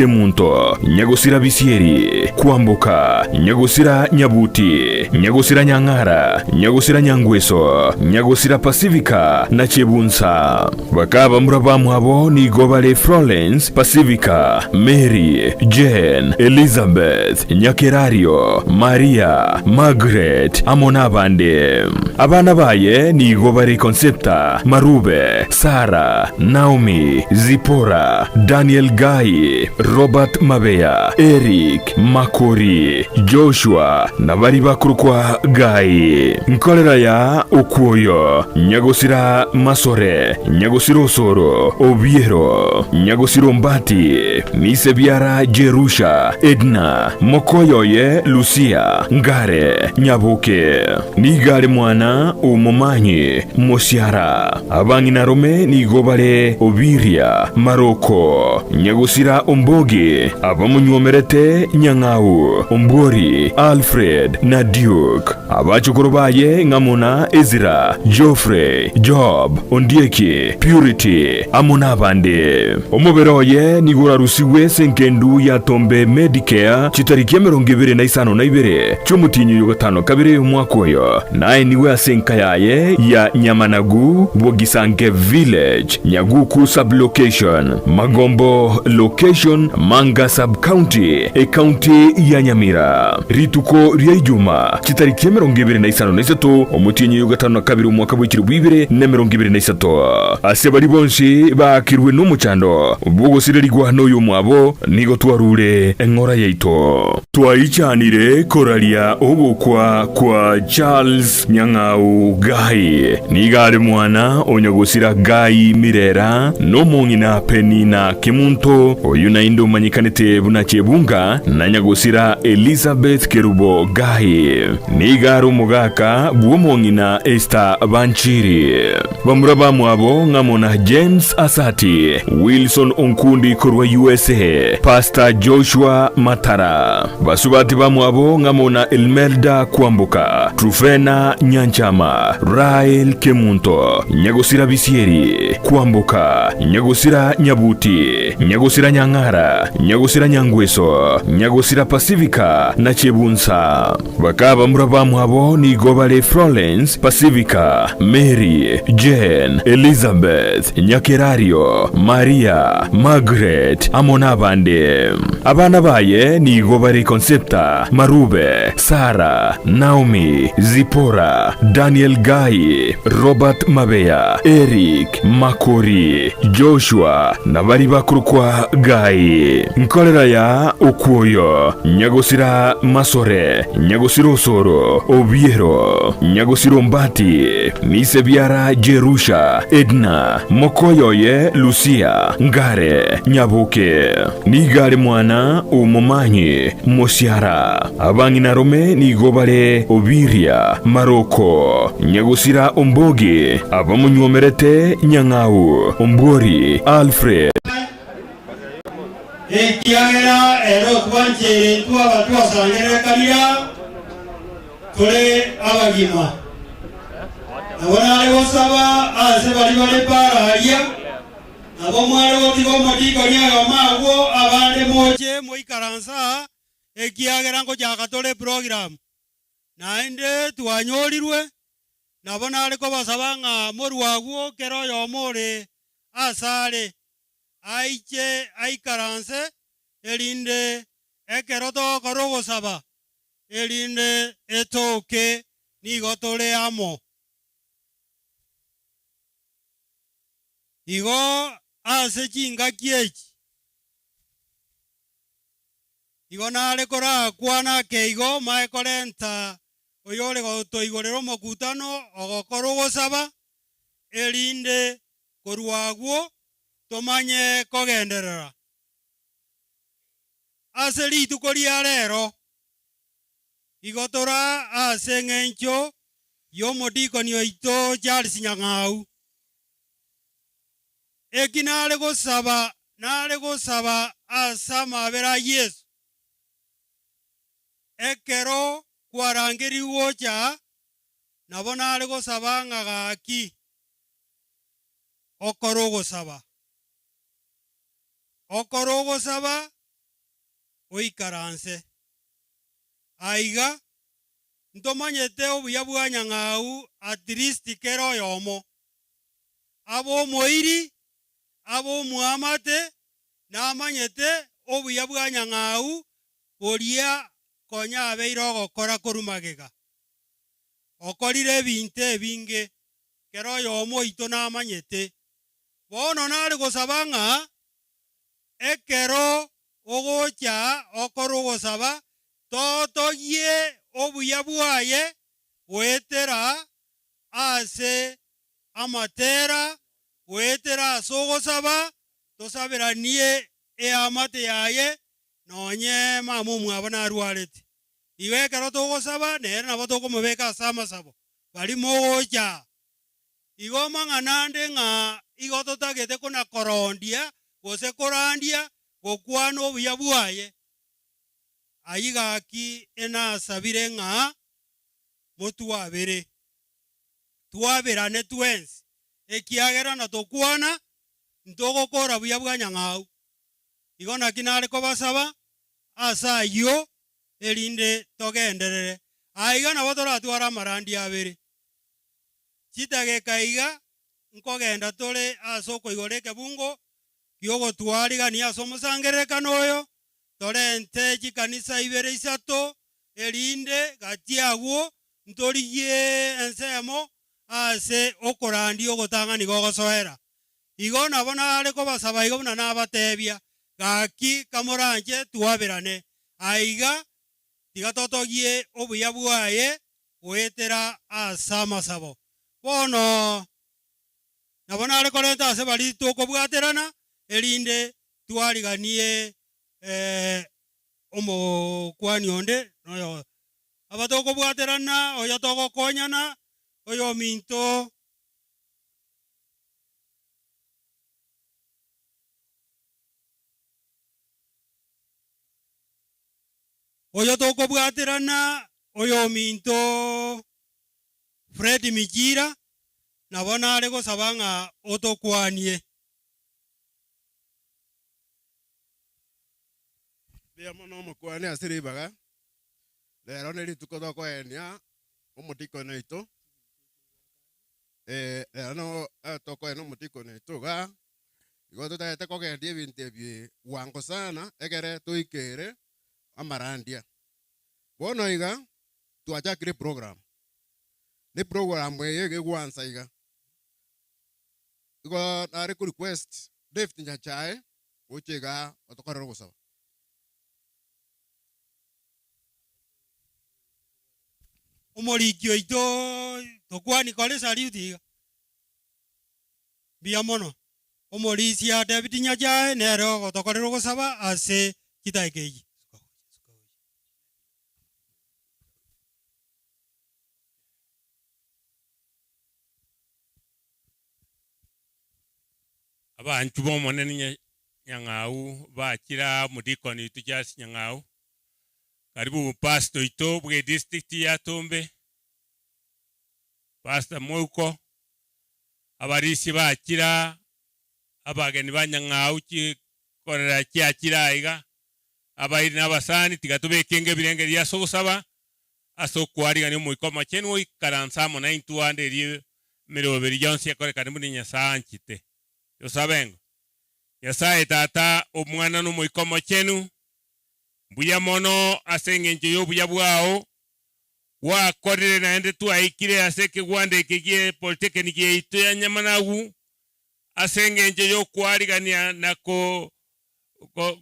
Kemunto, Nyagosira Bisieri, Kwamboka, Nyagosira Nyabuti, Nyagosira Nyang'ara, Nyagosira Nyangweso, Nyagosira Pasifika na Chebunsa. Bakabamura bamwabo nigo bare Florence, Pasifika, Mary, Jane, Elizabeth, Nyakerario, Maria, Margaret, amo nabande. Abana baye nigo bare Concepta, Marube, Sara, Naomi, Zipora, Daniel Gai, Robert Mabeya, Eric, Makori, Joshua, na baria bakorokwa Gai. Nkorera ya okwoyo, nyagosira Masore, nyagosira Osoro, Obiero, nyagosira Ombati, nise biara Jerusha, Edna, mokoyo oye Lucia, Ngare, Nyaboke. Nigo are mwana omomanyi mosiara. Abang'inarome nigo bare Obiria, Maroko, Nyagosira Ombogi, abamonyuomerete Nyang'au, Ombwori, Alfred, na Duke. Abachokoro baye ng'amo na Ezra, Geoffrey, Job, Ondieki, Purity, amo nabande. Omobere oye nigo orarusigwe ase engendu ya Tombe Medicare chitariki 22 chi'omotienyi oyo gatano kabere omwaka oyo, naenigwe ase enka yaye ya Nyamanagu, Bogisanke Village, Nyaguku Sub-location, Magombo Location, Manga Sub-county, Ecounty ya Nyamira. Rituko ria Ijuma, chitariki 23 omotienyi oyo gatano na kabere omwaka bwe chilifu ibere na 23. Ase baria bonsi baakirwe nomochando bw'ogosirerigwa noyomwabo, nigo twarure eng'ora yaito. Twaichanire koraria ogokwa kwa Charles Nyang'au Gai. Nigo are mwana o nyagosira Gai Mirera na omong'ina Penina Kemunto, oyio naende omanyekanete buna Chebunga, na nyagosira Elizabeth Kerubo Gai. Nigo are omogaka bw'omong'ina Esther Banchiri. Bamura bamwabo ng'amo na James Asati, Wilson Onkundi korwa usa, Pastor Joshua Matara. Basubati bamwabo ng'amo na Elmelda Kwamboka, Trufena Nyanchama, Rael Kemunto, Nyagosira Bisieri, Kwamboka, Nyagosira Nyabuti, Nyagosira Nyang'ara, Nyagosira Nyangweso, Nyagosira Pasifika na Chebunsa. Bakabamura bamwabo nigo bare Florence, Pasifika, Mary, Jane, Elizabeth, Nyakerario, Maria, Margaret, amo nabande. Abana baye nigo bare Concepta, Marube, Sara, Naomi, Zipora, Daniel Gai, Robert Mabeya, Eric, Makori, Joshua, na baria bakorokwa Gai. Nkorera ya okwoyo, nyagosira Masore, nyagosira Osoro, Obiero, nyagosira Ombati, nise biara Jerusha, Edna, mokoyo oye Lucia, Ngare, Nyaboke. Nigo are mwana omomanyi mosiara. Abang'inarome nigo bare Obiria, Maroko, nyagosira Ombogi, abamonyuomerete Nyang'au, Ombwori, Alfred. Ekiagera ere otwancheire intwe aba twasangererekanire aa, tore abagima. Nabo nare gosaba ase baria bare para aria, nabo mware gotiga omodikoni oyomo agwo, abande moche moikaranse aa, ekiagera ngochaka tore eprogramu. Naende twanyorirwe, nabo nare kobasaba ng'a morue agwo kera oyomo ore asare, aiche aikaranse, erinde ekero togokora ogosaba, erinde etoke nigo tore amo. Igo ase chingaki echi, igo nare korakwane ake igo, mae korenta oyore gotoigorera omokutano ogokora ogosaba, erinde korwa agwo tomanye kogenderera. Ase rituko ria rero igo tore ase eng'encho y'omodikoni oito Charles Nyang'au. Eki nare gosaba nare gosaba ase amabera a Yeso, ekero kwarangerigwe gocha aa, nabo nare gosaba ng'a gaki okore ogosaba. Okore ogosaba. Oikaranse. Aiga ntomanyete obuya bwa Nyang'au at least kera oyomo. Abe omoiri, abe omoamate, namanyete obuya bwa Nyang'au boria konya abeire ogokora korwa magega. Okorire ebinto ebinge, kera oyomo oito namanyete. Bono nare gosaba ng'a Ekero ogocha okore ogosaba, totogie obuya bwaye goetera ase amatera, goetera ase ogosaba, tosaberanie eamate yaye, nonye mama omwabo narwarete. Igo ekero togosaba, nere nabo tokomobeka ase amasabo, baria mogocha. Igo amang'ana ande ng'a igo totagete kona-korondia gose korandia gokwana obuya bwaye, ayio gaki enasabire ng'a motwabere, twaberane twensi, ekiagera natokwana ntogokora buya bwa nyang'au. Igo naki nare kobasaba ase ayio, erinde togenderere. Aiga nabo toratware amarandia abere. Chidageka iga nkogenda tore ase okoigora ekebungo gi'ogotwarigania ase omosangererekano oyo, torente chikanisa ibere isato, erinde gati agwo ntorigie ensemo ase okorandia ogotang'ani gogosoera. Igo nabo nare kobasaba igo buna nabatebia, Gaki kamoranche twaberane aiga, tiga totogie obuya bwaye goetera ase amasabo. Bono nabo nare korenta ase baria tokobwaterana, erinde twariganie omokuani onde noyo aba tokobwaterana, oyo togokonyana, oyominto. Oyo tokobwaterana oyominto Fred Mijira, nabo nare gosaba ng'a otokwanie. Mbuya mono omokwane ase ribaga, rero nerituko tokoenia omodikoni oito, rero no tokoenia omodikoni oito igaa, igo totagete kogendia ebinto ebi bwango sana ekere toikere amarandia. Bono iga, twachakire eprogram, na eprogram eye iga egwansa iga, igo nare ko request David Nyachae gocha igaa otokorere ogosaba. Omoriki oito tokwani kore salute iga. Mbuya mono. Omorisia David Nyachae nere ogotokorera ogosaba ase chidakika echi. Abanchwa b'Omonene Nyang'au bachire aa omodikoni oito Charles Nyang'au, karibu pastor oito bw'edistrict ya Tombe, Pastor Mouko, abarisia bachire aa, abageni ba Nyang'au chikorera chiachire aiga, abairi na abasani, tiga tobeke ebirengererio ase ogosaba, ase okwarigania Omoika Omochenu oikaranse amo naintwe ande erio emeroberi yonsi ekorekane buna Nyasae anchete. Tosabe ng'a, Nyasae Tata, Omwana na Omoika Omochenu, mbuya mono ase engencho y'obuya bwao, gwakorire naende twaikire ase ekegwanda eke gie Polytechnic yaito ya Nyamanagu ase engencho y'okwarigania na ko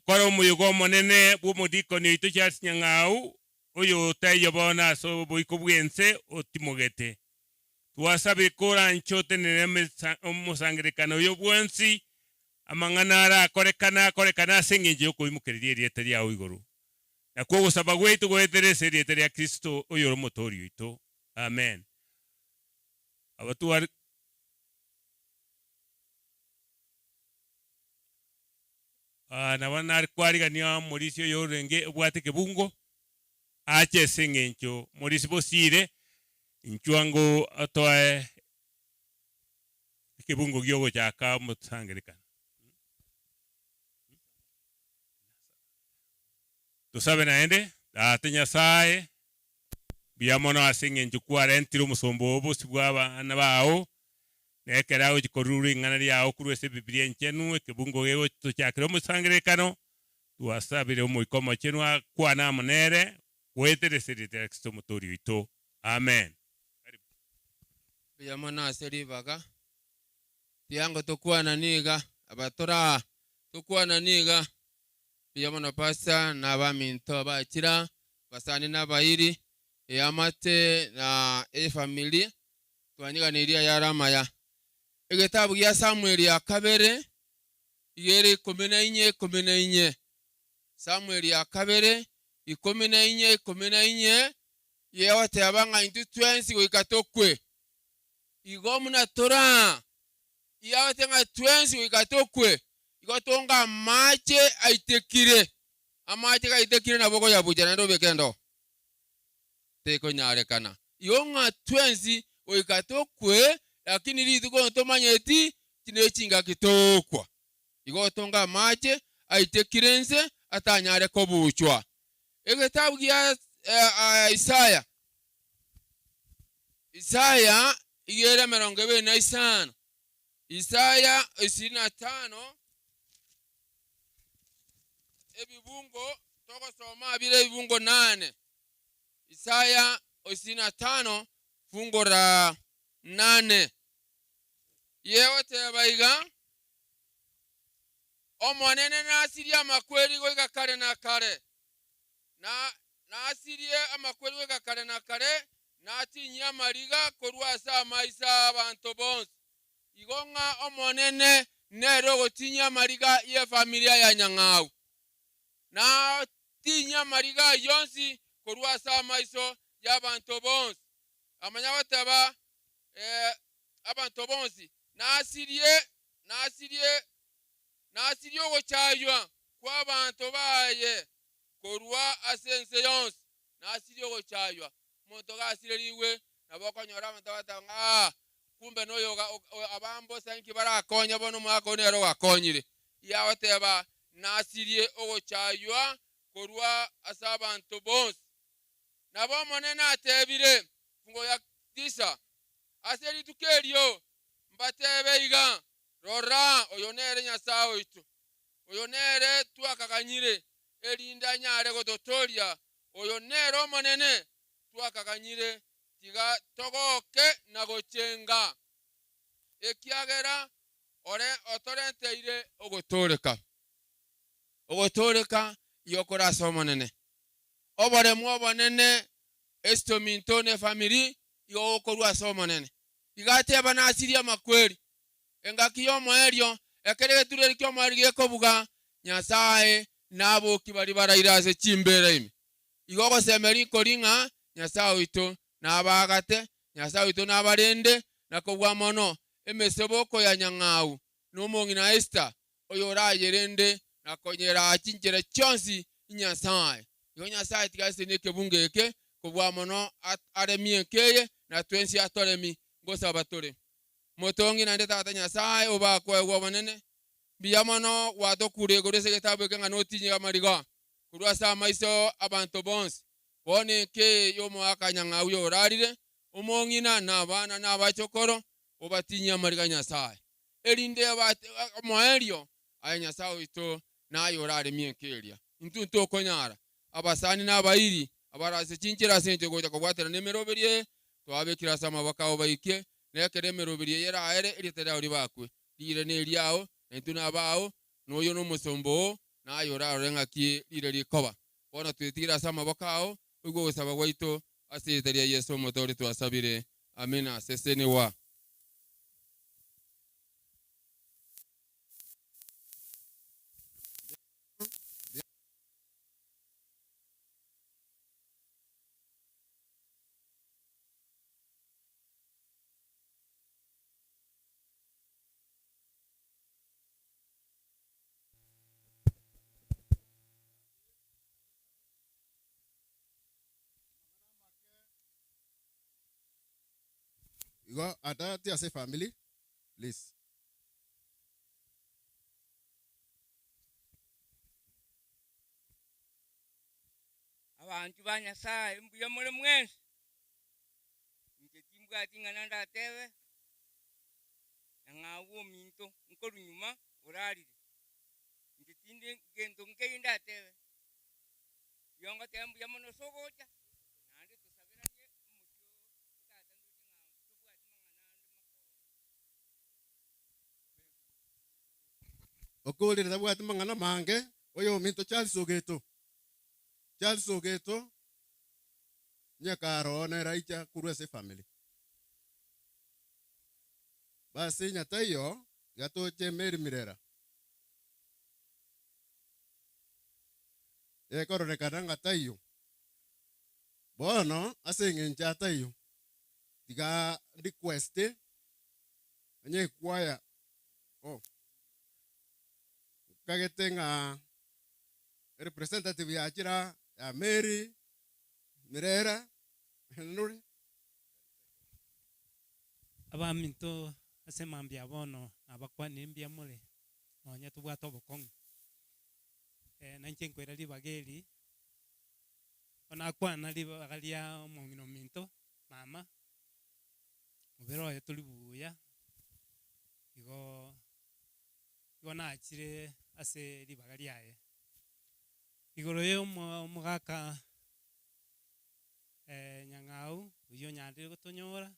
kora omoyega omonene bw'omodikoni oito Charles Nyang'au, oyotaiyo bono ase oboiko bw'ense otimogete. Twasabire koranche otenenere omosangererekano oyo bwonsi, amang'ana arakorekane akorekane ase engencho y'okoimokereria erieta riao igoro. Nakwo ogosaba gwaito goetere ase erieta ria Kristo oyore Omotoori oito. Amen. Abatware. Nabo nare kwarigania omorisia oyo orenge obwate ekebungo, ache ase eng'encho morisia bosiire, inchuo ango otoe ekebungo Tosabe naende, Tata Nyasae, mbuya mono ase eng'encho kwarentire omosomba oo bosio bw'abana bao, na ekero agochia korua ring'ana riao korwa ase Ebibilia Enchenu, ekebungo gegotochakera omosangererekano, twasabire Omoika Omochenu akwane amo nere, goetera ase erieta ria Kristo Omotoori oito. Amen. Karibu. Mbuya mono ase ribaga. Tiango tokwana niga, aba toraa tokwana niga. Mbuya mono Pastor na abaminto abachira, abasani na abairi, eamate na efamiri, twanyiganirie ayare amaya. Egetabu gia Samueli ya kabere, iga ere ikomi na inye ikomi na inye. Samueli ya kabere, ikomi na inye ikomi na inye, yegoteba ng'a intwe twensi goika tokwe. Igo buna toraa, yagoteba ng'a twensi goika tokwe, igo tonga amache aitekire. Amache gaitekire nabo okoyabucha naende obeke endoo. Tekonyarekana. Igo ng'a twensi goika tokwe, lakini rituko ntomanyeti nechingaki tokwa. Igo otonge amache aitekire inse atanyare kobuchwa. Egetabu gia Isaya, Isaya iga ere emerongo ebere na isano, Isaya ishirini na tano, ebibungo togosoma bire ebibungo nane. Isaya ishirini na tano fungo ra nane. Yegoteba iga, Omonene nasirie amakweri goika kare na kare, na nasirie amakweri goika kare na kare, natinyie amariga korwa ase amaiso 'abanto bonsi. Igo ng'a Omonene nere ogotinyia amariga y'efamilia ya Nyang'au. Natinyie amariga ayio onsi korwa ase amaiso y'abanto bonsi. Amanya goteba, Ee, abanto bonsi, nasirie, nasirie, nasirie ogochaywa kw'abanto baye korwa ase ense yonsi, nasirie ogochaywa. Omonto gasirerigwe, nabo okonyora abanto bagoteba ng'a aa, kumbe noyo abambosa inki barakonye bono omogaka oyo nere ogakonyire. Iga agoteba, nasirie ogochaywa korwa ase abanto bonsi. Nabo Omonene atebire, Fungo ya tisa, Ase rituko erio mbatebe iga, Rora, oyo nere Nyasae oito, oyo nere twakaganyire, erinde anyare gototooria, oyo nere Omonene twakaganyire, tiga togoke na gochenga, ekiagera ore otorenteire ogotooreka. Ogotooreka igo kore ase Omonene. Oboremu obonene esitominto na efamiri igo gokorwa ase Omonene. Iga ateba nasirie amakweri. Engaki y'omoerio, ekero egetureri ki'omoerio gekobuga, Nyasae nabokie baria baraire ase chimbeera ime. Igo ogosemeria nkori ng'a Nyasae oito nabaagate, Nyasae oito nabarende, na kobua mono emeseboko ya nyang'au na omong'ina Esta, oyorayerende na konyeraa chinchera chionsi Nyasae. Igo Nyasae tiga asesenie ekebungo eke kobua mono aremie enka eye na twensi atoremi ngosaba tore. Motongi naende Tata Nyasae obakoegwe obonene, mbuya mono gwatokure igoro ase egetabu eke ng'a notinye amariga korwa ase amaiso abanto bonsi. Bono enka eye y'omoaka nyang'au yorarire, omong'ina na abana na abachokoro, obatinye amariga Nyasae. Erinde omoerio, aye Nyasae oito, naye oraremie enka eria. Intwe ntokonyara, abasani na abairi, abare ase chinchera ase engencho gocha kobwaterana nemeroberio eye, twabekire ase amaboko ao baikie, na ekero emeroberio eye eraere, erieta riao ribakwe. Riire neriao, na intwe nabao, na oyo nomosomba oo, naye orarore ng'aki riire rikoba. Bono twetigire ase amaboko ao, oigwe ogosaba gwaito, ase erieta ria Yeso Omotoori twasabire. Amina. Sesenigwa. Igo atati ase efamiri please. Abanchwa ba Nyasae, mbuya more mwensi? Inche timbwati ing'ana ndatebe, Nyang'au ominto nkorwa nyuma orarire. Inche tindi gento nkeiyo ndatebe. Rirorio ngoteba mbuya mono ase ogocha, naende tosaberanie omochie o tata ndoche ng'a tobwati mang'ana ande makongu. Okorire tabwati mang'ana mange, oyominto Charles Ogeto. Charles Ogeto, onye kare oo nere aicha korwa ase efamiri. Basi onye taiyo, iga toche Mary Mirera. Ekororekana ng'a taiyo. Bono ase eng'encho ataiyo, tiga request onye ekwaya oh, nkagete ng'a Representative yachire aa ya Mary Mirera nore. Abaminto ase mambia bono nabakwanire mbuya more, nonya tobwate obokong'u. Nainche nkoira ribaga eri, bono nakwana ribaga ria omong'ina ominto, mama, mobere oye tori buya, igo Igo nachire ase ribaga riaye. Igoro y'omogaka Nyang'au oyio onyarire gotonyora,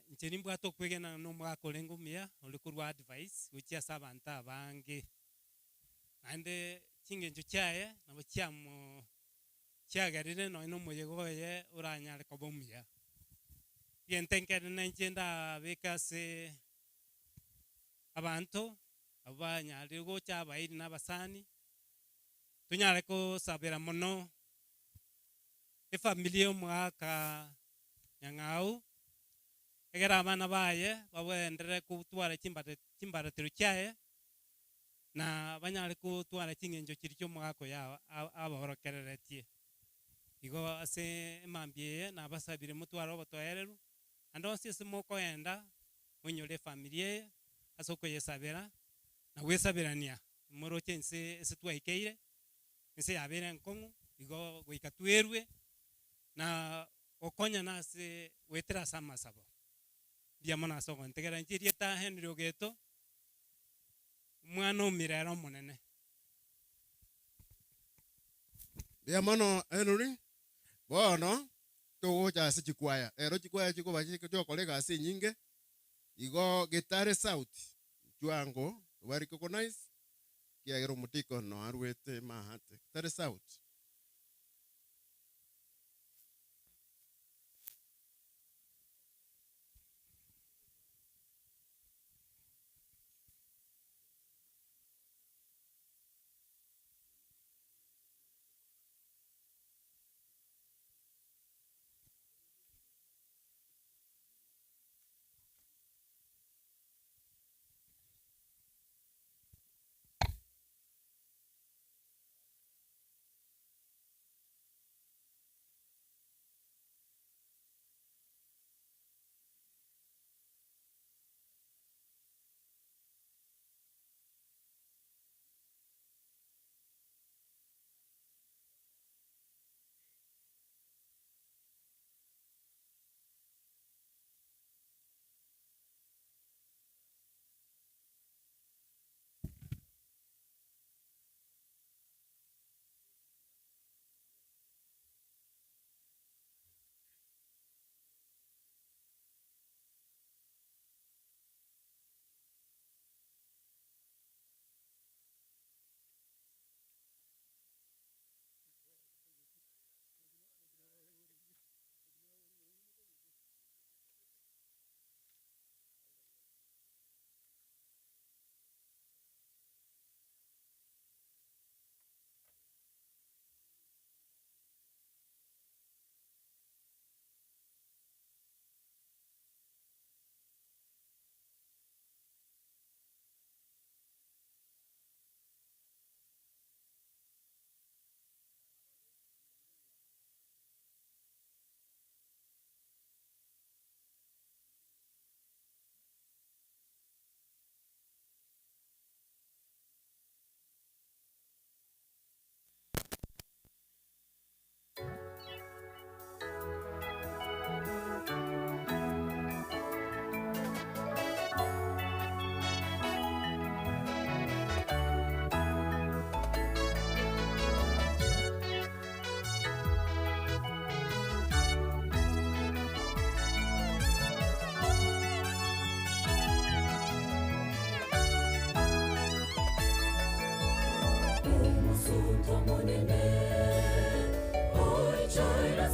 inche nimbwate okwegena ng'a nomogaka orenge omuya ore korwa advice gochia ase abanto abange. Naende chingencho chiaye nabo chiamo chiagerire nonya na omoyega oye oranyare koba omuya. Egento ekenene inche ndabeke ase abanto abwo banyarire gocha abairi na abasani, tonyare kosabera mono efamiri ya omogaka Nyang'au, egere abana baye bagenderere kotwara chimbate chimbaratero chiaye, na banyare gotwara ching'encho chiria chi'omogaka oyo aborokereretie. Igo ase emambia eye nabasabire motware obotoereru, ande onsi ase mokoenda moinyore efamiri eye ase okoyesabera na gwesaberania moroche ense ase twaikeire, ense yabeire enkong'u, igo goika twerwe na gokonyana ase goetera ase amasabo. Mbuya mono ase ogontegerera inche erieta Henry Ogeto. Omwana o Mirera Omonene. Mbuya mono Henry, bono togocha ase chikwaya, ero chikwaya chikoba chigokora egasi enyinge, igo Getare South chwango toba recognize ekiagera omodikon arwete maate Getare South.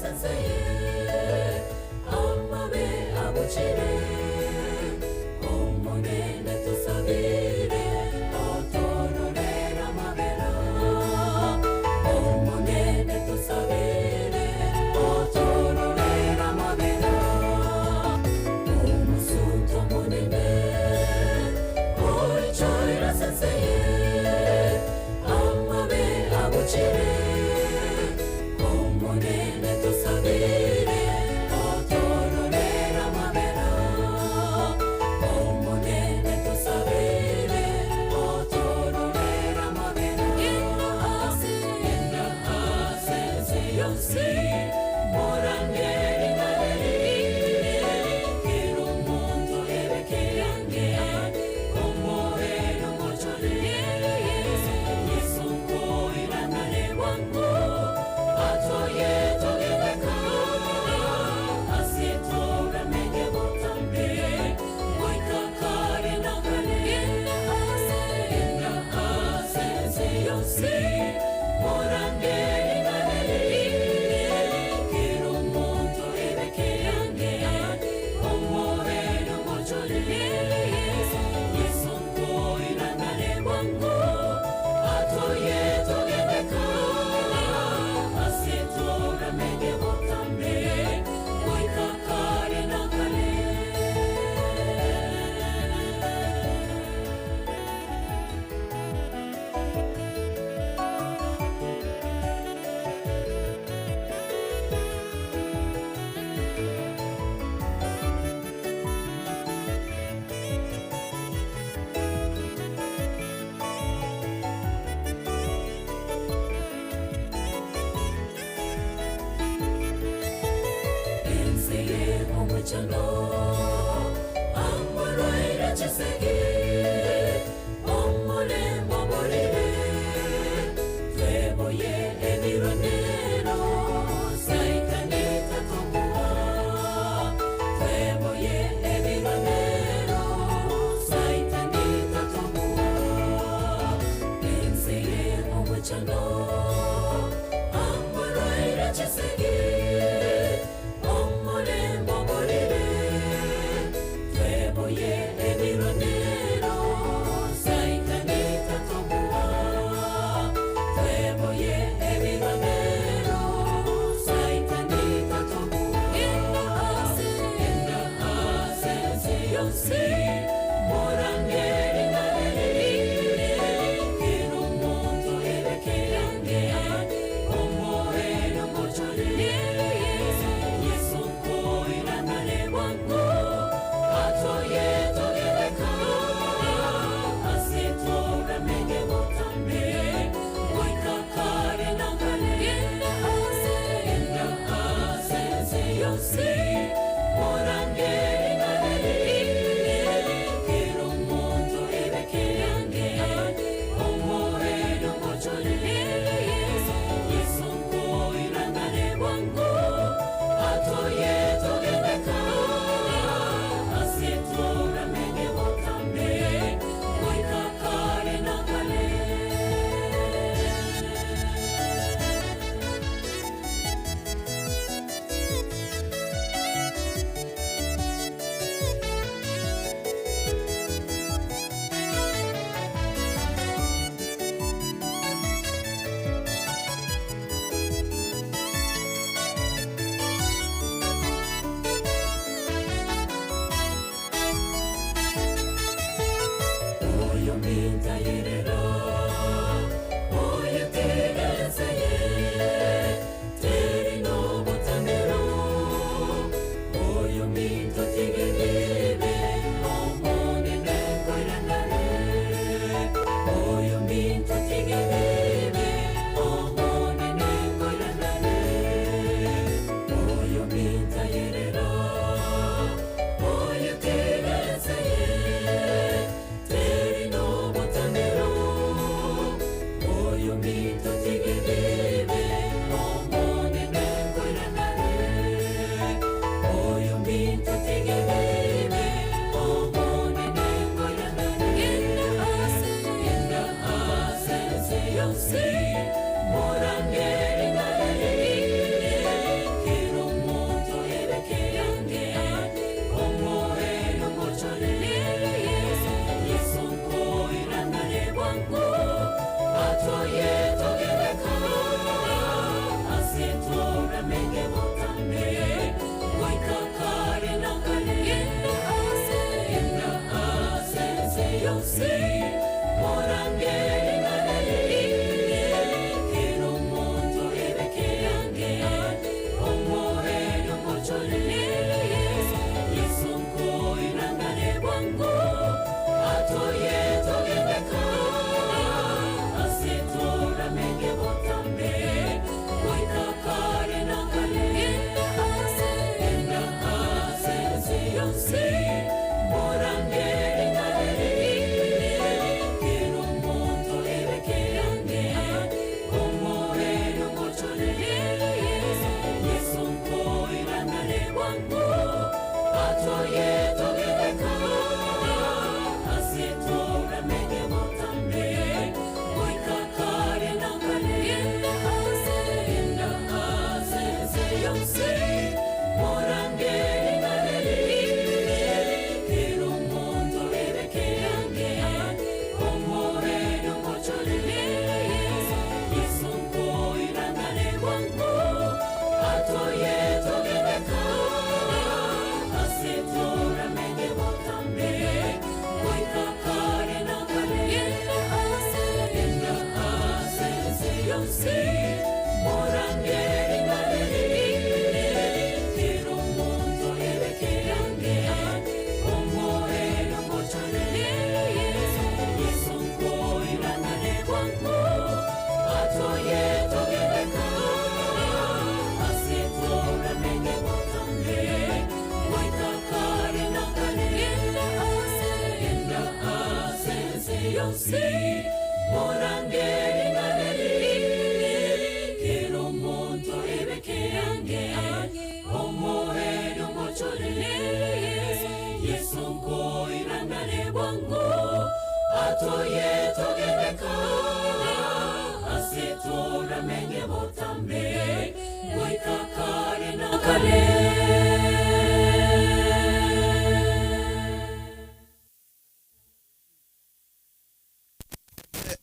Yonsi,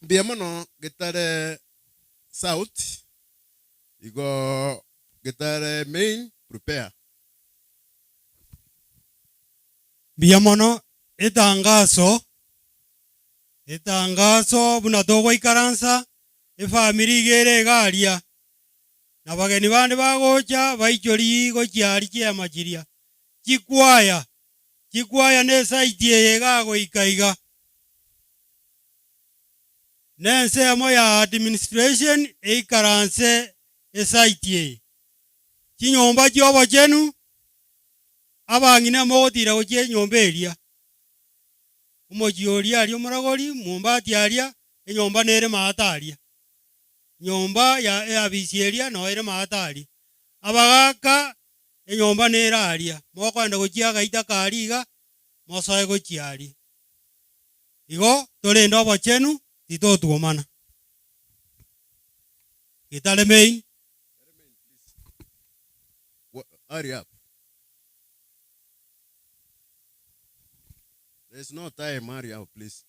Mbuya mono Getare South, igo Getare Main prepare. Mbuya mono etangaso, etangaso buna togoikaransa, efamiri iga ere iga aria, na bageni bande bagocha baichorie gochia aria chiema chiria, chikwaya, chikwaya na esaiti eye iga goika iga. Na ensemo ya administration eikaranse esaiti eye. Chinyomba chi'obochenu, abang'ina mogotira gochia enyomba eria. Omochie oria aria omoragori, mwombati aria, enyomba nere maate aria. Nyomba ya eabisi eria noo ere maate aria. Abagaaka, enyomba nere aria. Mokoenda gochia agaita karia iga, mosoe gochia aria. Igo torende obochenu, titotwomana. Getare main. Hurry up. There is no time, hurry up, please.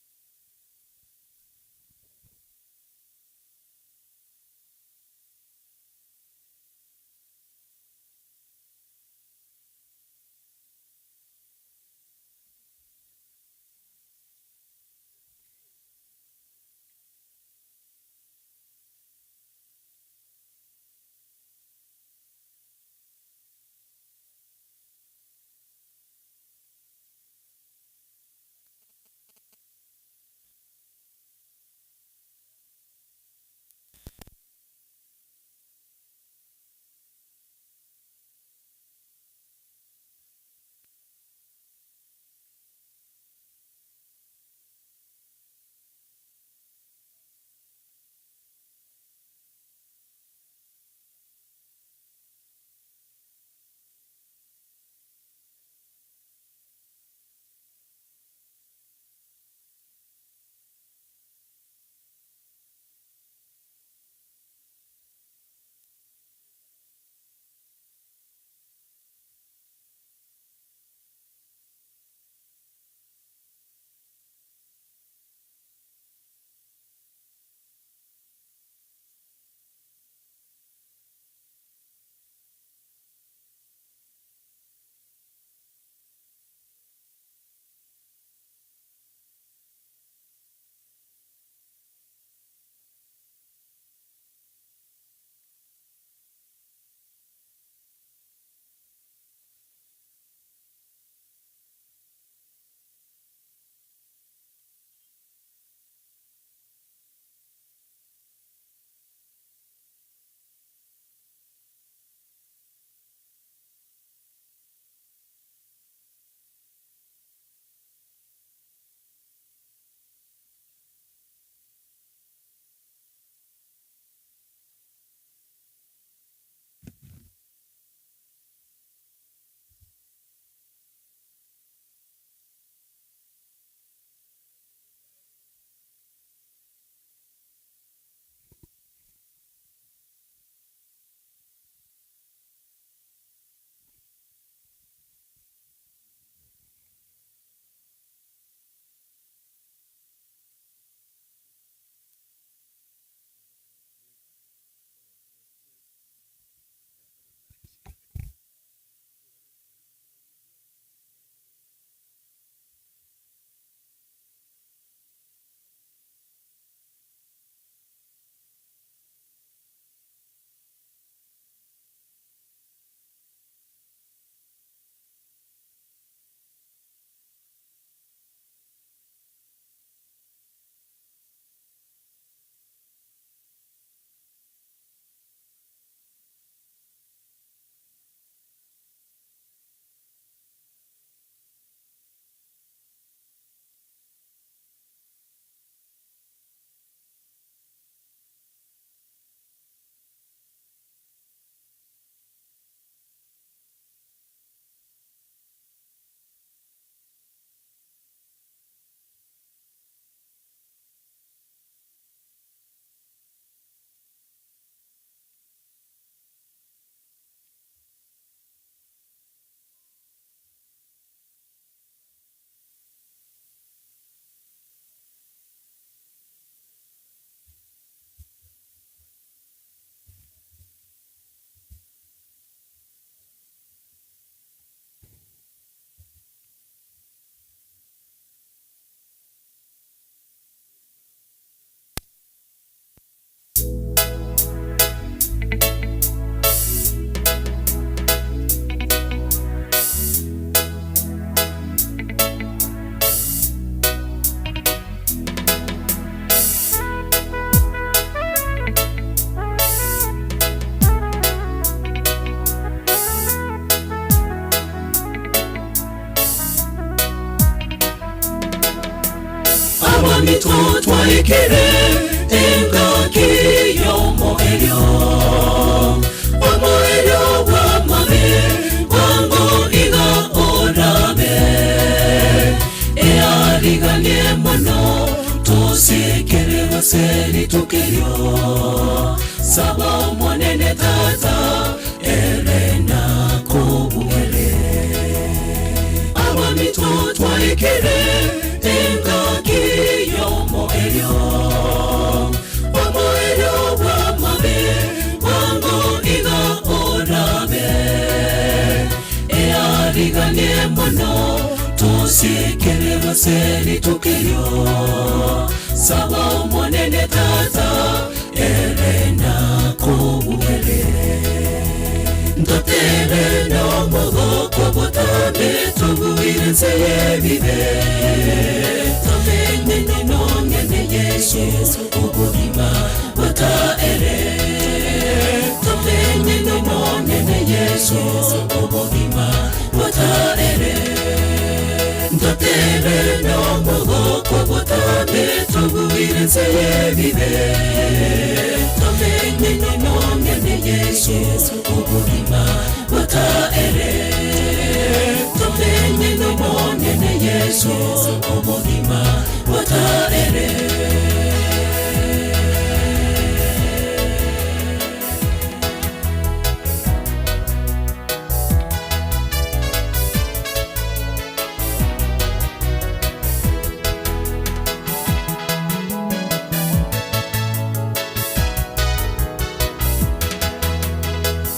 Twaikire engaki y'omoerio, omoerio bw'amabe bwango iga orabe. Eariganie mono tosikere gose rituko erio, saba Omonene Tata ere nakobugere. Abaminto twaikire engaki y'omoerio, omoerio bw'amabe bwango iga orabe. Eariganie mono tosikere gose rituko erio, saba Omonene Tata ere nakobugere. Ntotere nomogoko botambe tobuire ense y'ebibe, tomenye nomong'ene Yeso obogima botaere. Tomenye nomong'ene Yeso obogima botaere. Ntotere nomogoko botambe tobuire ense y'ebibe, tomenye nomong'ene Yeso obogima botaere. Tomenye nomong'ene Yeso obogima botaere.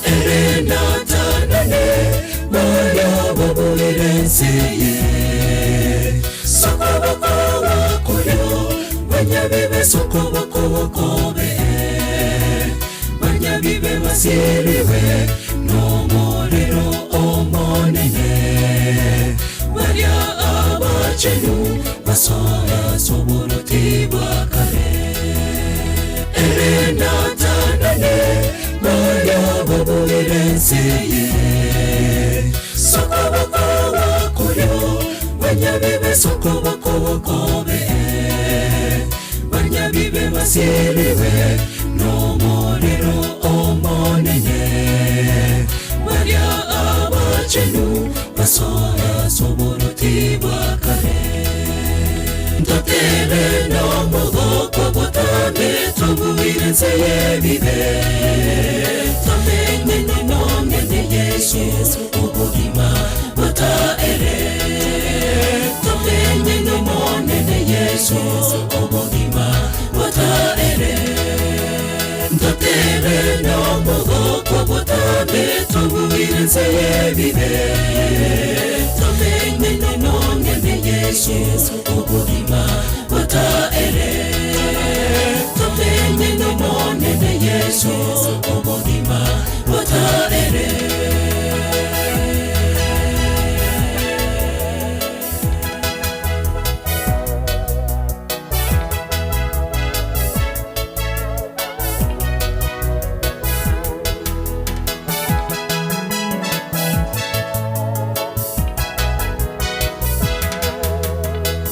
Ere natanane baria babuire ense eye, sokoboko gwakorio banyabibe sokoboko gokobe, banyabibe basiriwe nomorero omonene, baria abachenu basoe ase oboroti bwa kare. Ere natanane baria babuire ense eye, sokoboko gwakorio banyabibe sokoboko gokobe, banyabibe basiriwe nomorero omonene, baria abachenu basoe ase oboroti bwa kare. Ntotere nomogoko botambe tobuire ense y'ebibe, tomenye nomong'ene Yeso obogima botaere. Tomenye nomong'ene Yeso obogima botaere. Ntotere nomogoko botambe tobuire ense y'ebibe, tomenye nomong'ene Yeso obogima botaere. Tomenye nomong'ene Yeso obogima botaere.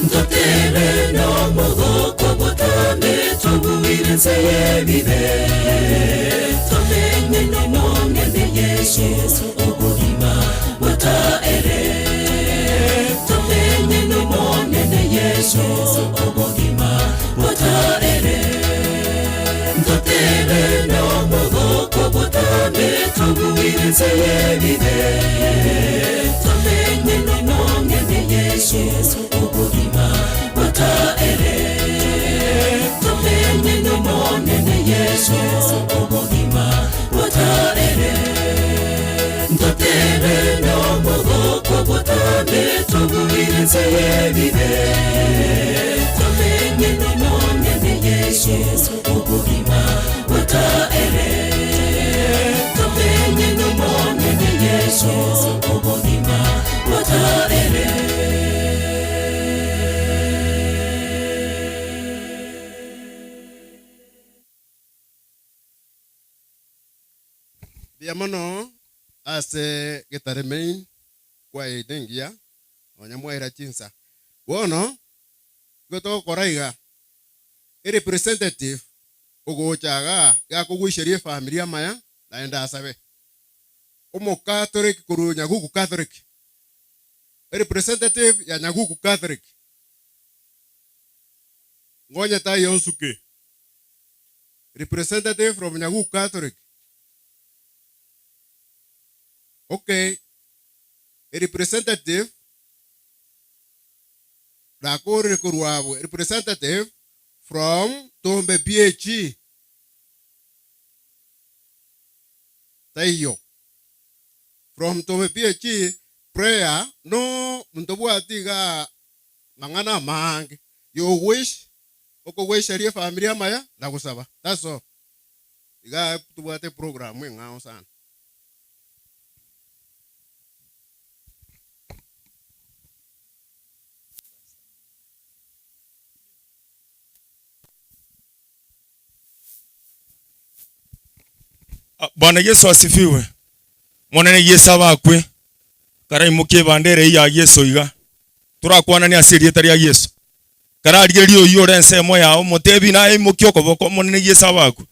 Ntotere nomogoko botambe tobuire ense y'ebibe, tomenye nomong'ene Yeso obogima botaere. Tomenye nomong'ene Yeso obogima botaere. Ntotere nomogoko botambe tobuire ense y'ebibe, tomenye nomong'ene Yeso obogima botaere. Tomenye nomong'ene Yeso obogima botaere. Ntotere nomogoko botambe tobuire ense y'ebibe, tomenye nomong'ene Yeso obogima botaere. Tomenye nomong'ene Yeso obogima botaere. Mbuya mono ase Getare Main kwayeito engiya nonya mwaira chinsa. Bono igo togokora iga. Erepresentative ogocha igaa iga akogoicheria efamiri amaya naende asabe. Omocatholic korwa Nyaguku Catholic, erepresentative ya Nyaguku Catholic, ngonye taiyo nsuke, representative from Nyaguku Catholic, okay, erepresentative nakorire korwa abwo, representative from Tombe PAG. Taiyo. From Tombe PAG, prayer no ntobwati igaa mang'ana amange. You wish okogwesheria efamiri amaya na gosaba. That's all. Igaa tobwate eprogram eng'ao sana. Bwana Yeso asifiwe. Monene Yeso abakwe. Karaimokie ebandera eyio ya Yeso iga. Torakwanane ase erieta ria Yeso. Kararigererie oyio ore ensemo yao, motebie naye imokia okoboko, Omonene Yeso abakwe.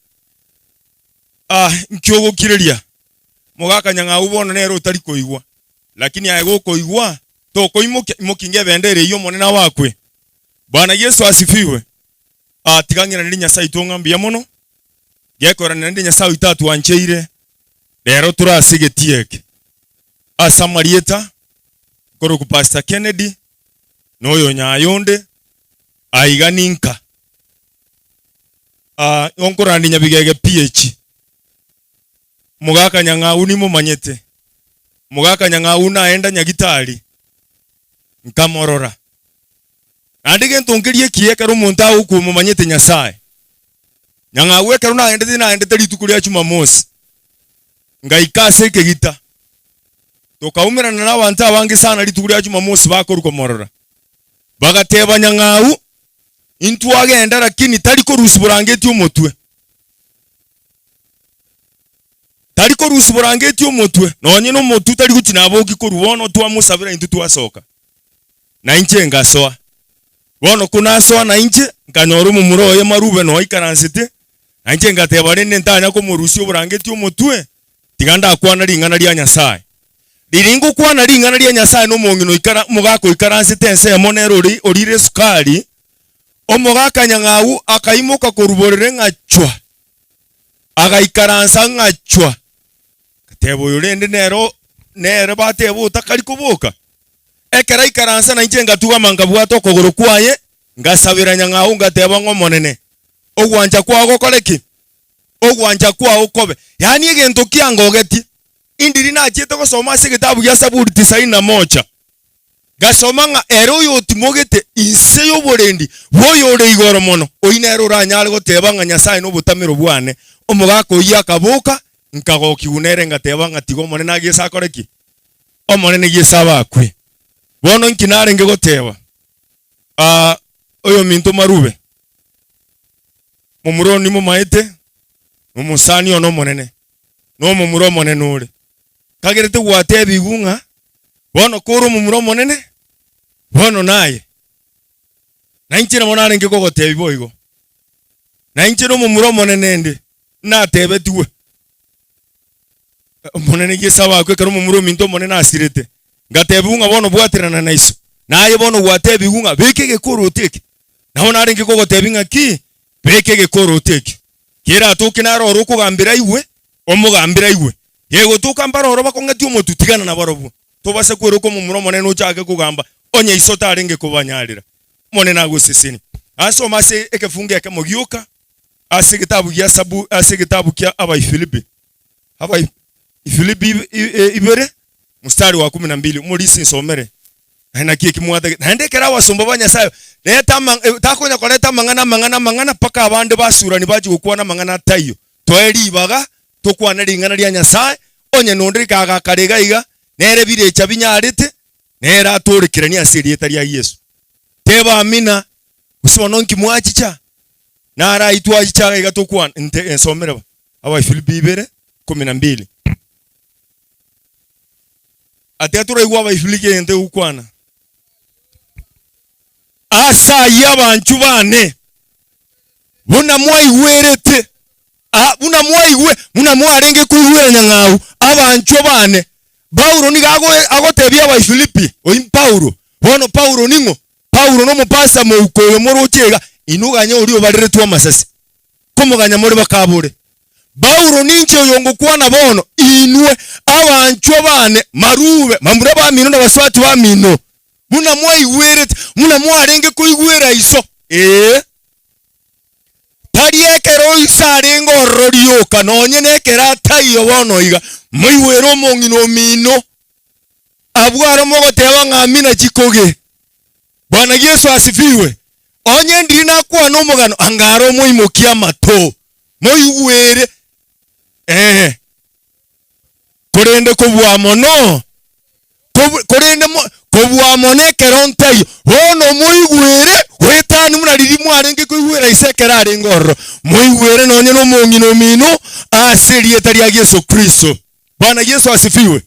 Ah, nki ogokireria? Mogaka nyang'au bono nere otari koigwa. Lakini aye gokoigwa, tokoimokia, imokia inga ebendera eyio Omonene abakwe. Bwana Yeso asifiwe. Ah, tiga ng'iranerie Nyasae oito ng'a mbuya mono, gekorana naende Nyasae oito atwancheire, rero tore ase egetii eke. Ase amarieta, nkorokwa Pastor Kennedy, na oyo Nyayonde, aiga ninka. Ah, igo nkorandia Nyabigege PH. Mogaka Nyang'au nimomanyete, mogaka Nyang'au naenda Nyagitari, nkamorora. Naende egento nkeria ekiya ekero omonto agokwa omomanyete Nyasae. Nyang'au ekero nagendete nagendete rituko ria Jumamosi, ngaika ase ekegita, tokaumerana nabanto abange sana rituko ria Jumamosi bakorwa komorora. Bagateba Nyang'au, intwagenda lakini tari korusia borangeti omotwe. Tari korusia borangeti omotwe, nonye nomotwe tari gochia naboki korwa bono twamosabera intwe twasoka. Na inche ngasoa. Bono konasoa nainche, nkanyora omomura oye Marube noyo aikaransete, na inche ngateba, Rende ntanya komorusia oborangeti omotwe, tiga ndakwana ring'ana ria Nyasae. Riria ngokwana ring'ana ria Nyasae nomong'ina oikara omogaka oikaransete ensemo nere ore orire esukari, omogaka nyang'au akaimoka korwa borere ng'a chwa, agaikaransa ng'a chwa. Ngateba, Oyo rende nere nere bateba otakari koboka? Ekero aikaransa nainche ngatugama nkabwata okogoro kwaye, ngasabera nyang'au ngateba ng'a Omonene, ogwancha kwao gokore ki? Ogwancha kwao kobe. Yaani egento kiangogetie, indiri nachiete gosoma ase egetabu gia Saburi tisaini na moja, ngasoma ng'a ere oyotimogete inse y'oborendi bw'oyore igoro mono, oyio nere oranyare goteba ng'a Nyasae nobotamero bwane. Omogaka oyio akaboka, nkagokigwa nere ngateba ng'a tiga Omonene agiese akore ki? Omonene Yeso abakwe. Bono inki narenge goteba? Ah, oyominto marube, momura oo nimomaete, nomosani one omonene, nomomura omonene ore. Kagerete gwatebigwe ng'a bono kore omomura omonene, bono naye. Na inche nabo narenge kogotebia boigo. Na inche nomomura omonene inde, natebetigwe. Omonene Yeso abakwe ekero omomura ominto omonene asirete, ngatebigwa ng'a bono bwaterana na iso, na aye bono gwatebigwe ng'a beka egekoroto eke. Nabo narenge kogotebia ng'a ki? Beka egekoroto eke. Keratoke naro ore okogambera aigwe, omogambere aigwe. Gegotoka mbare oro bakong'etie omotwe, tigana nabarobwo. Tobasa kweroka omomura omonene ochake kogamba, onye iso tarenge kobanyarera. Omonene agosesenie. Asome ase ekefungo ekemo gioka, ase egetabu gia Sabu, ase egetabu kia Abaifilipi. Abaifilipi ibere, mstari wa kumi na mbili, omorisia nsomere. Naende naki eki mwatagete? Naende ekero abasomba ba Nyasae reta ama takonya koreta amang'ana amang'ana amang'ana mpaka abande basurani bachie gokwana amang'ana ataiyo. Toe ribaga tokwane ring'ana ria Nyasae, onye nonde rika agakara iga iga, nere birecha binyarete, nere atoorekeranie ase erieta ria Yeso. Teba amina, gose bono nki mwachicha? Naro ayio twachicha iga iga tokwana, nte nsomere ba. Abafilipi ibere, kumi na mbili. Atiga toraigwe Abaifiliki egento egokwana. Ase ayio abanchwa bane. Buna mwaigwerete, a, buna mwaigwe, buna mwarenge koigwera nyang'au, abanchwa bane. Paulo nigo ago, agotebia Abaifilipi, oyio Paulo, bono Paulo ning'o? Paulo nomopasta mouko oyo moroche iga, inwe ganya oria obareretwe amasase, komoganya more bakabore. Paulo ninche oyo ngokwana bono, inwe abanchwa bane, marube, mamura bamino na basubati bamino, buna mwaigwerete, buna mwarenge koigwera iso, ee. Tari ekero iso arenge ororo rioka, nonye nekero ataiyo bono iga, moigwere omong'ina omino. Abwo aro mogoteba ng'a amina chikoge. Bwana Yeso asifiwe. Onye ndiri nakwana omogano, anga aro moimokie amato, moigwere. Ee. Korende kobua mono, kobu, korende mo, kobua mono ekero ntaiyo, bono moigwere goetania buna riria mwarenge koigwera ise ekero arenge ororo. Moigwere nonye nomong'ina omino ase erieta ria Yeso Kristo. Bwana Yeso asifiwe.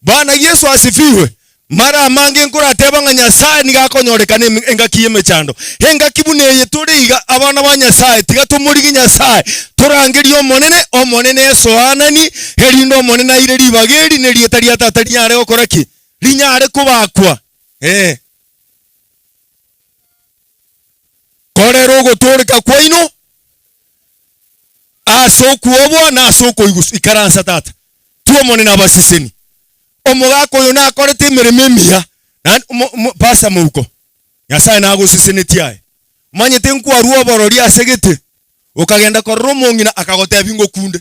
Bwana Yeso asifiwe. Mara amange nkorateba ng'a Nyasae nigo akonyorekana emi- engaki y'emechando. Engaki buna eye tore iga, abana ba Nyasae, tiga tomorigie Nyasae, torangerie Omonene, Omonene esoanani, erinde Omonene aire ribaga eri, na erieta ria Tata rinyare gokora ki? Rinyare kobakwa. Ee. Korera ogotooreka kwaino ase okuoboa na ase okoiguswa. Ikaransa tata. Tw'Omonene abaseseni. Omogaka oyo nakorete emeremo emiya, naende omo- omo- Pastor Mouko, Nyasae nagosesenetie aye. Omanyete nkwarua oborori ase gete, okagenda korora omong'ina akagotebia ngokunde.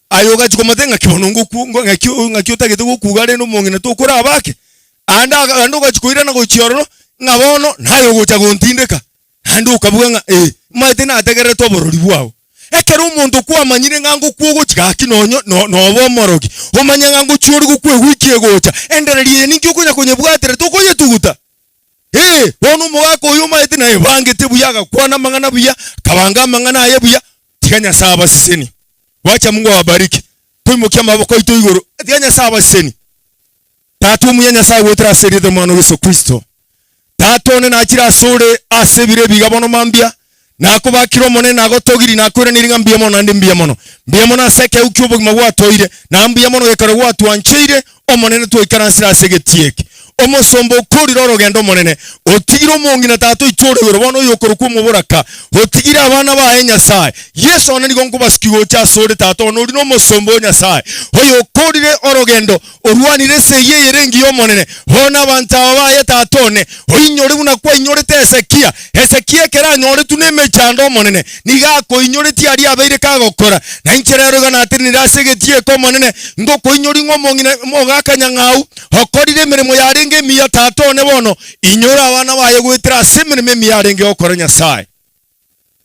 Aye ogachia komotebia ng'aki bono ngoku ngo ng'aki ng'aki otagete gokuga rende omong'ina tokoraba ake? Aande aga aande ogachia koirana gochia ororo, ng'a bono naye ogocha gontindeka. Naende okabuga ng'a ee, omanyete nategererete oborori bwao. Ekero omonto kwamanyire ng'a ngokwa ogochia gaki nonye no nobe omorogi, omanye ng'a ngochia ore gokwa ewiki egocha, endereria eye ninki okonya konyebwatera tokonyetuguta? Ee, bono omogaka oyo omanyete naebangete buya agakwana amang'ana buya, akabanga amang'ana aye buya, tiga Nyasae abasesenie. Wacha Mungu awabariki. Toimokie amaboko aito igoro, tiga Nyasae abasesenie. Tata omuya Nyasae goetera ase erieta ri'Omwana o Yeso Kristo. Tata one nachire asore ase ebiro ebi iga bono mambia, nakobakire Omonene nagotogiri nakoiraneiri ng'a mbuya mono naende mbuya mono. Mbuya mono ase ekeegwa ki'obogima gwatoire, na mbuya mono gekero gwatwancheire, Omonene twaikaransire ase egetii eke. Omosomba okorire orogendo Omonene, otigire omong'ina tata oito ore igoro bono oyokorokwa omoboraka, otigire abana baye Nyasae. Yeso one nigo nkobasukia gocha asore tata one ori nomosomba o Nyasae, oyokorire orogendo Orwanire esegi eyere engiya Omonene, bono abanto aba baye tata one, oinyore buna kwainyorete Hezekia. Hezekia ekero anyoretwe nemechando Omonene, nigo akoinyoretie aria abeire kagokora. Na inche rero iga natenenire ase egetii eke Omonene, ngokoinyoria ng'a omong'ina omogaka nyang'au, okorire emeremo yarenge emiya tata one bono, inyore abana baye goetera ase emeremo emiya arenge gokora Nyasae.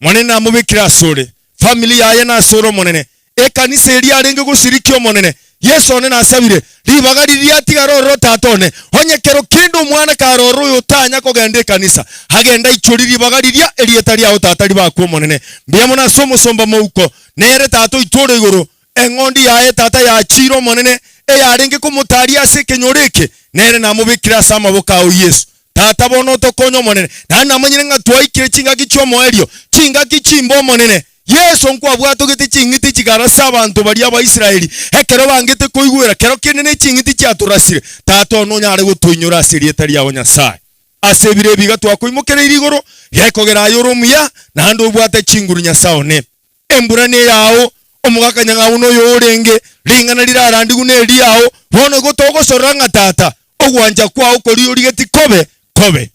Monene namobekire asore, family yaye nasore Omonene, ekanisa eria arenge gosirikia Omonene. Yeso one nasabire, ribaga riria atigare ororo tata one, onye kero kende omwana kare ororo oyo otanya kogenda ekanisa, agende aichorie ribaga riria erieta riao tata ribakwe Omonene. Mbuya mono ase omosomba mouko, nere tata oito ore igoro, eng'ondi yaye tata yachiire Omonene, eyarenge komotaria ase ekenyoro eke, nere namobekire ase amaboko ao Yeso. Tata bono otokonye Omonene, naende namanyire ng'a twaikire chingaki chi'omoerio, chingaki chimbe Omonene. Yeso nkwabwatogete ching'iti chikarasa abanto baria Abaisraeli, ekero bangete koigwera, kero kende ne ching'iti chiatorasire. Tata one onyare gotoinyora ase erieta riao Nyasae. Ase ebiro ebi iga twakoimokereirie igoro, gekogera aye ore omuya, naende obwate chinguru Nyasae one. Embura neyao, omogaka nyang'au noyo orenge, ring'ana rirarandigwe neriao, bono igo togosorora ng'a Tata, ogwancha kwao koria origetie kobe, kobe.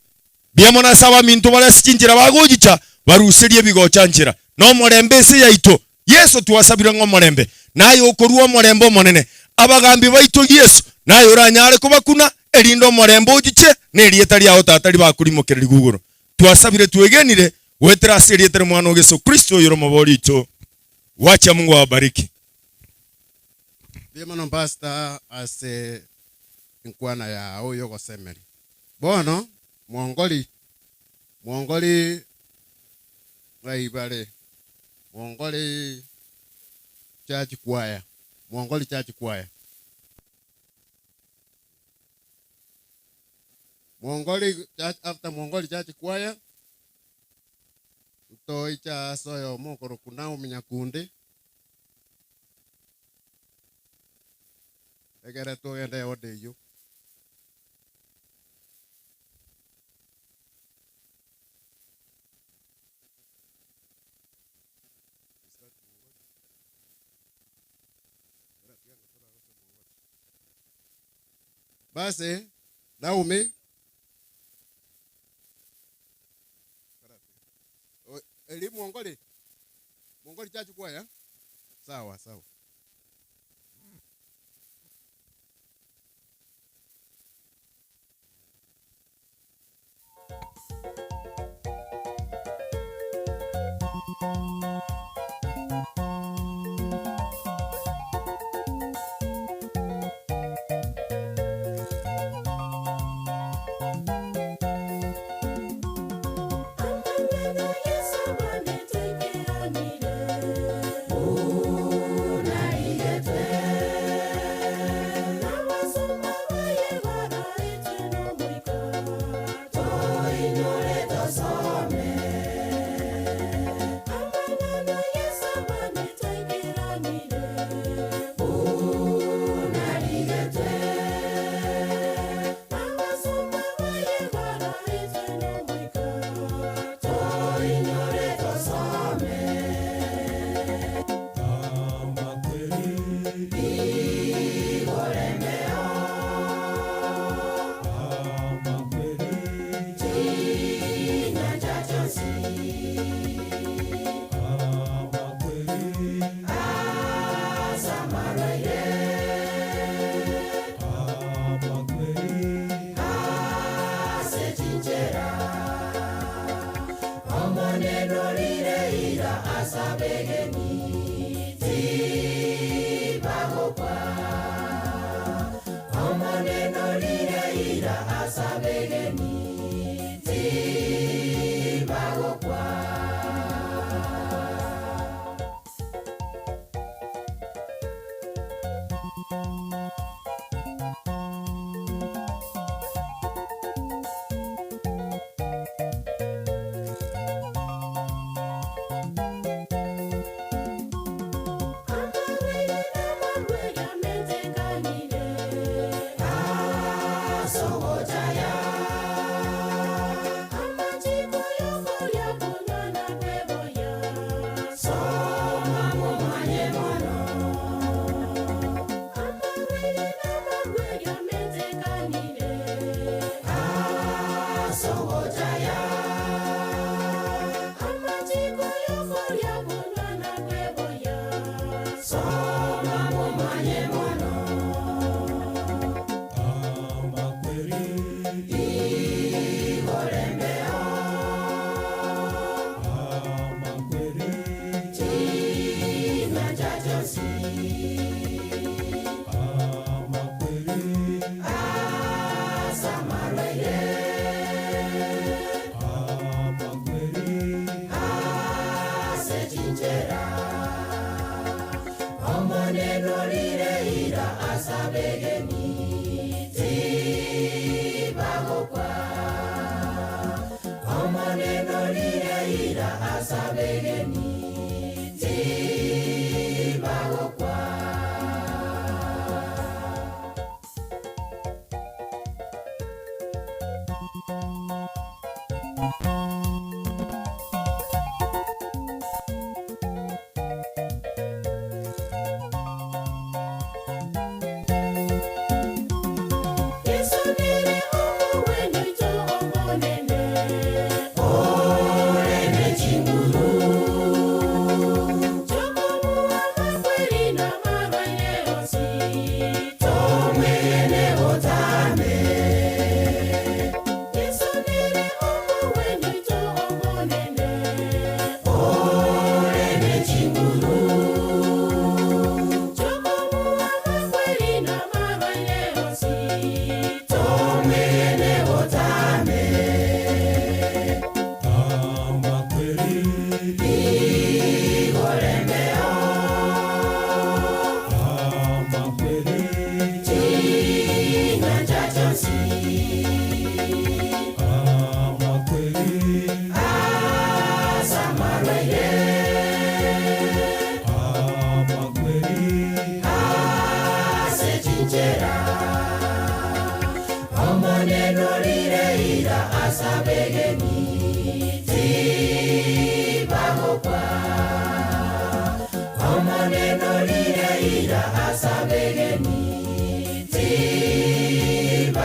Mbuya mono ase abaminto bare ase chinchera bagochicha, baruserie ebigocha nchera, na omorembe ense yaito. Yeso twasabire ng'a omorembe, naye okorua omorembe omonene. Abagambi baito Yeso, naye oranyare kobakuna, erinde omorembe ochiche, na erieta riao Tata ribakorimokererigwe igoro. Twasabire twegenire goetera ase erieta ri'Omwana o Yeso Kristo oyore Omobori oito. Wacha Mungu awabariki. Mbuya mono Pastor ase enkwana yao yogosemeria. Bono mwongori mwongori ng'ai bare mwongori church choir mwongori church choir. Mwongori church after mwongori church choir. Toiche ase oyomo okorokwa Naomi Nyakundi, egere togende eorder eyio. Basi Naomi Eli mwongori mwongori chachukua ya sawa sawa. nchera Omonene orire eira ase abegeni tibagokwa Omonene orire eira ase abegeni tibagokwa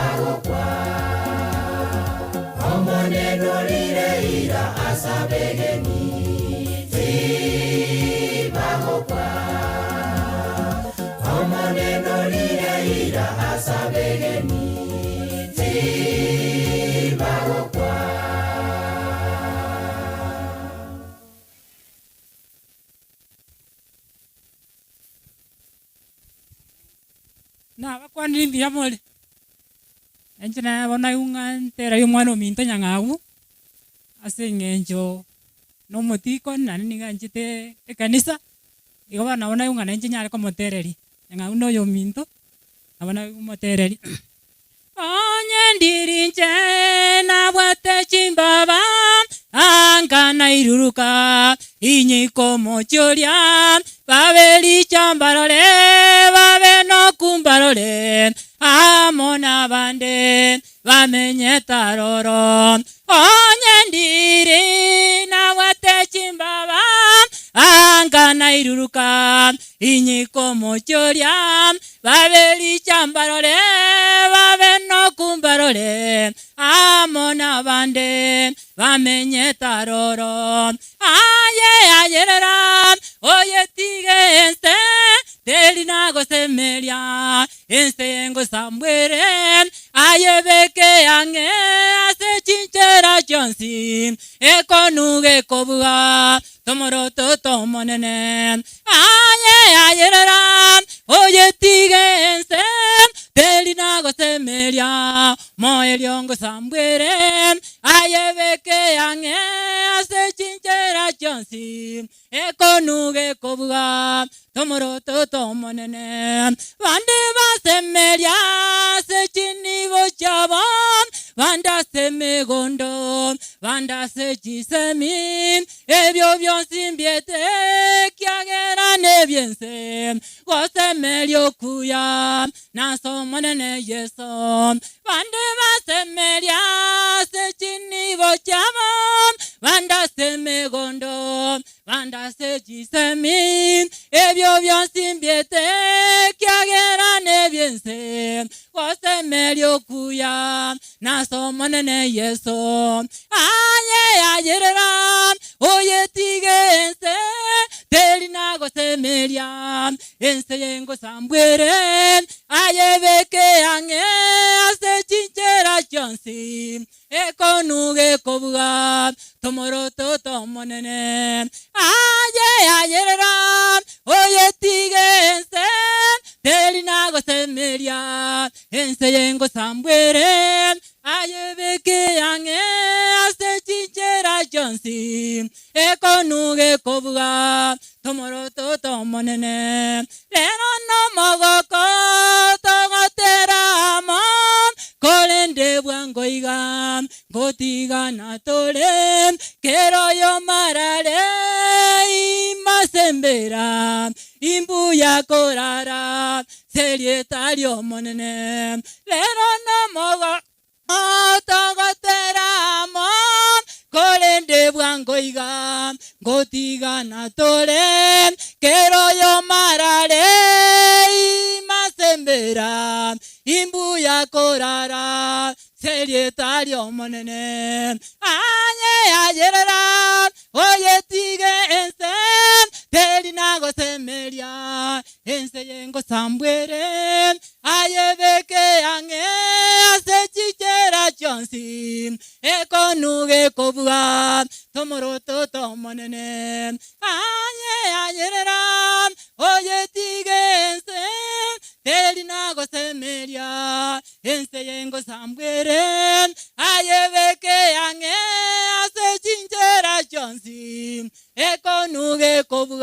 Omonene orire eira ase abegeni tibagokwa Omonene orire eira ase abegeni tibagokwa. Nabakwanire mbuya more, inche naye bono naigwa ng'a nteraria omwana ominto nyang'au, ase eng'encho na omotikoni naende nigo anchete ekanisa, igo bono nabo naigwa ng'a nainche nyare komotereria, nyang'au na oyominto, nabo naigwa motereria. Onye ndiri inche nabwate chimbaba, anga nairuruka inyika omochie oria, babe richa mbarore, babe noku mbarore, amo nabande bamenyete aroro. Onye ndiri nabwate chimbaba, anga nairuruka inyika omochie oria, Babe richa mbarore, babe noku mbarore, amo nabande bamenyete aroro. Aye ayerera, oyetige ense, teri nagosemeria, ense y'engosambwere, ayebeke ang'e ase chinchera chionsi, ekonu gekobua tomorototo omonene. Aye ayerera, oyetige ense, teri nagosemeria, moerio ngosambwere, ayebeke ang'e ase chinchera chionsi, ekonu gekobua tomorototo omonene. Bande basemeria ase chinibo chiabo, bande ase emegondo, bande ase chisemi, Ebio bionsi mbiete, ekiagera nebi'ense, gosemeria okuya nas'Omonene Yeso. Bande basemeria ase chinibo chiabo, bande ase emegondo, bande ase chisemi. Ebio bionsi mbiete, ekiagera nebi'ense, gosemeria okuya nas'Omonene Yeso. Aye ayerera, oyetige ense, teri nagosemeria, ense y'engosambwere, ayebeke ang'e ase chinchera chionsi, ekonu gekobua tomorototo omonene. Aye ayerera, oyetige ense, teri nagosemeria, ense y'engosambwere, Ayebeke ang'e ase chinchera chionsi, ekonu gekobua tomorototo omonene. Rero nomogoko togotera amo, korende bwango iga ngotigana tore, kera oyomo arare ime ase embera, imbuya korara Serieta ri'Omonene rero nomogo togotera amo, korende bwango iga ngotigana tore, kera oyomo arare ime ase embera, imbuya korara serieta ri'Omonene. Aye ayerera oyetige ense, teri nagosemeria, Ense y'engosambwa ere ayebeke ang'e ase chichera chionsi, ekonu gekobua tomorototo omonene. Aye ayerera oyetige ense, teri nagosemeria. Ense y'engosambwa ere ayebeke ang'e ase chinchera chionsi, ekonu gekobua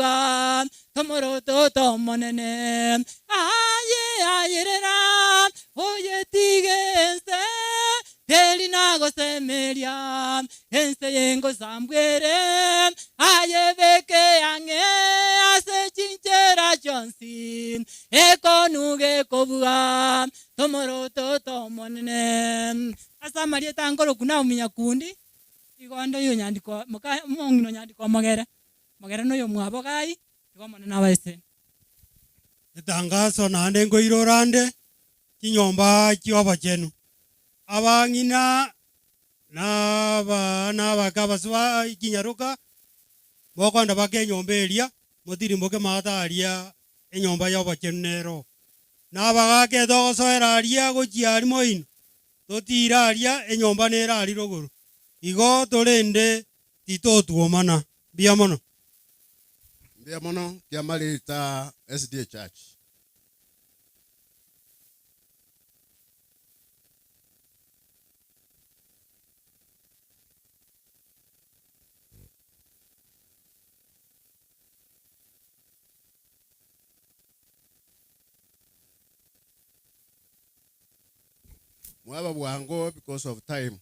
Tomorototo omonene, aye ayerera, oyetige ense, teri nagosemeria, ense y'engosambwa ere, ayebeke ang'e ase chinchera chionsi. yonsi ekonu gekobua tomoroto Omonene. Ase amarieta ankoroku Naomi Nyakundi, igo onde oyo Nyandiko moka omong'ina o Nyandiko omogere, omogere noyomwabo Gai, igo Omonene abaeseni. Etangaso naende nkoirora nde chinyomba chi'obochenu. Abang'ina na abana abake abasubaa chinyaroka, mokonda bake enyomba eria, motirimboke maate aria enyomba y'obochenu nero. Na abagaaka etogosoera aria gochia aria moino, totiire aria enyomba nere aria rogoro. Igo torende titotwomana. Mbuya mono. Mbuya mono kiamarita SDA Church. Mwaba bwango because of time.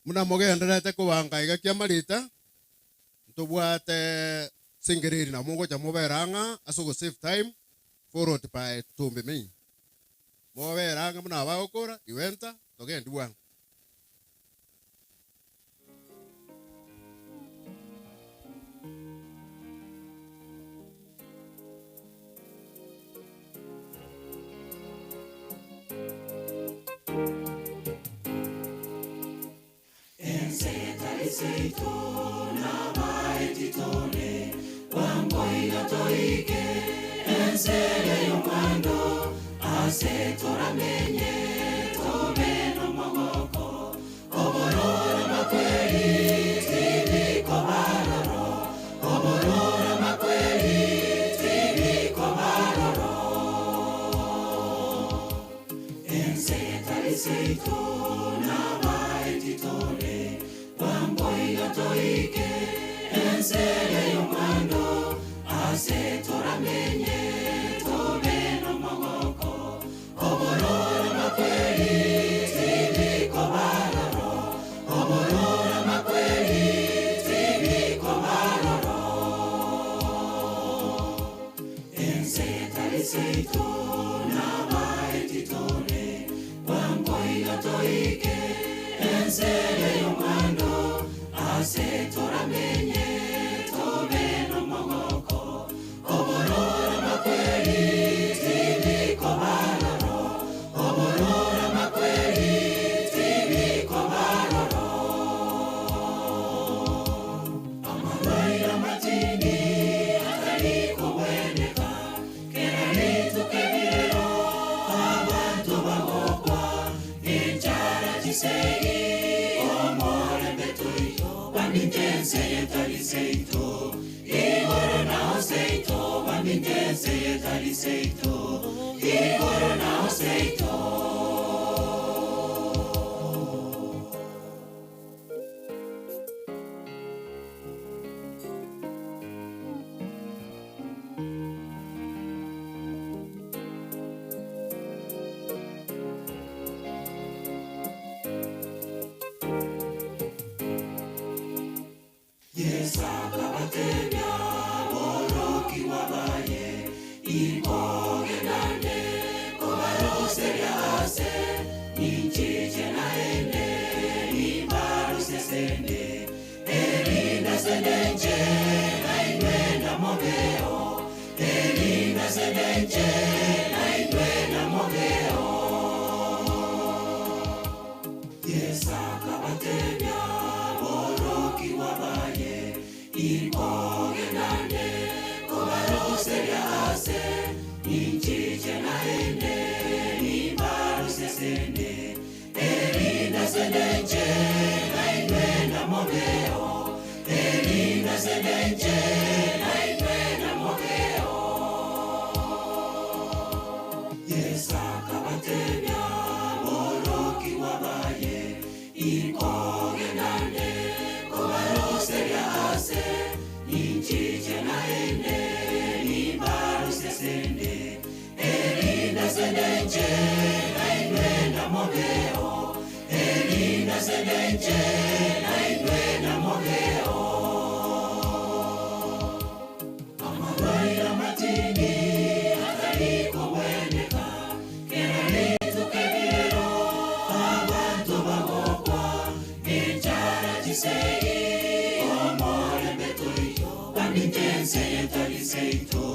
Buna mogendererete kobanga iga ki'amarita, ntobwate sengereri na mogocha mobere ang'a ase ogo save time followed by Tumbe Main. Mobere ang'e buna abagokora, iwenta, togendi bwango. Ense etari seito nabaeti tore, bwango iga toike ense ere y'omwando, ase toramenye tobe nomogoko. Obororo makweri tibikoba aroro, obororo makweri tibikoba aroro. Ense etari seito nabaeti tore, bwango iga toike ense ere y'omwando, ase toramenye tobe nomogoko. Obororo makweri tibikoba aroro, obororo makweri tibikoba aroro. Ense etari seito nabaeti tore, bwango iga toike ense ere y'omwando, ase toramenye tobe nomogoko. Obororo makweri tibikoba aroro, obororo makweri tibikoba aroro. Amarwaire amatindi atari kogweneka, kera rituko ebirero abanto bagokwa, enchara chisegi omorembe toiyo, baminto ense etari seito. Igoro nao seito, baminto ense etari seito, Igoro nao seito. Yeso akabatebia aborokigwa baye, Inkogendande kobaroseria aase, ninchiche naende nimbarusie sende, erinde ase ndenche nainwe namobeo, erinde ase ndenche nainwe namobeo. Yeso akabatebia aborokigwa baye, Inkogendande kobaroseria aase, ninchiche naende nimbarusie sende. nenche nainwe namobeo Erinde ase nenche nainwe namobeo Yeso akabatebia aborokigwa baye, Inkogenda nde kobaroseria aase, ninchiche naende nimbarusie asende, erinde ase nenche nainwe namobeo, erinde ase nenche nainwe namobeo. Amarwaire amatindi atari kogweneka, kera rituko ebirero abanto bagokwa, enchara chisegi omorembe toiyo, baminto ense etari seito,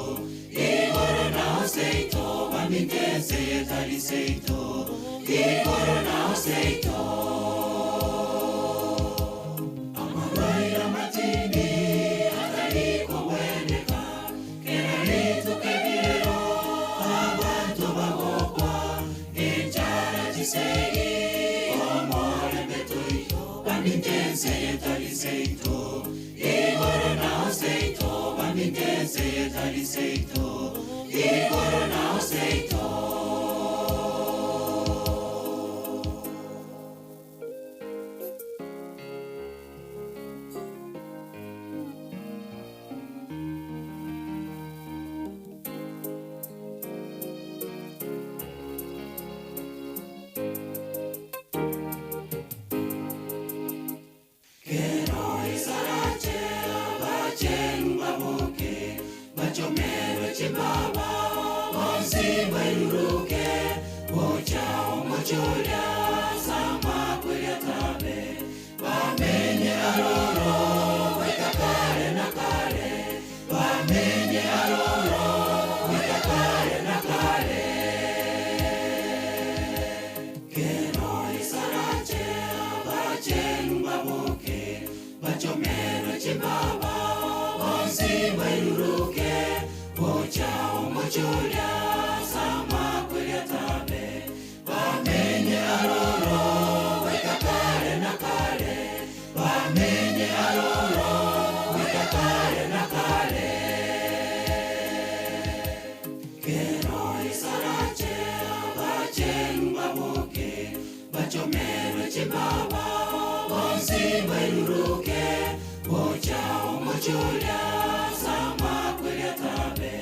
igoro nao seito, baminto ense etari seito, igoro nao seito. Amarwaire amatindi atari kogweneka, kera rituko ebirero abanto bagokwa, enchara chisegi omorembe toiyo, baminto ense etari seito, igoro nao seito, baminto ense etari seito, igoro nao seito. Kero isarache abachenu baboke, bachomerwe chimbaba, bonsi bairuruke, gocha omochoria sama kweria tabe, bamenye aroro goika kare na kare, bamenye aroro goika kare na kare. Kero isarache abachenu baboke, bachomerwe chimbaba, bonsi bairuruke, gocha omochoria sama kweria tabe, bamenye aroro goika kare na kare, bamenye aroro goika kare na kare. Kero isarache abachenu baboke, bachomerwe chimbaba, bonsi bairuruke, gocha omochoria sama kweria tabe,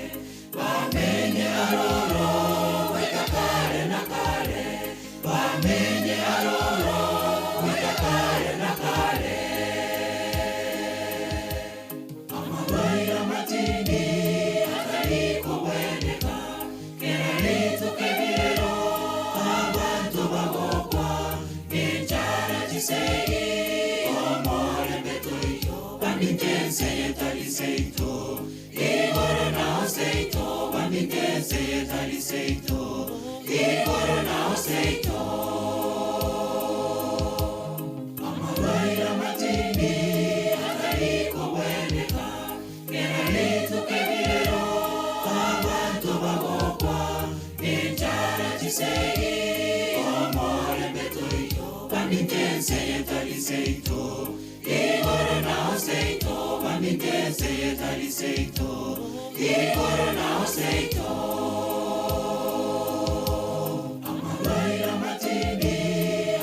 bamenye aroro goika kare na kare, bamenye aroro goika kare na kare. Amarwaire amatindi atari kogweneka, kera rituko ebirero abanto bagokwa, enchara chisegi omorembe toiyo, baminto ense etari seito, igoro nao seito, baminto ense etari seito, igoro nao seito. Amarwaire amatindi atari kogweneka, kera rituko ebirero abanto bagokwa, enchara chisegi omorembe toiyo, baminto ense etari seito, igoro nao seito, baminto ense etari seito, igoro nao seito. Amarwaire amatindi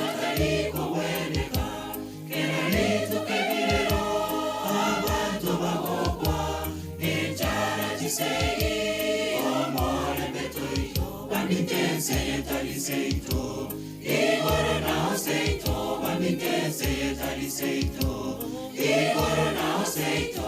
atari kogweneka, kera rituko ebirero abanto bagokwa, enchara chisegi omorembe toiyo, baminto ense etari seito, igoro nao seito, baminto ense etari seito, igoro nao seito.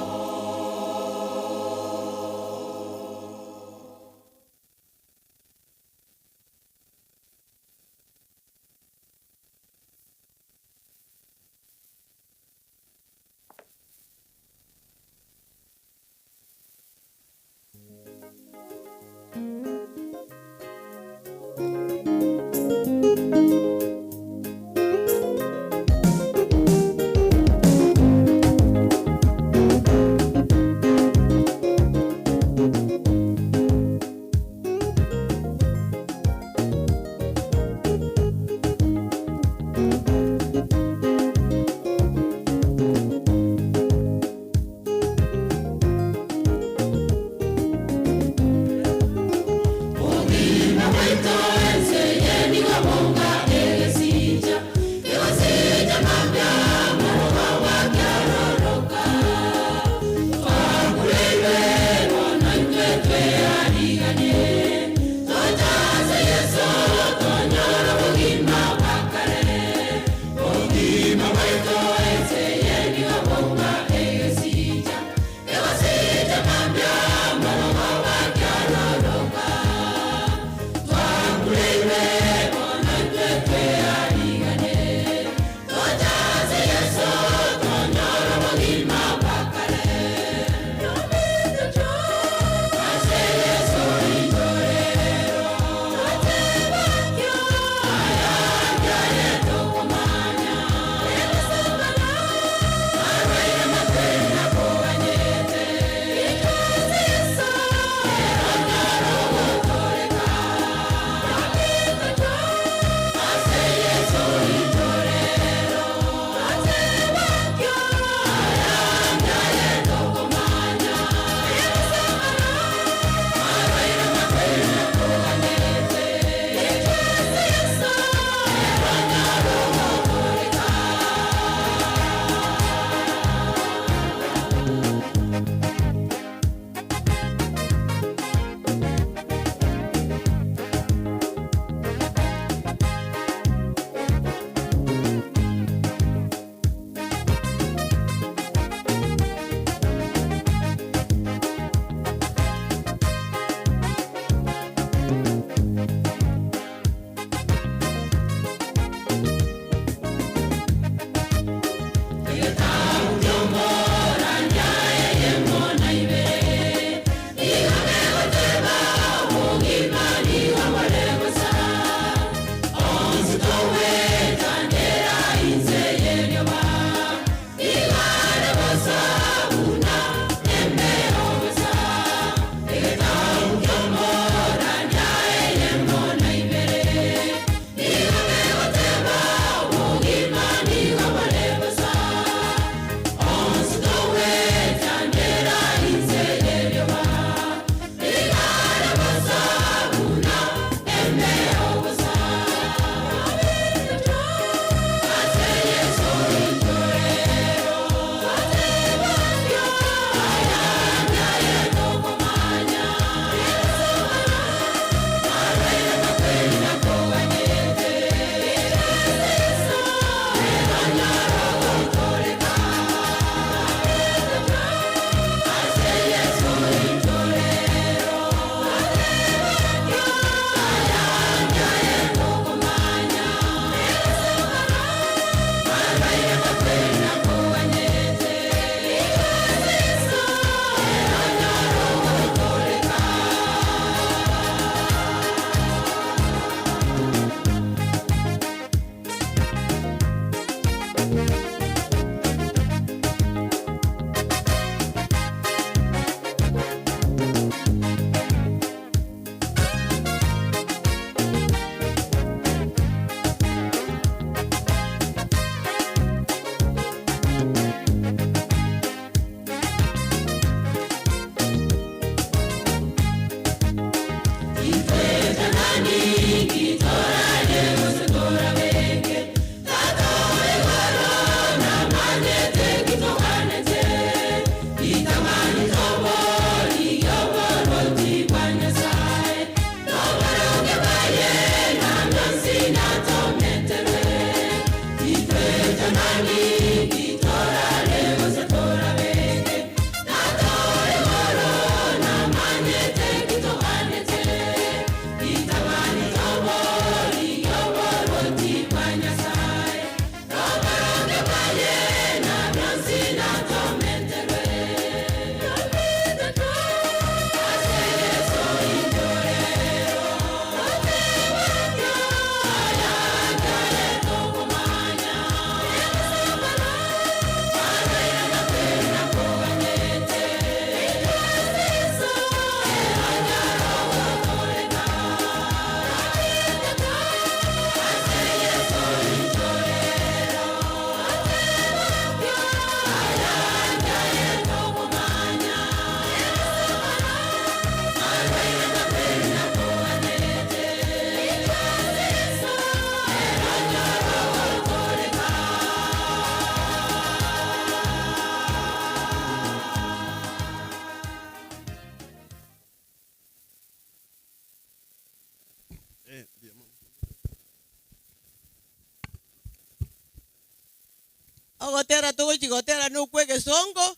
Ogotera togochia gotera nokwa egesongo,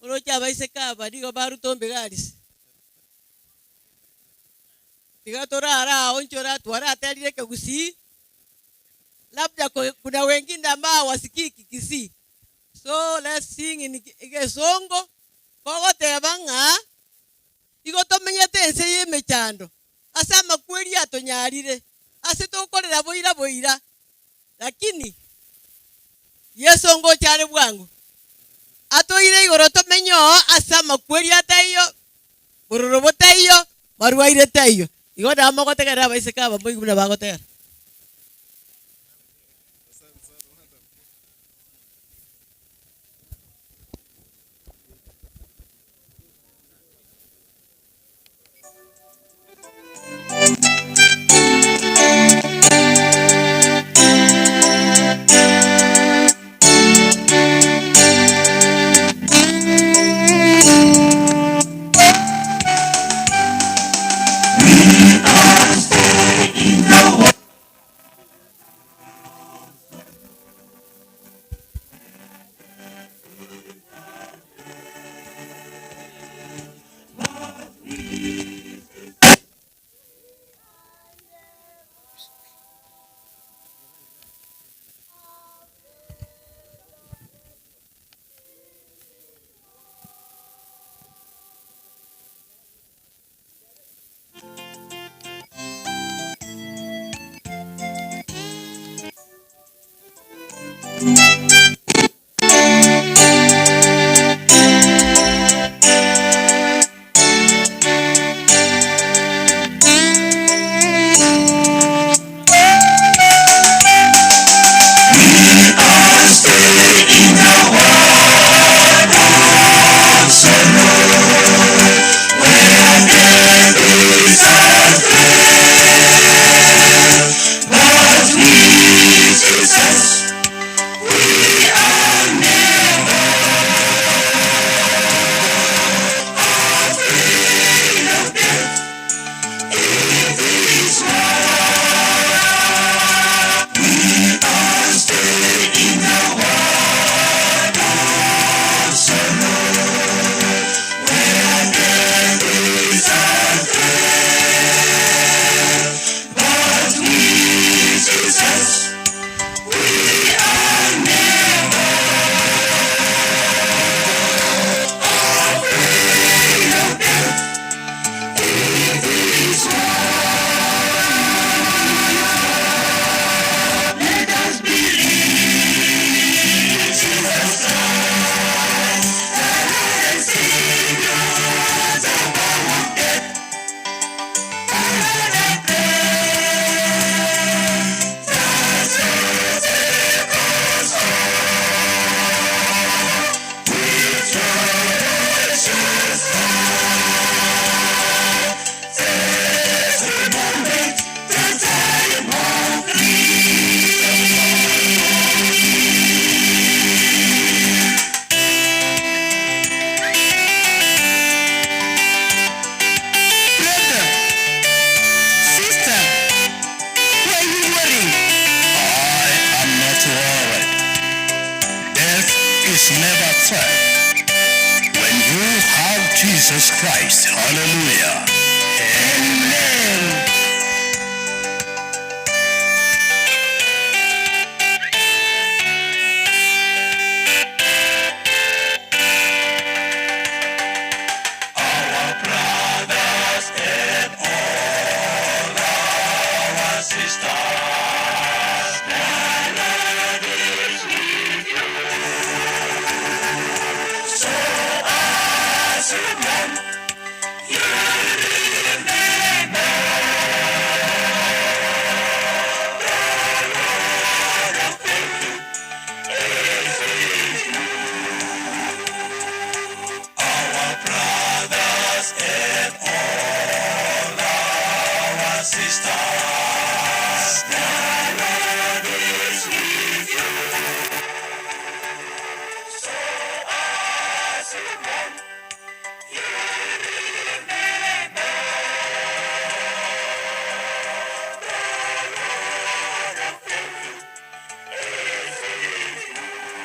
oroche abaiseke aba nigo barute ombigarisi. Tiga torare ao inche twaraterire ekegusii, labda kuna wengine ambao hawasikii Kikisii, so let's sing in egesongo, kogoteba ng'a igo tomenyete ense y'emechando, ase amakweri atonyarire, ase tokorera boira boira, Lakini Yeso ngocha are bwango, atoire igoro tomenye oo ase amakweri ataiyo, bororo botaiyo, marwaire taiyo. Igo nabo mogotegerera abaiseke aba moigwe buna bagotera. Brother, sister, why are you worrying? I am not worried. Death is never threat. When you have Jesus Christ, hallelujah. Amen. Our brothers and all our sisters, the Lord is with you. So as you can, you remember the Lord of faith is with you. Our brothers and all our sisters, the Lord is with you. So as you can, you remember the Lord of faith is with you.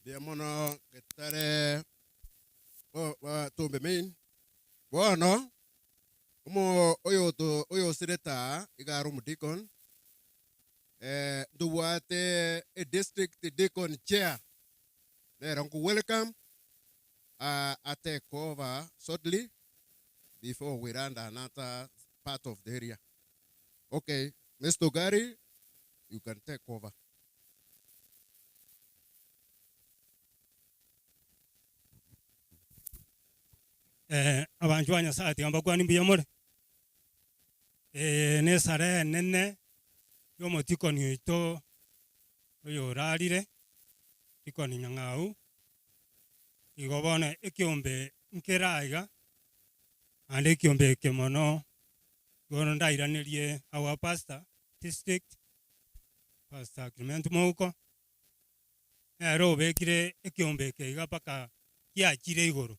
Mbuya mono Getare Tombe Main. Bono omo oyoto oyosirete aa iga are omodeacon, ntobwate edistrict deacon chair nere nko welcome a take over shortly before we run another part of the area. Okay, Mister Ogari you can take over. Abanchwa ba Nyasaye tiga mbakwanie mbuya more. Eye nesare enene y'omotikoni oito oyorarire, Tikoni Nyang'au. Igo bono ekiombe nkere aiga, naende ekiombe eke mono bono ndairanerie our pastor district, Pastor Clement Mouko, nere obekire ekiombe eke iga mpaka kiachire igoro.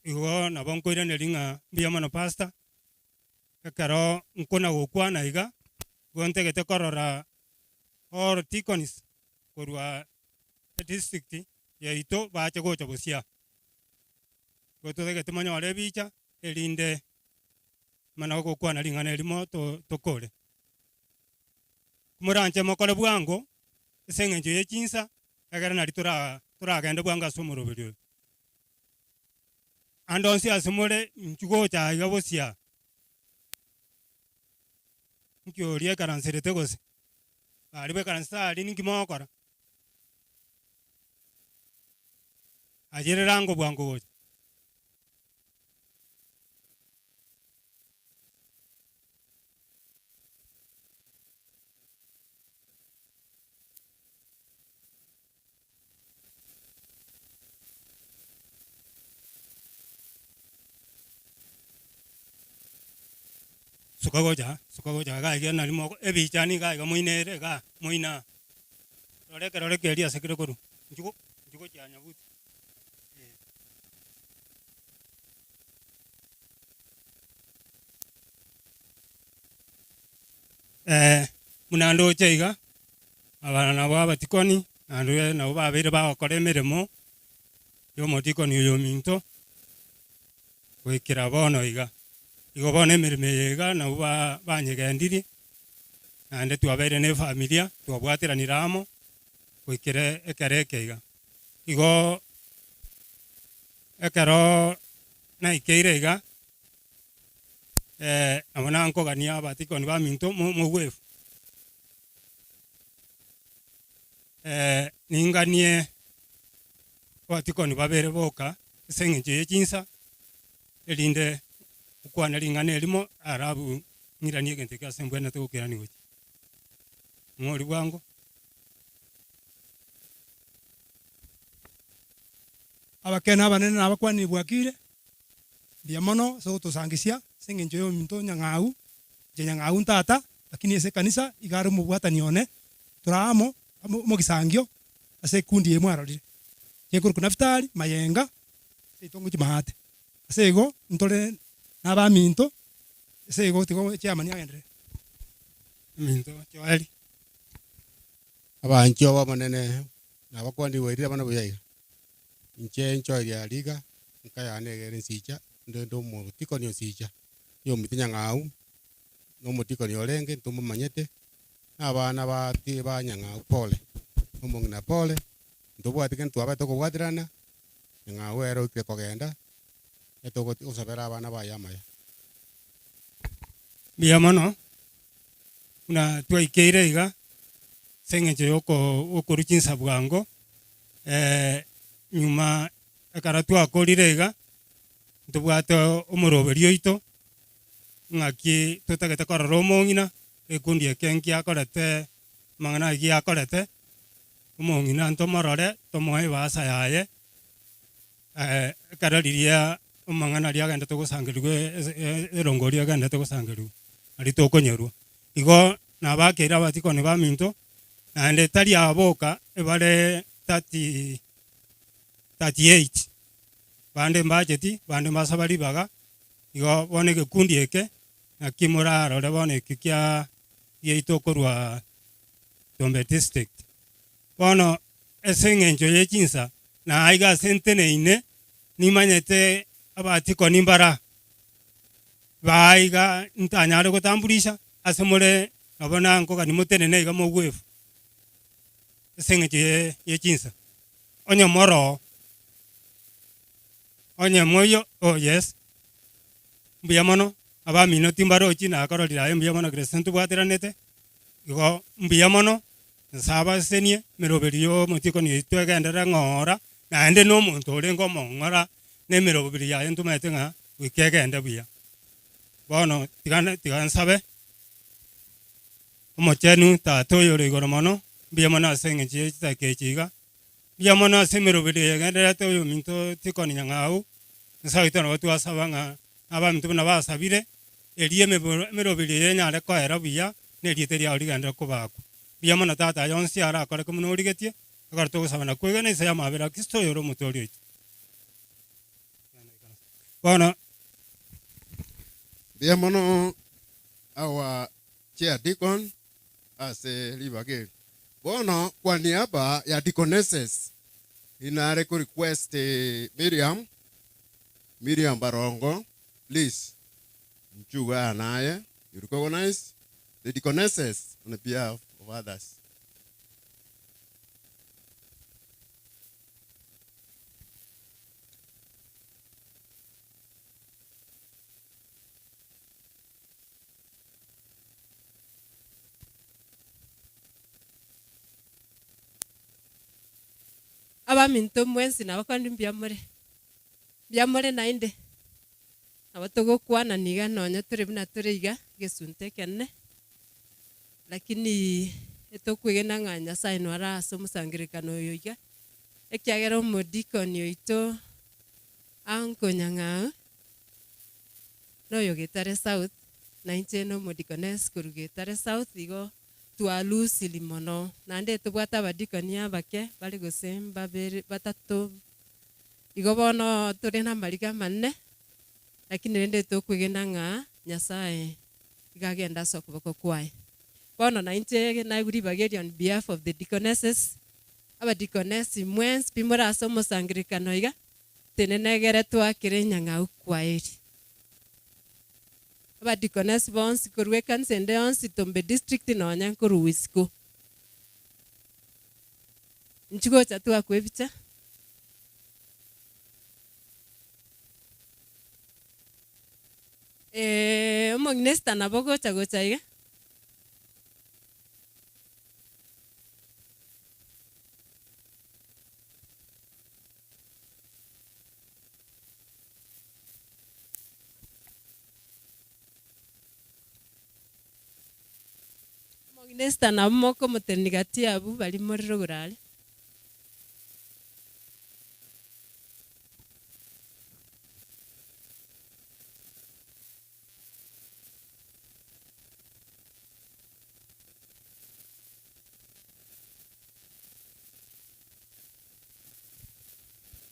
Igo nabo nkoiraneria ng'a mbuya mono pastor, ekero nkona gokwana iga, igo ntagete korora all deacons korwa edistrict yaito bache gocha bosio aa. Igo totagete monyore ebicha erinde mana gokwana ring'ana erimo tokore. Moranche mokore bwango ase engencho ye chinsa, egere nari toragende bwango ase omoroberi oyo. Ande onsi ase more inchuo gocha aiga bosio aa, inki oria ekaranserete gose? Baria baikaransete aria ninki mogokora? Ayerera ango bwango gocha. Suka gocha, suka gocha iga iga nari moko ebicha niga iga moinere igaa moina. Rora ekerore keria ase kere korwa, inchuo inchuo gochia nyabuti eh. Buna ndoche iga, aba nabwo abatikoni, naende nabwo babeire bagokora emeremo y'omotikoni oyo ominto goikera bono iga. Igo bono emeremo eye iga nabwo banyegendirie, naende twabeire na efamilia, twabwateranire amo goikera ekero eke iga. Igo ekero naikeire iga. Nabo nankogania abatikoni baminto mogwefu. Ninganie abatikoni babere boka ase eng'encho ye chinsa, erinde okwane ring'ana erimo alafu ng'iranie egento ekio ase mbwenerete gokerania gochia. Ng'ori bwango. Abakene abanene na abakwaniri bwakire, Mbuya mono ase ogotosangisia ase engencho y'ominto Nyang'au, inche Nyang'au ntata, lakini ase ekanisa iga are omobwatani one, tore amo omogisangio ase ekundi eye mwarorire. Inche nkorokwa Nafutali Mayenga, seito ngochia maate. Ase igo ntore nabaminto, ase igo tiga chairman agenderere. Ominto Joel. Abanchwa b'Omonene nabakwanire bwairire abana buya iga. Inche nchoeria riga, nka yane egere nsicha, ndende omotikoni onsicha, oyomiti nyang'au, na omotikoni orenge ntomomanyete, na abana ba ti ba nyang'au pole, na omong'ina pole, ntobwati kende twabete okobwaterana, nyang'au ere oikire kogenda, etogoti gosabera abana baye amaya. Mbuya mono, buna twaikeire iga, ase eng'encho ya okorwa chinsa bwango, nyuma ekero twakorire iga, ntobwate omoroberio oito, ng'aki totagete korora omong'ina, egekundi eke nkiakorete amang'ana ayio giakorete, omong'ina ntomorore, tomoe ebasa yaye. Ekero riria amang'ana aria agenderete gosangerigwa erongo eria egenderete gosangerigwa, aria tokonyerwa. Igo nabakeire abatikoni baminto, naende tari aba boka, ebare thirty, 38, bande mbacheti, bande mbasaba ribaga, igo bono egekundi eke, naki morarore bono eki kia giaito korwa Tombe district. Bono. Ase engencho ye chinsa, na aiga ase nteneine, nimanyete abatikoni mbara baaiga ntanyare gotamburisha ase more nabo nankogania motenene iga mogwefu ase engencho ye chinsa. Onye moroo, onye moiyo, oh yes, mbuya mono, abamino timbarochi nakororire aye mbuya mono Grace ntobwateranete, igo mbuya mono. Nyasae abasesenie, emeroberi y'omotikoni oito egenderere ng'ora, naende nomonto orenge omong'ora, na emeroberi yaye ntomanyete ng'a goika egende buya. Bono tiga tiga nsabe, Omochenu Tata oyore igoro mono, mbuya mono ase eng'encho ye chidakika echi iga, mbuya mono ase emeroberi eye egendererete oyominto tikoni nyang'au, Nyasae oito nabo twasaba ng'a abaminto buna basabire, erio emeroberi eye enyare koera buya, na erieta riao rigenderere kobakwa. Mbuya mono Tata, aya onsi arakoreke buna origetie, ekero togosaba na kwegena inse y'amabera a Kristo oyore Omotooria oito. Bono. Mbuya mono our chair deacon ase ribaga eri. Bono kwa niaba ya deaconesses inare ko request Miriam, Miriam Barongo please nchuga naye you recognize the deaconesses on behalf of others. Abaminto mwensi nabakwanire mbuya more, mbuya more naende, nabo togokwanani iga nonye tore buna tore iga, egesunte ekenene, lakini etokwegena ng'a Nyasaye nore ase omosangererekano oyo iga, ekiagera omodikoni oito Uncle Nyang'au, noyo Getare South, na inche nomodikoness korwa Getare South, igo twalusiri mono. Naende tobwate abadikoni abake bare gose mbabere batato, igo bono tore namariga amanene, lakini rende tokwegena ng'a Nyasaye iga agende ase okoboko kwaye. Bono nainche naigwe ribaga eri on behalf of the deaconesses, abadikonesi mwensi pi more ase omosangererekano iga, Tenena egere twakere enyang'au kwaeri. Abadikonesi bonsi korwa ekanisa ende yonsi Tombe district nonya nkorwa isiko. Inchuo gocha twakwa ebicha. Omong'ina Esther nabo gocha gocha iga. Omong'ina Esther nabo mokomotenenia gati abwo baria more rogoro aria.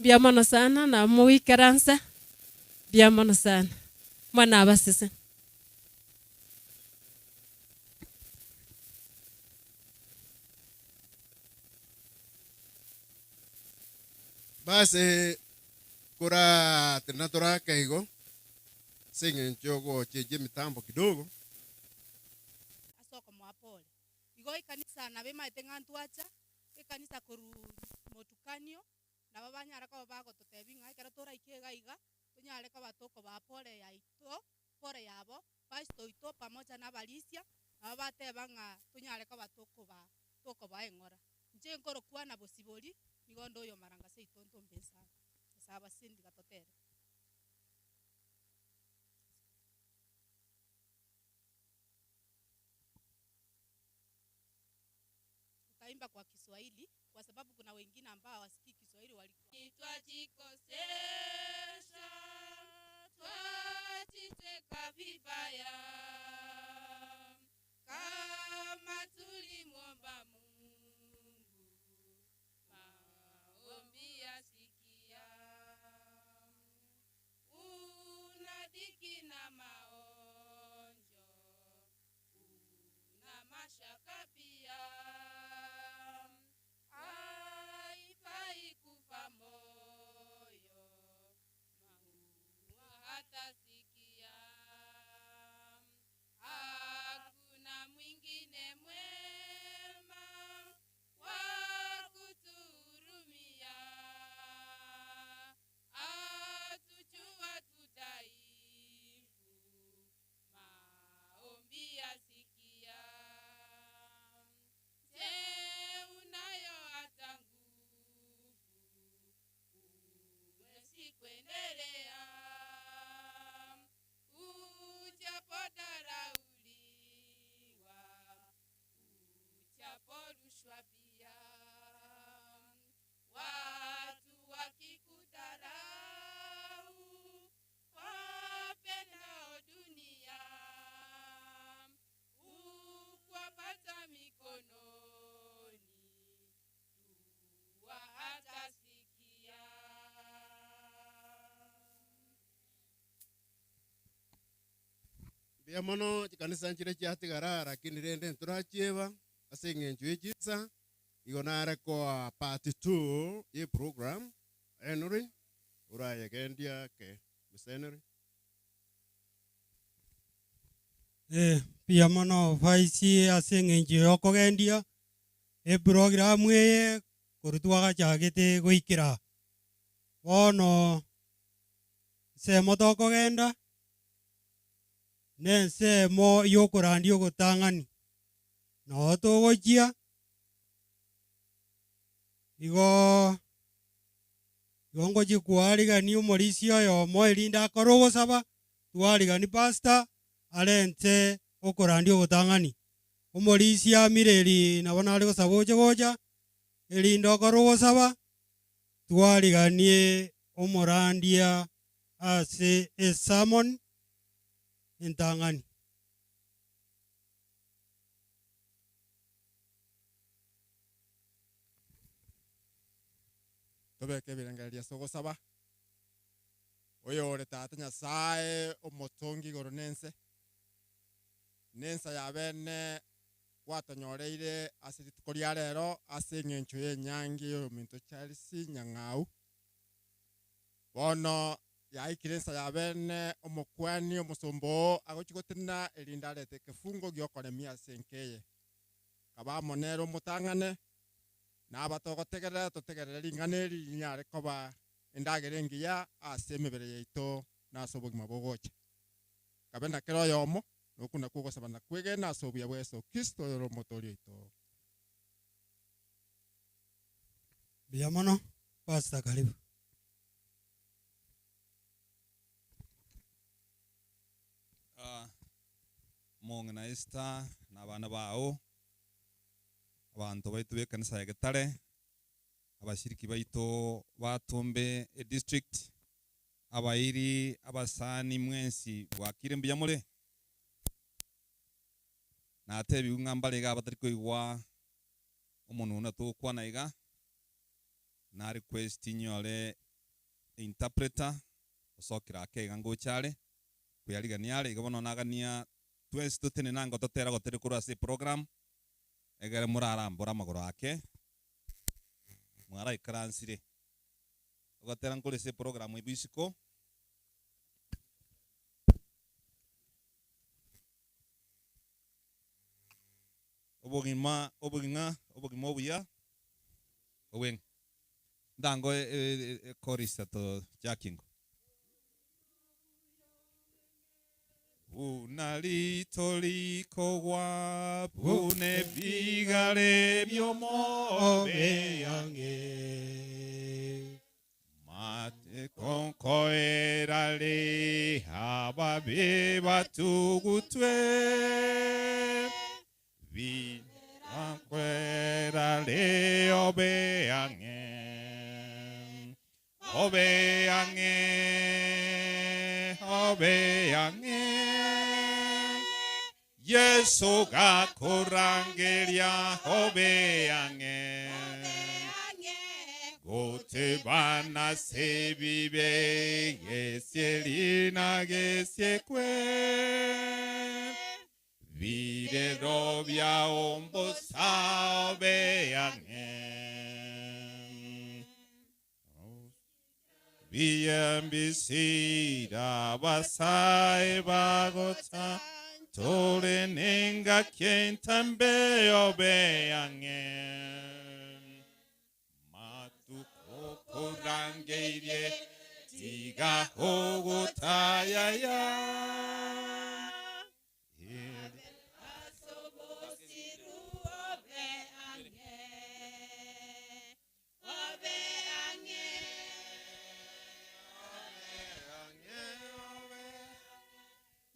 Mbuya mono sana na mogoikaransa, mbuya mono sana. Mwana abasese. Base koratenena torake igo, ase eng'encho yogochenchia emitambo kidogo. Ase okomoa pole. Igo ekanisa nabo emaete ng'a ntwacha, ekanisa korwa motukanio, nabo banyare koba bagototebia ng'a ekero toraike iga iga, tonyare koba tokobaa pole yaito, pole yabo, pastor oito pamoja na abarisia, nabo bateba ng'a tonyare koba tokobaa tokobaa eng'ora. Inche nkorokwana bosibori, nigo onde oyomaranga seito ntombe nsabe. Nyasae abasesenie tiga totere. Tutaimba kwa Kiswahili kwa sababu kuna wengine ambao hawasikii Kiswahili walikuwa Twajikosesha, twajiteka vibaya, kama tulimwomba Mungu, maombi yasikia. Una dhiki na maonjo, una mashaka pia. Mbuya mono chikanisa nchire chiatigara lakini rende ntorachieba ase eng'encho ye chinsa, igo nare koa part 2 ye program Henry orayegendia ake Mister Henry. Eh, mbuya mono Vice ase eng'encho ya okogendia eprogram eye korwa twagachagete goikera aa. Bono ensemo tokogenda nensemo yokorandia ogotang'ani, noo togochia igo igo ngochia koarigania omorisia oyomo erinde akore ogosaba, twarigani pastor arente okorandia ogotang'ani. Omorisia Mireri nabo nare gosaba oche gocha, erinde okore ogosaba, twariganie omorandia ase esermon entang'ani. Tobeke ebirengererio ase ogosaba. Oyore Tata Nyasae omotongi igoro na ense, na ensa ya bene gwatonyoreire ase rituko ria rero ase eng'encho y'enyangi y'oyominto Charles Nyang'au. Bono yaikire ensa ya bene omokuani omosomba oo agochia gotenena erinde arete ekefungo gi'okoremia ase enka eye. Kaba amo nere omotang'ane, na aba togotegerera totegerere ring'ana eri rinyare koba endagera engiya ase emebere yaito na ase obogima bogocha. Kabe na kera oyomo nokwo nakwo ogosaba na kwegena ase obuya bwa Yeso Kristo oyore Omotoori oito. Mbuya mono Pastor karibu. Omong'ina Esther na abana bao, abanto baito b'ekanisa ya Getare, abashiriki baito ba Tumbe edistrict, abairi, abasani mwensi bwakire mbuya more? Natebigwe ng'a mbare iga abatari koigwa omonwa buna togokwana iga, na request nyore interpreter osokire ake iga ngocha are, koyarigania are, igo bono nagania twensi totenene ango totere goteria korwa ase eprogram, egere morarambore amagoro ake, mwaraikaransire. Ogotera nkore ase eprogram eywo isiko. Obogima oboging'a obogima obuya obweng'e. Ndango ekorisa to jakingo. Buna rito rikogwa buna ebigare bi'omobe ang'e. Mateko nkoerare ababe batugutwe. Binankwerare obe ang'e, obe ang'e, obe ang'e. Yeso gakorangeria obe ang'e. Gotebana ase ebibe gesieri na gesiekwe. Birero biao mbosa obe ang'e. Biyambisira abasae bagota tore nengaki entambe obe ang'e. Matuko korangeirie tiga ogotayaya.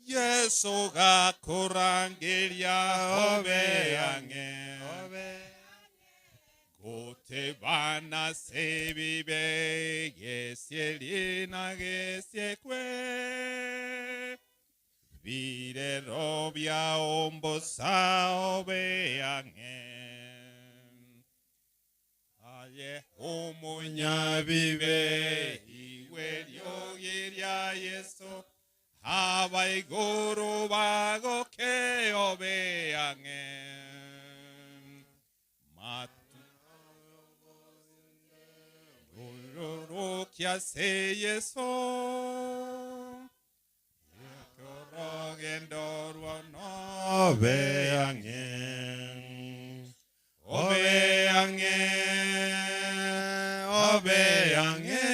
Yeso gakorangeria obe ang'e gotebana ase ebibe gesieri na gesiekwe birero biao mbosa obe ang'e aye omonyabibe igwe riogi ria Yeso Abaigoro bagoke obe ang'e. Matururukia se Yeso. Ekorogendo rwono obe ang'e. Obe ang'e, obe ang'e,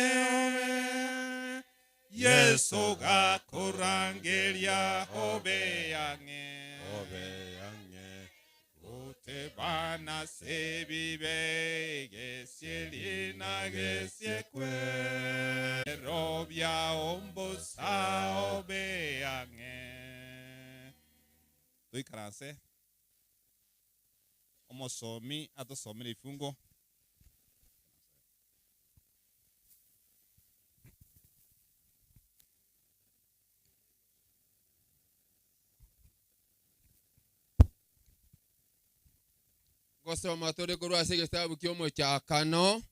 obe. Yesu gakurangeria obe ang'e. Obe ang'e. Gutebana sebibe gesielina gesiekwe. Robia ombosa obe ang'e. Toikaranse omosomi atosomere ifungo. Gosoma tore korwa ase egetabu kia omochakano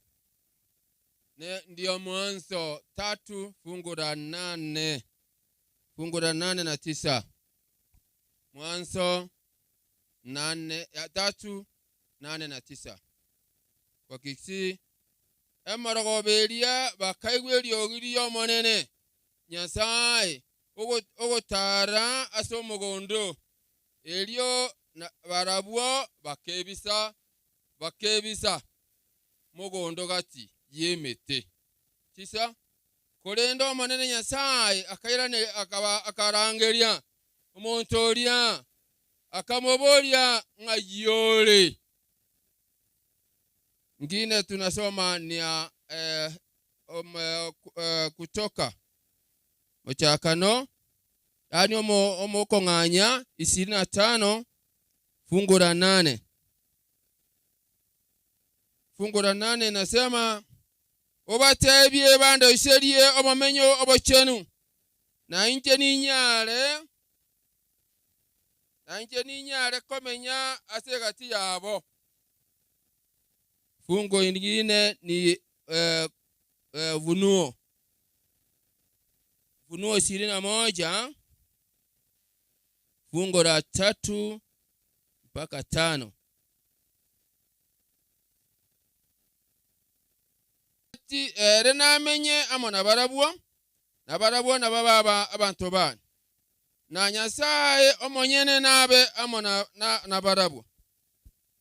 ne ndio mwanzo tatu fungu la nane fungu la nane na tisa Mwanzo nane, ya tatu nane na tisa kwa Kisii emorogoba eria bakaigwa eriogi ri'omonene Nyasaye ogotara ase omogondo erio barabwo bakebisa bakebisa mogondo gati y'emete. Tisa korende omonene Nyasaye akairane akaba akarangeria omonto oria akamoboria ng'ai ore. Ngine tunasoma ni ya eh, um, eh, kutoka mochakano yaani omo omokong'anya ishirini na tano fungu la nane fungu la nane inasema obatebie bandoiserie obomenyo obochenu na inche ninyare na inche ninyare komenya ase egati yabo. Fungu ingine ni eh, eh, Vunuo Vunuo 21 fungu la tatu mpaka tano. Ti ere namenye amo nabarabwo, nabarabwo nababe aba abanto bane, na Nyasae omonyene nabe amo na, na, nabarabwo.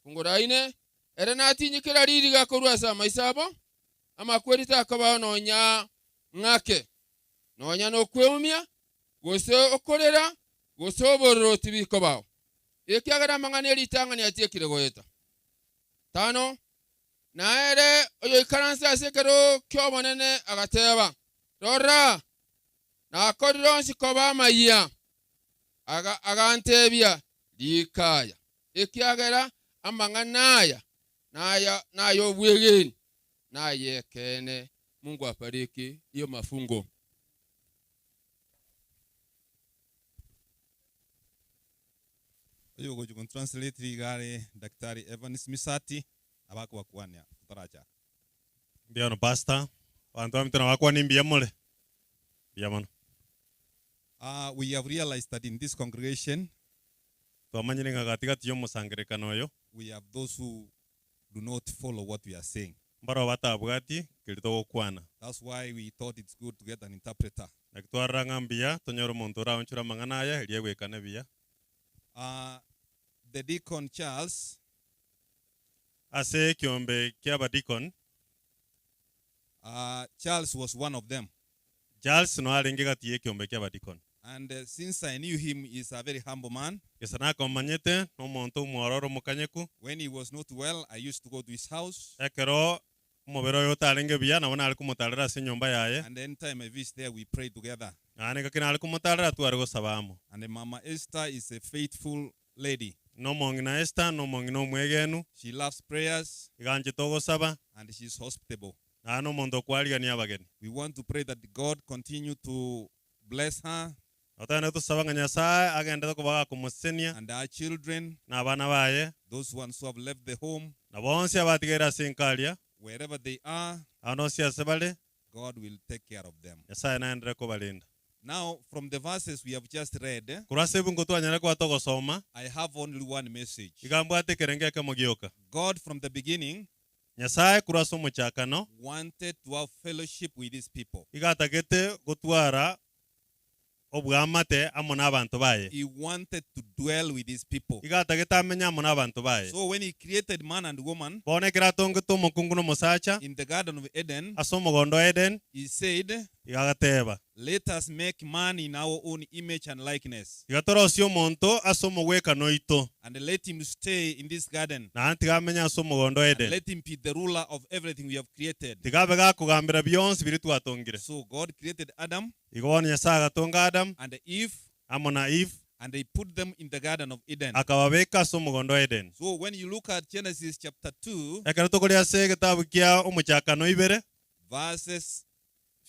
Fungu la ine, ere natinye kera ririga korwa ase amaiso abo, amakweri takobao nonya ng'ake, nonya nokweumia, gose okorera, gose obororo tibikobao, ekiagera amang'ana e ritang'ani atiekire goeta. Tano, Na ere oyoikaranse ase ekerogo ki'obonene agateba, Rora, nakorire onsi koba amayia. Aga, agantebia, Rika aya, ekiagera amang'ana aya naya nay'obwegeni, nay'ekeene. Mungu abariki hiyo mafungo. Oyogochia gontranslate riga are Daktari Evans Misati, abakobakwania totarachaka. Mbuya mono pastor, abanto baminto nabakwanie mbuya more? Mbuya mono. Uh, we have realized that in this congregation, Twamanyire ng'a gati gati y'omosangererekano oyo, we have those who do not follow what we are saying. Mbarabwo batabwati keria togokwana. That's why we thought it's good to get an interpreter. Naki twarora ng'a mbuya tonyore omonto oraonchore amang'ana aya erio egwekane buya. Uh, the deacon Charles. Ase ekiombe ki'abadikon. Uh, Charles was one of them. Charles noyo arenge gati y'ekiombe ki'abadikon. And since I knew him, he is a very humble man. Gesa nakomanyete, nomonto omwororo omokanyeku. When he was not well, I used to go to his house. Ekero omobere oye otarenge buya, nabo nare komotarera ase enyomba yaye. And any time I visit there, we pray together. Naende engaki nare komotarera, tware gosaba amo. And Mama Esther is a faithful lady. Na omong'ina Esther nomong'ina omwegenu. She loves prayers. Iga anchete ogosaba. And she is hospitable. Naende nomonto okwarigania abageni. We want to pray that God continue to bless her. Notagete tosaba ng'a Nyasae agenderere koba gakomosesenia. And her children. Na abana baye. Those ones who have left the home. Na bonsi abatigaire ase enka aria. Wherever they are. Abande bonsi ase bare. God will take care of them. Nyasae naenderere kobarenda. Now, from the verses we have just read, Korwa ase ebungo twanyare koba togosoma, I have only one message. iga mbwate ekerengo ekemo gioka. God from the beginning Nyasae korwa ase omochakano wanted to have fellowship with his people. iga atagete gotwara obwamate amo nabanto baye. He wanted to dwell with his people. Iga atagete amenye amo nabanto baye. So when he created man and woman Bono ekero atongete omokungu na omosacha in the garden of Eden, ase omogondo o Eden, he said, iga agateba, Let us make man in our own image and likeness. Tiga torosie omonto ase omogwekano oito. And let him stay in this garden. Naende tiga amenye ase omogondo o And Eden. let him be the ruler of everything we have created. Tiga abe gakogambera bionsi biria twatongire. So God created Adam. Igo bono Nyasae agatonga Adamu And Eve. amo na Eve. And he put them in the garden of Eden. Akababeka ase omogondo o Eden. So when you look at Genesis chapter 2. Ekero tokoria ase egetabu kia Omochakano ibere. Verses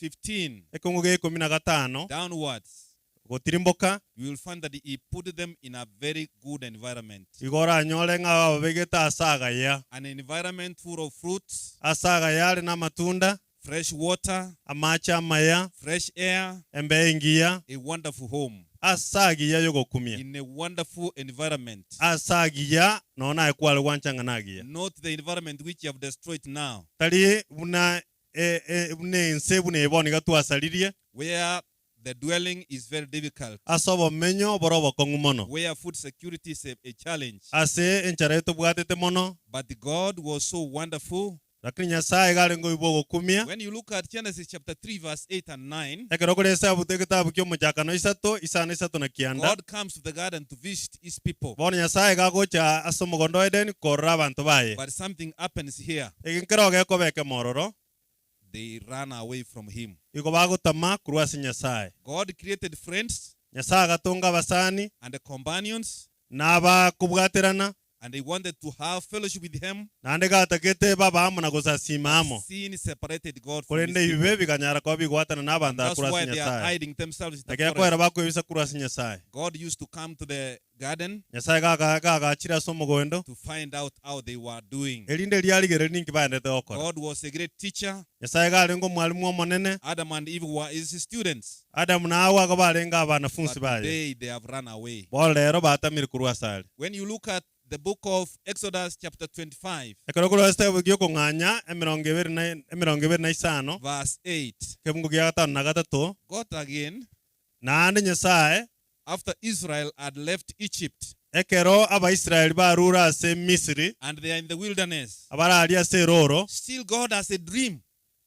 15. Ekeungo gia ikomi na gatano. Downwards. Gotirimboka. You will find that he put them in a very good environment. Igo oranyore ng'a bababegete aase agaya. An environment full of fruits. Aase agaya are namatunda. Fresh water. Amache amaya. Fresh air. Embeo engiya. A wonderful home. Ase agiya y'ogokumia. In a wonderful environment. Ase agiya, nonya naye kware gwancha ng'a nagiya. Not the environment which you have destroyed now. Tari buna e, e, buna ense buna eye bono iga twasaririe. Where the dwelling is very difficult. Ase obomenyo bore obokong'u mono. Where food security is a, a challenge. Ase enchara etobwatete mono. But God was so wonderful. Lakini Nyasae iga arenge oyio bw'ogokumia. When you look at Genesis chapter 3 verse 8 and 9. Ekero okore esabuto egetabu ki'omochakano isato, isano isato na kianda. God comes to the garden to visit his people. Bono Nyasae iga agocha ase omogondo o Edeni korora abanto baye. But something happens here. Eke nkero gekoba ekemo ororo. They run away from him. Igo bagotama korwa ase Nyasae. God created friends. Nyasae agatonga abasani. And companions. Na abakobwaterana. And he wanted to have fellowship with him. Naende gatagete babe amo na gosasiima amo. But sin separated God from his Korende people. ebibe bikanyara koba bigwatana nabanto aba That's korwa why ase they are Nyasae. hiding themselves in the Naki gekoera forest. bakwebisa korwa ase Nyasae. God used to come to the garden Nyasae gaga gagachire ase omogondo. to find out how they were doing. Erinde riarigereria ninki baendete gokora. God was a great teacher. Nyasae garenge omwalimu omonene. Adam and Eve were his students. Adamu na Hawa igo barenge abanafunsi But baye. today they have run away. Bono rero batamire korwa asare. When you look at the book of Exodus chapter 25. Ekero korwa ase egetabu gi'okong'anya emerongo ebere na emerongo ebere na isano. Verse 8. Ekebungo gia gatano na gatato. God again. Naende Nyasae. After Israel had left Egypt. Ekero Abaisraeli barure ase Misiri. And they are in the wilderness. Abararia ase erooro. Still God has a dream.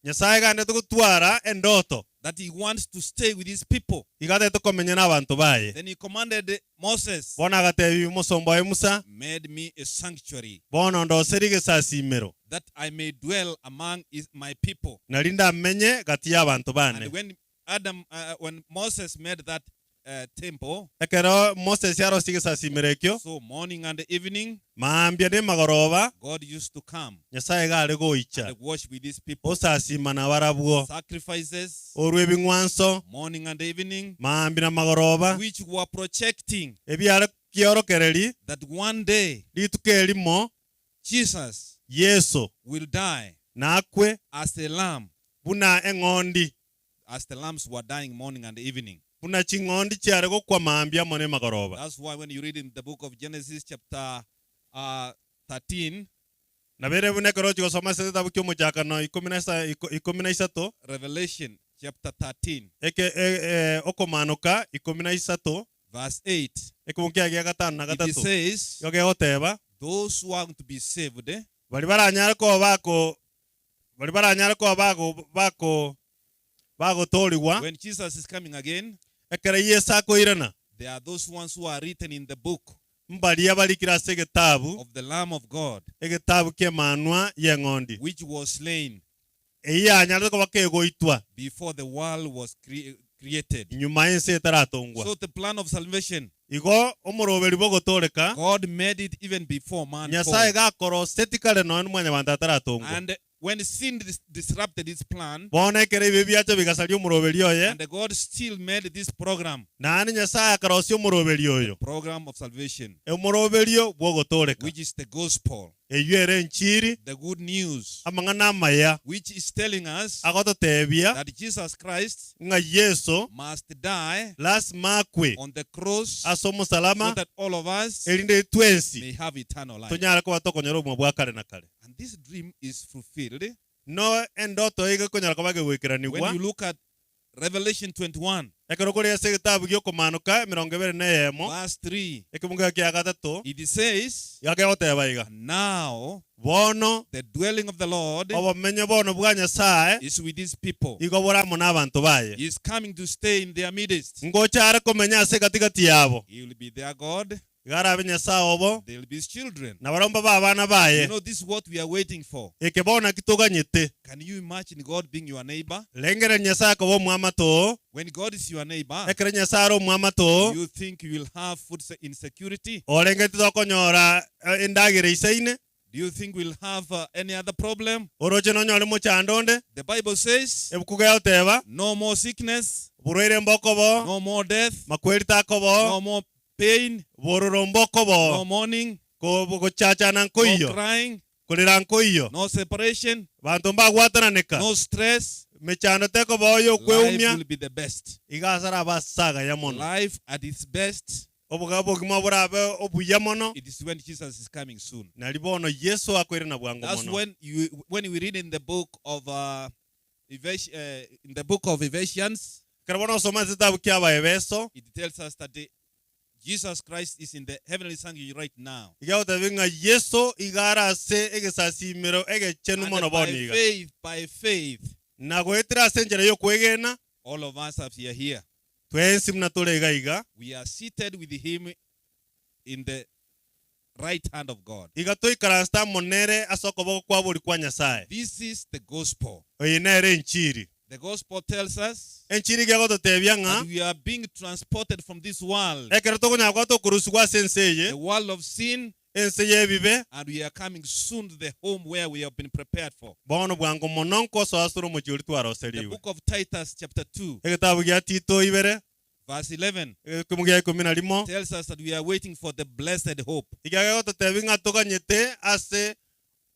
Nyasae gandete gotwara endoto. That he wants to stay with his people. Igo atagete komenya nabanto baye. Then he commanded Moses. Bono agatebia omosomba oye Musa. Made me a sanctuary. Bono ndoserie egesasiimero. That I may dwell among his, my people. Nario ndamenye gati y'abanto bane. And when Adam, uh, when Moses made that uh, temple, Ekero Moses arosie egesasimero ekio, so morning and evening, maambia nemagoroba, God used to come Nyasae iga are goicha, and wash with his people. osasima nabarabwo, Sacrifices, orue ebing'wanso, morning and evening, maambia na magoroba, which were projecting ebiare kiorokereri, that one day rituko erimo, Jesus Yeso will die nakwe as a lamb, buna eng'ondi. As the lambs were dying morning and evening. Buna ching'ondi chiare gokwa mambia amo nemagoroba. That's why when you read in the book of Genesis chapter uh, 13, Nabo ere buna ekero ochia gosoma ase egetabu ki'omochakano ikomi na isa, iko, ikomi na isato. Revelation chapter 13. Eke, e, e, okomanoka ikomi na isato. Verse 8. Ekebungo kiaye gia gatano na It gatato. says, Igo gegoteba. Those who are to be saved. Baria baranyare koba bako, baria baranyare koba bago, bako, bagotoorigwa. When Jesus is coming again, Ekero Yeso akoirana. there are those ones who are written in the book Mbaria barikire ase egetabu. of the Lamb of God, Egetabu ki'Emanwa y'Eng'ondi. which was slain Eyio yanyarete koba kegoitwa. before the world was cre- created. Nyuma ense etaratongwa. So the plan of salvation, Igo omoroberi bw'ogotooreka. God made it even before man Nyasae fall. gakoroseti kare nonya mwanyabanto ataratongwa. And when sin dis- disrupted his plan, Bono ekero ebibe biacha bigasaria omoroberi oye, and God still made this program, naende Nyasae akarosia omoroberi oyo, program of salvation, omoroberio bw'ogotooreka, which is the gospel. Eywo ere enchiri, The good news. Amang'ana amaya, Which is telling us agototebia that Jesus Christ ng'a Yeso must die lasima akwe on the cross ase omosalama so that all of us erinde twensi may have eternal life. tonyare koba tokonyora obogima bwa kare na kare. And this dream is fulfilled No endoto eye gekonyara koba kegoikeranigwa. when you look at Revelation 21. Ekero kore ase egetabu gi'Okomaanoka emerongo ebere na eyemo, Verse 3. ekebungo kia gatato, It says, iga kegoteba iga, Now Bono the dwelling of the Lord obomenyo bono bwa Nyasae is with his people. igo bore amo nabanto baye. He is coming to stay in their midst. Ngocha are komenya ase egati-gati yabo. He will be their God. Iga arabe Nyasae obo, They will be his children. na barabwo mbabe abana baye. You know, this is what we are waiting for. Eke bono naki toganyete. Can you imagine God being your neighbor? Rengereria Nyasae koba omwamato oo. When God is your neighbor, Ekero Nyasae are omwamato oo, do you think you will have food insecurity? orengeretie tokonyora endagera eisaine? Do you think we'll have uh, any other problem? Oroche nonyore mochando onde? The Bible says, Ebuku gegoteba, no more sickness, Oborwaire mbokoba oo, no more death, makweri takoba oo, no more pain, bororo mbokoba oo, no mourning, gochachana no nkoiyo, crying, korera nkoiyo, no separation, banto mbagwatananeka, no stress. mechando tekoba oo Life y'okweumia, will be the best. iga ase arabe ase agaya mono. Life at its best, Oboga obogima borabe obuya mono, it is when Jesus is coming soon. nari bono Yeso akoirana bwango That's mono. when you when we read in the book of uh, Ephes- uh, in the book of Ephesians, Ekero bono osoma ase etabu kia Abaefeso, it tells us that the, Jesus Christ is in the heavenly sanctuary right now. iga agotebia ng'a Yeso iga are ase egesasimero egechenu And mono bono by iga. faith, by faith, Na goetera ase enchera y'okwegena, all of us are here. twensi buna tore iga iga, We are seated with him in the right hand of God. Iga toikaransete amo nere ase okoboko kwa borio kwa Nyasae. This is the gospel. Eye nere enchiri. The gospel tells us Enchiri iga egototebia ng'a that we are being transported from this world, ekero tokonyara koba tokorusigwa ase ense eye, the world of sin, ense y'ebibe, and we are coming soon to the home where we have been prepared for. bono bwango mono nkosoa asore omochie oria The twaroserigwe. book of Titus chapter 2, Egetabu gia Tito ibere, verse 11 Ekemo gia ikomi na rimo. tells us that we are waiting for the blessed hope. Iga gegototebia ng'a toganyete ase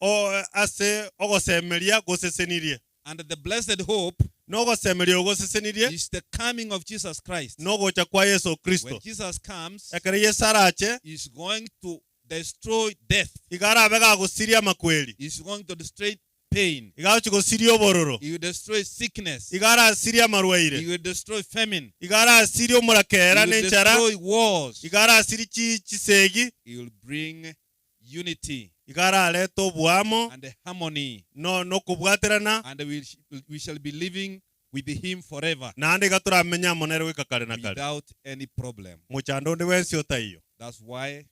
o ase ogosemeria gosesenirie. And the blessed hope Na ogosemeria ogosesenirie is the coming of Jesus Christ. nogocha kwa Yeso Kristo. When Jesus comes, Ekero Yeso arache, he is going to destroy death. iga arabe gagosiria amakweri. He is going to destroy pain. Iga agochia gosiria obororo. He will destroy sickness. Iga arasirie amarwaire. He will destroy famine. Iga arasirie omorakera He na will enchara. destroy wars. Iga arasirie chi chisegi. He will bring unity Iga ararete oboamo and harmony. no nokobwaterana. And we, we shall be living with him forever Naende iga toramenye amo nere goika kare na kare. without any problem. Mochando onde bwensi otaiyo. That's why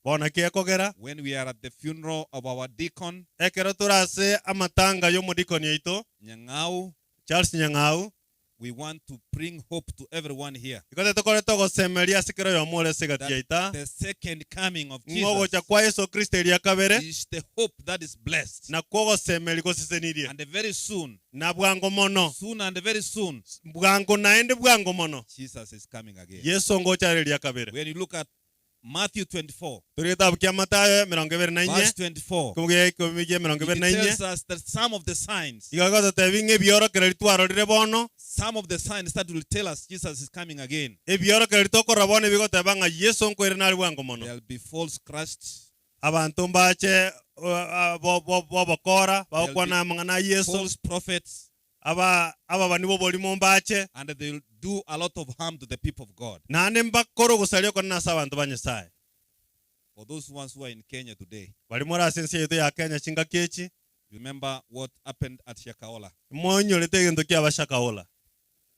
Bono naki ekogera? when we are at the funeral of our deacon, Ekero tore ase amatanga y'omodikoni oito, Nyang'au, Charles Nyang'au, we want to bring hope to everyone here. igo tetokorete ogosemeria ase kera oyomo ore ase egati That yaita, the second coming of ng'a Jesus ogocha kwa Yeso Kristo eria kabere is the hope that is blessed. nakwo ogosemeria gosesenirie. And very soon, Na bwango mono, soon and very soon, bwango naende bwango mono, Jesus is coming again. Yeso ngocha are eria kabere. When you look at Matthew 24, Tore getabu kia Mathayo emerongo ebere na inye, verse 24, ekemogo gia ikomi gia emerongo ebere it na inye, tells us that some of the signs, igo egototebia ng'a ebiorokererio twarorire bono, some of the signs that will tell us Jesus is coming again. ebiorokererio tokorora bono ebigoteba ng'a Yeso nkoirana are bwango mono. There'll be false Christs, Abanto mbache uh, bo- bo- b'obokora, there'll bagokwana be amang'ana a Yeso, false prophets, aba ababani b'oborimo mbache, and they'll do a lot of harm to the people of God. naende mbakore ogosaria okonene ase abanto ba Nyasae. For those ones who are in Kenya today, Baria more ase ense yaito ya Kenya chingaki echi, remember what happened at Shakahola. monyorete egento kiaba Shakahola.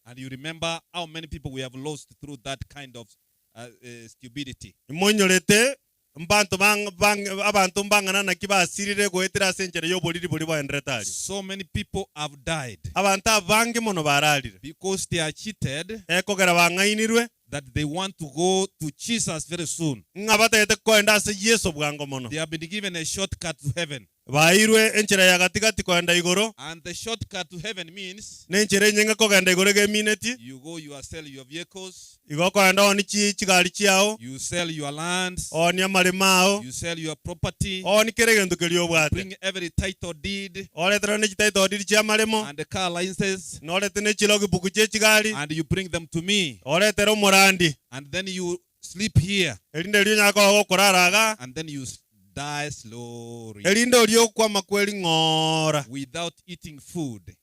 And you remember how many people we have lost through that kind of uh, uh, stupidity. Monyorete mbanto bang, bang, abanto mbang'ana naki basirire goetera ase enchera y'oboriri boria bwaenderete aria. So many people have died Abanto abange mono bararire because they are cheated ekogera bang'ainirwe that they want to go to Jesus very soon. ng'a batagete koenda ase Yeso bwango mono. They have been given a shortcut to heaven. Baeirwe enchera ya gati-gati koenda igoro. And the shortcut to heaven means. Na enchera enyeng'e kogenda igoro egemineti. You go you sell your vehicles. Igo okoenda oonie chi chigari chiao. You sell your lands. Oonie amaremo ao. You sell your property. Oonie kera egento keria obwate. Bring every title deed. Oretere ne chititle deed chi'amaremo. And the car licenses. Na orete ne chilogbook chie chigari. And you bring them to me. Oretere omorandi. And then you sleep here. Erinde erio onyare koba gokorara iga. And then you die slowly. Erinde oria okwa amakweri ng'ora. Without eating food.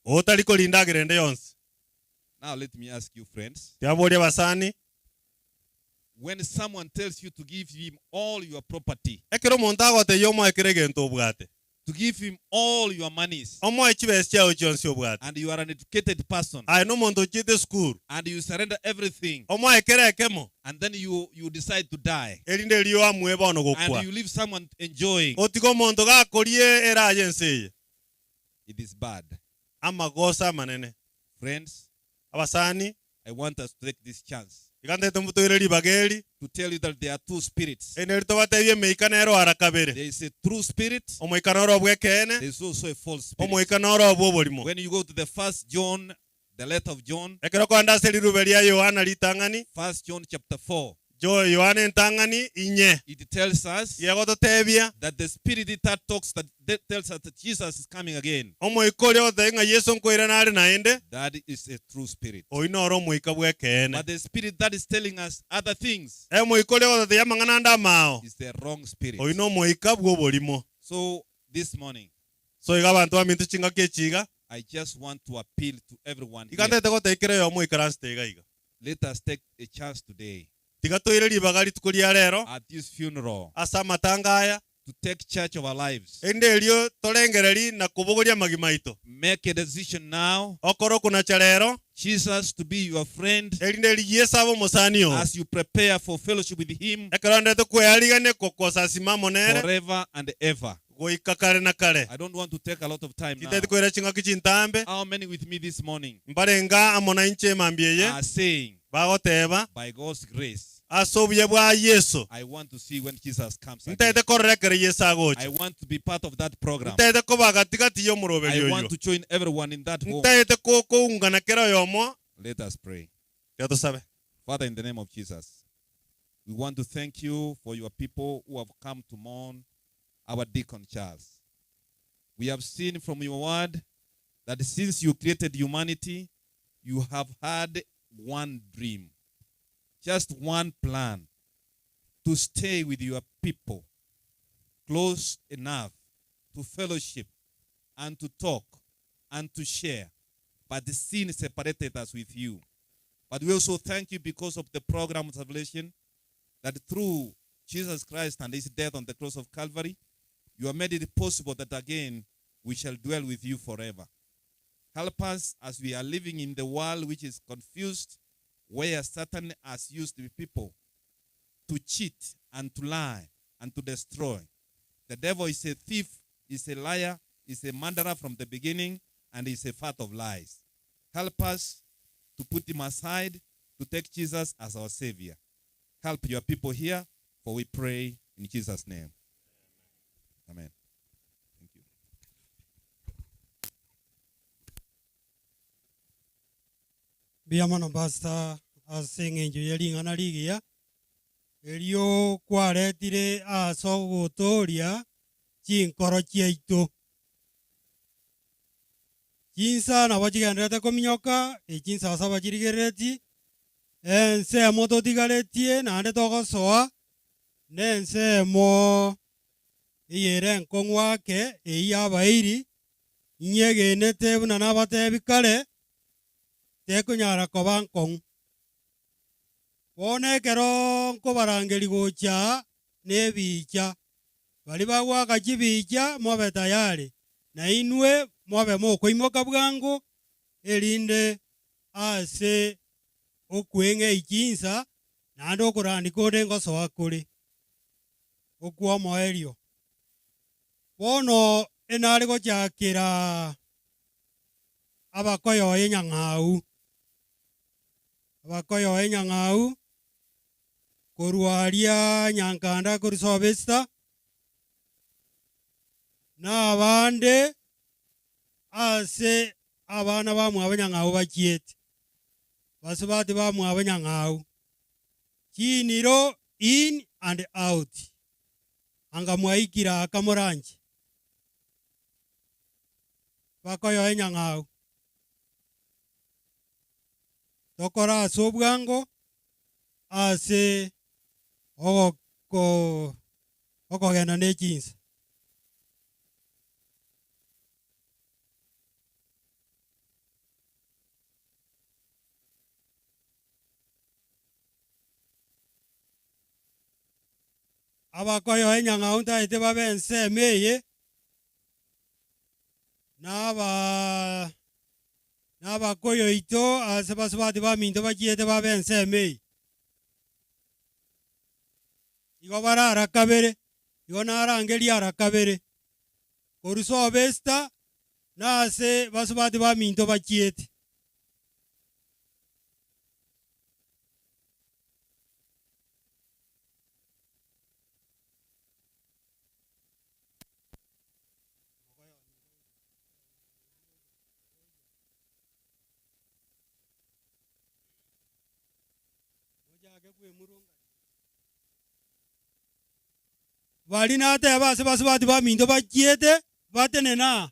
Otari koria endagera ende yonsi. Now let me ask you friends. Tiaboria abasani. When someone tells you to give him all your property. Ekero omonto agotebia omoe kera egento obwate. To give him all your monies. Omoe chibesa chiao chionsi obwate. And you are an educated person. Aye nomonto ochiete esukuru. And you surrender everything. Omoe kera ekemo. And then you you decide to die. Erinde erio oamue bono gokwa. And you leave someone enjoying. Otige omonto gakoria eraha y'ense eye. It is bad. Amagoso amanene. Friends, Abasani. I want us to take this chance. Iga ntete mbutoire ribaga eri. To tell you that there are two spirits. Erinde tobatebie emeika nero ara kabere. There is a true spirit. Omoika noro obw'ekeene. There is also a false spirit. Omoika noro obw'oborimo. When you go to the first John, the letter of John. Ekero okoenda ase rirube ria Yohana ritang'ani. First John chapter 4. Yohana entang'ani inye. It tells us Yegototebia. that the spirit that talks that that tells us that Jesus is coming again. Omoika oria ogotebia ng'a Yeso nkoirana are naende. That is a true spirit. Oyio noro omoika bw'ekeene. But the spirit that is telling us other things. Omoika oria ogototebia amang'ana ande amao. Is the wrong spirit. Oyio nomoika bw'oborimo. So this morning. So iga abanto baminto chingaki echi iga. I just want to appeal to everyone Iga here. ntete gotebia kera oyomo oikaransete iga iga. Let us take a chance today. Tiga toire ribaga rituko ria rero. At this funeral. Ase amatanga aya. To take charge of our lives. Erinde erio torengererie na kobogoria amagima aito. Make a decision now. Okore okonacha rero. Jesus to be your friend. Erinde rigie Yeso abe omosani oo. As you prepare for fellowship with him. Ekero andete kwearigania gosasima amo nere. Forever and ever. Goika kare na kare. I don't want to take a lot of time now. Tinteti koira ching'aki chintambe. How many with me this morning? Mbarenge amo nainche mambia eye. Are saying. Bagoteba. By God's grace. Ase obuya bwa Yeso. I want to see when Jesus comes again. Ntaete korora ekero Yeso agocha. I want to be part of that program. Ntaete koba gati gati y'omoroberio I oyio. want to join everyone in that home. Ntaete ko- koungana kera oyomo. Let us pray. Tiga tosabe. Father, in the name of Jesus, we want to thank you for your people who have come to mourn our deacon Charles. We have seen from your word that since you created humanity, you have had one dream, just one plan to stay with your people close enough to fellowship and to talk and to share. But the sin separated us with you. But we also thank you because of the program of salvation that through Jesus Christ and his death on the cross of Calvary, you have made it possible that again we shall dwell with you forever. Help us as we are living in the world which is confused, where Satan has used the people to cheat and to lie and to destroy. The devil is a thief, is a liar, is a murderer from the beginning, and is a father of lies. Help us to put him aside, to take Jesus as our Savior. Help your people here, for we pray in Jesus' name. Amen. Thank you. Mbuya mono Pastor ase eng'encho ye ring'ana rigiya, erio kwaretire ase ogotooria chinkoro chiaito. Chinsa nabo chigendererete kominyoka, echi nsasa bachirigerereti, ensemo totigaretie naende togosoa, nensemo eyere enkong'u ake eyio y'abairi, inyegenete buna nabatebi kare, tekonyara koba nkong'u. Bono ekero nkobarangeria gocha aa nebiicha, baria bagoaka chibiicha mobe tayari, na inwe mobe mokoimoka bwango, erinde ase okweng'ei chinsa, naende okorandi konde ngosoa kore okw'omoerio. Bono enare gochakera abakoyoa enyang'au, abakoyoa enyang'au korwa aria Nyankanda korwa Soba Esther. Na abande ase abana bamwabo nyang'au bachiete, basubati bamwabo nyang'au, chiniro in and out, anga mwaikire aka moranche, bakoyoe nyang'au. Tokore ase obwango ase ogoko okogenda ne chinsa. Abakoyoa enyang'au ntaete babe ensemo eye, na aba na abakoyoito ase basubati baminto bachiete babe ensemo eye. Igo bare ara kabere, igo narangerie ara kabere, korwa sobo Esther na ase basubati baminto bachiete. Baria nateba ase basubati baminto bachiete, batenene aa.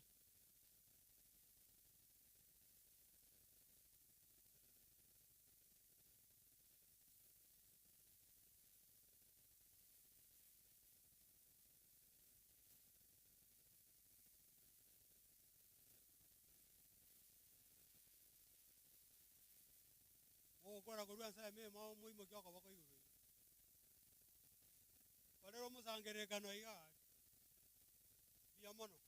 Mogokora korwa ase ememo moimokie okoboko igoro iga. Korera omosangererekano iga aria. Mbuya mono.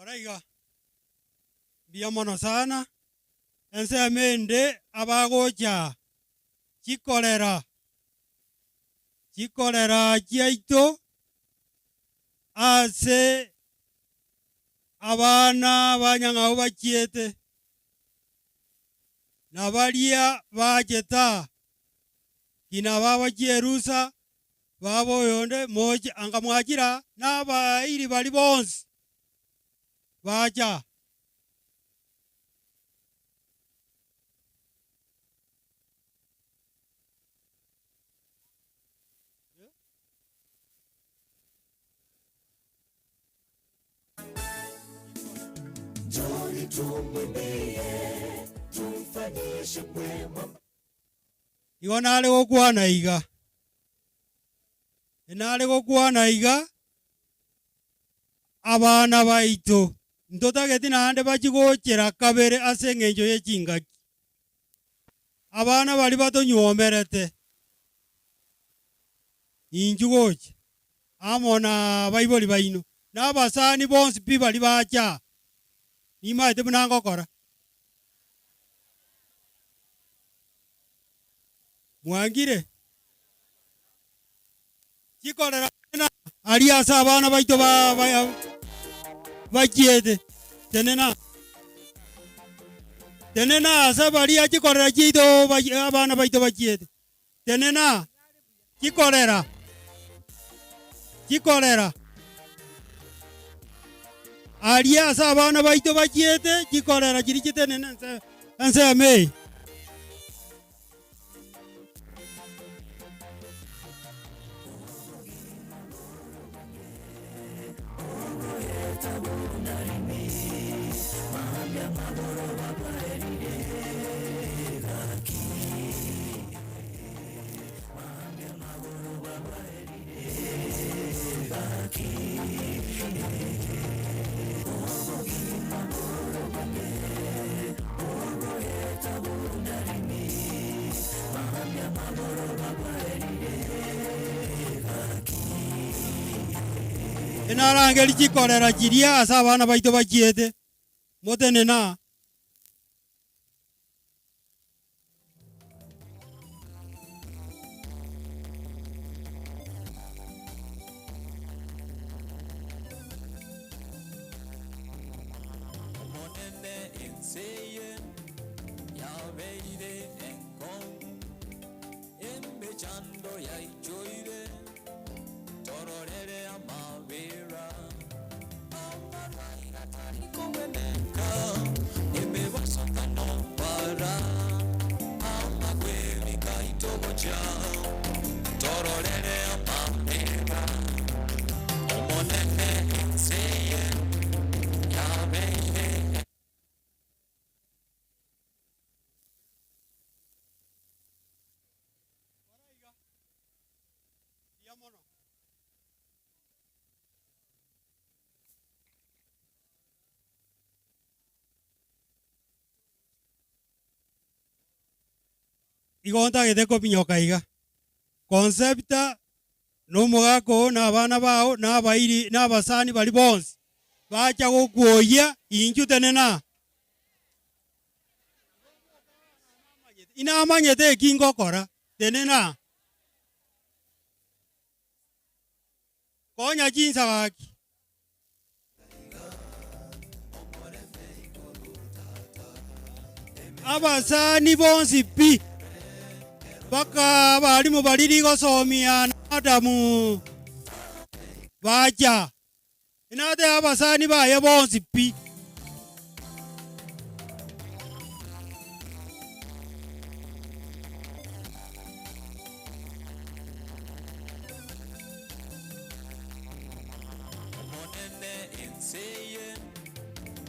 Kora iga, mbuya mono sana, ensemo ende abagocha aa, chikorera, chikorera chiaito ase abana ba nyang'au bachiete, na baria bachete aa, kina babo chierusa, baba oyonde moche anga mwachire aa, na abairi baria bonsi bacha aa. Igo nare gokwana iga, nare gokwana iga, abana baito ntotageti naende bachie gochera kabere ase engencho ye chingaki. Abana baria batonyuomerete, inchuo gocha amo nabaibori baino, na abasani bonsi pi baria bacha aa, nimaete buna ngokora. Mwangire chikorera tenena aria ase abana baito ba ba bachiete, tenena. Tenena ase baria chikorera chiaito abana baito bachiete. Tenena, chikorera, chikorera. Aria ase abana baito bachiete, chikorera chiria chitenene ense ensemo eye. Enarangerie chikorera chiria ase abana baito bachiete, motenene aa. Omonene ense eye yabeire enkong'u, emechando yaichoire, tororere amabera. Amarwaire atari kogweneka, emebasokano para, amakweri kaitogocha, tororere amabera. Omonene ense eye yabeire. Igo ntagete kominyoka iga. Concepta na omogaka oo na abana bao na abairi na abasani baria bonsi bacha gokwoyia inchuo tenena aa. Inamanyete eki ngokora, tenena aa. Konya chinsa gaki. Abasani bonsi pi, mpaka abalimu baria rigosomia na madamu bacha. Inatebe abasani baye bonsi pi. Omonene ense eye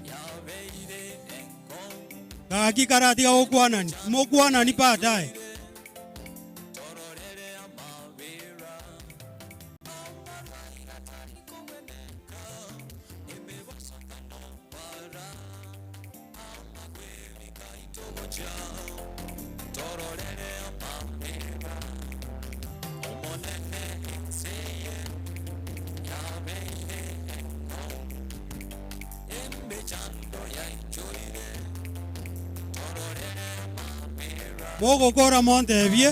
yabeire enkong'u. Gaki karatiga gokwanani, mokwanani baadaye. Tororere amabera. Amarwaire atari kogweneka, emebasokano para, amakweri kaitogocha. Tororere amabera. Omonene ense eye yabeire enkong'u, emechando yaichoire. Tororere amabera. Mogokora montebie.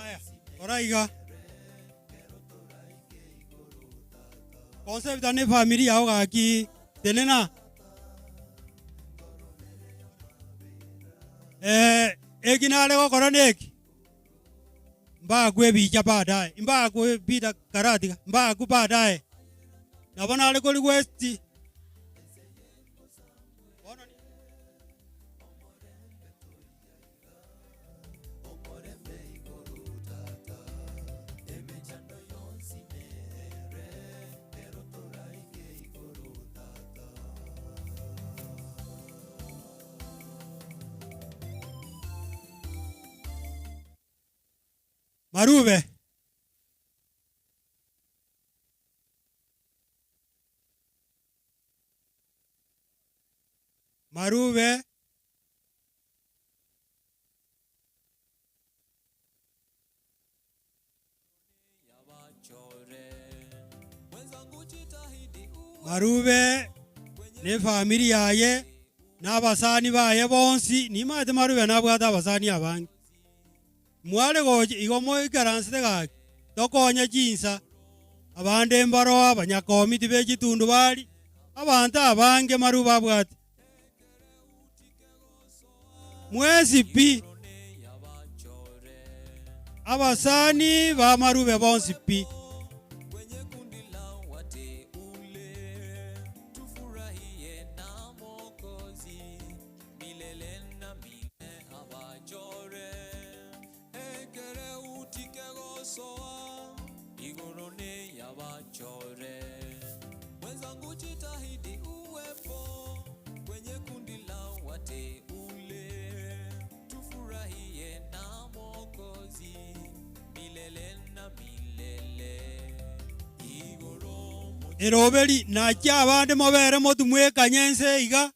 Aya, kora iga. Concept ne family yao gaki tenena. Eh, eki nare gokora neki. Mbakwe ebicha baadaye, mbakwe Peter Karatiga, mbakwe baadaye. Nabo nare ko request. Marube. Marube. Marube nefamiri yaye na abasani baye bonsi, nimanyete Marube nabwate abasani abange. Mware gocha igo moikaransete gaki, tokonye chinsa, abande mbaro abanyakomiti be chitundubari, abanto abange Marube abwate. Mwensi pi, abasani b'amarube bonsi pi. Eroberi, Naki abande mobere motwe mwekanye ense iga,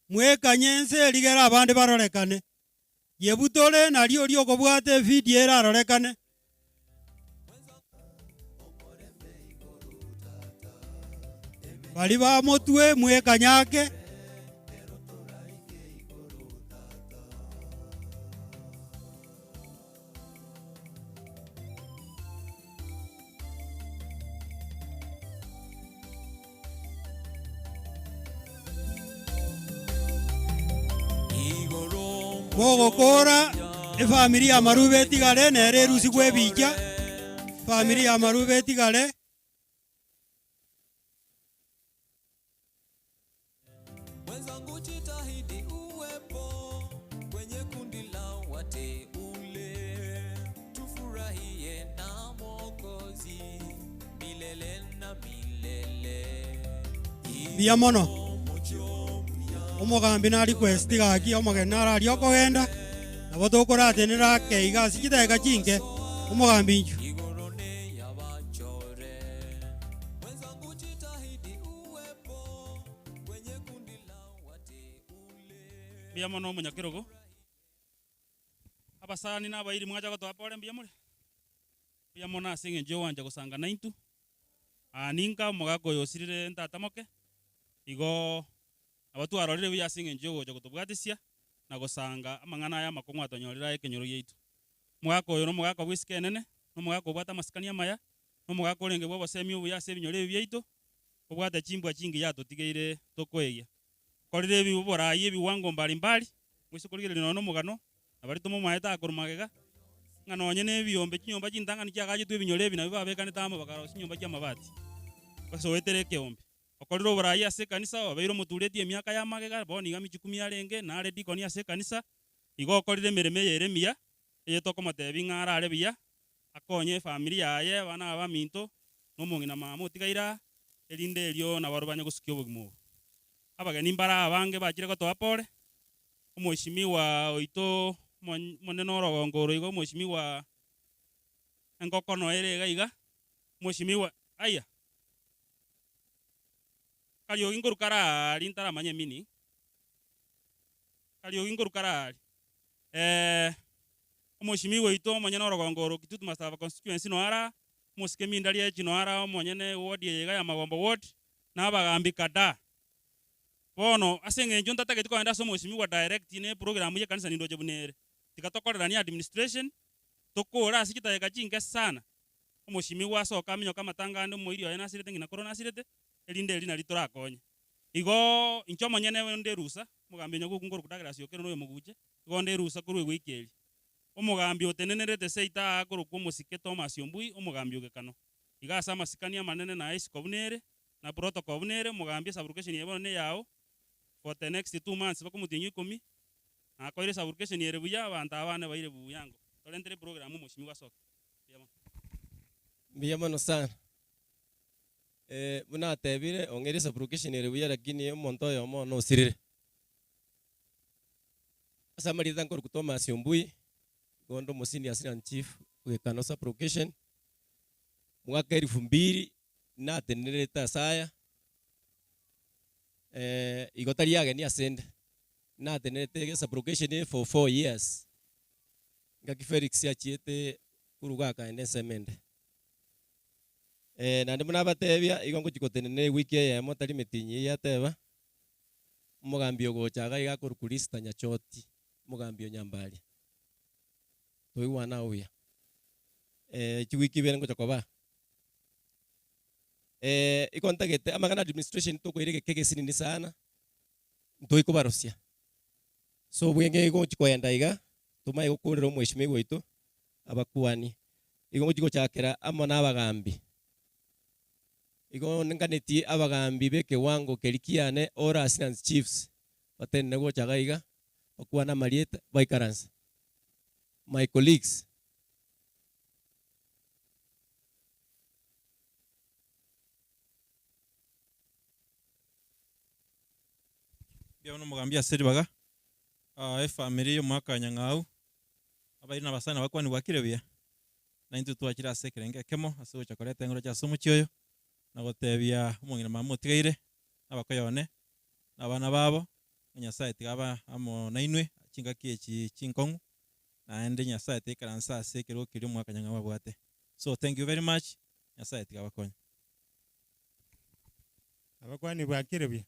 mwekanye ense rigere abande barorekane. Yebutore nario oria okobwata evidio erarorekane. Baria ba motwe mwekanye ake. Mogokora efamiri ya Marube etigare nere erusigwe ebicha, efamiri ya Marube etigare. Mwenzangu jitahidi uwepo kwenye kundi la wateule, tufurahie na Mwokozi milele na milele. Mbuya mono. Omogambi na request gaki omogeni nararia okogenda, nabo tokoratenera ake iga ase chidakika chinke, omogambi inchuo. Mbuya mono omonyakerogo. Abasani na abairi mwacha gotoa pore mbuya more? Mbuya mono ase eng'encho y'ogwancha gosanga naintwe. Aa ninka omogaka oyo osirire ntata moke, igo nabo twarorire buya ase eng'encho y'ogocha gotobwatisia na gosanga amang'ana aya amakong'u atonyorire aya ekenyoro giaito. Omogaka oyo nomogaka bw'esiko enene, nomogaka obwate amasikani amaya, nomogaka orenge bw'obosemi obuya ase ebinyoro ebi biaito, obwate chimbwa chingiya atotigeire tokoegia. Korire ebi oboraai ebiwango mbari mbari, moise korigereria nonya nomogano, na baria tomomaete akorwa magega, ng'a nonye nebiombe chinyomba chintang'ani chiagachetwe ebinyoro ebi nabio babekanete amo bakarosia chinyomba chi'amabati, basoetere ekeombe. Okorire oboraai ase ekanisa, obeire omotureti emiaka ya magega, bono iga michukumi arenge, nare dikoni ase ekanisa, igo okorire emeremo eye ere emiya, eye tokomotebia ng'a arare buya, akonye efamiri yaye, abana aba baminto, na omong'ina mama otigaire aa, erinde erio nabarobwo banye gosukia obogima obo. Abageni mbare abange bachire gotoa pore, omoeshimiwa oito omonene orogongo oro iga omoeshimiwa engoko noyo ere iga iga, omoeshimiwa aya, kariogi nkorwa kare aaria ntaramanya emeaning, kariogi nkorwa kare aaria. Omoshimiwa oito omonyene orogongo oro Kitutu Masaba Constituency noyo ara, omosike Minda Riachi noyo ara omonyene ward eye iga ya Magombo ward, na abagambi kadhaa. Bono ase eng'encho ntatageti kogenda ase omoshimiwa direct ne eprogram ye ekanisa nindoche buna ere, tiga tokoreranie administration, tokore ase chidakika chinke sana, omoshimiwa asoke aminyoke amatanga ande omoiri oye nasirete ng'ina koro nasirete, erinde eri nario torakonye. Igo inche omonyene onde erusa, omogambi onye goku nkorokwa Douglas Okero na oyomoguche, igo onde erusa korwa ewiki eria. Omogambi otenenerete seito aa akorokwa omosike Thomas Ombui, omogambi o Gekano. Iga ase amasikani amanene na esiko buna ere, na protocol buna ere, omogambi esaburucation eye bono neyao, for the next 2 months mpaka omotienyi o ikomi, nakoire esaburucation ere buya, abanto aba bane baire buyango. Torentere eprogram omoshimiwa asoke. Mbuya mono. Mbuya mono sana. Buna atebire, ong'eire esublocation ere buya lakini omonto oyomo one osirire. Ase amarieta nkorokwa Thomas Ombui, nigo onde omo senior assistant chief bw'Ekano sublocation, mwaka elfu mbili natenenerete ase aya, igo tari ageni asende, natenerete esublocation eye for 4 years, ngaki Felix achiete koruga akaenda ensemo ende. Naende buna abatebia, igo ngochia gotenena ewiki eyemo tari meeting eyio ateba, omogambi ogocha iga iga akorokwa Lister Nyachoti, omogambi o Nyambaria. Toigwane agwo buya. Chiwiki ibere ngocha koba aa. Igo ntagete amang'ana administration tokoira egeka egesinini sana, ntoikobarosia. So obweng'e igo ngochia koenda iga, tomanye gokorera omweshimiwa oito, abakuani. Igo ngochia gochakera amo na abagambi. Igo nkanetie abagambi ba ekewango keria kiane all assistant chiefs, batenene gocha iga iga, bakwane amarieta, baikaranse. My colleagues. Mbuya mono omogambi ase ribaga, efamiri ya omwaka wa Nyang'au, abairi na abasani nabakwani bwakire buya, na intwe twachire ase ekerengo ekemo ase gocha koreta engoro chia ase omochie oyo. Na gotebia omong'ina mama otigaire, na abakoyo one, na abana babo, ng'a Nyasaye tiga abe amo nainwe chingaki echi chinkong'u, naende Nyasaye taikaranse ase ekerogo keria omwaka nyang'au abwate. So thank you very much, Nyasaye tiga abakonye. Abakuani bwakire buya?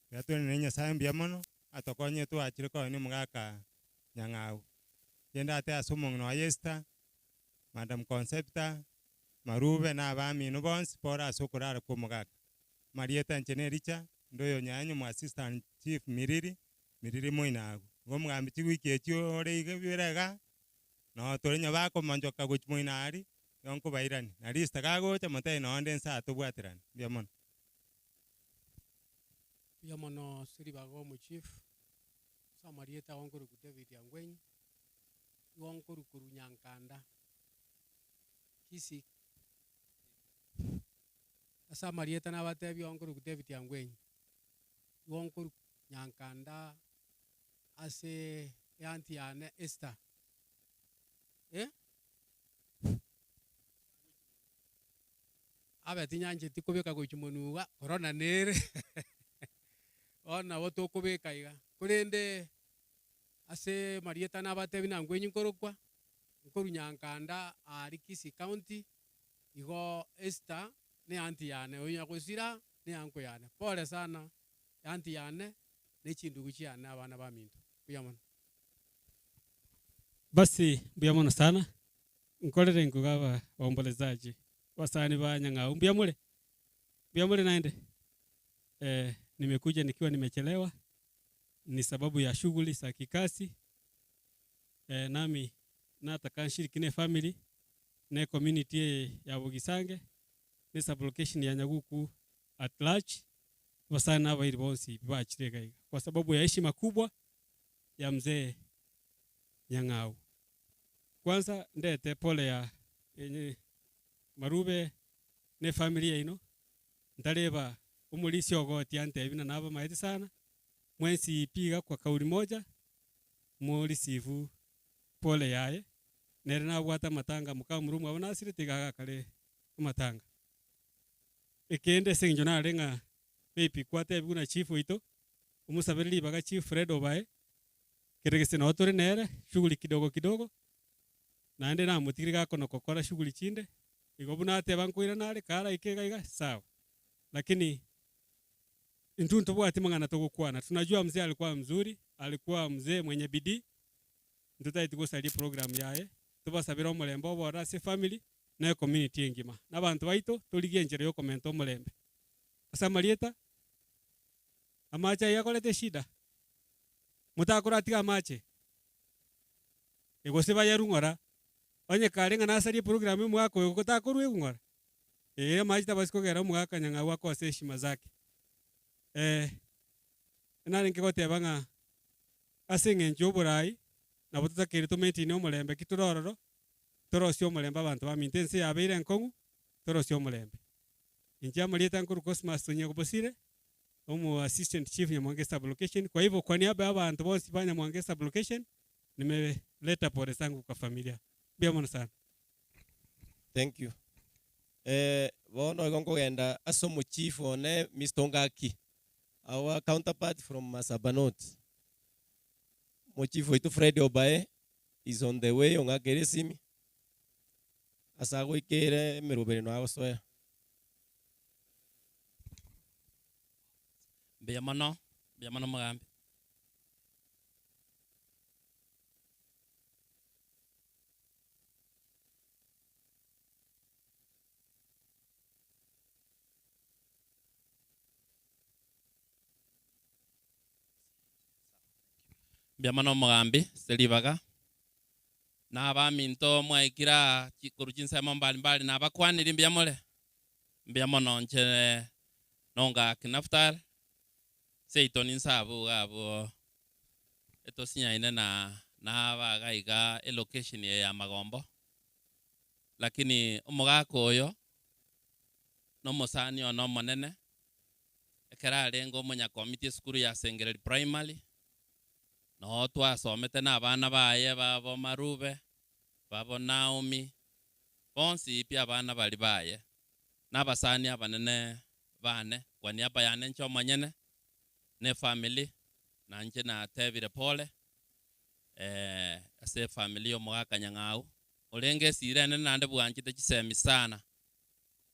Tiga toenene Nyasaye mbuya mono, atokonye twachire koenia omogaka Nyang'au. Kende ate ase omong'ina oye Esther, Madam Concepta, Marube na abamino bonsi bore ase okorara kwa omogaka. Marieta inche ne Richa, inde oyo Nyaenyo mwa Assistant Chief Miriri, Miriri moino agwo. Igo omogambi chiwiki echio ore iga bire igaa, noo tore onye bakomonchoka gochia moino aria, igo nkobairania. Na Rista kagocha motebie noo nde nsa tobwaterane. Mbuya mono. Mbuya mono ase ribaga omochief, ase amarieta ago nkorokwa David Angwenyi, igo nkorwa korwa Nyankanda, Kisii. Ase amarieta nabatebie igo nkorokwa David Angwenyi, igo nkorwa Nyankanda ase eanti yane Esther, eh. Abe tinyancheti kobeka gochia monwe iga, korona nere, bono nabo tokobeka iga. Korende ase marieta nabatebi nangwenyi nkorokwa, nkorwa Nyankanda aria Kisii County, igo Esther ne aunty yane, oyo nyagosira ne uncle yane. Pole sana aunty yane ne chindugu chiane abana baminto. Mbuya mono. Basi mbuya mono sana, nkorere inkuga aba waombolezaji, abasani ba Nyang'au, mbuya more? Mbuya more naende? Eh, nimekuja nikiwa nimechelewa, ni sababu ya shughuli za kikazi, eh, nami nataka nshiriki ne efamily, ne ecommunity eye ya Bogisange, ne esublocation ya Nyaguku at large, abasani na abairi bonsi bachire iga iga, kwa sababu ya heshima kubwa ya mzee Nyang'au. Kwanza ndete pole ya enye Marube ne efamily yaino, ntareba omorisia ogotia antebi buna nabamaete sana, mwensi pi iga kwa kauli moja, mo receive pole yaye, nere nabwate amatanga mokamura omwabo nasirete iga agakare amatanga. Ekende ase eng'encho nare ng'a maybe kwatebiwa buna chief oito, omosabere ribaga chief Fred Obae, kere gese noo tore nere, shughuli kidogo kidogo, naende namotigire gakona gokora shughuli chinde, igo buna ateba nkoirana are, karaike iga iga, sawa. Lakini intwe ntobwati mang'ana togokwana, tunajua mzee alikuwa mzuri, alikuwa mzee mwenye bidii, ntotageti gosaria eprogram yaye, tobasabere omorembe obororo ase efamily, na ecommunity engima. Na abanto baito, torigie enchera ya okomenta omorembe. Ase amarieta, amache ayio akoreta eshida, motakoratiga amache, gose bayarwe ng'ora, onye kare ng'a nasarie eprogram ya omogaka oyo gotakorwa egwe ng'ora, ee amache tabasi kogera omogaka nyang'au akose heshima zake. Narenge goteba ng'a ase eng'encho ya oborai, nabo totakeire to maintain omorembe ki tore ororo, torosie omorembe abanto baminto ense yabeire enkong'u, torosie omorembe. Inche amarieta nkorwa Cosmas Onyiego Bosire, omo assistant chief Nyamwange sub location, kwa hivyo kwa niaba ya abanto bonsi ba Nyamwange sub location, nimeleta pole zangu kwa familia. Mbuya mono sana. Thank you. Eh, bono igo nkogenda ase omochief one Mister Ongaki, our counterpart from Masaba North. Omochief oito Fred Obae is on the way ong'akere esimi, ase agoikere emeroberi noyo agosoera. Mbuya mono, mbuya mono omogambi. Mbuya mono omogambi ase ribaga, na abaminto mwaikire aa korwa chinsemo mbali mbali nabakwaniri mbuya more? Mbuya mono inche nonga Naftali, seito ninsabu iga abwo etosinyaine na naba iga iga elocation eye ya Magombo, lakini omogaka oyo nomosani one omonene, ekero arenge omonyakomiti esukuru ya Sengereri Primary, noo twasomete na abana baye babo Marube, babo Naomi, bonsi pi abana baria baye. Na abasani abanene bane, kwa niaba yane inche omonyene, na efamiri, na inche natebire pole, ase efamiri ya omogaka Nyang'au, orenge esira enene naende bwanchete chisemi sana.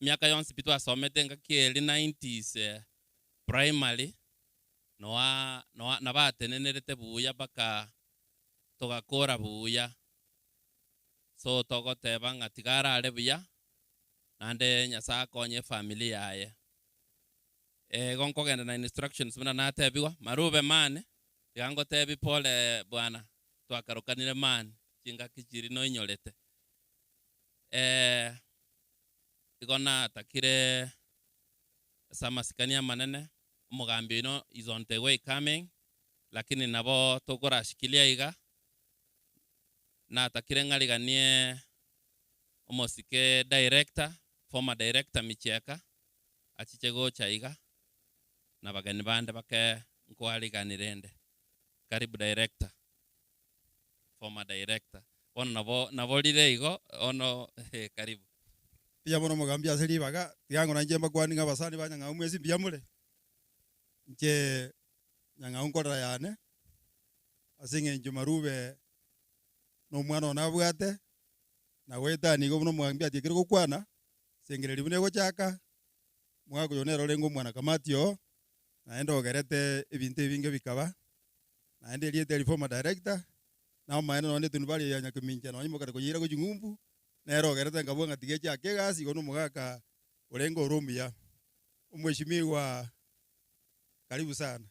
Emiaka yonsi pi twasomete engaki eria nineties primary, noa noa nabatenenerete buya mpaka togakora buya. So togoteba ng'a tiga arare buya, naende Nyasae akonye efamiri yaye. Igo nkogenda na instructions buna natebigwa, marube mani, tiga ngotebi pole bwana, twakarokanire mani, chingaki chiria noinyorete. Igo natakire ase amasikani amanene, omogambi oino is on the way coming, lakini nabo tokorashikilia iga, natakire ng'ariganie omosike director, former director Michieka, achiche gocha iga, na abageni bande bake nkoarigani rende. Karibu director, former director. Bono nabo nabo rire igo, bono karibu. Mbuya mono omogambi ase ribaga, tiga ng'ora inche mbakwanie ng'a abasani ba Nyang'au mwensi mbuya more? Inche Nyang'au nkorera yane, ase eng'encho Marube na omwana one abwate, na goetania igo buna omogambi atiekire gokwana, Sengereri buna egochaka, omogaka oyo nere orenge omwana kamati oo, naende ogerete ebinto ebinge bikaba, naende erieta eri former director, na amaene nonye na etundubari eye ya Nyakemincha nonye mokare koyeira gochia ng'umbu, nere ogerete nkabua ng'a tiga echake egasi igo na omogaka orenge ore omuya. Omweshimiwa karibu sana,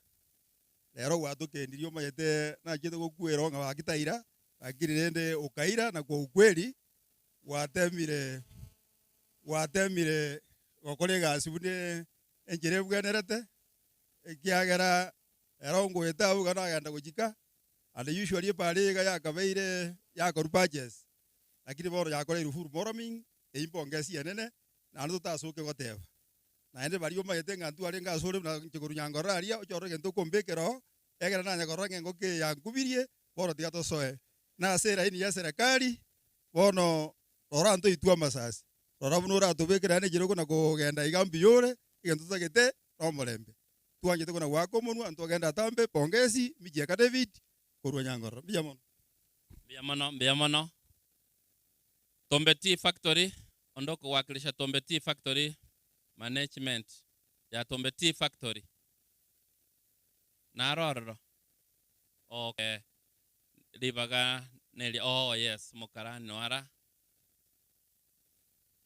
rero gwatokendirie omanyete nachiete gokwera ng'a gaki taira, lakini rende okaira na kwa ukweli Gwatemire, gwatemire gokora egasi buna enchera ebwenerete, ekiagera ero ngoeta abwo iga nagenda gochika, and usually epara eye iga yakabeire yakorwa patches, lakini bono yakoreirwe full murraming, eywo mpongesi enene, naende totasoke goteba. Naende baria omanyete ng'a ntwarenge ase ore buna inche korwa Nyankororo aria, oche orore egento okombekera oo, ekero nanye korora ng'a engoko eye yankubirie, bono tiga tosoe. Na ase eraini ya serekari, bono rora ntoitwe amasasi, rora buna oratobekere naende enchera okona kogenda iga mbuya ore, egento totagete nomorembe. Twanchete kona goaka omonwa, ntogende atambe, pongezi, Michieka David, korwa Nyankororo. Mbuya mono. Mbuya mono, mbuya mono. Tombe Tea Factory, onde okowakilisha Tombe Tea Factory management ya Tombe Tea Factory. Naro ororo. Okay. Ribaga neria oh yes mokarani noara.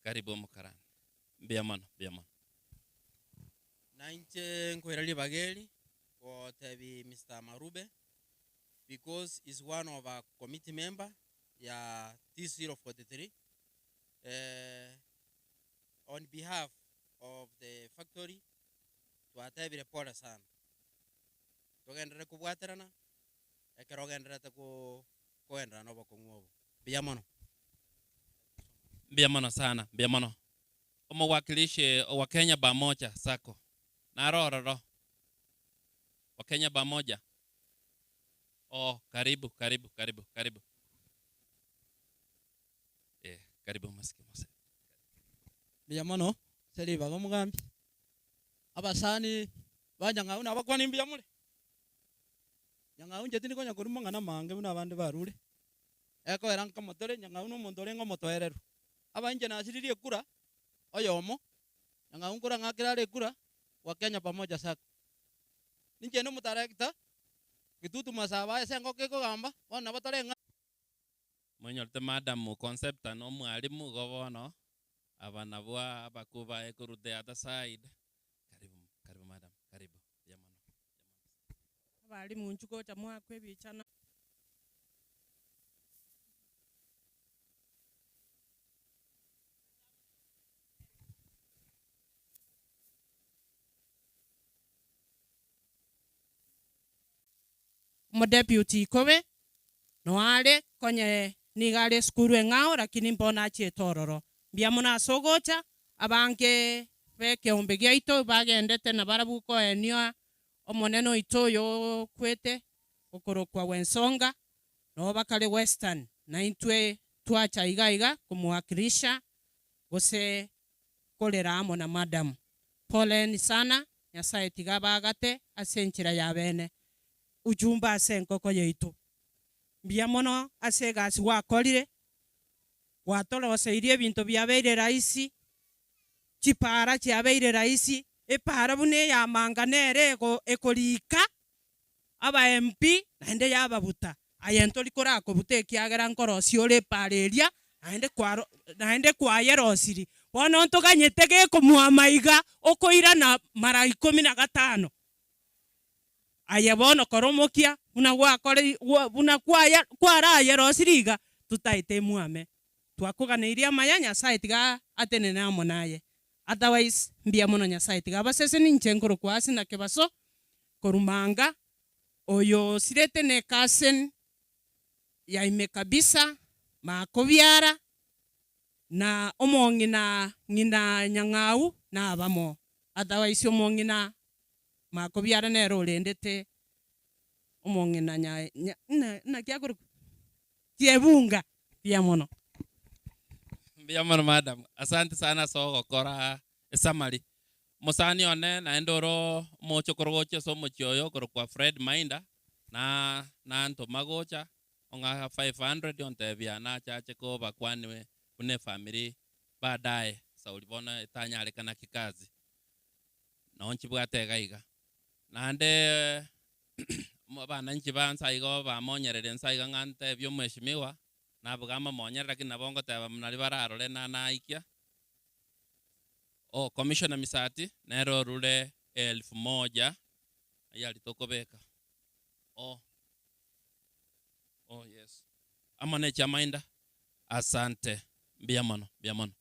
Karibu omokarani. Mbuya mono, mbuya mono. Nainche nkoira ribaga eri gotebi Mister Marube because is one of our committee member ya T043 eh, on behalf of the factory twatebire pole sana. Togenderere kobwaterana ekero ogendererete kogenderera nobokong'u obo. Mbuya mono. Mbuya mono sana, mbuya mono. Omowakilishi wa Kenya Bamoja Sacco naro ororo? Wa Kenya Bamoja? Oh, karibu, karibu, karibu, karibu. Eh, karibu omosike mose. Mbuya mono ase ribaga omogambi. Abasani ba Nyang'au nabakwanie mbuya more? Nyang'au inche tindi konya korwa mang'ana amange buna abande barure, ekoera nkamotore Nyang'au na omonto orenge omotoereru. Aba inche nasiririe ekura oyomo, Nyang'au nkora ng'akere are ekura gwa Kenya Pamoja Sacco. Ninche inde omotarekta, Gitutu Masaba ase engoko ekogamba, bono nabo tore ng'a. Mwenyorete madam Concepta na omwalimu igo bono, aba nabwo abakuu baye korwa the other side. Karibu, karibu madam, karibu, mbuya mono. Abalimu inchuo gocha moakwe ebichana. Omodeputy ikobe noare konye nigo are esukuru eng'ao lakini mbono achiete ororo. Mbuya mono ase ogocha, abange b'ekeombe giaito bagendete nabarabwo koenia omonene oito oyo okwete okorokwa Wensonga, noo bakare Western, naintwe twacha iga iga komowakilisha gose. Akorera amo na madam. Poleni sana, Nyasae tiga abagate ase enchera ya bene. Ujumbe ase enkoko yaito. Mbuya mono ase egasi gwakorire, gwatoroseirie ebinto biabeire rahisi, chipaara chiabeire rahisi, epaara buna ey'amanga nere ego ekorika aba MP naende yababuta. Aye ntori korakobuta ekiagera nkorosia ore epaara eria naende kwaro naende kwayerosirie. Bono ntoganyete gekomwama iga okoirana mara ikomi na gatano. Aye bono kora omokia buna gwakore buna kwaya kwarayerosirie iga, totaete emwame. Twakoganeirie amaya, Nyasae tiga atenene amo naye. Otherwise, mbuya mono Nyasae tiga abasesenie, inche nkorokwa ase na kebaso korwa manga, oyo osirete ne cousin ya ime kabisa, makobiara, na omong'ina ng'ina nyang'au nabamo. Otherwise omong'ina makobiara nere orendete omong'ina nya nya naki akorokwa? Kiebunga mbuya mono. Mbuya mono madam, asante sana ase ogokora esummary. Omosani one naende ore omochokoro gochia ase omochie oyo okorokwa Fred Mainda, na nantoma gocha ong'a 500 ontebia nachache kobakwania buna efamiri baadaye sauri bono etanyarekana kikazi. Noo nchibwate iga iga. Naende abananchi ba nsa igo bamonyerire nsa iga ng'a ntebie omweshimiwa, nabuga amamonyere lakini nabo ngoteba naria bararore na naikia. Oh, Commissioner Misati nere orure elfu moja ayio aria tokobeka. Oh, oh yes. Amo ne chiamainda. Asante. Mbuya mono, mbuya mono.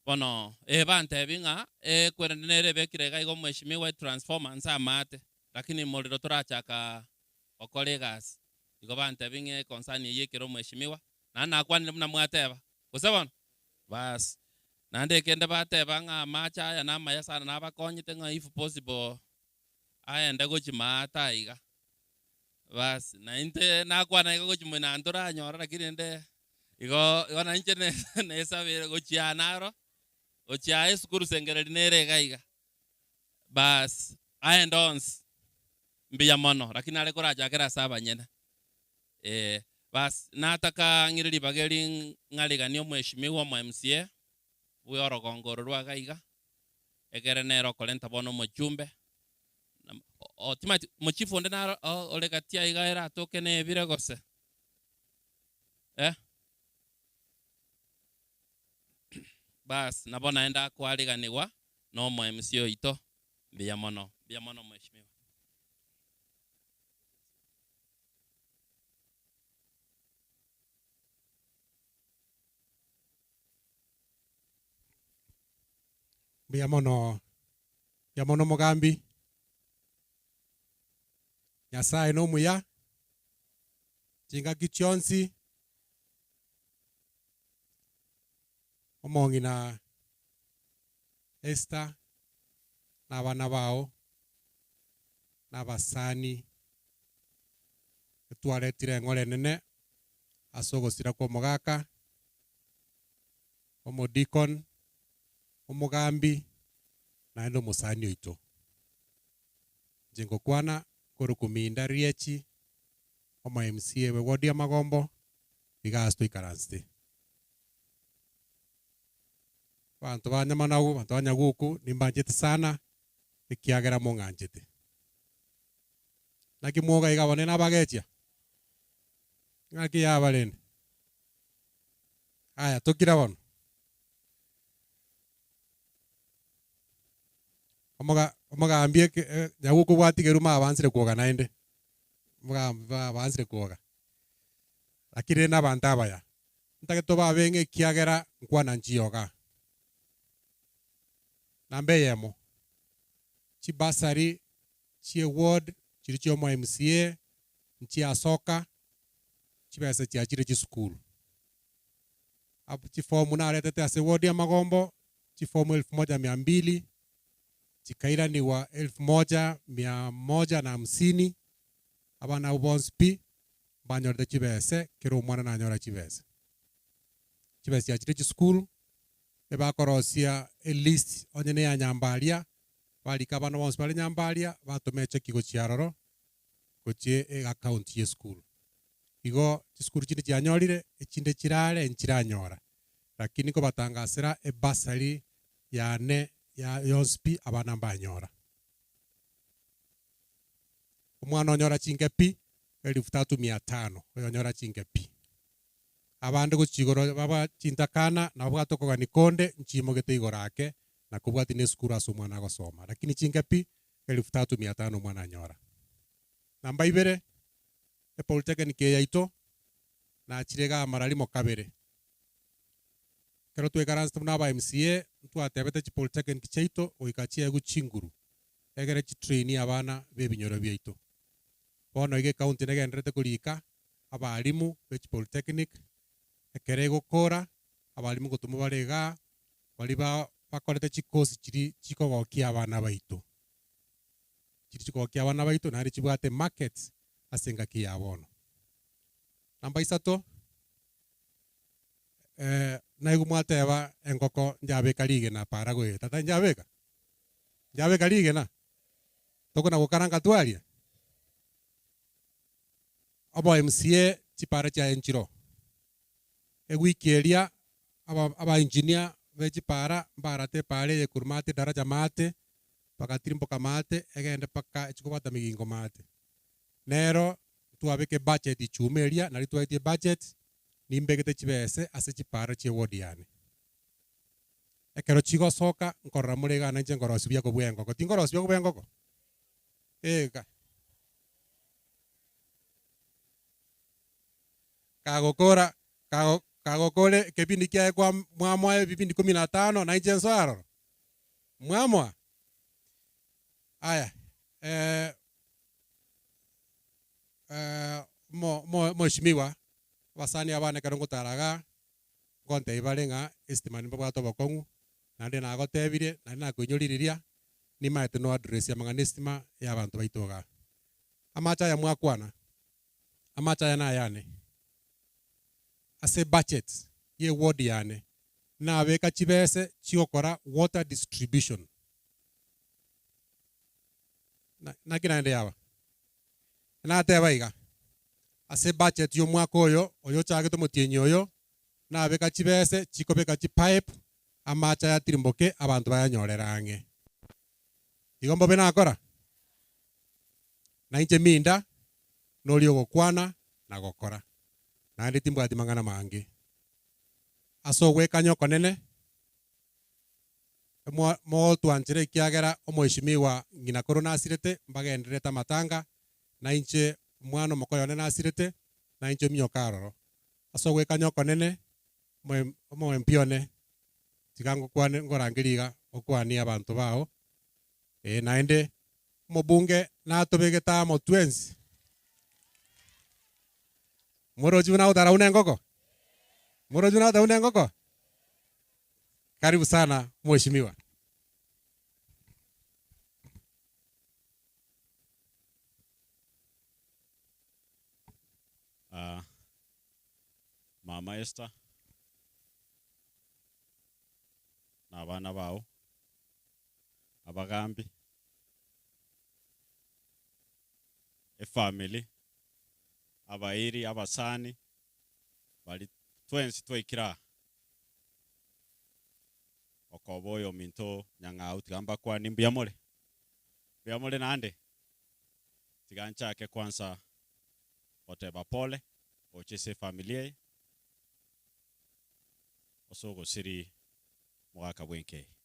Bono, ee bantebi ng'a ekwerende nere ebekire iga iga omweshimiwa etransformer nse amaate, lakini morero torachaka gokora egasi. Igo bantebi ng'a econcern eyio ekere omweshimiwa, naende nakwanire buna mwateba, gose bono? Baas, naende ekende bateba ng'a amache aya namaya sana nabakonyete ng'a if possible aende gochia maate aiga. Baas, na intwe nakwana iga gochia moino ntoranyore lakini rende igo igo na inche nesabire gochia aa naro, gochia aa esukuru sengereri nere iga iga. Baas, aende onsi, mbuya mono, lakini nare korachakera ase abanyene. Ee, baas, nataka ng'ire ribaga eri ng'ariganie omweshimiwa omo MCA, bwe orogongo oro rwa iga iga, ekere nere okorenta bono omochumbe, o timanyeti mochifu onde naro ore gati aiga eratoke nebire gose? Eh? Baas, nabo naende akoariganigwa na omo MC oito, mbuya mono, mbuya mono mweshimiwa. Mbuya mono, mbuya mono omogambi, Nyasaye nomuya, chingaki chionsi, omong'ina Esther na abana bao, na abasani, etwaretire eng'ora enene ase ogosira kwa omogaka, omodikon, omogambi, naende omosani oito. Inche ngokwana korwa Minda Riachi, omo MCA bwe ward ya Magombo, iga ase toikaransete. Abanto ba Nyamanagu, abanto ba Nyaguku, nimbanchete sana, ekiagera mong'anchete. Naki mwoga iga abonene abagechia? Ng'aki yaba rende? Aya, tokira bono. Omoga omogambi eke Nyaguku bwatigerwe mabansire kwoga naende, omogambi babansire kwoga. Lakini rende abanto abaya, ntagete tobabe ng'a ekiagera nkwana nchiyoga. Namba eyemo, chibursary chie ward chiria chia omo MCA nchiasoka, chibesa chiachire chisukuru. Ab chifomu naretete ase ward ya Magombo, chifomu elfu moja mia mbili, chikairanigwa elfu moja mia moja na hamsini, abana abwo bonsi pi, mbanyorete chibese, kera omwana nanyora chibese. Chibesa chiachire chisukuru. Ebakorosia elist onye neya Nyambaria, barika abana bonsi bare Nyambaria, batoma echeki gochia aroro, gochia eaccount ye esukuru. Igo chisukuru chinde chianyorire, echinde chirare nchiranyora. Lakini nkobatangasera ebursary yane ya yonsi pi abana mbanyora. Omwana onyora chinke pi, elfu tatu mia tano, oyonyora chinke pi. Abande gochia igoro baba chintakana, nababwate okogania konde, nchimogete igoro ake, na kobwatia na esukuru ase omwana agosoma. Lakini chinke pi, elfu tatu mia tano omwana anyora. Namba ibere, epolytechnic eye yaito, nachire igaa mara rimo kabere. Ekero twaikaransete buna aba MCA, ntwatebete chipolytechnic chiaito goika chiegwe chinguru, egere chitrainie abana ba ebinyoro biaito. Bono iga ecounty negendererete korika abalimu be chipolytechnic, ekero egokora, abalimu ngotomwa bare igaa, baria ba bakorete chikosi chiria chikogokia abana baito. Chiria chikogokia abana baito naende chibwate market ase engaki ya bono. Namba isato, naigwa mwateba engoko njabeka rigena para goeta, tari njabeka? Njabeka rigena? Tokona gokaranga twaria? Obo MCA chipara chiaye nchiroo. Ewiki eria aba aba engineer be chipara mbarate epara eye korwa maate daraja maate, bagatirimboka maate egende mpaka echi kobwata migingo maate. Nero ntwabeka ebudget ichuma eria nario twaetie ebudget, nimbegete chibese ase chipara chia eward yane. Ekero chigosoka nkorora more igaa nainche nkorosia buya kobua engoko, tinkorosia buya kobua engoko? Ega. Kagokora kago kagokora ekebindi kiaye kwa mwamoa ebibindi kumi na tano nainche nsoe aroro? Mwamoa? Aya omo omo omweshimiwa, abasani abane ekero ngotara igaa, ngontebia bare ng'a estima nimbabwate obokong'u, naende nagotebirie, naende nakoinyoria riria, nimaete no address amang'ana estima ya abanto baito igaa. Amache aya mwakwana, amache aya nayane, ase ebudget ya eward yane, nabeka chibese chiogokora water distribution. Na naki naende yaba? Nateba iga, ase ebudget ya omwaka oyo, oyochagete omotienyi oyo, nabeka chibese chikobeka chipipe, amache aya atirimboke abanto bayanyorere ang'e. Igo mbobe nakora? Nainche minda, noria ogokwana na gokora, naende timbwati mang'ana mange. Ase ogwekanya okonene, mo mogotwanchera ekiagera omoeshimiwa ng'ina koro nasirete, mbagendererete amatanga, nainche omwana omokoyo one nasirete, nainche ominyoke aroro. Ase ogwekanya okonene, omo omo-MP one, tiga ngokwane ngorangerie iga, okwanie abanto bao, ee naende omobunge natobegete amo twensi. Morochi buna agotara buna engoko? Morochi buna agotara buna engoko? Karibu sana mheshimiwa. Ah, Mama Esther na abana bao, abagambi, efamily, abairi, abasani, baria twensi twaikire aa, okoba oyominto Nyang'au tiga mbakwanie mbuya more? Mbuya more naende? Tiga nchake kwanza goteba pole gocha ase efamily eye, ase ogosiri mogaka bwenka eye.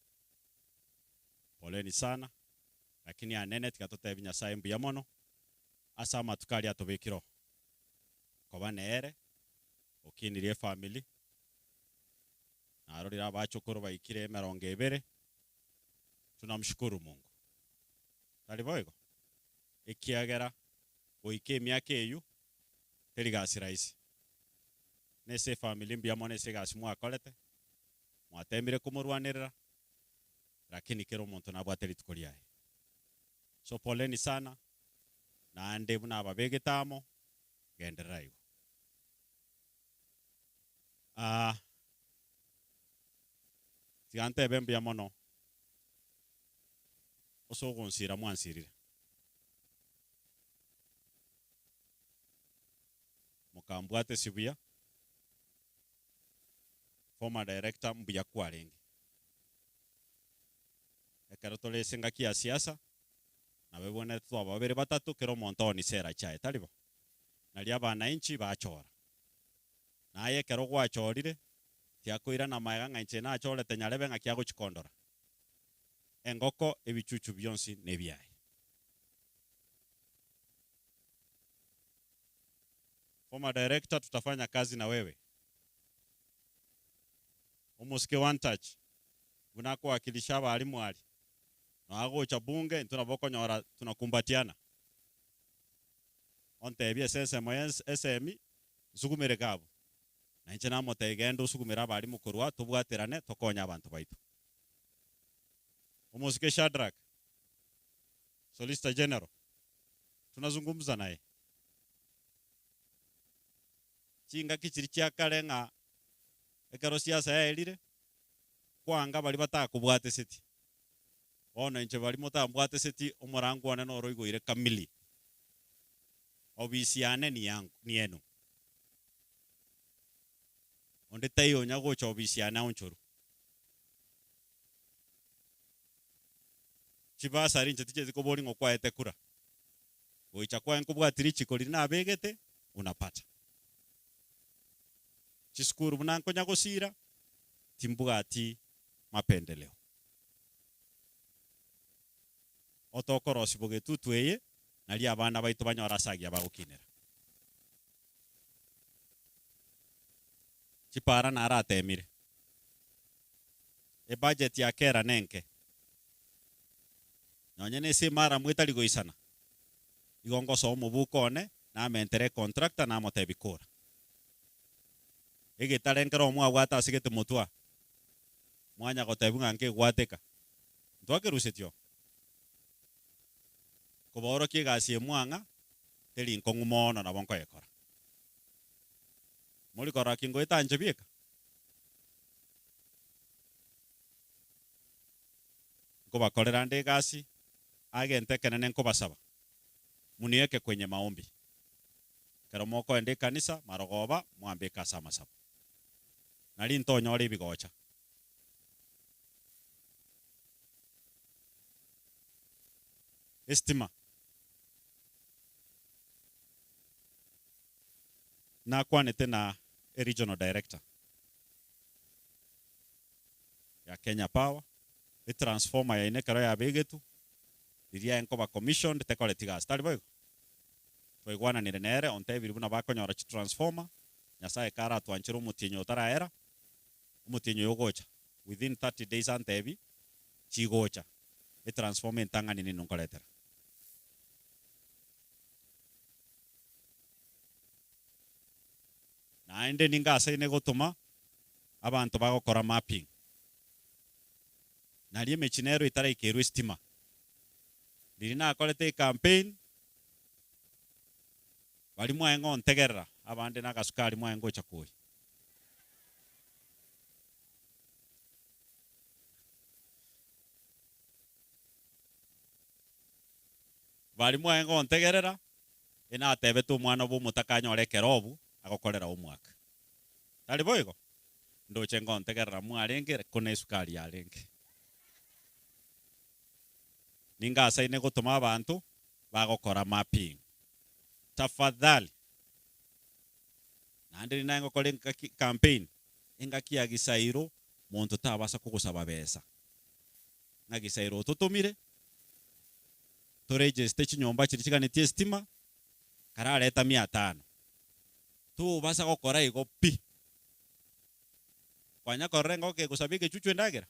Poleni sana, lakini anene tiga totebi Nyasaye mbuya mono ase amatuko aria atobekire oo. Koba nere, okinirie efamily, narorire abachokoro baikire emerongo ebere, tunamshukuru Mungu. Tari boigo? Ekiagera goika emiaka eyio teri gasi rahisi. Nese efamily mbuya mono ase egasi mwakorete, mwatemire komorwanerera, lakini kera omonto nabwate rituko riaye. So poleni sana, naende buna ababegete amo, genderera igo. Aah. Tiga ntebe mbuya mono ase ogonsira mwansirire. Mokambwatesi buya, former director mbuya kwarenge. Ekero tore ase engaki ya siasa, nabo ebwenerete twaba babere batato kera omonto aoni sera chiaye, tari bo? Nario abananchi bachora. Naye ekero gwachorire, tiakoirana magega ng'a inche nachorete nyarebe ng'aki agochia kondora. Engoko ebichuchu bionsi nebiaye. Former director tutafanya kazi na wewe. Omosike one touch buna akowakilisha abalimu aria na agocha bunge intwe nabo okonyora tunakumbatiana. Ontebie ase ensemo ya esemi nsugumere iga abwo. Na inche namotebia genda osugumere abalimu korwa aa tobwaterane tokonye abanto baito. Omosike Shadrack, Solicitor General, tunazungumza naye. Chingaki chiria chia kare ng'a ekero siasa yaerire, kwanga baria batakobwateseti. Bono inche baria motambwateseti omorango one noro oigoire kamili. Obisi yane niyangu nienu. Onde taiyo onya gocha obisi yane aonchorwe. Chibasari inche tichieti koboria ng'a okwaete kura. Goicha kwaye nkobwati richiko riria nabegete, unapata. Chisukuru buna nkonya gosira, timbwati mapendeleo. Otokorosia bogetutu eye, nario abana baito banyore ase agiya bagokinera. Chipara naratemire. Ebudget ya kera nenke. Nonye nese emaramu etari goisana, igo ngosoa omobuko one, namentere econtractor namotebia kora. Egetare nkero mwabwate ase gete motwe aa, mwanya gotebiwa ng'a nkegwateka, ntwakeruseti oo. Kobaorokia egasi eye mwang'a, teri nkong'u mono nabo nkoyekora. Mori korora ki ngoeta inche bieka? Nkobakorera nde egasi, agento ekenene nkobasaba, muniweke kwenye maombi. Ekero mokoenda ekanisa, marogoba, mwambeke ase amasabo. Nari ntonyore ebigocha. Estima. Nakwanete na e regional director ya Kenya Power, etransformer yaino ekero yabegetwe, riria aye nkoba commissioned tekoreti gasi, tari boigo? Twaigwananire nere, ontebirie buna bakonyora chitransformer, Nyasaye karatwanchere omotienyi otaraera, omotienyi oyo ogocha, within 30 days antebi, chigocha, etransformer entang'ani ninwe nkoretera. Naende ningasaine gotoma abanto bagokora mapping, nario emechie nero etaraikerwe esitima. Riria nakorete ecampaign, baria mwaye ngontegerera, abande na agasukari mwaye ngocha koyia. Baria mwaye ngontegerera, Inatebete omwana bw'omotaka anyore ekerobu agokorera omwaka. Tari boigo? Ndoche ngontegerera mwarenge ko nesukari yarenge. Ningasaine gotoma abanto bagokora mapping. Tafadhali. Naende rinaye ngokora engaki campaign, engaki ya Gisairo monto tabasa kogosaba besa. Ng'a Gisairo ototomire, toregeste chinyomba chiria chiganetie estima, karareta mia tano. Tobasa gokora igo pi. Kwanya korora engoko egosaba egechuchu endagera?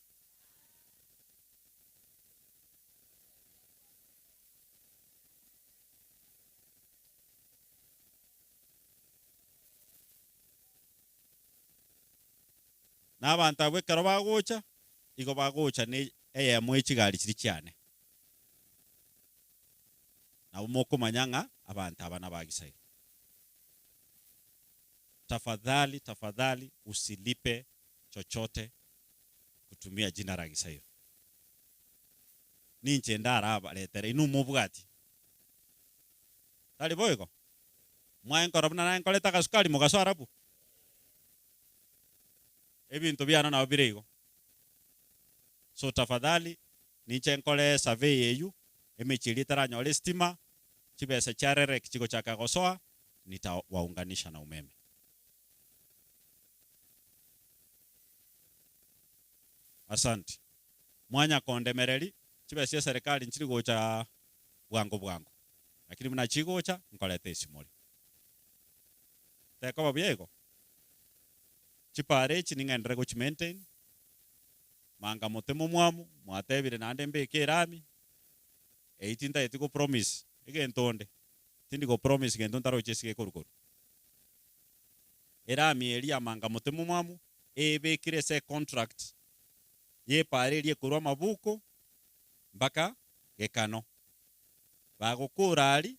Na abanto abwo ekero bagocha, igo bagocha ne eyemo ye chigari chiria chiane. Nabo mokomanya ng'a abanto aba nabagisairi. Tafadhali, tafadhali usilipe chochote. kutumia jina la Gisairo. Ninche ndarabaretere inwe mobwati. Tari boigo? Mwaenkora buna naye nkorete agasukari mogaso arabwo. Ebinto biane nabo bire igo. So tafadhali ninche nkore survey eywo, emechie eria etaranyore estima, chibesa chia REREC chigochaka gosoa, nitawaunganisha na umeme. Asante. Mwanya kondemereri, chibesa chia eserekari nchiri gocha bwango bwango, lakini buna chigocha nkoreta esimori. Tekoba buya igo? Chipara echi ning'enderere gochi maintain, manga mote momwamu, mwatebire naende mbeke erami, eyio tintageti go promise egento onde, tindi go promise gento ntaroche ase gekorwa korwa. Erami eria ya manga mote momwamu ebekire ase econtract y'epaara eria ekorwa amabuko mpaka gekano. Bagokora aria,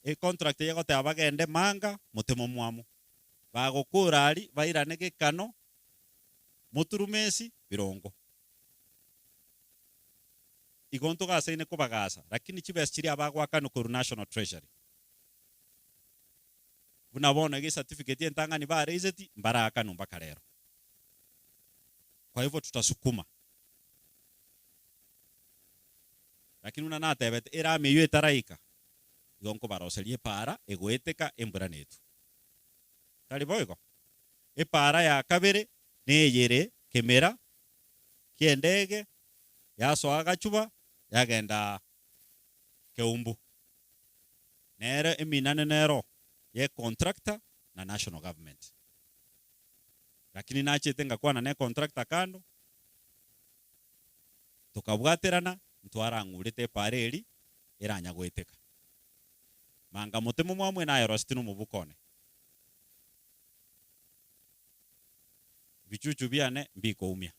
econtract eye egoteba bagende manga mote momwamu. Bagokora aria bairane gekano, moturumesi birongo. Igo ntogasaine kobagasa, lakini chibesa chiria abagoakanwa korwa National Treasury. Buna bono iga ecertificate entang'ani bareiseti mbaraakanwe mpaka rero. Kwa hivyo tutasukuma. Lakini buna natebete erami eyio etaraika, igo nkobaroseria epaara egoeteka embura netwe. Tari boigo? Epaara ya kabere neyere kemera ki'endege yasoa gachuba yagenda keumbu. Nere eminane nero ye contractor na national government. Lakini nachete ngakwana ne contractor kando, tokabwaterana ntwarang'urete epaara eri eranya goeteka. Manga mote momwamwe naye Rositini omobuko one. Bichuchu biane mbikoumia.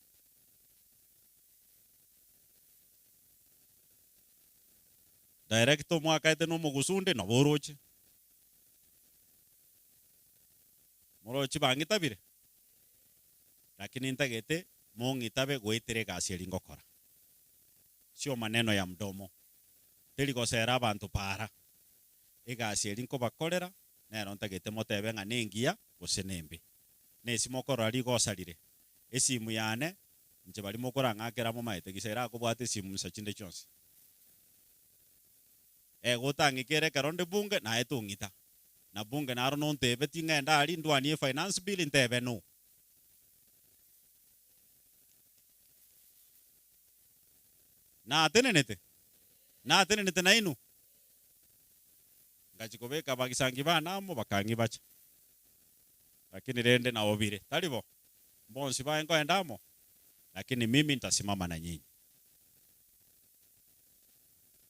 Director omwakaete na omogusu onde nabo oroche. Moroche bang'itabire? Lakini ntagete mong'itabe goetera egasi eria ngokora. Sio maneno ya mdomo. Teri gosera abanto para. Egasi eria nkobakorera nero ntagete motebe ng'a nengiya gose nembe. Nesi mokorora rigosa rire. Esimu yane inche baria mokorang'akera momaete gisa erakobwate esimu nsa chinde chionsi. Egotang'ikera ekero nde bunge naye tong'ita. Na bunge naro nontebe ting'enda aria ndwanie efinance bill ntebe no. Natenenete? Natenenete nainwe? Ngachia kobeka abagisangi bane amo bakang'ibacha. Lakini rende nabo bire, tari bo? Mbonsi baye nkoenda amo, lakini mimi ntasimama na nyinyi.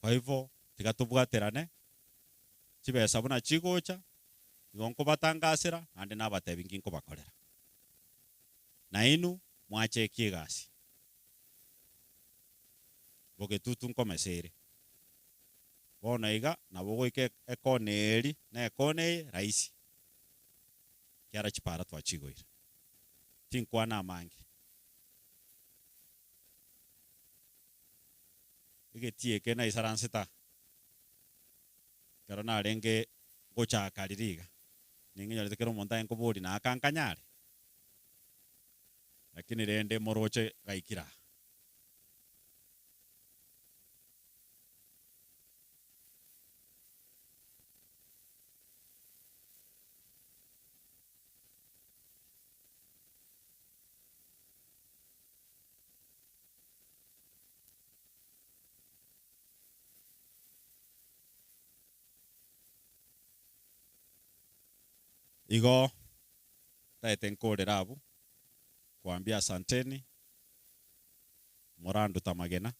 Kwa hivyo tiga tobwaterane, chibesa buna chigocha, igo nkobatangasera, naende nabatebi nki nkobakorera. Nainwe mwachekia egasi. Bogetutu nkomesa ere. Bono iga nabo ogoika ekona eri na ekona eye rahisi, ekiagera chipara twachigoire. Tinkwana amange. Egetii eke naisaransete aa, ekero narenge gochaka riria iga, ning'inyorete kera omonto aye nkoboria naaka nkanyare? Lakini rende moroche gaikire aa. Igo ntaete nkorera abwo, kwambia asanteni, moranduta amagena,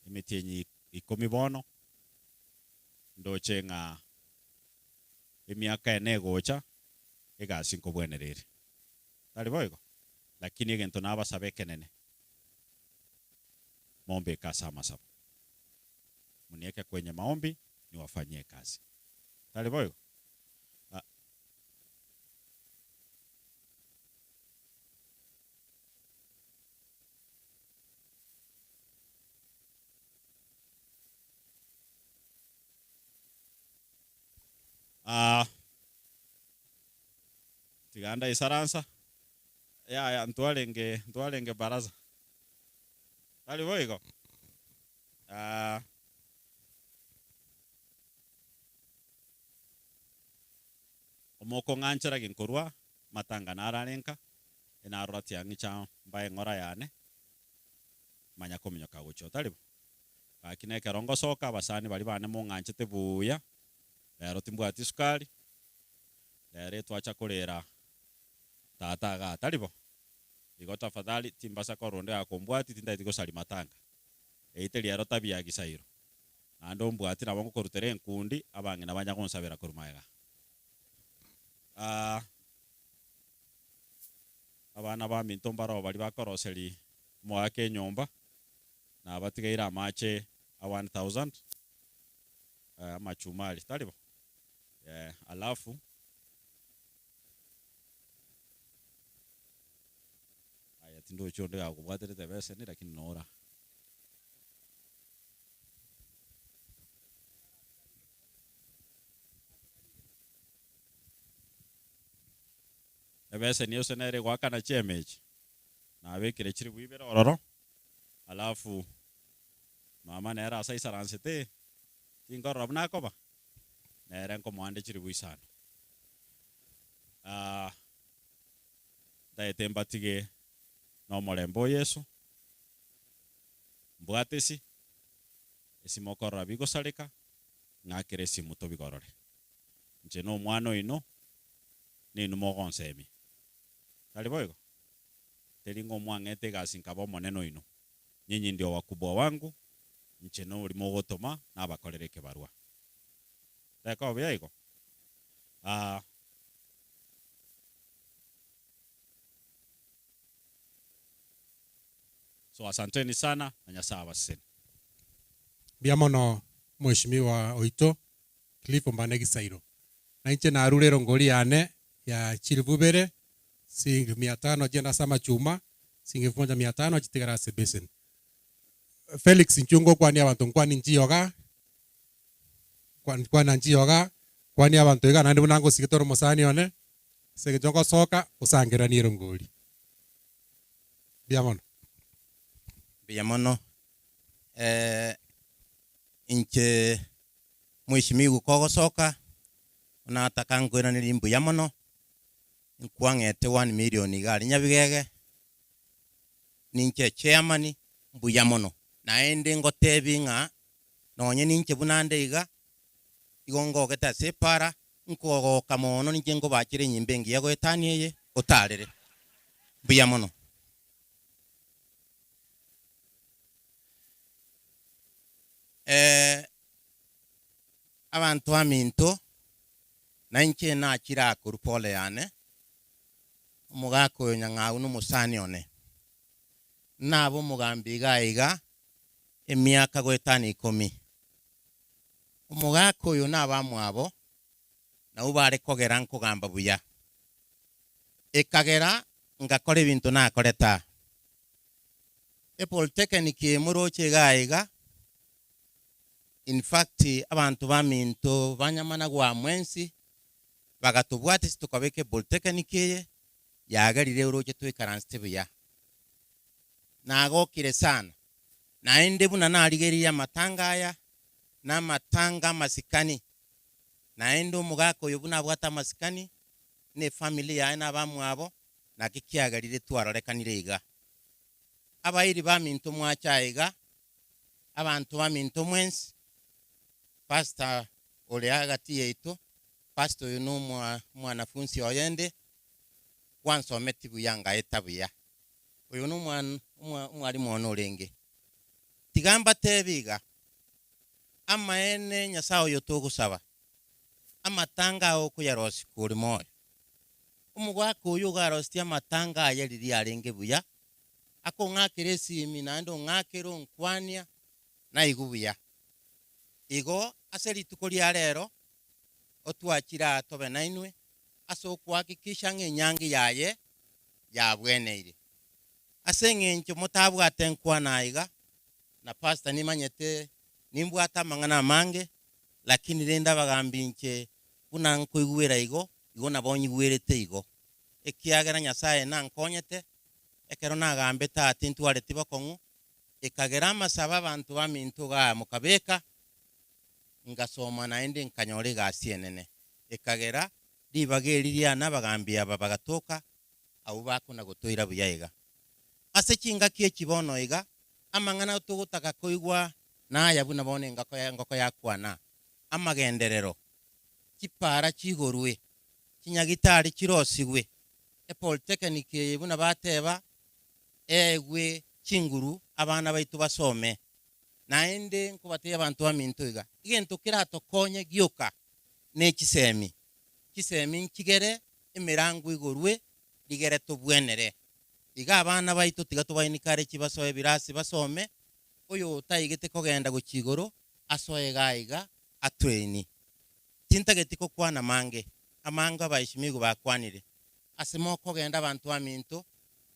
emetienyi ikomi bono, ndoche ng'a emiaka ene egocha, egasi nkobwenera ere. Tari boigo? Lakini egento nabasaba ekenene, mombeke ase amasabo, munieke kwenye maombi niwafanyie kazi. Tari boigo? Ah. Ah, tiga ndaisaransa, yaya ntwarenge ntwarenge baraza. Tari boigo? Ah, omokong'anchera ginkorwa matanga narare nka, enarora tiang'icha mbae eng'ora yane, manya kominyoka gochia otari bo? Gaki nekero ngosoka abasani baria bane mong'anchete buya, rero timbwati sukari, rero etwacha korera tata igaa tari bo? Igo tafadhali timbasa korwa onde gakombwati tintageti gosaria matanga. Eyio teri ero tabia ya gisairo. Naende ombwati nabo ngokorutera enkundi abang'ina banya gonsabera korwa magega. Aah abana baminto mbaroo baria bakoroseria omogaka enyomba, nabatigeire amache a 1000 amachumari, tari bo? Eh, alafu aya tindochi onde gakobwaterete ebeseni lakini nora. Ebeseni ase nere egoakana chiemechi, nabekire chiribu ibere ororo, alafu mama nere ase aisaransete, tinkorora buna akoba, nere nkomoa nde chiribu isano. Ntaete mbatige nomorembe o Yeso, mbwate esi, esi mokorora bigosareka, ng'akere esimu tobigorore. Inche nomwana oino, ninwe mogonsemia. Tari boigo? Teri ng'a omwang'ete egasi nkaba omonene oino. Nyinyi ndio wakubwa wangu, inche nori mogotoma nabakorere ekebarua. Tekoba buya igo? Aa. So asanteni sana na Nyasaye abasesenie. Mbuya mono Mheshimiwa oito Cliff Ombane Gisairo. Nainche narure erongori yane ya chilifu ibere, siringi mia tano chiende ase amachuma, siringi elfu moja mia tano chitigare ase basin. Felix inchuo ngokwania abanto nkwanie nchiyoga, kwana nchiyoga, kwania abanto iga naende buna ngosigete ore omosani one, ase eng'encho ngosoka osangereranie erongori. Mbuya mono. Mbuya mono. Inche Mheshimiwa kogosoka, nataka nkoiranerie mbuya mono, nkwang'ete one million iga aria Nyabigege, ninche chairman, mbuya mono. Naende ngotebi ng'a nonye ninche buna nde iga, igo ngogete ase epara, nkogoka mono ninche nkobachera enyimba engiya goetania eye, otarere. Mbuya mono. Abanto baminto, nainche nachire aa korwa pole yane, omogaka oyo Nyang'au nomosani one. Nabe omogambi iga iga emiaka goetania ikomi. Omogaka oyo nabamwabo, nabwo bare kogera nkogamba buya. Ekagera ngakora ebinto nakorete aa. Epolytechnic eye moroche iga iga, in fact abanto baminto ba Nyamanagwa mwensi bagatobwatisia tokabeka epolytechnic eye, yagerire oroche toikaransete buya. Nagokire sana, naende buna narigereirie amatanga aya, na amatanga amasikani, naende omogaka oyo buna abwate amasikani, na efamiri yaye na abamwabo, naki kiagerire twarorekanire iga. Abairi baminto mwache aiga, abanto baminto mwensi, pastor ore agati yaito, pastor oyo no omwanafunsi oye nde, gwansometi buya ngaeta buya. Oyo no omwalimu one orenge. Tiga mbatebi iga, amaene Nyasaye oyo togosaba, amatanga ao okoyarosia kore moyo. Omogaka oyo iga arosetie amatanga aye riria arenge buya, akong'akera esimi naende ong'akera onkwania, naigwe buya. Igo ase rituko ria rero, otwachire aa tobe nainwe ase okohakikisha ng'a enyangi yaye yabweneire. Ase eng'encho motabwate nkwana aiga, na pastor nimanyete nimbwate amang'ana amange, lakini rende abagambi inche. Buna nkoigwera igo, igo nabo nyigwerete igo, ekiagera Nyasae nankonyete, ekero nagambete aa tintwareti bokong'u, ekagera amasabo abanto baminto igaa mokabeka, ngasoma naende nkanyora egasi enene. Ekagera ribaga eri riane abagambi aba bagatoka, abwo bakona gotoira buya iga. Ase chingaki echi bono iga, amang'ana togotaka koigwa naya buna bono engako engoko yakwana, amagenderero, chipaara chigorwe, chinyagitari chirosigwe, epolytechnic eye buna bateba eegwe chinguru abana baito basome. Naende nkobatebia abanto baminto iga, egento keratokonye gioka ne chisemi, chisemi nchigere emerango igorwe rigere tobwenere. Iga abana baito tiga tobaencourage basoe ebirasi basome, oyo otaigete kogenda gochia igoro asoe iga iga atraini. Tintageti kokwana mange, amange abaeshimigu bakwanire. Ase mokogenda abanto baminto,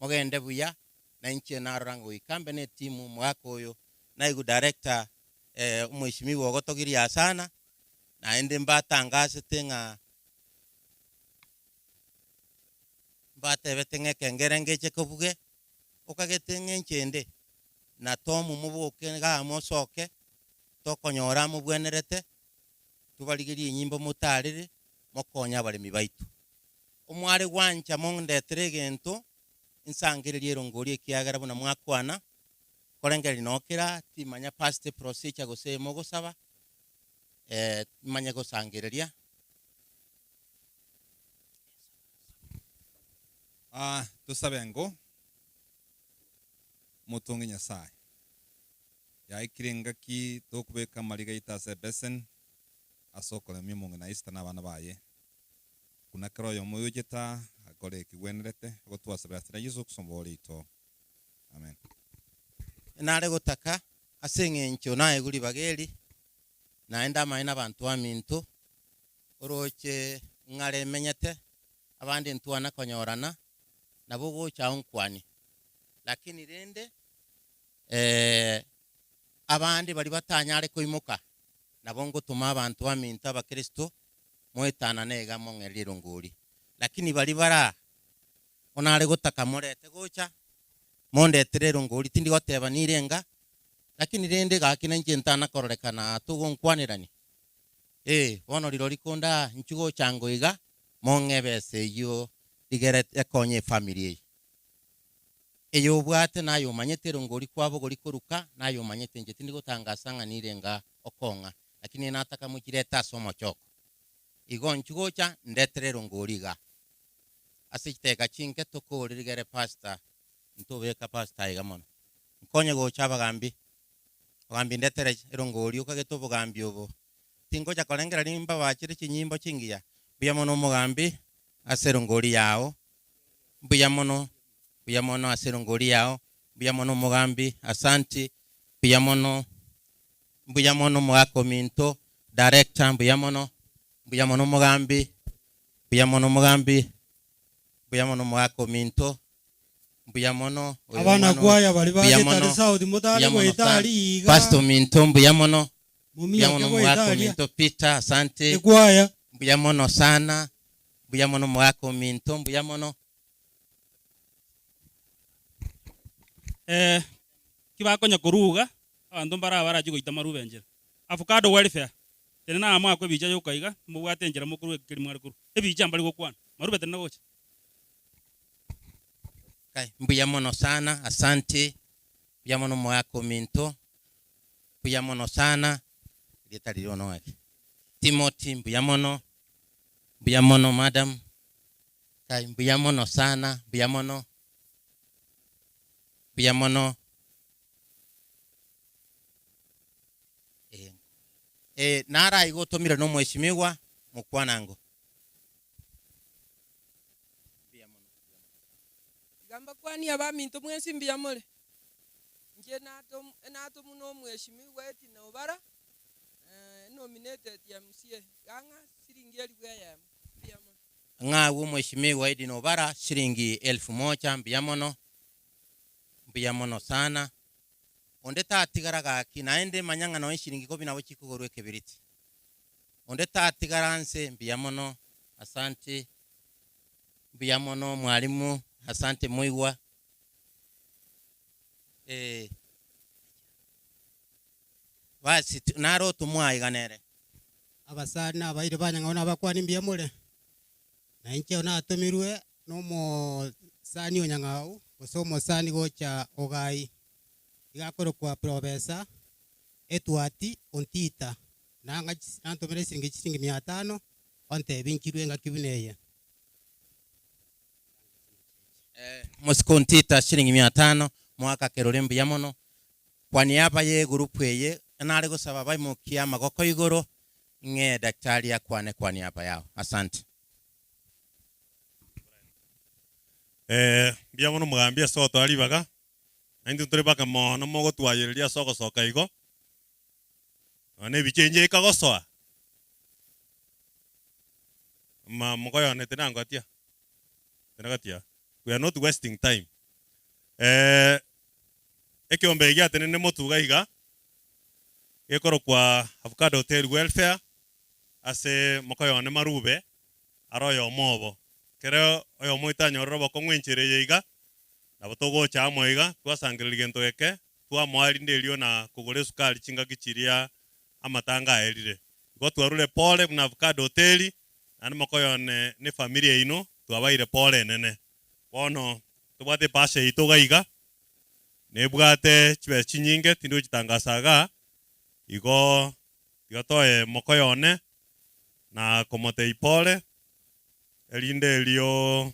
mogende buya, na inche narora ng'a goika mbe netimu omogaka oyo naigu director omweshimiwa ogotogiria sana, naende mbatangasete ng'a mbatebete ng'a ekengere ngeche kobuge, okagete ng'a inche inde na Tom moboke igaa mosoke, tokonyora mobwenerete, tobarigerie enyimbo motarere, mokonye abaremi baito. Omware gwancha mondetere egento, nsangererie erongori ekiagera buna mwakwana, korengereria noo kera, timanya past procedure gose mogosaba, manye gosangereria. Aa tosabe ngo motonge Nyasae. Yaikire engaki tokobeka amariga aito ase ebesen ase okoremia omong'ina Esther na abana baye. Buna kera oyomo oyochete aa akore ekegwenerete, ogotwasabera ase na Yeso Kristo oito. Amen. Nare gotaka ase eng'encho naegwe ribaga eri, naende amaene abanto baminto, Orooche ng'are emenyete, abande ntwana konyorana, nabo ogocha ao nkwanie. Lakini rende abande baria batanyare koimoka, nabo ngotoma abanto baminto abakristo, moetanane iga mong'ererie erongori. Lakini baria bara onare gotaka morete gocha, mondetere erongori, tindi goteba nire enga, lakini rende gaki nainche ntana kororekana aa togonkwanerania. Ee, bono rirorio konde aa inchuo gocha ango iga, mong'e ebesa eyio rigere ekonye efamiri eye. Eye obwate naye omanyete erongori kwabogori koruka, naye omanyete inche tindi gotangasa ng'a nire enga okong'a, lakini nataka mochirete ase omochoko. Igo inchuo gocha ndetere erongori igaa. Ase chidakika chinke tokore rigere pastor, ntobeka pastor aiga mono. Nkonye gocha abagambi, Ogambi ndetere erongori okagete obogambi obo. Tingocha korengereria mbabachere chinyimbo chingiya. Mbuya mono omogambi ase erongori yao. Mbuya mono, mbuya mono ase erongori yao. Mbuya mono omogambi, asanti. Mbuya mono, mbuya mono omogaka ominto, director mbuya mono. Mbuya mono omogambi, mbuya mono omogambi, mbuya mono omogaka ominto. Mbuya mono oyo Abana omwana kwaya baria mbuya ba mono Getare South motare mbuya mono goeta sana aria iga. Pastor ominto mbuya mono mbuya Mominyoke mono goeta omogaka aria. ominto Peter asante Ekwaya. mbuya mono sana mbuya mono omogaka ominto mbuya mono. Eh, ki bakonya koruga, abanto mbare aba barachie goita marube enchera. Avocado welfare, tenena aa moakwe ebicha yoka iga, mobwate enchera mokorwa ekeri mware korwa. Ebicha mbari gokwana, marube tenena gocha. Kai, mbuya mono sana, asante, mbuya mono omogaka ominto, mbuya mono sana, erieta riria bono ng'aki? Timothy, mbuya mono, mbuya mono madam, kai mbuya mono sana, mbuya mono, mbuya mono, eh, eh, naro aiga otomire na omweshimiwa, mokwanango. Iga mbakwanie abaminto mwensi mbuya more. Inche natomwa nomweshimiwa Edna Obara, nominated MCA, iga ng'a siringi elifu eyemo. Mbuya mono. Ng'a agwo omweshimiwa Edna Obara shilingi elfu moja mbuya mono, mbuya mono sana. Onde tatigara gaki, naende manya ng'a nonya eshilingi ikomi nabo chikogorwa ekebiriti. Onde tatigara nse mbuya mono asante mbuya mono mwalimu asante moigwa eh. Basi naro otomwa iga nere. Abasani na abairi ba Nyang'au nabakwani mbuya more, na inche natomirwe nomosani o Nyang'au gose omosani gocha Ogai, iga akorokwa Professor Edward Ontita, nang'a nantomera esiringi chisiringi mia tano, ontebie nchirwe engaki buna eye. Mosike Ontita shilingi mia tano, moaka kerore mbuya mono. Kwa niaba ye group eye nare gosaba baimokie amagoko igoro ng'e daktari akwane kwa niaba yao. Asante. Eh, mbuya mono omogambi ase ogotoa ribaga, naintwe ntore baka mono mogotwayereria ase ogosoka igo, nonya na ebicha enche ekagosoa, ma mokoyone tinangotia, tinagatia, we are not wasting time. Eh, ekeombe eke giatenenire motuga iga, gekorokwa Avocado Hotel Welfare, ase mokoyone Marube, are oyomo obo. Ekero oyomo oito anyorire obokong'u enchera eye iga, nabo togocha amo iga, twasangereria gento geke, twamoa rinde erio na kogora esukari chingaki chiria amatanga aerire. Igo twarure pole buna Avocado Hoteli, naende mokoyone ne efamiri yaino, twabaire pole enene. Bono tobwate ebahasha yaito iga iga, nebwate chibesa chinyinge tindi gochitangasa igaa, igo tiga toe mokoyone na komotebia pole, erinde erio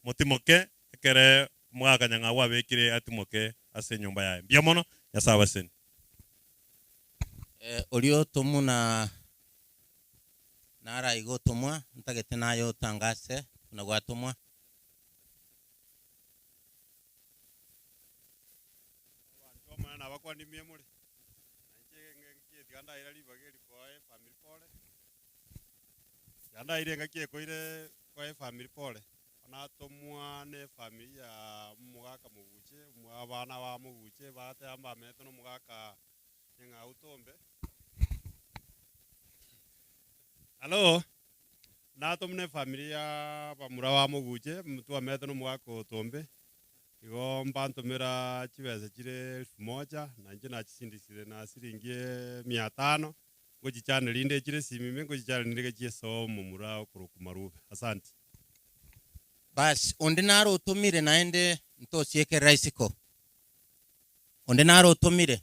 motimoke ekere omogaka Nyang'au abekire atimoke ase enyomba yaye. Mbuya mono, Nyasae abasesenie. Oria otomwa na naraiga otomwa, ntagete naye otangase buna gwatomwa. Abanto b'Omonene nabakwanie mbuya more, na inche engaki eye tiga ndaira ribaga eri koa efamiri pore, tiga ndaire engaki ekoire koa efamiri pore, natomwa na efamiri ya omogaka mobuche, abana ba mobuche bateba mbamenyete na omogaka Nyang'au Tombe. Hallo, natomwa na efamiri ya abamura ba mobuche, twamenyete na omogaka o Tombe. Igo mbantomera chibesa chire elfu moja, na inche nachisindisire na siringi mia tano, ngochichane rinde chire esimi ime, ngochichane rinde gechie ase omomura okorokwa Marube. Asanti. Bas, onde naro otomire naende ntosiekerera isiko. Onde naro otomire.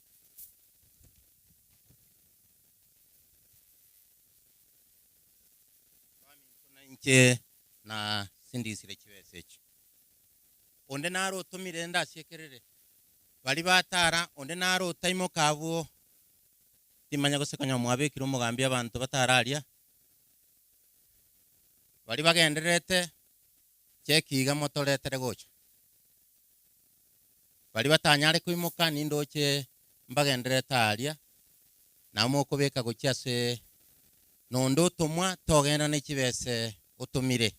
Abaminto na inche nasindisire chibesa echi. Onde naro otomire ndasiekerere. Baria batara, onde naro otaimoka abwo, timanya gose konya mwabekire omogambi abanto batara aria. Baria bagendererete, cheki iga motoretere gocha. Baria batanyare koimoka nindoche mbagendererete aaria, nabo mokobeka gochia ase nonde otomwa togenda ne chibese otomire.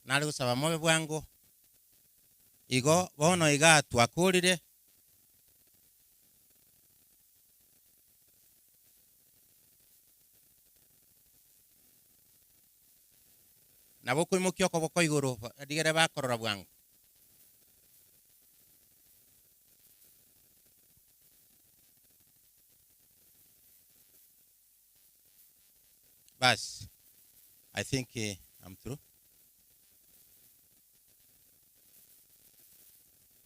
Nare gosaba mobe bwango. Igo bono igaa twakorire. Nabo okoimokia okoboko igoro, rigere bakorora bwango. Bas, I think I'm through.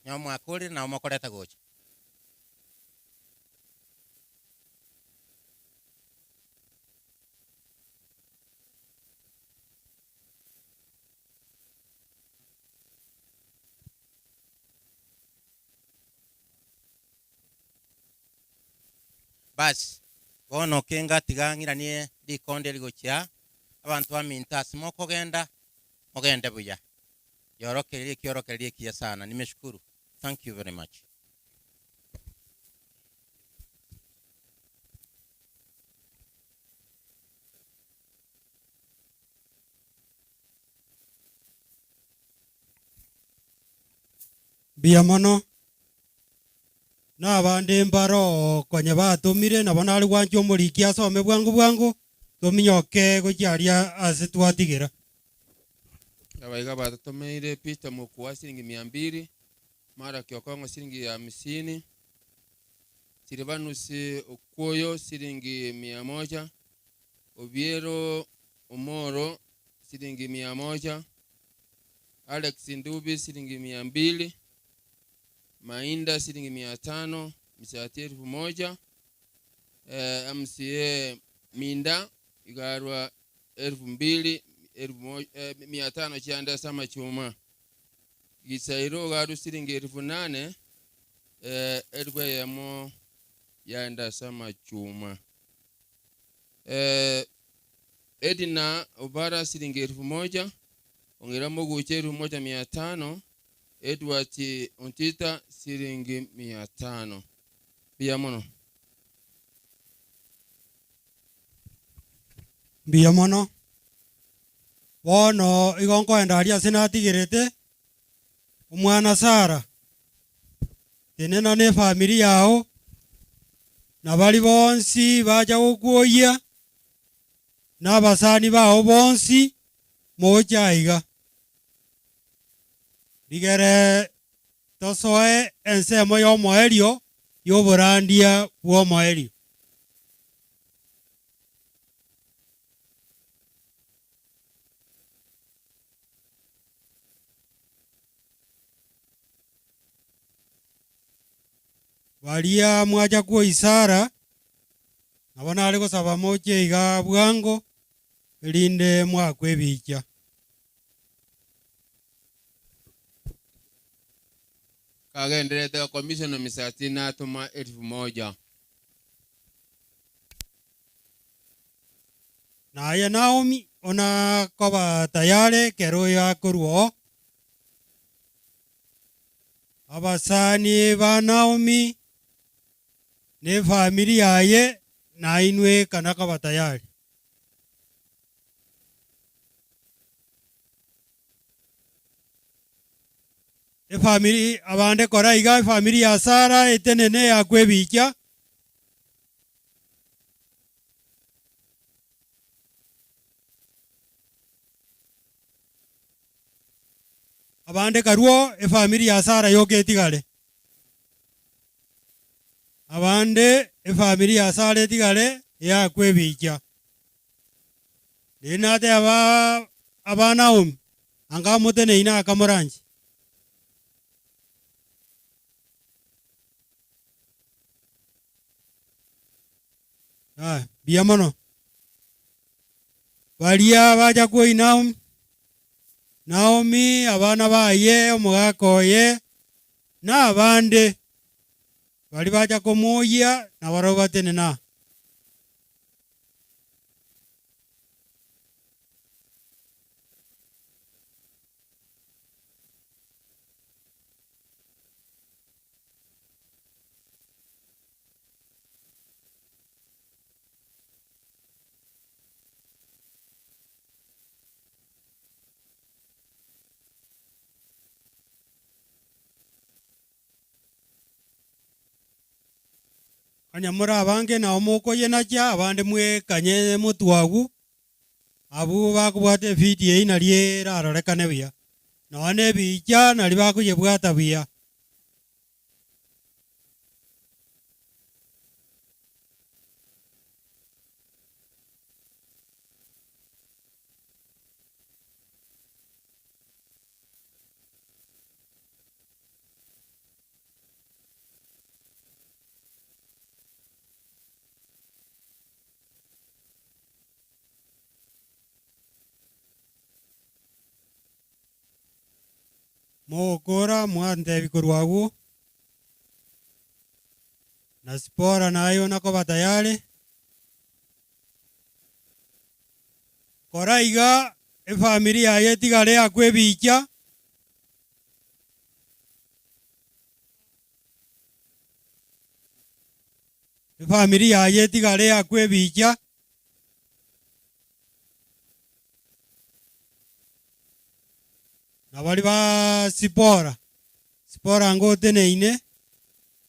Nyo mwakorire nabo mokoreta gocha. Bas, bono kenga tiga ng'iranie rikonde eri gochia aa, abanto baminto ase mokogenda, mogende buya. Yorokereria ekiorokererio ekiya sana. Nimeshukuru. Thank you very much. Mbuya mono. Na abande mbaro konya batomire, nabo nare gwancha omoriki asome bwango bwango, tominyoke gochia aria ase twatigera. Abaiga batotomeire Peter Mokua siringi mia mbili, Malaki Okong'o siringi hamsini, Silvanus Okwoyo siringi mia moja, Obiero Omoro siringi mia moja, Alex Ndubi siringi mia mbili, Mainda siringi mia tano, Misati elfu moja, eh, MCA Minda igarwa elfu mbili, elfu moja, eh, mia tano chianda ase amachuma. Gisairo igarwa siringi elfu nane, eh, elfu eyemo yaenda ase amachuma. Eh, Edna Obara siringi elfu moja, Ong'ira Moguche elfu moja mia tano, Edward Ontita siringi mia tano. Mbuya mono. Mbuya mono. Bono igo nkoenda aria ase natigerete, omwana Sara, tenena na efamiri yao, na baria bonsi bacha gokwoyia, na abasani bao bonsi, moche aiga. Rigere tosoe ensemo y'omoerio y'oborandia bw'omoerio. Baria mwacha kwoisara, nabo nare gosaba moche iga bwango, erinde mwakwe ebicha. Kagenderete Commissioner Misati natoma elfu moja. Na aye Naomi, ona koba tayare ekero oyo akorwa oo. Abasani ba Naomi na efamiri yaye nainwe kana koba tayari. Efamiri abande kora iga efamiri ya Sara etenene yakwa ebicha. Abande karwo efamiri ya Sara yoka etigare. Abande efamiri ya Sara etigare eyakwa ebicha. Riria nateba aba Naomi, anga moteneine akamoranche. Aya, mbuya mono. Baria bacha kwoi Naomi, Naomi, abana baye, omogaka oye, na abande baria bacha komoyia, nabarabwo batenene aa. Onye more abange nao mokoyenacha, abande mwekanye motwe agwo, abwo bakobwata evidio eyio nario erarorekane buya. Nonya na ebicha nario bakoyebwata buya. Mogokora mwantebia korwa agwo, na Sipora naye onakoba tayari. Kora iga efamiri yaye etigare akwe ebicha. Efamiri yaye etigare akwe ebicha. Na baria ba Sipora, Sipora ngoteneine.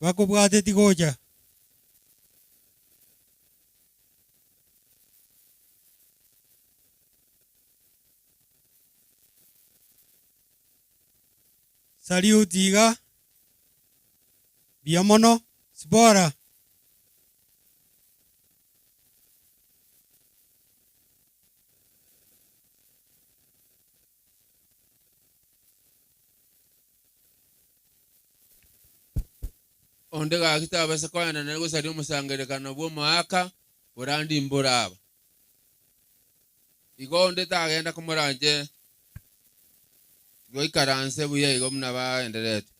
Bakobwateti gocha. Salute iga. Mbuya mono. Sibora. Onde gaki tabasa koenda nere gosaria omosangererekano bw'omoaka borandi mboraba. Igo onde tagenda komoranche goikaranse buya igo buna bagendererete.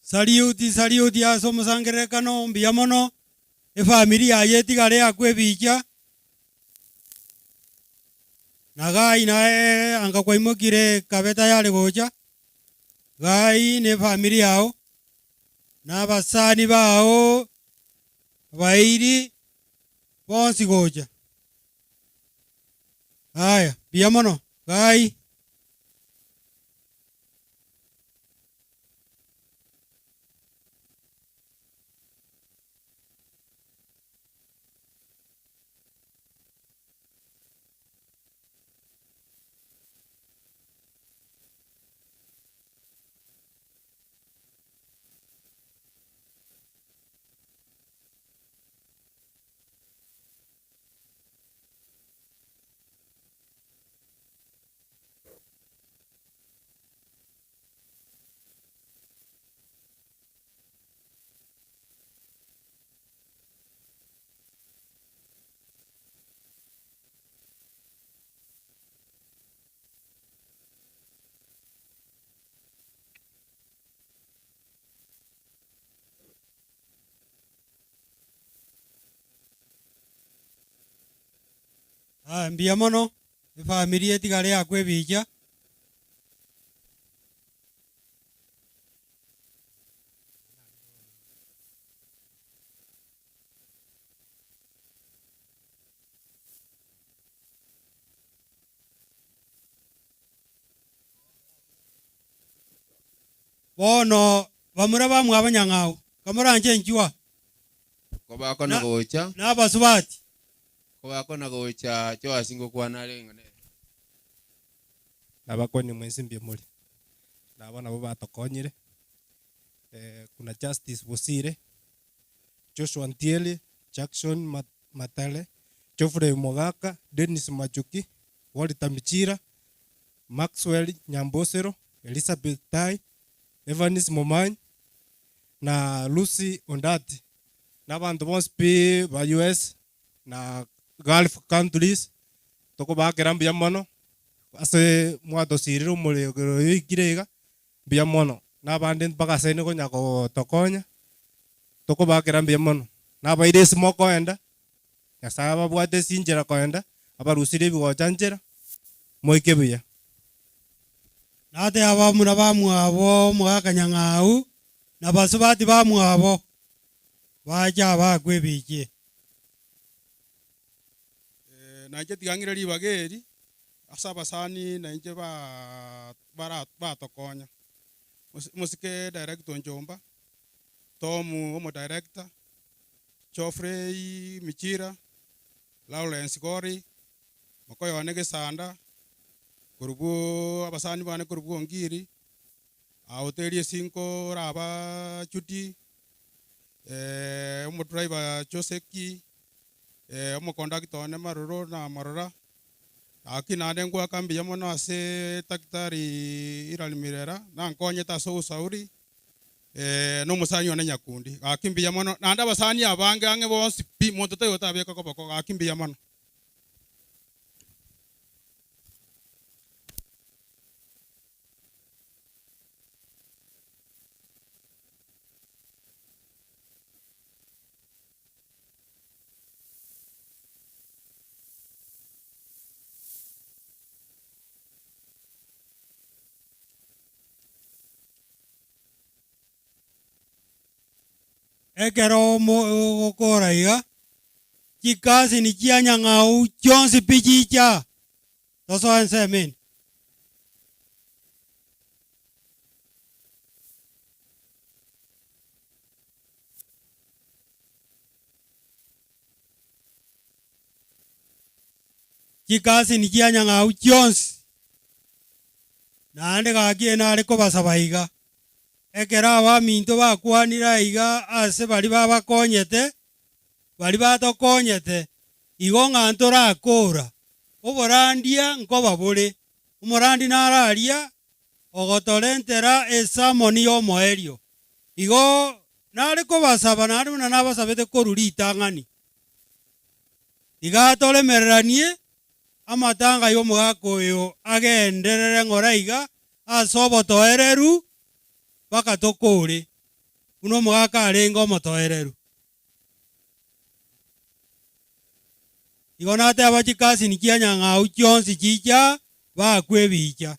Saliuti, saliuti ase omosangererekano, mbuya mono, efamiri yaye etigare akwe ebicha, na Gai naye anga kwaimokire kabe tayari gocha, Gai na efamiri yao, na abasani bao, abairi, bonsi gocha. Aya, mbuya mono, Gai. Aya, mbuya mono, efamiri etigare yakwa ebicha. Bono bamura bamwabo nyang'au, kamoranche inchwa. Kobakona gocha. Na abasubati. Kobakona gocha Joasi ngokwana are ing'ana eri. Nabakwanie mwensi mbuya more. Nabo nabo batokonyire. Kuna Justice Bosire, Joshua Ntieri, Jackson Matare, Geoffrey Mogaka, Dennis Machuki, Walter Michira, Maxwell Nyambosero, Elizabeth Tai, Evans Momanyi, na Lucy Ondati, na abanto bonsi pi ba US na Gulf countries, tokobaakera mbuya mono ase mwatosirire omorero oyo oikire iga, mbuya mono. Na abande mbagasaine konya gotokonya, tokobaakera mbuya mono. Nabaire ase mokoenda, Nyasae ababwate ase inchera koenda, abarusirie ebigocha nchera, moike buya. Natebe abamura bamwabo omogaka nyang'au, na basubati bamwabo, bache abakwe ebichie. Nainche tiga ng'ire ribaga eri ase abasani nainche batokonya. Omosike director Onchomba, Tom omodirector, Geoffrey Michira, Lawrence Gori, Mokoyone Gesanda, korwa abasani bane korwa Ongiri, Oteria Esinko oraba Judy, omodriver Joseki, Omokondakta one Maroro na Morora, gaki naende ngoaka mbuya mono ase Daktari Hilary Mirera, nankonyete ase obosauri, na omosani one Nyakundi. Gaki mbuya mono, naende abasani abange ang'e bonsi pi, monto taiyo otabeka koboko, gaki mbuya mono. Ekero ogokora iga, chikasini chia nyang'au chionsi pi chicha, tosoe ensemo ende. Chikasini chia nyang'au chionsi, naende gaki nare kobasaba iga, Ekero abaminto bakwanire aiga ase baria babakonyete, baria batokonyete, igo ng'a ntorakora, oborandia nkoba bore. Omorandi naro aria ogotorentera esamoni y'omoerio. Igo nare kobasaba naende buna nabasabete korwa ritang'ani, tiga toremereranie amatanga y'omogaka oyo agenderere ng'ora iga ase obotoereru mpaka tokore, buna omogaka arenge omotoereru. Igo nateba chikasini chia nyang'au chionsi chicha bakwe ebicha.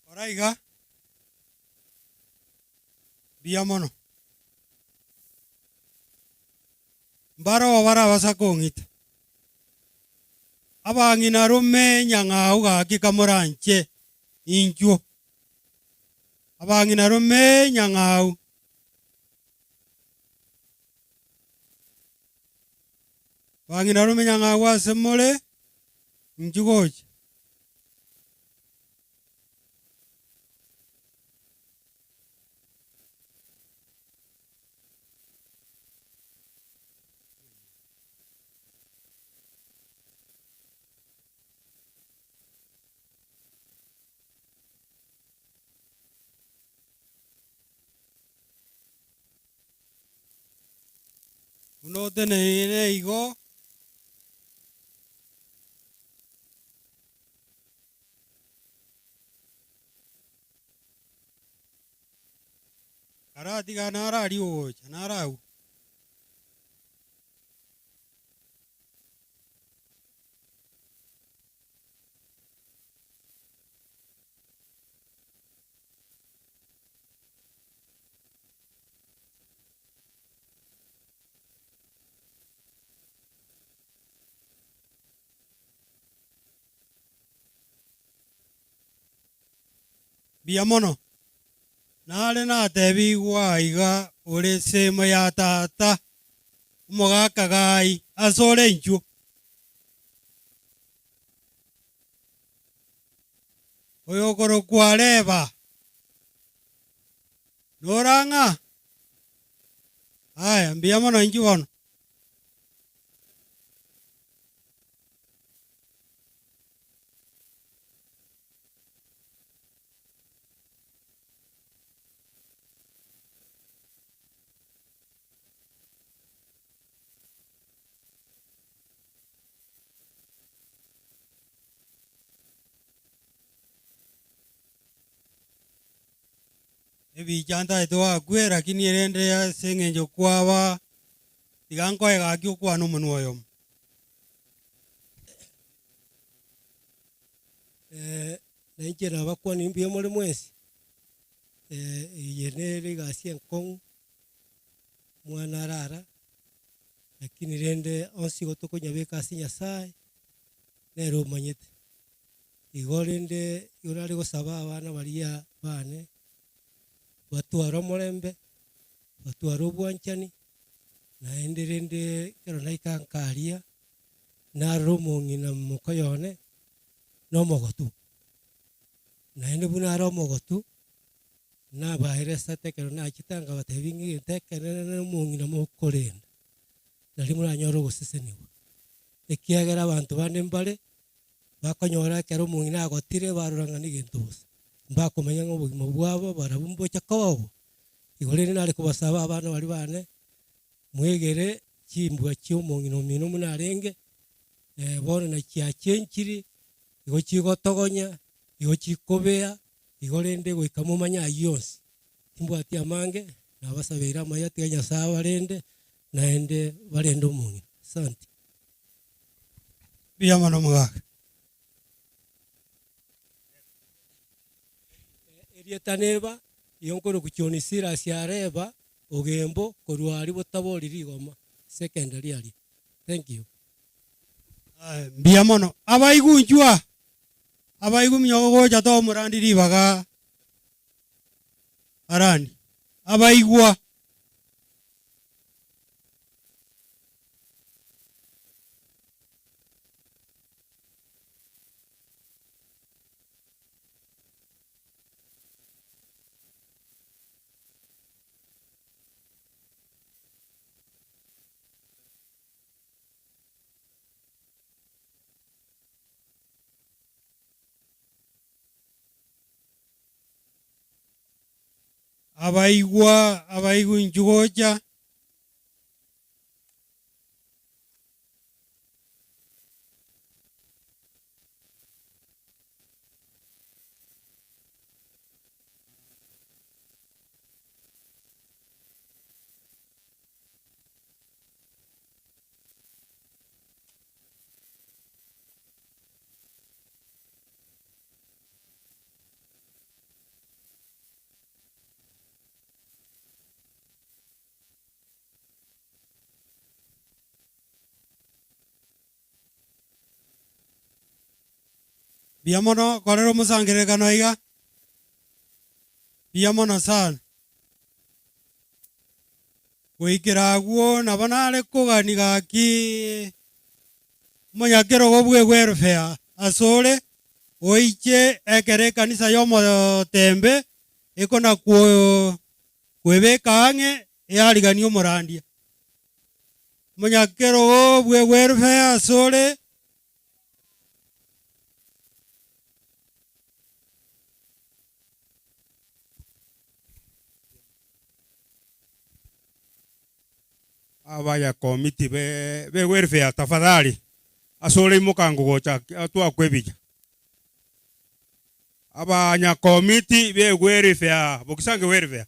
Kora iga, mbuya mono. Mbaroo barabasa kong'ita. Abang'ina rome nyang'au gaki kamoranche inchuo. Abang'ina rome nyang'au. Abang'ina rome nyang'au ase more inchuo gocha. Buna oteneine igo. Karatiga naro aria ogocha, naro agwo. Mbuya mono. Nare natebigwe aiga ore ensemo ya tata, omogaka Gai, asore inchuo. Oyokorokwa Reba, norang'a? Aya, mbuya mono inchuo bono. Ebicha ntaete goakwa lakini erende ase eng'encho kwaba tiga nkoe gaki okwane omonwa oyomo. Na inche nabakwanire mbuya more mwensi, eye nere egasi enkong'u, omwana arara, lakini rende onsi igo tokonyabeka ase Nyasaye, nere omanyete. Igo rende igo nare gosaba abana baria bane, batware omorembe, batware obwanchani, naende rende ekero naika nka aria, narora omong'ina mokoyo one, nomogotu. Naende buna are omogotu, Nabaeresete ekero nachete nkabatebia ng'a egento ekenene na omong'ina mokorenda, nario moranyore ogosesenigwa. Ekiagera abanto bande mbare, bakonyora ekero omong'ina agotire barora ng'a negento bosa, mbakomanya ng'a obogima bwabo barabwo mbocha koba obo. Igo rende nare kobasaba abana baria bane, mwegere chimbwa chia omong'ina omino buna arenge, bono na chiachenchiri, igo chigotogonya, igo chikobea, Igo rende goika momanye ayio onsi, timbwati amange, nabasabeire amaya, tiga Nyasae abarende, naende barende omong'ina. Asante. Mbuya mono omogaka. Erieta neba, igo nkorokwa John Silas Areba, Ogembo, korwa aria Botabori Rigoma, Secondary aria. Thank you. Mbuya mono. Abaigunchwa, Abaigwa minyoka gocha tomorandi ribaga arandi. Abaigwa. Abaigwa, abaigwa inchuo gocha. Mbuya mono korera omosangererekano aiga, mbuya mono sana. Goikera agwo nabo nare kogania gaki omonyakerogo bw'egwerfea asore, oiche ekero ekanisa y'omotembe ekona kwebeka ang'e eariganie omorandia. Omonyakerogo bw'egwerfea asore. Abaya committee be be welfare tafadhali ase ore imoka ngogocha twakwa ebicha. Abanya committee be welfare Bokisange welfare.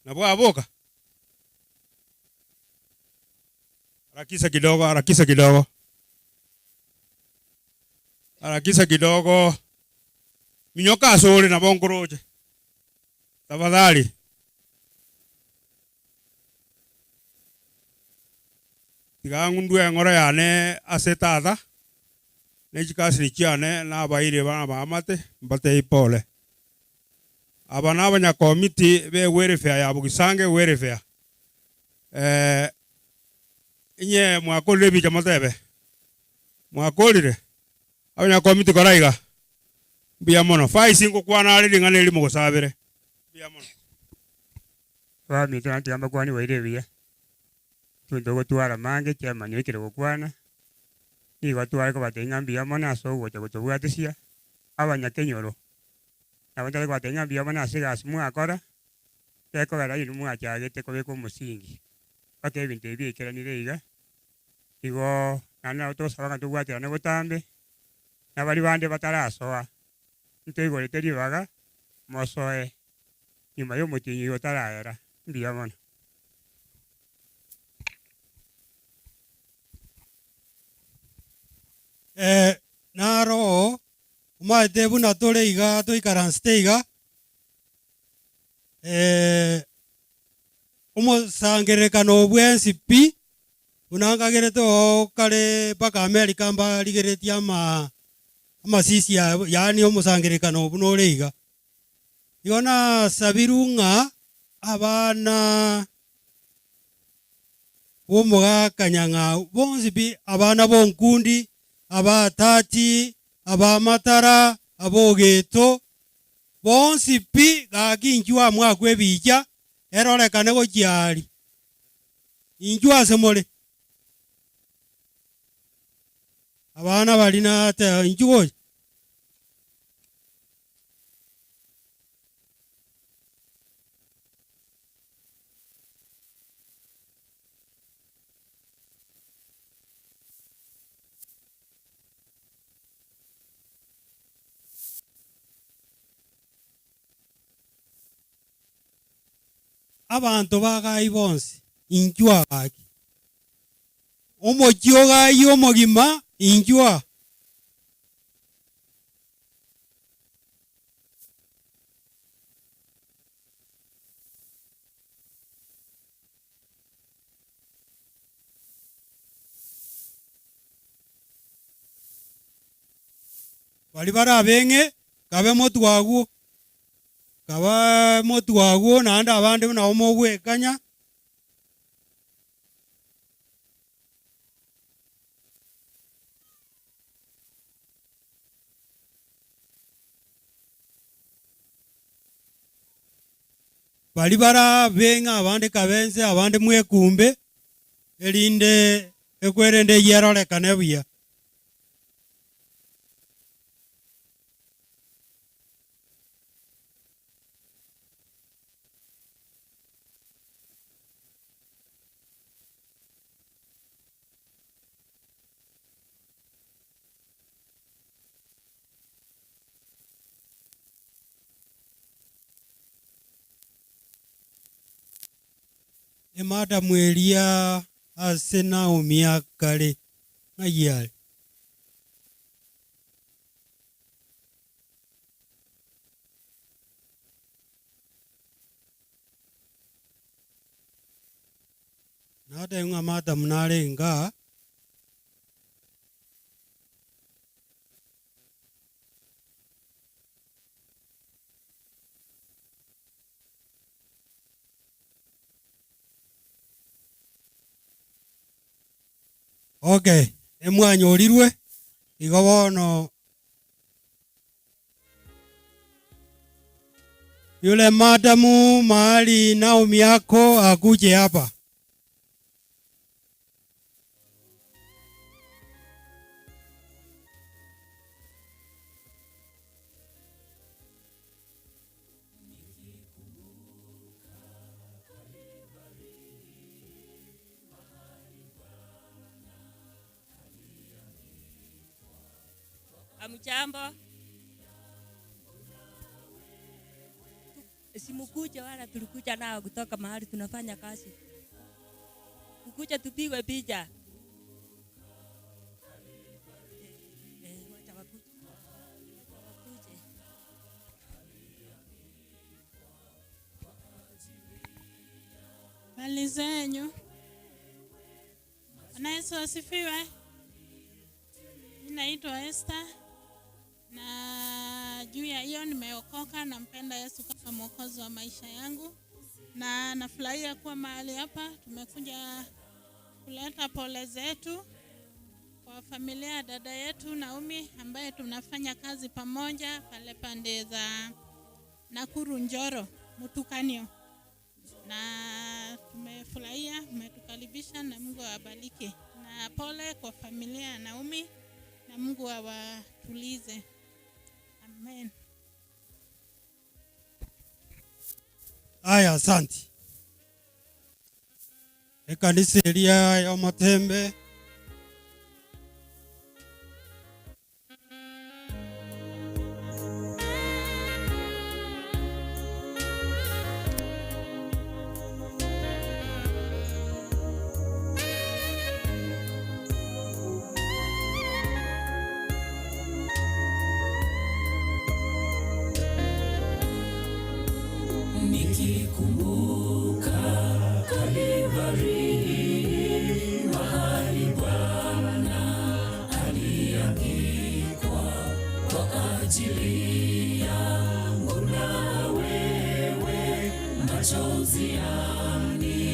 Nabwo aboka? Harakisha kidogo, harakisha kidogo. Harakisha kidogo. Minyoka ase ore nabo nkoroche. Tafadhali. Tiga ng'undue eng'oro yane ase tata, ne chikasini chiane, na abairi bana b'amate, mbatebie pole. Aba nabanyakomiti be welfare ya Bogisange welfare. Eh, inye mwakorire ebicha motebe? Mwakorire? Abanyakomiti kora iga. Mbuya mono. Vice ngokwana are ring'ana eri mogosabere. Mbuya mono. Abaminto naende tiga mbakwanie boire buya, intwe ntogotwara mange chairman oikire gokwana, nigo tware kobatebia ng'a mbuya mono ase ogocha gotobwatisia abanyakenyoro, nabo ntare kobatebia ng'a mbuya mono ase egasi mwakora, gekogera inwe mwachagete kobeka omosingi mpaka ebinto ebi biaikeranire iga, igo naende nabo togosaba ng'a tobwaterane botambe, na baria bande batarasoa, ntoigorete ribaga mosoe nyuma y'omotienyi oyo otarayera. Mbuya mono. Eh, naro oo, omanyete buna tore iga toikaransete iga, omosangererekano bwensi pi, buna nkagerete oo kare mpaka America mbarigeretie ama amasisi aya yaani omosangererekano buna ore iga. Igo nasabirwe ng'a abana b'omogaka nyang'au bonsi pi, abana b'onkundi, abatati. Abamatara, abogeto, bonsi pi gaki inchuo amwakwe ebicha, erorekane gochia aria. Inchuo ase more. Abana baria nateba, inchuo gocha. Abanto ba Gai bonsi, inchuo gaki. Omochie o Gai omogima, inchuo aa. Baria barabeng'e, kabe motwe agwo, kabe motwe agwo naende abande nabo mogwekanya. Baria barabe ng'a abande kabe inse, abande mwekumbe, erinde ekwerende eyio erorekane buya. Emadamu eria ase Naomi akare, ng'ai are? Natebia ng'a madamu nare inga. Okay, emwanyorirwe, igo bono yule madamu mahali Naomi ako akuje hapa. Hamjambo. Simukuje wala tulikuja nao kutoka mahali tunafanya kazi. Kukuja tupigwe picha. Eh, wacha wakuje. Wakuje. Mali zenyu. Bwana Yesu asifiwe. Mimi naitwa Esther na juu ya hiyo nimeokoka, nampenda Yesu kama mwokozi wa maisha yangu, na nafurahia kuwa mahali hapa. Tumekuja kuleta pole zetu kwa familia ya dada yetu Naomi ambaye tunafanya kazi pamoja pale pande za Nakuru Njoro Mutukanio, na tumefurahia, mmetukaribisha na Mungu awabariki. Na pole kwa familia ya Naomi na Mungu awatulize. Amen. Aya, asanti. Ekanisa eria y'omotembe. Nikikumbuka Kalvari, mahali Bwana aliangikwa kwa ajili yangu na wewe, machozi yanitiririka.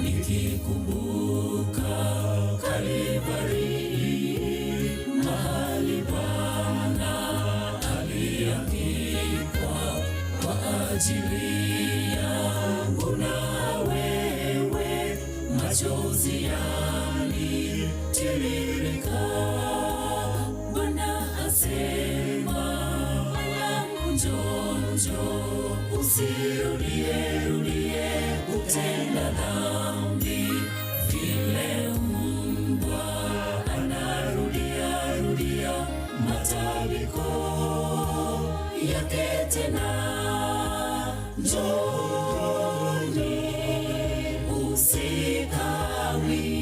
Nikikumbuka Kalvari, machozi yanitiririka. Bwana asema, mwanangu njoo, njoo, usirudie rudie kutenda dhambi vile mbwa anarudia rudia matambiko yake tena. Njooni usikawie.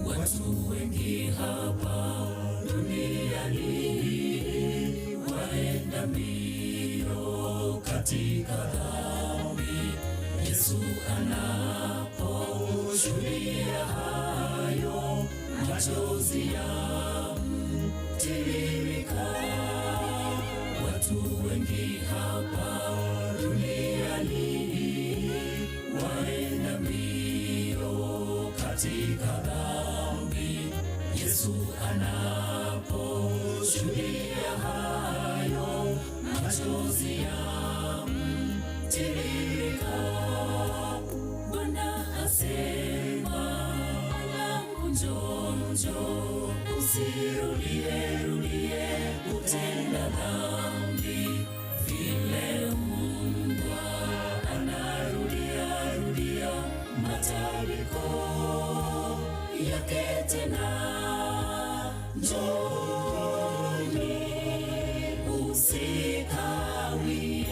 Watu wengi hapa duniani waenda mbio katika dhambi. Yesu anaposhuhudia hayo, machozi yamtiririka. Watu wengi hapa duniani waenda mbio katika dhambi. Yesu anaposhuhudia hayo, machozi yamtiririka. Bwana asema, mwanangu njoo, njoo, usirudie rudie kutenda dhambi vile mbwa anarudia rudia matambiko yake tena. Njooni usikawie.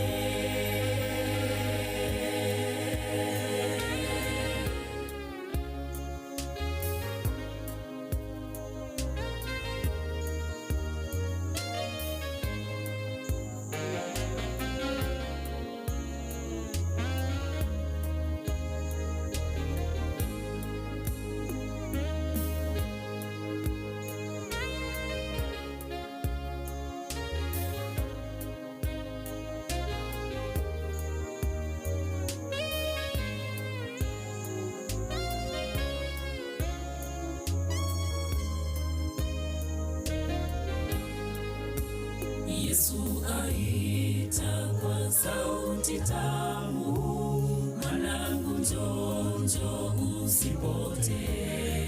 Yesu aita kwa sauti tamu, mwanangu njoo, njoo usipotee.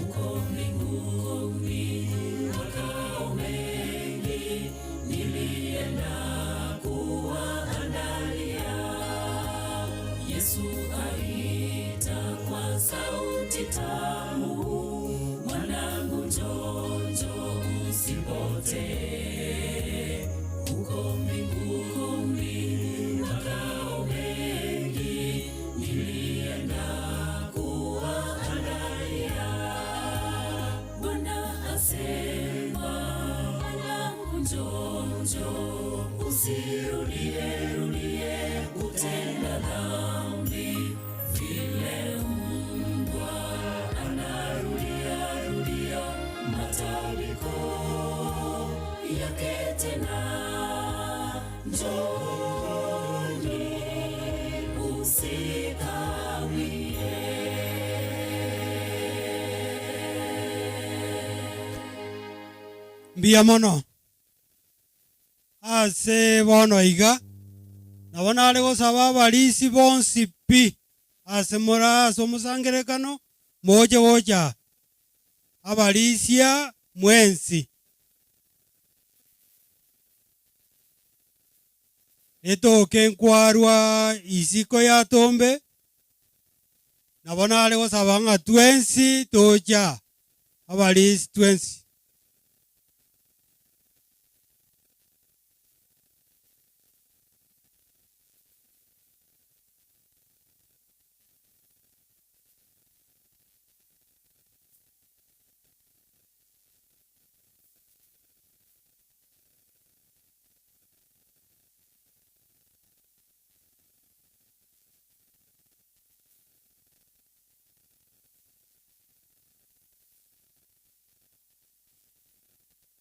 Uko mbinguni makao mengi, nilienda kuwaandalia. Yesu aita kwa sauti tamu, mwanangu njoo, njoo usipotee. Uko mbinguni makao mengi, nilienda kuwaandalia. Bwana asema, mwanangu njoo, njoo, usirudie rudie kutenda dhambi vile mbwa anarudia rudia matambiko yake tena. Njooni usikawie. Mbuya mono ase bono iga nabo nare gosaba abarisi bonsi pi ase mora ase omosangerekano moche gocha abarisia mwensi etoke nkwarwa isiko ya tombe nabo nare gosaba ng'a twensi tocha abarisi twensi.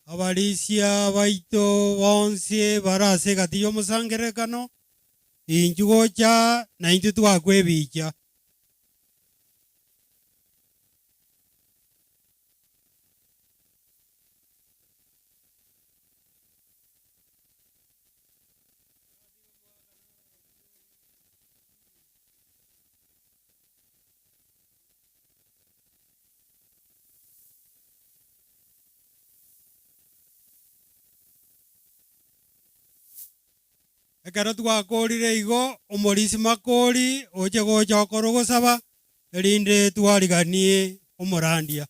Abarisia baito bonsi bare ase egati y'omosangererekano, inchuo gocha naintwe twakwa ebicha. Ekero twakorire igo, omorisia makori oche gocha okore ogosaba, erinde twariganie omorandia.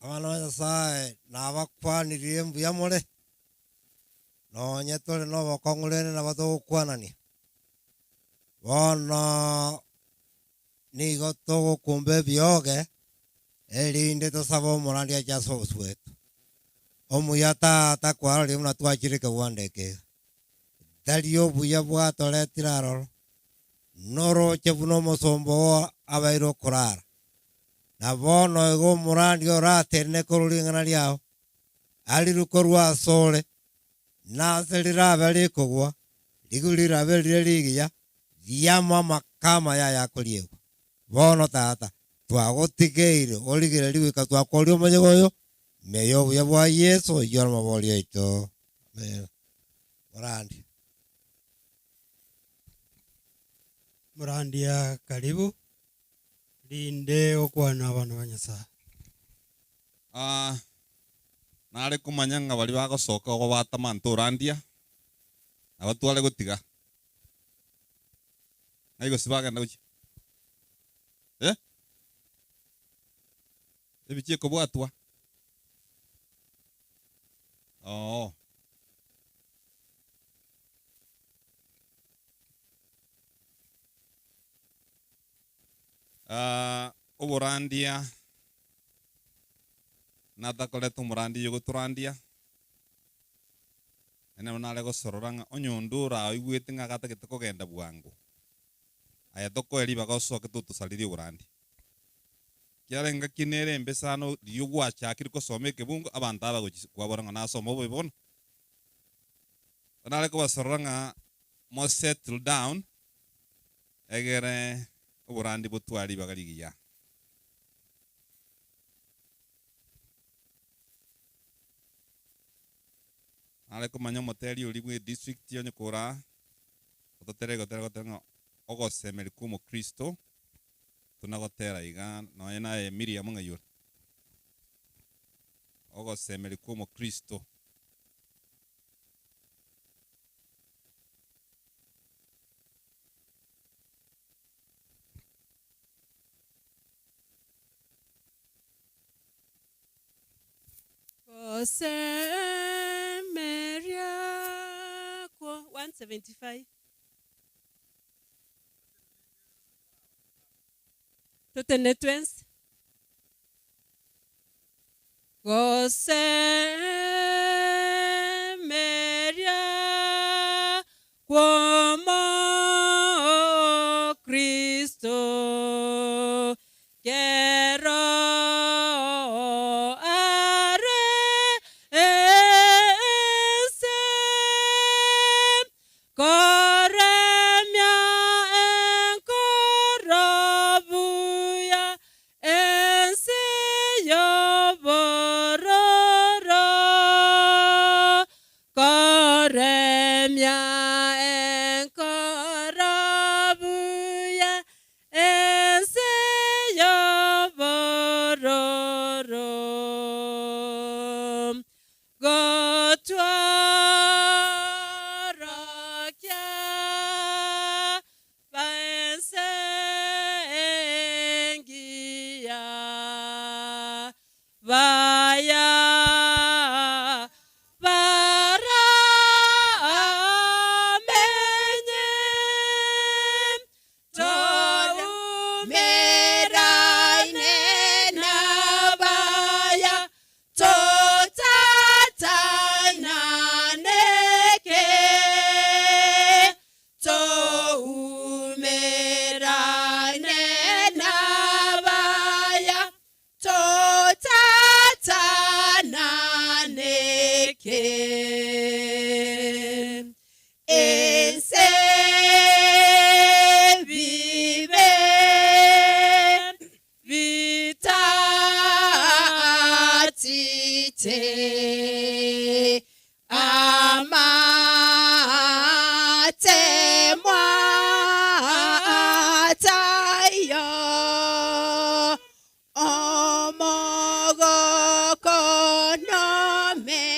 Abana ba Nyasae nabakwanirie mbuya more, nonye tore nobokong'u rende nabo togokwanania. Bono nigo togokumba ebioge, erinde tosabe omorandi ache ase obosio bwaito. Omuya Tata kwarorie buna twachire ekegwanda eke iga. Tari obuya bwatoretire aroro, noroche buna omosomba oo abeire okorara. Na bono igo omorandi oratenene korwa ring'ana riao, arirwe korwa asore, na ase rirabe rikogwa, riguru rirabe rire rigiya, riamo amaka amaya ayakoriegwa. Bono tata, twagotigeire origererie goika twakoria omoyega oyo, ime y'obuya bwa Yeso, oyio ore omobori oito. Amina. Morandia. Morandia karibu. Rinde gokwana abana ba Nyasae. Aa, nare komanya ng'a baria bagosoka ogo batamante orandia, nabo tware gotiga. Ng'ai gose bagenda gochia? Eh? Ebichie kobwatwa? Oo. Oborandia, natakorete omorandia oyio gotorandia, naende nabo nare gosorora ng'a onye onde oraoigwete ng'a agatagete kogenda bwango, aye tokoe ribaga osoke totosaririe oborandia. Ekiagera engaki nere embe sana riria gwachakire kosoma ekebungo, abanto aba gochia kwabora ng'a nasoma obobe bono. Nare kobasorora ng'a mo settle down, Egere oborandi botware ribaga rigiya. Nare komanya omoteri oria bwe district onye koraa ototere gotera gotera ng'a ogosemeria kwa omokristo tonagotera iga nonye naye Miriam ng'ai ore? Ogosemeria kwa omokristo. Gosemeria kwo 175. Totene twensi. Gosemeria kw'Omokristo kero are ense, koremia enkoro buya Ense y'obororo, koremia enkoro buya, ense y'obororo, gotworokia Baense engiya, baya Toike ense bibe bitachite amatemwa taiyo. Omogoko nomenyeo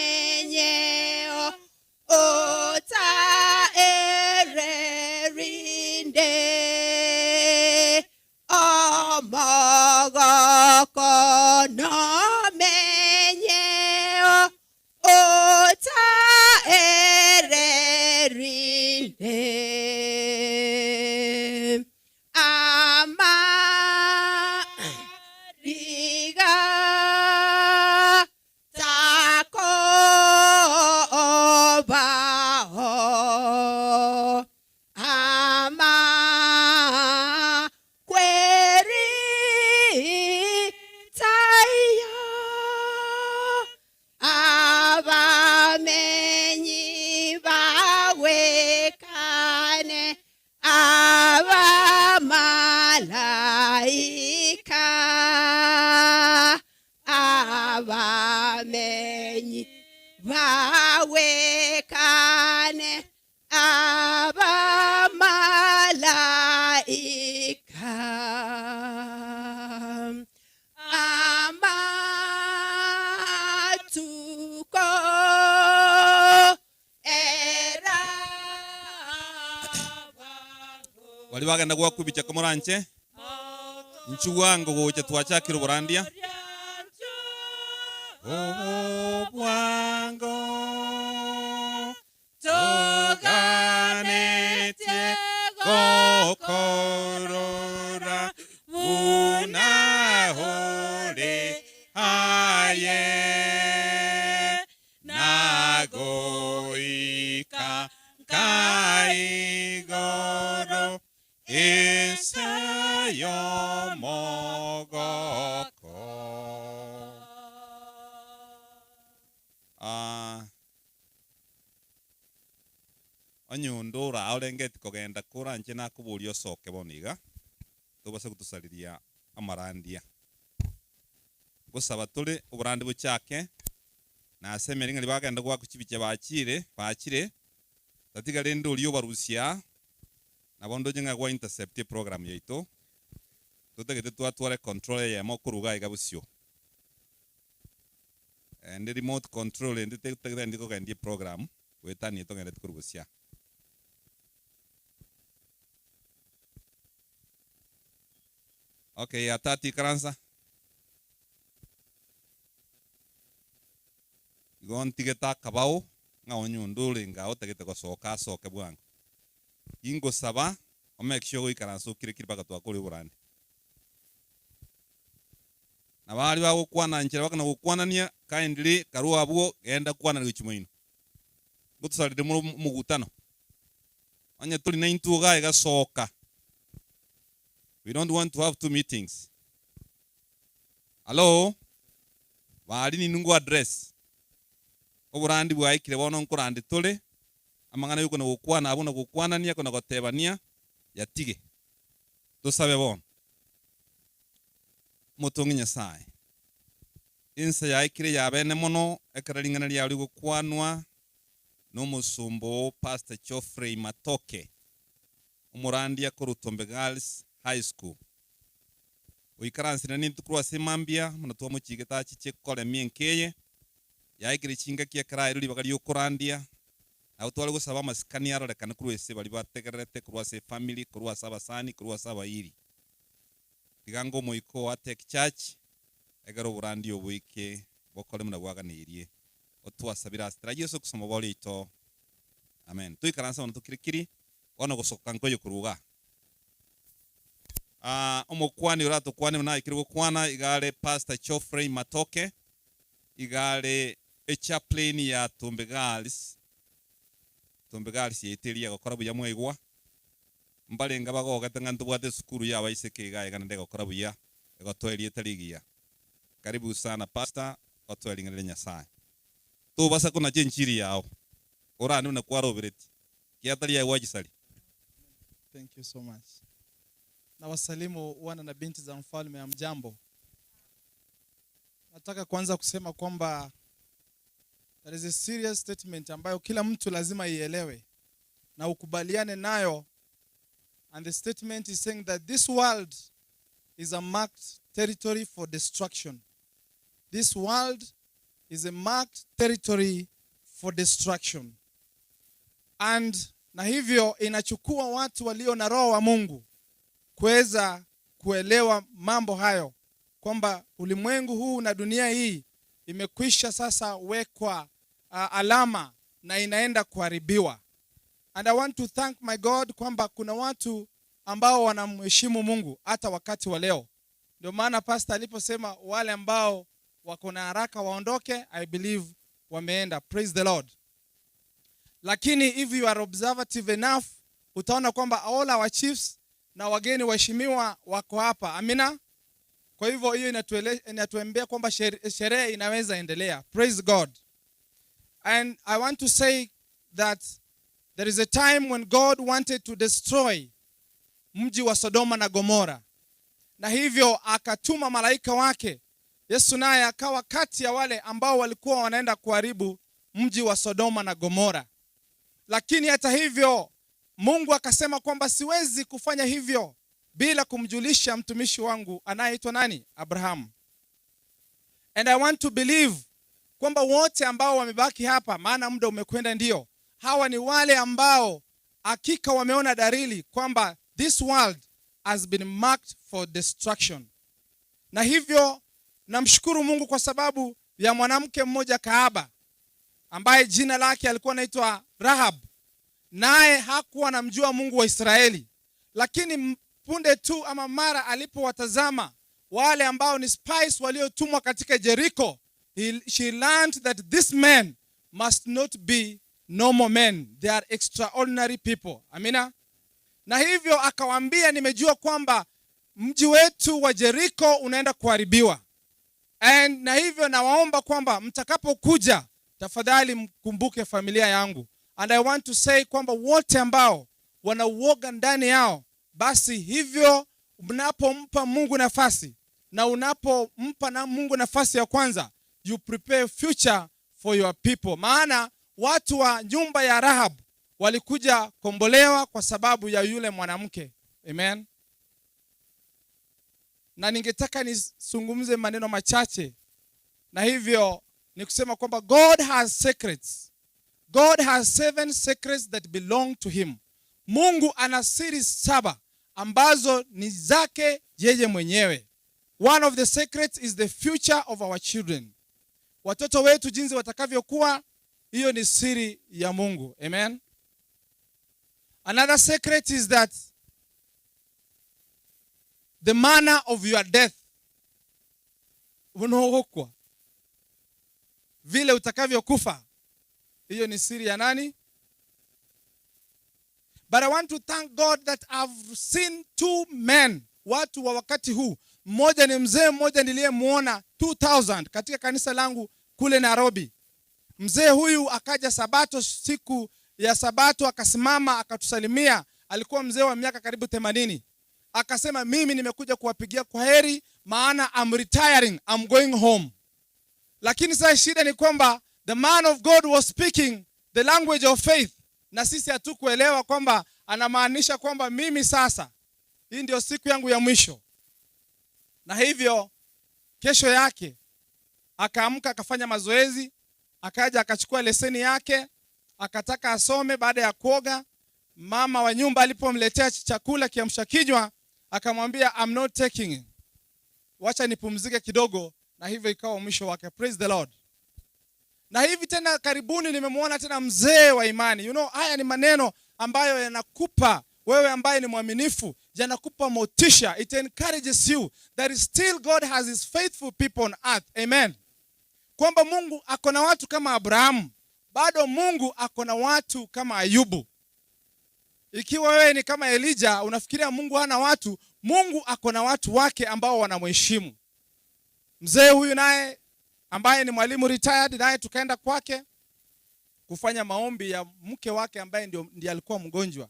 otaererinde. Omogoko nomenyeo otaererinde. Amariga takobao, amakweri taiyo, Abamenyi bagwekane abamalaika, abamenyi bagwekane abamalaika. Amatuko era Baria bagenda goakwa ebichako moranche, inchuo bwango gocha twachakire oborandia. Obwango toganetie gokorora buna ore aye, na goika nkaigoro ense y'omogoko. Ah, Onye onde ora orengeti kogenda koranche nakoboria osoke bono iga, tobase gotosareria amarandia. Ngosaba tore oborande bochake, na ase emereng'ario bagenda goaka chibicha bachire, bachire, tatiga rende oria obarusia aa, nabo ndoche ng'a gwa intercept eprogram yaito, totagete twatware control eyemo korwa iga iga bosio. Ende remote control ende totagete kogendia eprogram, goetania togenderete korwa bosio aa. Okay, atati ikaransa. Igo ntigete akabao ng'a onye onde orenge aa otagete gosoka asoke bwango. Ingosaba o make sure goikaransa okire kiri mpaka twakore oborande. Na baria bagokwana nchera bakona gokwanania kindly karue abwo genda kwana gochia moino. Ngotosarire more omogutano. Onye tori naintwe iga iga soka. We don't want to have two meetings. Hallo? Baria ninwe ngo address. Oborandi bwaikire bono nkorande tore, amang'ana yokona gokwana abwo na gokwanania kona gotebania, yatige. Tosabe bono. Omotongi Nyasae, ensa yaikire yabene mono ekero ring'ana riao rigokwanwa nomosomba oo Pastor Geoffrey Matoke, omorandia korwa Tombe Girls High School. Oikaransire nintwe korwa ase mambia, buna twamochigete achiche koremia enka eye, yaikire chingaki ekero aeirwe ribaga riokorandia, Nabo tware gosaba amasikani arorekane korwa ase baria bategererete, korwa ase efamiri, korwa ase abasani, korwa ase abairi. Tiga ange omoika oo atake charge, egere oborandia oboike bokore buna bwaganeirie. Otwasabire ase tera Yeso Kristo Omobooria oito. Amen. Toikaranse bono tokire kiri, bono gosoka nkoyo korwa igaa. Ah, omokwani oratokwane buna aikire gokwana iga are Pastor Geoffrey Matoke, iga are Echaplain ya Tumbe Girls, Tumbe Girls yaito eria egokora buya mwaigwa, mbarenge abagogete ng'a ntobwate esukuru ya abaiseke iga iga naende egokora buya, egotoa erieta rigiya. Karibu sana Pastor, otoe ring'ana ria Nyasae. Tobasa konacha enchiri yao, orande buna kwaroberetie, ekiagera tari aye gwachisaria. Thank you so much. Nawasalimu wana na binti za mfalme, hamjambo? Nataka kuanza kusema kwamba there is a serious statement ambayo kila mtu lazima ielewe na ukubaliane nayo, and the statement is saying that this world is a marked territory for destruction. This world is a marked territory for destruction. And na hivyo inachukua watu walio na roho wa Mungu kuweza kuelewa mambo hayo kwamba ulimwengu huu na dunia hii imekwisha sasa wekwa alama na inaenda kuharibiwa. And I want to thank my God kwamba kuna watu ambao wanamheshimu Mungu hata wakati wa leo. Ndio maana pastor aliposema wale ambao wako na haraka waondoke, I believe wameenda. Praise the Lord. Lakini if you are observative enough, utaona kwamba all our chiefs na wageni waheshimiwa wako hapa. Amina. Kwa hivyo hiyo inatuambia kwamba sherehe inaweza endelea. Praise God. And I want to say that there is a time when God wanted to destroy mji wa Sodoma na Gomora, na hivyo akatuma malaika wake. Yesu naye akawa kati ya wale ambao walikuwa wanaenda kuharibu mji wa Sodoma na Gomora. Lakini hata hivyo Mungu akasema kwamba siwezi kufanya hivyo bila kumjulisha mtumishi wangu anayeitwa nani? Abraham. And I want to believe kwamba wote ambao wamebaki hapa, maana muda umekwenda, ndio hawa ni wale ambao hakika wameona dalili kwamba this world has been marked for destruction. Na hivyo namshukuru Mungu kwa sababu ya mwanamke mmoja kahaba ambaye jina lake alikuwa anaitwa Rahab, naye hakuwa anamjua Mungu wa Israeli, lakini punde tu ama mara alipowatazama wale ambao ni spies waliotumwa katika Jericho, she learned that this men must not be normal men, they are extraordinary people. Amina. Na hivyo akawaambia, nimejua kwamba mji wetu wa Jericho unaenda kuharibiwa. And na hivyo nawaomba kwamba mtakapokuja tafadhali mkumbuke familia yangu. And I want to say kwamba wote ambao wana uoga ndani yao, basi hivyo mnapompa Mungu nafasi na unapompa na Mungu nafasi ya kwanza, you prepare future for your people. Maana watu wa nyumba ya Rahab walikuja kombolewa kwa sababu ya yule mwanamke. Amen. Na ningetaka nizungumze maneno machache, na hivyo ni kusema kwamba God has secrets. God has 7 secrets that belong to him. Mungu ana siri 7 ambazo ni zake yeye mwenyewe. One of the secrets is the future of our children. Watoto wetu jinsi watakavyokuwa, hiyo ni siri ya Mungu. Amen. Another secret is that the manner of your death. Unaogokwa. Vile utakavyokufa, hiyo ni siri ya nani? But I want to thank God that I've seen 2 men, watu wa wakati huu. Mmoja ni mzee, mmoja niliyemuona 2000 katika kanisa langu kule Nairobi. Mzee huyu akaja Sabato, siku ya Sabato akasimama akatusalimia. Alikuwa mzee wa miaka karibu 80. Akasema, mimi nimekuja kuwapigia kwaheri maana I'm retiring, I'm going home. Lakini sasa shida ni kwamba the man of God was speaking the language of faith, na sisi hatukuelewa kwamba anamaanisha kwamba mimi sasa hii ndio siku yangu ya mwisho. Na hivyo kesho yake akaamka akafanya mazoezi, akaja akachukua leseni yake, akataka asome. Baada ya kuoga, mama wa nyumba alipomletea chakula kiamsha kinywa, akamwambia I'm not taking it, wacha nipumzike kidogo. Na hivyo ikawa mwisho wake. Praise the Lord. Na hivi tena karibuni nimemuona tena mzee wa imani. Haya ni maneno ambayo yanakupa wewe ambaye ni mwaminifu, yanakupa motisha. It encourages you that still God has his faithful people on earth. Amen. Kwamba Mungu ako na watu kama Abrahamu, bado Mungu ako na watu kama Ayubu. Ikiwa wewe ni kama Elijah, unafikiria Mungu hana watu, Mungu ako na watu wake ambao wanamheshimu. Mzee huyu naye ambaye ni mwalimu retired, naye tukaenda kwake kufanya maombi ya mke wake ambaye ndio ndiye alikuwa mgonjwa.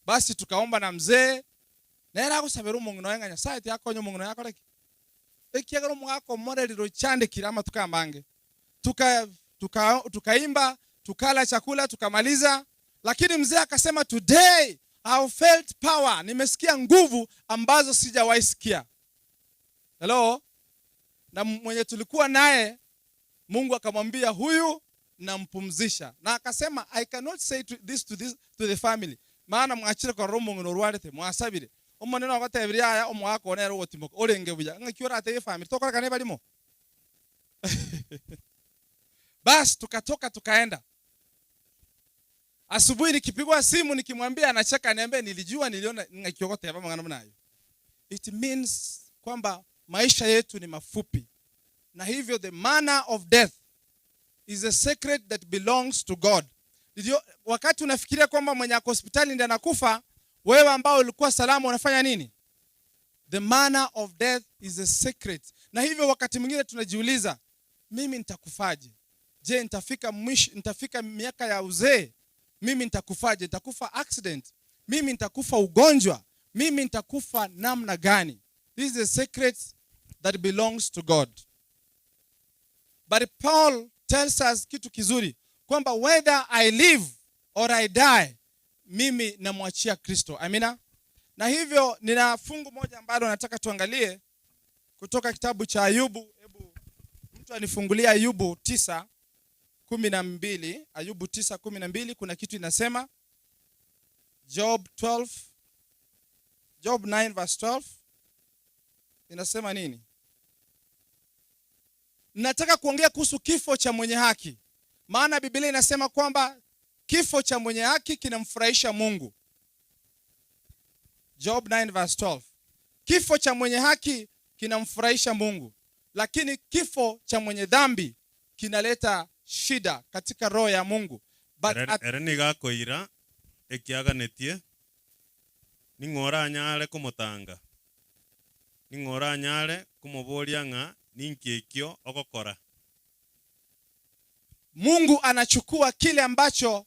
Basi tukaomba na mzee nere agosabera omong'ina oye ng'a Nyasaye tiakonya omong'ina oye akore ki? Ekiagera omogaka omorerire ochandekire amatuko amange. Tuka, tuka, tukaimba tukala chakula tukamaliza, lakini mzee akasema today I felt power, nimesikia nguvu ambazo sijawahi sikia. Hello? Na mwenye tulikuwa naye Mungu akamwambia huyu nampumzisha, na akasema I cannot say to this, to this, to the family maana mwachire korora omong'ina orwarete mwasabire Omonene ogotebirie yaya omogaka one ere ogotimoka orenge buya ng'aki oratebie efamiri tokorekana ebarimo Basi tukatoka tukaenda. Asubuhi nikipigwa simu nikimwambia anacheka aniambia nilijua niliona ng'aki ogoteba amang'ana buna ayio. It means kwamba maisha yetu ni mafupi na hivyo the manner of death is a secret that belongs to God. Ndio wakati unafikiria kwamba mwenye ako hospitali ndiye anakufa, wewe ambao ulikuwa salama unafanya nini? The manner of death is a secret. Na hivyo wakati mwingine tunajiuliza, mimi nitakufaje? Je, nitafika mwisho, nitafika miaka ya uzee? Mimi nitakufaje? Nitakufa accident? Mimi nitakufa ugonjwa? Mimi nitakufa namna gani? This is a secret that belongs to God. But Paul tells us kitu kizuri kwamba whether I live or I die, mimi namwachia Kristo. Amina. Na hivyo nina fungu moja ambalo nataka tuangalie kutoka kitabu cha Ayubu. Hebu mtu anifungulie Ayubu 9:12. Ayubu 9:12 kuna kitu inasema. Job 12, Job 9 verse 12 inasema nini? Nataka kuongea kuhusu kifo cha mwenye haki, maana Biblia inasema kwamba kifo cha mwenye haki kinamfurahisha Mungu. Job 9 verse 12. Kifo cha mwenye haki kinamfurahisha Mungu, lakini kifo cha mwenye dhambi kinaleta shida katika roho ya Mungu. But Ere at ere nigo akoira ekiaganetie, ning'o oranyare komotanga? Ning'o oranyare komoboria ng'a ninki ekio ogokora? Mungu anachukua kile ambacho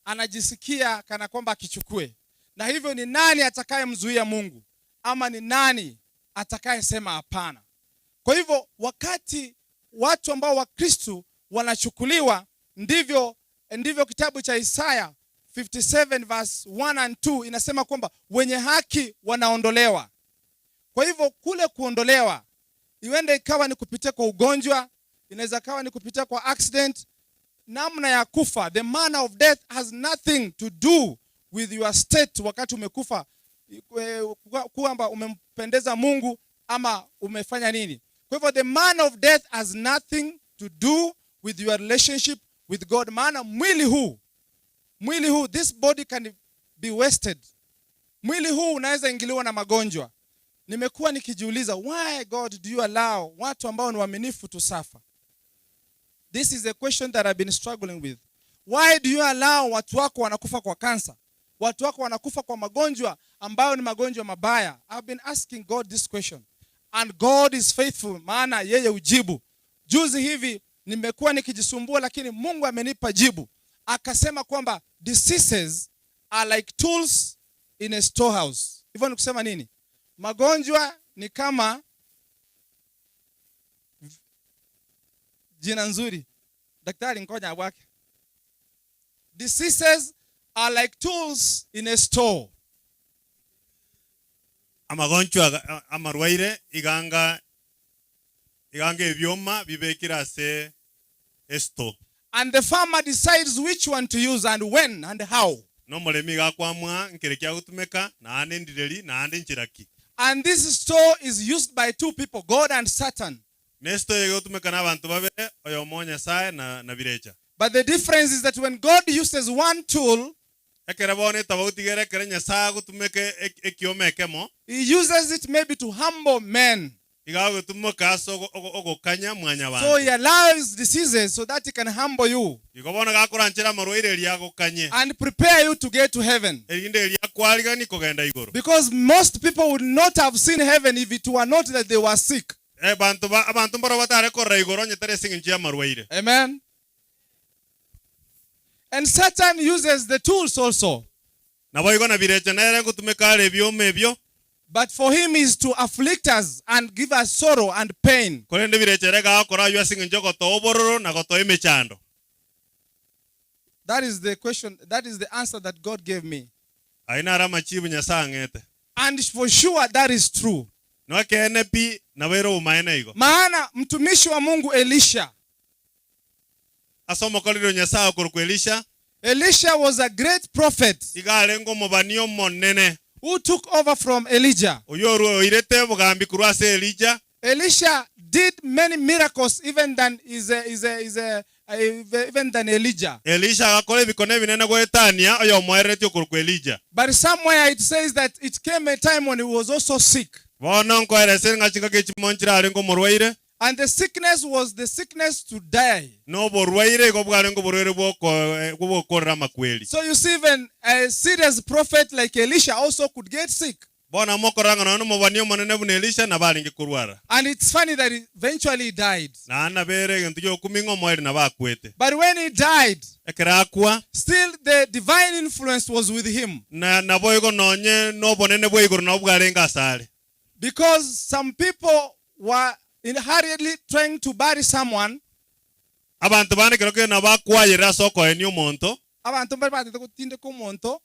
anajisikia kana kwamba akichukue, na hivyo ni nani atakayemzuia Mungu ama ni nani atakayesema hapana? Kwa hivyo wakati watu ambao Wakristo wanachukuliwa, ndivyo ndivyo kitabu cha Isaya 57 verse 1 and 2 inasema kwamba wenye haki wanaondolewa. Kwa hivyo kule kuondolewa iwende ikawa ni kupitia kwa ugonjwa, inaweza kawa ni kupitia kwa accident. Namna ya kufa, the manner of death has nothing to do with your state wakati umekufa, kwamba umempendeza Mungu ama umefanya nini. Kwa hivyo the manner of death has nothing to do with your relationship with God. Maana mwili huu, mwili huu, this body can be wasted. Mwili huu unaweza ingiliwa na magonjwa. Nimekuwa nikijiuliza why God do you allow watu ambao ni waaminifu to suffer? This is a question that I've been struggling with. Why do you allow watu wako wanakufa kwa kansa? Watu wako wanakufa kwa magonjwa ambayo ni magonjwa mabaya. I've been asking God this question. And God is faithful, maana yeye ujibu. Juzi hivi nimekuwa nikijisumbua, lakini Mungu amenipa jibu. Akasema kwamba diseases are like tools in a storehouse. Hivyo ni kusema nini? Magonjwa ni kama jina nzuri. Daktari ngoja wake. Diseases are like tools in a store. Amagonchwa aga- amarwaire iganga iganga ebioma bibekire ase esto And the farmer decides which one to use and when and how. Nomoremi iga akwamua nkere kia gotumeka naende ndireri naende nchiraki. And this store is used by two people, God and Satan. Na esto eye egotumeka na abanto babere, oyomo o Nyasae na na birecha. But the difference is that when God uses one tool, Ekere bono etabauti gere ekere Nyasae agotumeka ekioma ekemo, he uses it maybe to humble men. Iga agotumeka ase ogokanya So mwanyabanto. he allows diseases so that he can humble you. Igo bono gakoranchera amarwaire erio agokanye. And prepare you to get to heaven. Erinde erio akwariganie kogenda igoro. Because most people would not have seen heaven if it were not that they were sick. Eh, banto ba abanto mbaro batare korora igoro onye tari ase eng'encho y'amarwaire. Amen. And Satan uses the tools also. Naboigo na birecha nere ngotumeka are ebioma ebio. But for him is to afflict us and give us sorrow and pain. Korende birecha ere gagokora ayio ase eng'encho y'ogotoa obororo na gotoa emechando. That is the question, that is the answer that God gave me. Ayio naro amachibu Nyasae ang'ete. And for sure that is true. Nekeene pi, nabo ere obomaene igo. Maana mtumishi wa Mungu Elisha. Ase omokoreri o Nyasae okorokwa Elisha. Elisha was a great prophet. Iga arenge omobani omonene. Who took over from Elijah. Oyio orue oirete obogambi korwa ase Elija. Elisha did many miracles even than his, his, his, even than Elijah. Elisha agakora ebikone ebinene goetania oyomoereretie okorokwa Elija. But somewhere it says that it came a time when he was also sick. Bono nkoeresere ng'a chingaki echimo nchire arenge omorwaire. And the sickness was the sickness to die. Na oborwaire igo bwarenge oborwaire bw'ogokorera amakweri. So you see even a serious prophet like Elisha also could get sick. Bono mokorora ng'a nonya nomobani omonene buna Elisha nabo arenge korwara. And it's funny that eventually he died. Naende nabere egento gi'okumia ng'a omoerio nabo akwete. But when he died, Ekero akwa, still the divine influence was with him. Na naboigo nonye nobonene bwa igoro nabo bwarenge asare. Because some people were in hurriedly trying to bury someone. Abanto bande ekero kende nabo bakwayerera ase okoenia omonto. Abanto mbare batete gotindeka omonto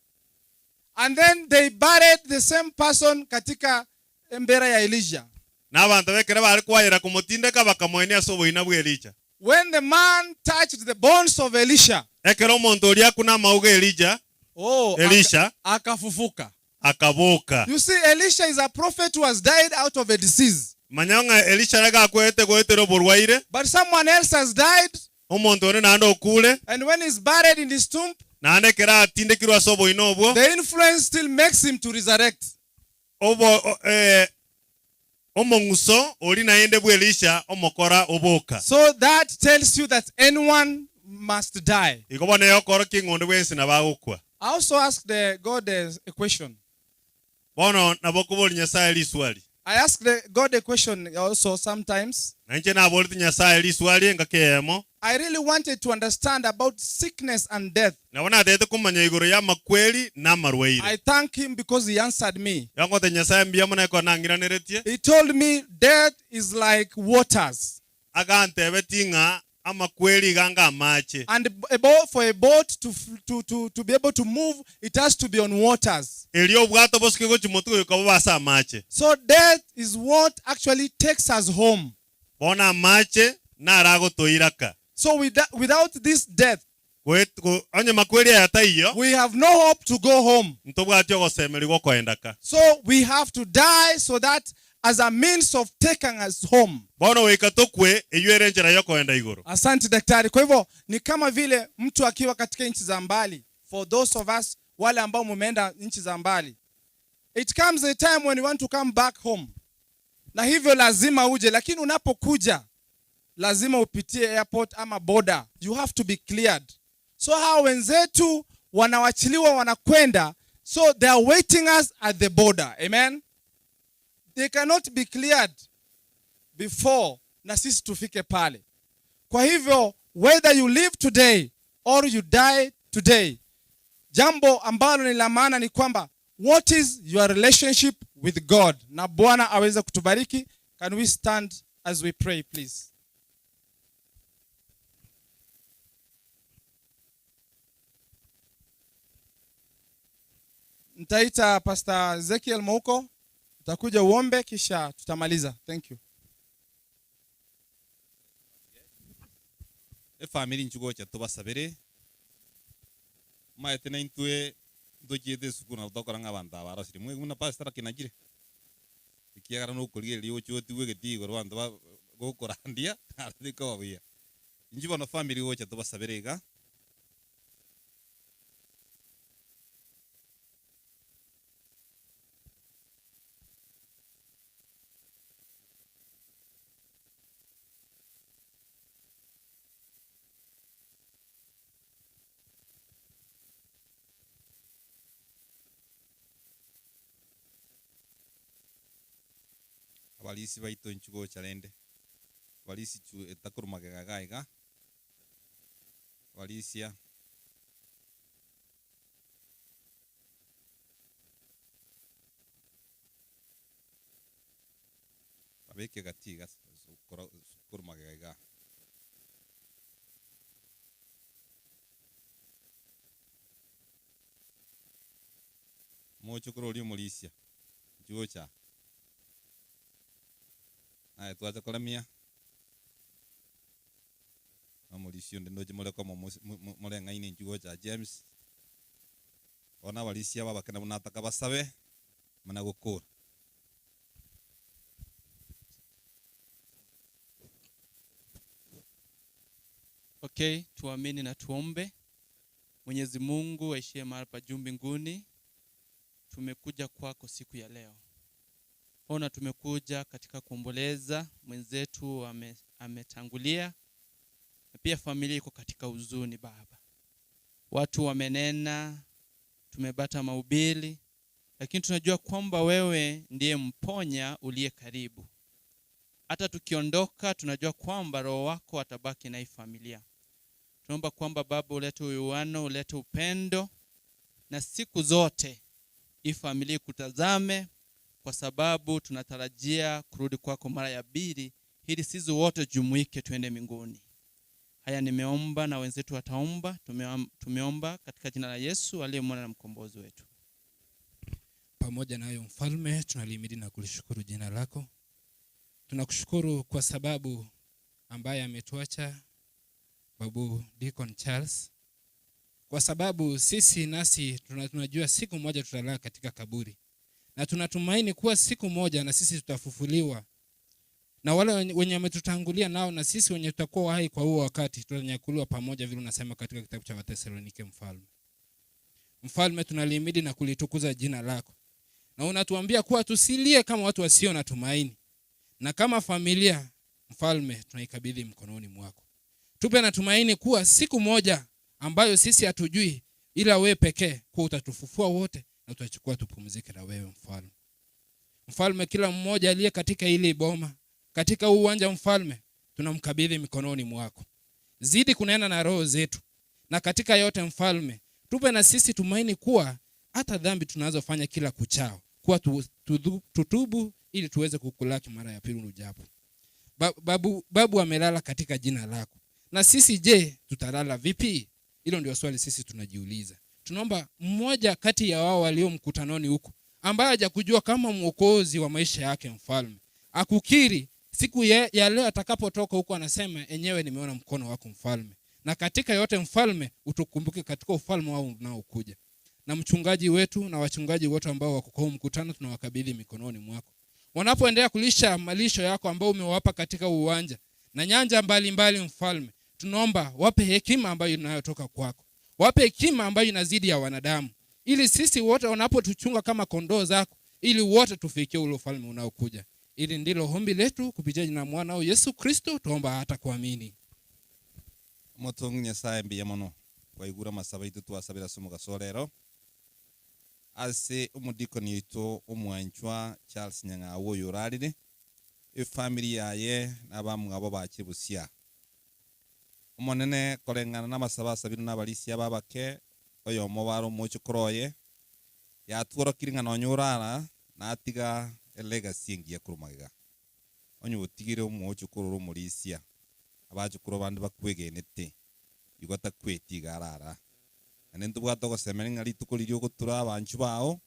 and then they buried the same person katika embera ya Elijah. Na abanto b'ekero bare kwayera komotindeka bakamoenia ase oboina bw'Elija. When the man touched the bones of Elisha. Ekero omonto oria akuna amauga 'Elija, Oh, Elisha, akafufuka. Akaboka. You see, Elisha is a prophet who has died out of a disease. Manya ng'a Elisha nigo akwete goetera oborwaire. But someone else has died. Omonto onde naende okure. And when he's buried in his tomb. Naende ekero atindekirwe ase oboina obwo. The influence still makes him to resurrect. Obo, eh, omong'uso oria naende bw'Elisha omokora oboka. So that tells you that anyone must die. Igo bono eyokorokia ng'a onde bwensi nabo agokwa. I also asked the God a question. Bono nabo okoboria Nyasae riswali. I ask the God a question also sometimes. Na inche naboretie Nyasae riswali engaki eyemo. I really wanted to understand about sickness and death. Nabo natagete komanya igoro y'amakweri na amarwaire. I thank him because he answered me. Igo ngotebia Nyasae mbuya mono ekero nang'iraneretie. He told me death is like waters. Agantebetie ng'a amakweri iga anga amache. And a boat, for a boat to, to, to, to be able to move, it has to be on waters. Erio obwato bosuke gochia motwe goika bobe ase amache. So death is what actually takes us home. Bono amache naro agotoiraka. So without this death, Onye makweri aya taiyo, we have no hope to go home. Ntobwati ogosemeria gw'okoenda ka. So we have to die so that as a means of taking us home. Bono goika tokwe, eyio ere enchera y'okoenda igoro. Asante daktari. Kwa hivyo ni kama vile mtu akiwa katika nchi za mbali, for those of us wale ambao mumeenda nchi za mbali, it comes a time when you want to come back home, na hivyo lazima uje, lakini unapokuja lazima upitie airport ama border, you have to be cleared. So hawa wenzetu wanawachiliwa wanakwenda, so they are waiting us at the border. Amen. They cannot be cleared before na sisi tufike pale. Kwa hivyo whether you live today or you die today, jambo ambalo ni la maana ni kwamba what is your relationship with God? Na Bwana aweze kutubariki. Can we stand as we pray please? Nitaita Pastor Ezekiel Mouko, utakuja uombe kisha tutamaliza. Thank you. Efamiri inchu gocha tobasabere, omanyete naintwe ntochiete esukuru nabo tokora ng'a abanto aba barosire mwe buna pastor akinachire, ekiagera nokorigereria oche otigwe egetii igoro abanto ba gokorandia naro tikoba buya. Inchuo bono famiri gocha tobasabere iga. Abarisia baito inchuo gocha rende, abarisia chu eta korwa magega iga iga, abarisia. Babeke gati iga korwa magega igaa. Moche korwa oria omorisia, inchuo gocha aa. Naye twacha koremia, na omorisia onde ndoche more komo moreng'aine inchuo gocha aa James. Bono abarisia aba abake nabwo nataka basabe, mana gokora. Okay, tuamini na tuombe. Mwenyezi Mungu aishie mahali pa juu mbinguni, tumekuja kwako siku ya leo. Ona, tumekuja katika kuomboleza mwenzetu ame, ametangulia, na pia familia iko katika huzuni. Baba, watu wamenena, tumebata mahubiri, lakini tunajua kwamba wewe ndiye mponya uliye karibu. Hata tukiondoka, tunajua kwamba Roho wako atabaki na hii familia. Tunaomba kwamba Baba ulete uwiano, ulete upendo, na siku zote hii familia ikutazame, kwa sababu tunatarajia kurudi kwako mara ya pili, ili sisi wote jumuike tuende mbinguni. Haya nimeomba na wenzetu wataomba. Tumeomba katika jina la Yesu aliye mwana na mkombozi wetu. Pamoja nayo Mfalme, tunalihimidi na kulishukuru jina lako. Tunakushukuru kwa sababu ambaye ametuacha Babu Deacon Charles, kwa sababu sisi nasi tunajua siku moja tutalala katika kaburi, na tunatumaini kuwa siku moja na sisi tutafufuliwa, na wale wenye wametutangulia nao na sisi wenye tutakuwa hai kwa huo wakati tutanyakuliwa pamoja, vile unasema katika kitabu cha Wathesalonike. Mfalme, Mfalme, tunalihimidi na kulitukuza jina lako, na unatuambia kuwa tusilie kama watu wasio na tumaini, na kama familia Mfalme tunaikabidhi mkononi mwako. Tupe na tumaini kuwa siku moja ambayo sisi hatujui ila wewe pekee, kuwa utatufufua wote na utachukua tupumzike na wewe Mfalme. Mfalme, kila mmoja aliye katika hili boma, katika huu uwanja Mfalme, tunamkabidhi mikononi mwako. Zidi kunena na roho zetu, na katika yote Mfalme, tupe na sisi tumaini kuwa hata dhambi tunazofanya kila kuchao, kuwa tutubu ili tuweze kukulaki mara ya pili ujapo. Babu amelala katika jina lako, na sisi je, tutalala vipi? Hilo ndio swali sisi tunajiuliza. Tunaomba mmoja kati ya wao walio mkutanoni huko ambaye hajakujua kama mwokozi wa maisha yake Mfalme, akukiri siku ya leo atakapotoka huko, anasema enyewe nimeona mkono wako Mfalme. Na katika yote Mfalme, utukumbuke katika ufalme wao unaokuja. Na mchungaji wetu na wachungaji wote ambao wako kwa mkutano tunawakabidhi mikononi mwako, wanapoendelea kulisha malisho yako ambao umewapa katika uwanja na nyanja mbalimbali Mfalme, tunaomba wape hekima ambayo inayotoka kwako, wape hekima ambayo inazidi ya wanadamu, ili sisi wote wanapotuchunga kama kondoo zako, ili wote tufikie ule ufalme unaokuja. Ili ndilo ombi letu kupitia jina la mwanao Yesu Kristo, tuomba hata kuamini. Omotongi Nyasaye mbuya mono kwaigure amasabo aito twasabire ase omogaso rero ase omodikoni oito omwanchwa Charles Nyang'au oyo orarire efamiri yaye na abamwabo bachire busia. Omonene koreng'ana na amasabo asabirwe na abarisia aba abake oyomo bare omochokoro oye yatworokire ng'a nonya orara natiga elegacy engiya korwa magega. Onye otigire omochokoro ore omorisia abachokoro bande bakwegenete igo takweti iga arara. Naende ntobwate ogosemeria ng'a rituko riria ogotura abanchwa bao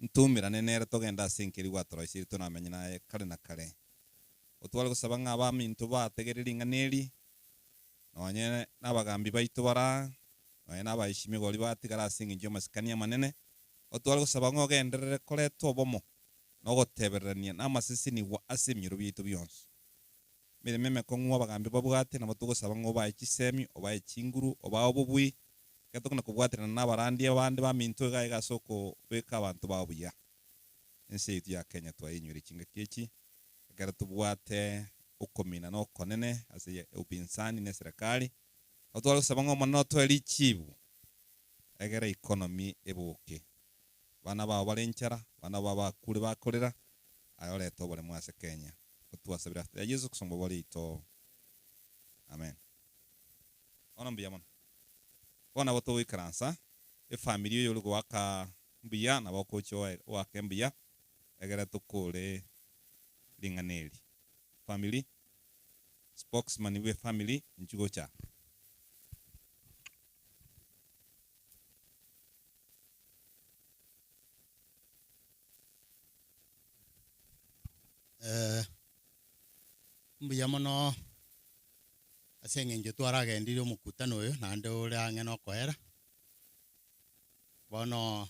ntoumerane nere togende ase enka eria gwatoroiseire tonamenye naye kare na kare. Otware gosaba ng'a abaminto bategerere ring'ana eri nonye na abagambi baito bare aa, nonye na abaeshimiwa baria batigara ase eng'encho y'amasikani amanene, otware gosaba ng'a ogenderere koreta obomo na ogotebererania na amasesenigwa ase emioro biaito bionsi. Emeremo emekong'u abagambi babwate nabo togosaba ng'a obae chisemi, obae chinguru, obae obobui, ekero tokona kobwaterana na abarandia abande baminto iga iga ase okobeka abanto bao buya. Ense yaito ya Kenya twayenyweire chingaki echi, ekero tobwate okomina na okonene ase upinzani na eserekari, nabo tware gosaba ng'a Omonene otoe richibu egere economy eboke. Abana bao bare enchara, abana bao bakure bakorera. Aye orete oboremu ase Kenya. Otwasabire ase ya Yeso Kristo omobori oito. Amen. Bono mbuya mono. Bono nabo togoikaransa, efamiri oyo ore goaka mbuya nabo okocha oake mbuya, egere tokore ring'ana eri. Family, spokesman bwe family inchuo gocha aa. Mbuya mono ase eng'encho twaragendirie omokutano oyo naende ore ang'e nokoera. Bono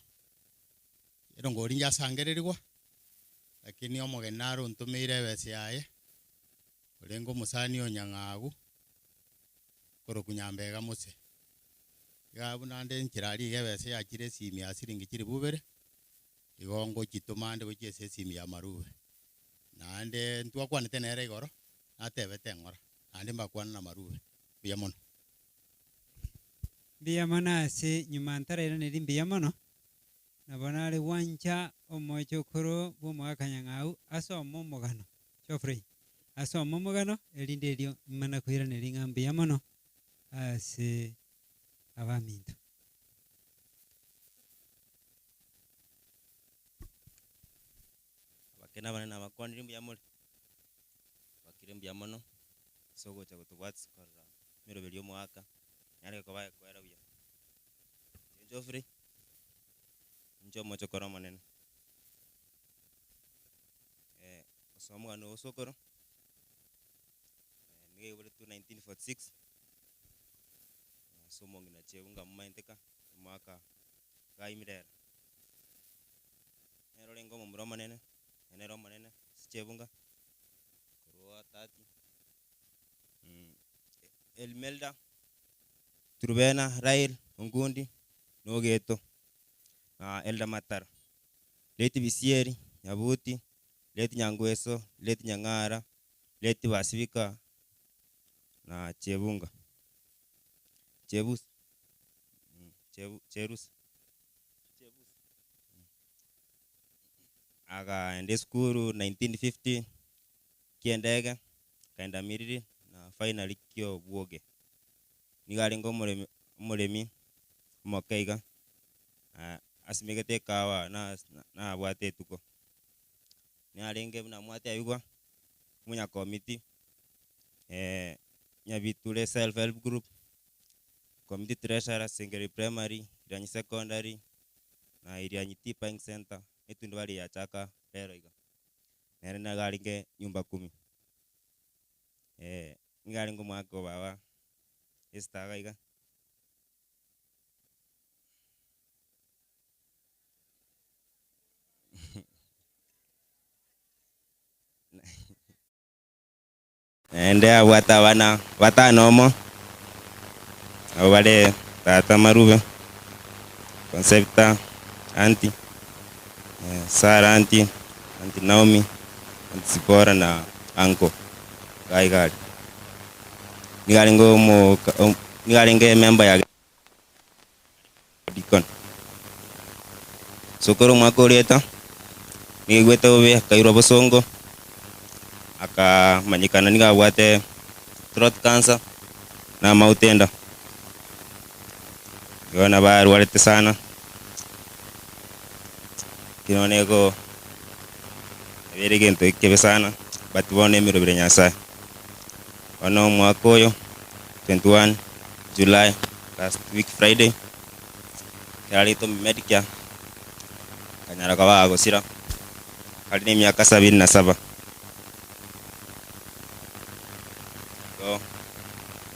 erongori njasangererigwa, lakini omogeni nare ontomeire ebesa yaye, orenge omosani o Nyang'au, okorokwa Nyambega Mose. Iga abwo naende enchera aria iga ebesa yachire esimi ya siringi chilifu ibere, igo ngochitoma ande gochia ase esimi ya Marube. Naende ntwakwanete nere igoro, natebete ng'ora, naende mbakwane na Marube. Mbuya mono. Mbuya mono ase nyuma ntarairaneria mbuya mono, nabo nare gwancha omochokoro bw'omogaka Nyang'au asome omogano, Geoffrey, asome omogano erinde erio imana koiraneria ng'a mbuya mono ase abaminto. Abake na abanene nabakwanirie mbuya more, bakire mbuya mono ase ogocha gotobwatisia korora emeroberi y'omogaka, nyare koba ekwera buya. Inche Geoffrey, inche omochokoro omonene, gose omogano o sokoro, nigo aiboretwe 1946, ase omong'ina Chebunga momaenteka, omwaka gaimire ere. Nere orenge omomura omonene, naende nere omonene ase chebunga, korwa 30, Elimelda, Trubena, Rael, Ongundi, na Ogeto, na Elda Matara, Leti Bisieri, Nyabuti, Leti Nyangweso, Leti Nyang'ara, Leti Basibika, na Chebunga, Chebus, Chebu Cherusa. Akaenda esukuru 1950 kiendege, akaenda Miriri na finally kiobwoge. Nigo arenge omoremi omoremi omoke iga, asimegete ekahawa na nabwate etuko. Narenge buna mwatebigwa, omonyakomiti Nyabiture Self Help Group, Committee Treasurer, Sengeri Primary, Irianyi Secondary, na Irianyi Tea Buying Centre, netundubari yachaka rero iga. Nere nigo arenge nyumba kumi. Nigo arenge omwaka o baba Esther iga iga. Naende abwate abana batano omo, abwo bare tata Marube, Concepta aunty, Sarah aunty, aunty Naomi, aunty Zipporah na uncle iga iga aria. Nigo arenge omoka nigo arenge emember ya Deacon. Sokoro omwaka orieta, nigo aigwete bobe akairwa bosongo, akamanyekana nigo abwate throat cancer na amauta enda. Igo nabo arwarete sana, lakini bono ego ere egento ekebe sana, but bono emeroberi ya Nyasaye. Bono omwaka oyo 21 July last week Friday, ekero arete Medicare, akanyara koba agosira, are na emiaka sabini na saba. Igo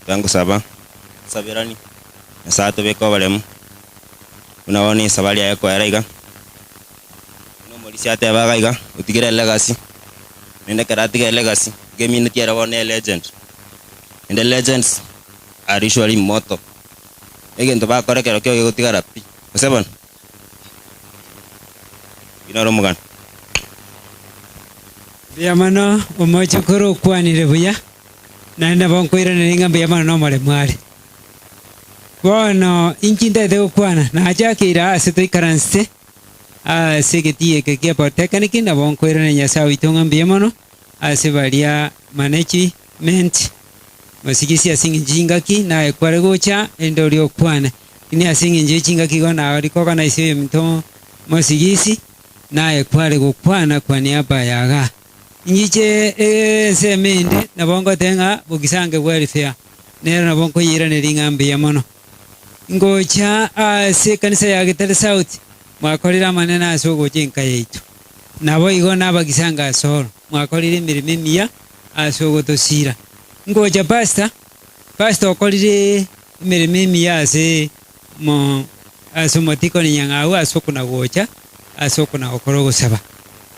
tangosaba, nsaberani, Nyasaye atobeke oboremu, buna bono esabari yaye ekoera iga, buna omorisia ateba iga iga, otigere elegacy, naende ekero atiga elegacy, iga emineti ere bono ne elegend, naende legends are usually immortal. Egento bakora ekero kiao gegotigara pi, gose bono? Oyio noro omogano. Mbuya mono, omochokoro okwanire buya, naende nabo nkoiraneria ng'a mbuya mono nomoremu are. Bono inki ntagete gokwana? Nachakeire aa ase toikaransete, Ase egetii eke kia Polytechnic nabo nkoirana Nyasae oito ng'a mbuya mono ase baria management mosigisi ase eng'encho chingaki naye kware gocha erinde oria okwane. Lakini ase eng'encho ye chingaki igo naye ori koorganize oyominto mosigisi naye kware gokwana kwa niaba ya igaa. Inchiche ensemo ende nabo ngoteba ng'a bogisange welfare nero nabo nkoyeiraneria ng'a mbuya mono. Ngocha ase ekanisa ya Getare South, mwakorire amanene ase ogocha enka yaito. Naboigo nabagisanga asoro, mwakorire emeremo emiya ase ogotosiira. Ngocha pastor, pastor okorire emeremo emiya ase mo ase omotikoni nyang'au ase okona-gocha ase okona-gokora ogosaba.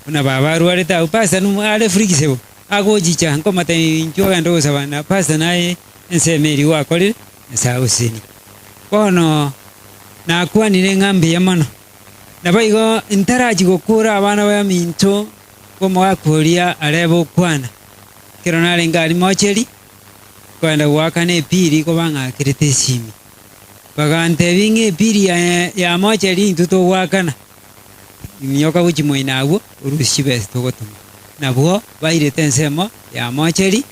Buna baba arwarete agwo, pastor nomo are flexible, agochicha nkomotebia inchuo ogende ogosaba na pastor naye ensemo eria gwakorire. Nyasae agosesenie. Bono nakwanire ng'a mbuya mono. Naboigo ntarachia gokura abana baminto b'omogaka oria arebe okwana, ekero narenge aria mocheri, nkoenda goakana epiri kobang'akerete esimi. Bagantebia ng'a epiri ya mocheri intwe togoakana, minyoka gochia moino agwo orusie chibesa togotoma. Nabwo bairete ensemo ya mocheri,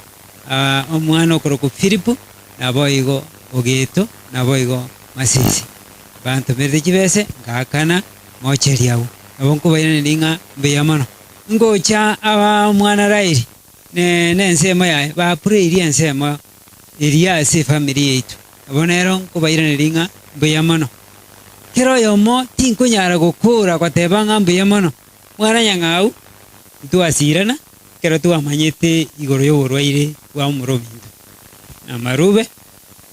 omwana okorokwa Filipo, Naboigo Ogeto, naboigo Masisi, bantomerete chibese, ngaakana mocheri agwo. Nabo nkobairaneria ng'a mbuya mono. Ngocha aba omwana Raeli ne nensemo yaye bapureirie ensemo eria ase efamiri yaito. Nabo nero nkobairaneria ng'a mbuya mono. Kera oyomo tinkonyara gokora goteba ng'a mbuya mono. Mwana nyang'au, ntwasirana ekero twamanyete igoro y'oborwaire bwa omoro ominto. Na marube,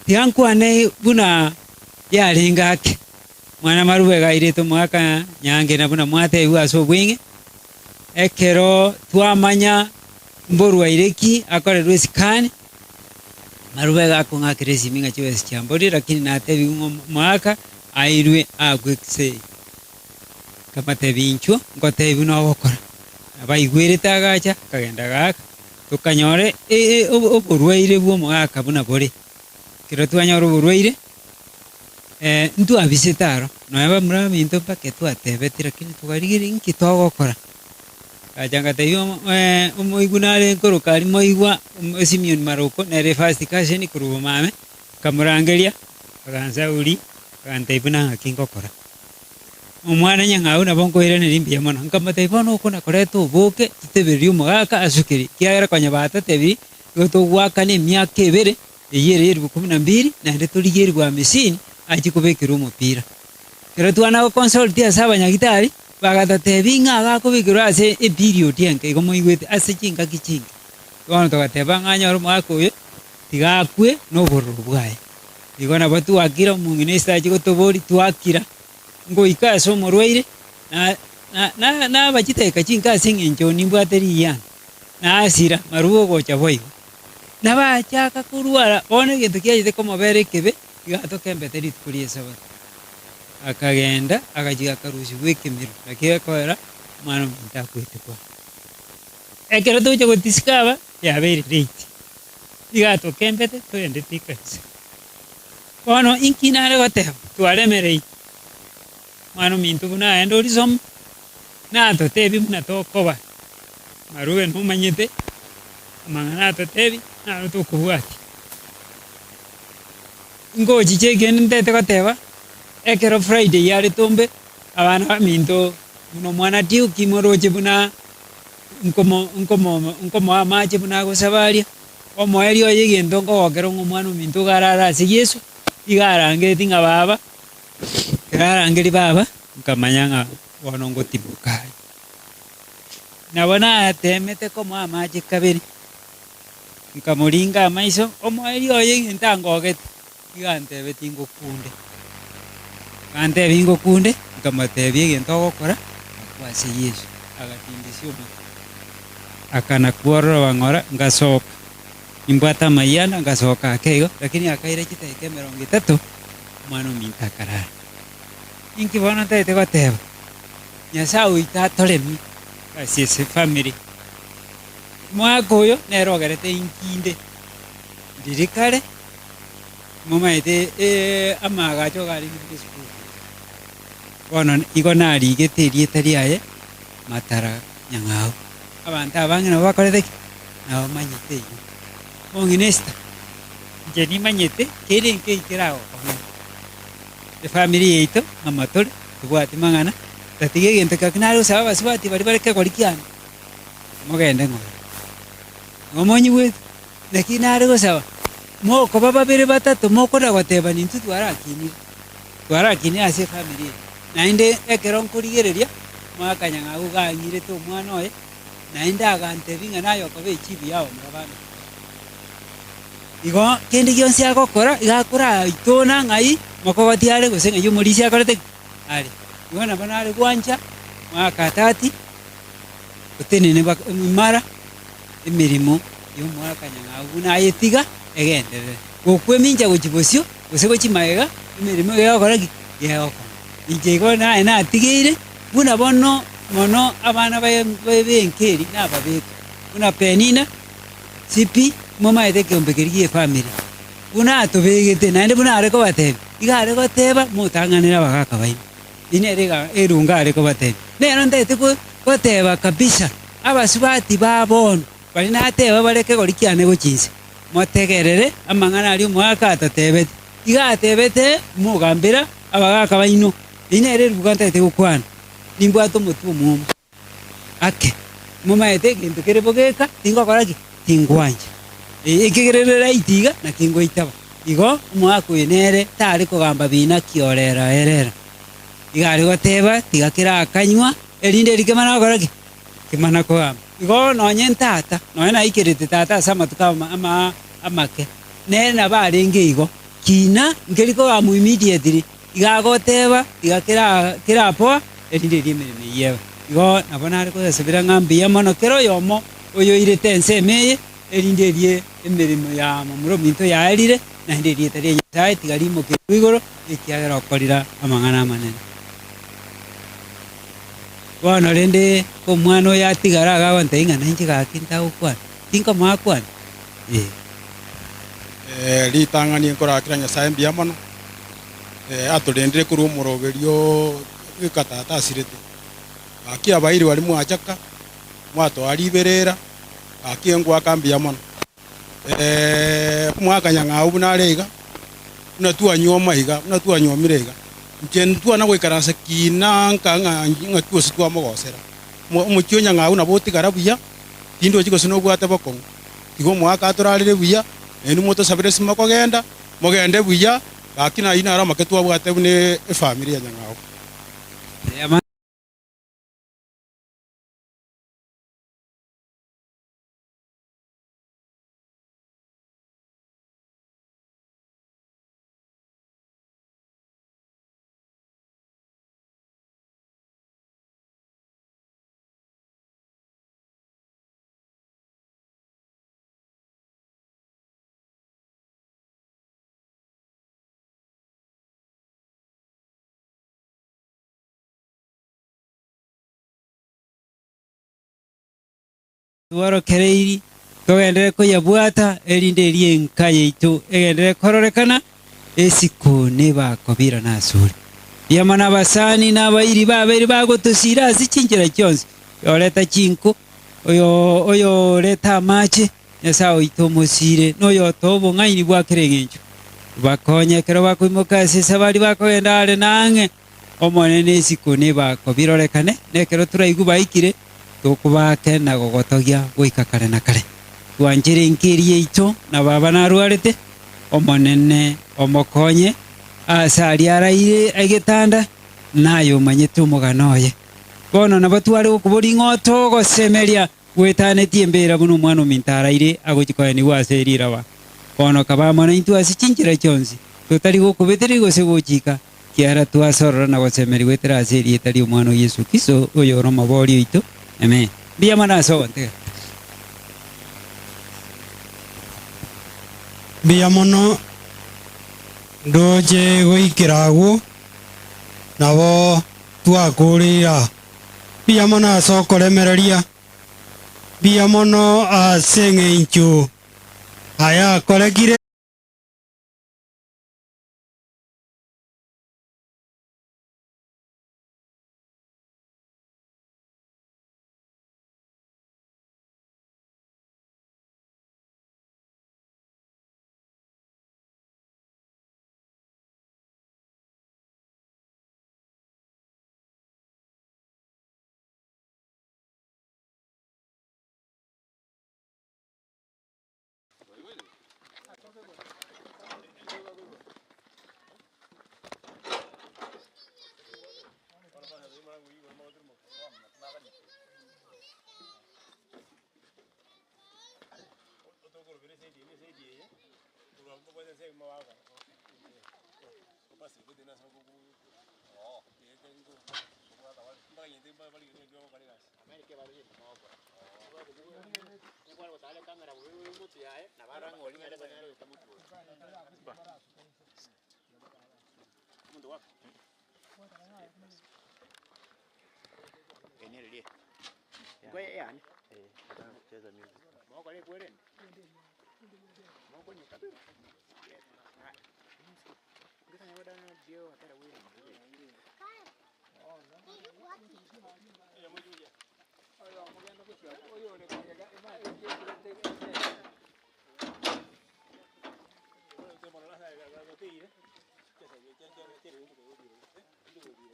tiga nkwane buna yarenge ake. Mwana marube iga airete omogaka nyange na buna mwatebigwe ase obweng'e, ekero twamanya mborwaire ki akorerwe esikani, marube iga akong'akera esimi ng'a chibesa chiamborire lakini natebigwe ng'a omogaka airwe aakwe x-ray. Nkabatebia inchuo, ngotebie buna ogokora. Nabaigwerete agacha, akagenda agaaka, tokanyora oborwaire bw'omogaka buna bore. Ekero twanyora oborwaire, ntwabisete aro, nonya bamura baminto mpaka twatebeti lakini tokarigereria inki togokora. Ngacha ngatebia omoigwa nare nkoroka aria moigwa Simeon Maroko, nere first cousin korwa bomame, nkamorangeria, agansauri, agantebia buna ng'aki ngokora. Omwana nyang'au nabo nkoiraneria mbuya mono. Nkamotebia, Bono okona koreta oboke, totebererie omogaka asukerie, ekiagera konya batotebirie, igo togoakana emiaka ebere, eyio ere y'elifu kumi na mbili, naende torigie elifu hamisini achie kobekerwa omopira. Ekero twana goconsult ase abanyagitari, bagatotebia ng'a agakobekerwa ase eperiod enke, igo moigwete, ase chingaki chinke. Bono togateba ng'a anyore omogaka oyo, tiga akwe nobororo bwaye. Igo nabo twakira, omong'ina ase achia gotoboria, twakira, ngoika ase omorwaire, na na naba chidakika chinke ase eng'encho nimbwate riyiana, nasira, marube ogocha boigo. Nabachaka korwara, bono egento kiachete komobera ekebe, iga atokembete rituko ri'Esabato. Akagenda, agachia akarusigwa ekemero, naki gekoera, omwana ominto akwete kwane. Ekero togocha gotisika aba, yabeire late. Iga atokembete toendete ekanisa. Bono inki nare goteba? Twaremereire. Mwana ominto buna aende orisoma, natotebi buna tokoba. Marube nomanyete, amang'ana atotebi, naro tokobwatia. Ngochicha ekende ntete goteba, ekero Friday yare tombe, abana baminto buna omwana Duke moroche buna nkomo nkomo nkomoa amache buna agosaba aria, omoerio oye egento nkogokera ng'a omwana ominto iga arare ase Yeso, iga arangereti ng'a baba, ekero arangeria baba, nkamanya ng'a bono ngotimoka are. Nabo natemete komoa amache kabere, nkamoringa amaiso, omoerio oye egento angogete, iga antebetie ngokunde. Akantebia ngokunde, nkamotebia egento ogokora, akwo ase Yeso. Agatindisia omotwe, akana kwororoba ng'ora, ngasoka. Nimbwate amayianda, ngasoka ake igo, lakini akaira chidakika emerongo etato, omwana ominto akarara. Inki bono ntagete goteba? Nyasae oito atoremie ase ase family. Omwaka oyo nere ogerete inki inde, ndiri kare. Momanyete amaagacho iga arenge buna esukuru. Bono igo narigete erieta riaye Matara Nyang'au. Abanto abange nabo bakorete ki? Nabo bamanyete eyio. Omong'ina Esther, inche nimanyete kere nkei keragokong'e. Efamiri yaito ng'ama tore, tobwati mang'ana, tatiga egento gaki nare gosaba abasubati baria bare kegori kiane, mogende ng'ora. Ng'a monyigwete? Naki nare gosaba, mokoba babere batato mokona goteba nintwe twarakinire, twarakinire ase efamiri eye. Naende ekero nkorigereria, mwakanyang'au gang'irete omwana oye, naende agantebia ng'a naye okoba echibu y'abamura bane. Igo kende gionsi agokora, iga akoraitona ng'ai mokogoti are gose ng'ai omorisia akorete ki? Are. Igo nabo nare gwancha mwakatati otenene baka imara emeremo y'omoakanyang'au buna ayetiga egenderere. Gokwemincha gochia bosio gose gochia magega, emeremo iga egokora ki? Iga egokong'a. Inche igo naye natigeire buna bono mono abana baye b'enkeri nababeka, buna Penina, Sipi, momaete ekeombe keria gi'efamiri, buna atobegete, naende buna are kobatebia, iga are goteba, Motang'anere abagaaka baino. Eyio nere iga erunga are kobatebia. Nero ntagete goteba kabisa, abasubati ba bono, baria nateba bare kegori kiane gochia inse, motegerere amang'ana aria omogaka atotebete. Iga atebete, Mogambera abagaaka baino. Eyio nere eruga ntagete gokwana, nimbwate omotwe omwomo ake, momaete egento kere bogeka, tingokora ki? Tingwancha. Ekegerero right iga, naki ngoitaba. Igo omogaka oyo nere tare kogamba bina ki orera erera. Iga are goteba, tiga kerakanywa, erinde eri kemana gokora ki? Kemana kogamba. Igo nonye ntata, nonye naikerete tata ase amatuko ama ama amake, nere nabo arenge igo. Kina nkeri kogambwa immediately, iga agoteba, tiga kera kerapoa, erinde erio emeremo eyio ebe. Igo nabo nare koyasabera ng'a mbuya mono kera oyomo oyoirete ensemo eye, erinde erie emeremo ya momura ominto yaerire, naende erieta ria Nyasae tiga rimokerwe igoro, ekiagera okorire amang'ana amanene. Bono rende omwana oyo atigare iga agontebia ng'a nainche gaki ntagokwana, tinkomoa akwane? Ee. Ritang'ani nkorakera Nyasae mbuya mono, atorendire korwa omoroberio goika tata asirete. Gaki abairi baria mwachaka, mwatoa riberera, gaki ngoaka mbuya mono. Omwakanyang'au buna are iga, buna twanyuoma iga, buna twanyuomire iga, inche ntwana goikaransa kina nka ng'a ng'aki gose twamogosera. Omochie o Nyang'au nabo otigara buya, tindochi gose nobwate bokong'u. Tiga omogaka atorarere buya, nainwe motosabere ase mokogenda, mogende buya, gaki nayio naro amake twabwate buna efamiri ya Nyang'au. Tworokereiri togenderere koyabwata, erinde erio enka yaito egenderere kororekana esiko nebakobirana asore. Mbuya mono abasani na abairi babeire bagotosiira ase chinchera chionsi, oyoreta chinko, oyo oyoreta amache, Nyasae oito omosiire, na oyotoa obong'aini bwa kera engencho. Bakonye ekero bakoimoka ase esabari bakogenda aare na ang'e, Omonene isiko nebakobirorekane, na ekero toraigwe baikire, tokobaake na gogotogia goika kare na kare. Twanchere enka eria yaito, na baba narwarete, Omonene omokonye aase aria araire egetanda, naye omanyete omogano oye. Bono nabo tware gokoboria ng'a otogosemeria Gwetanetie embeera buna omwana ominto araire agochia koenigwa ase riraba. Bono kaba amo naintwe ase chinchera chionsi, totari gokobetereria gose gochika, kiagera twasorora na gosemeria goetera ase erieta ri'Omwana o Yeso Kristo, oyore Omobooria oito. Amen. Mbuya mono ase ogontega. Mbuya mono ndoche goikera agwo, nabo twakoreire aa. Mbuya mono ase okoremereria, mbuya mono ase eng'encho aya akorekire.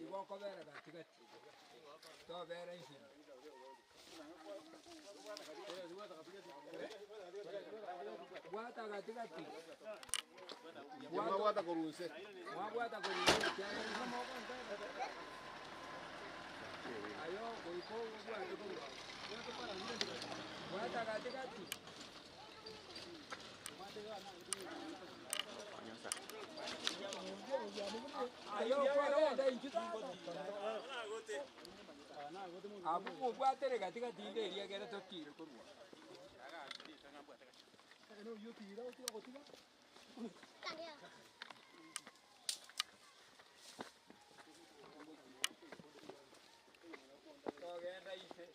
Igokobera gatigati tobera inse bwata gatigati Mwabwata korunse. mwabwata korunse ayo goiko bwate korwa bwata gatigati ayo kwarenda inchu abu mobwatere gatigati inde eria ekere totire korwa togenda ise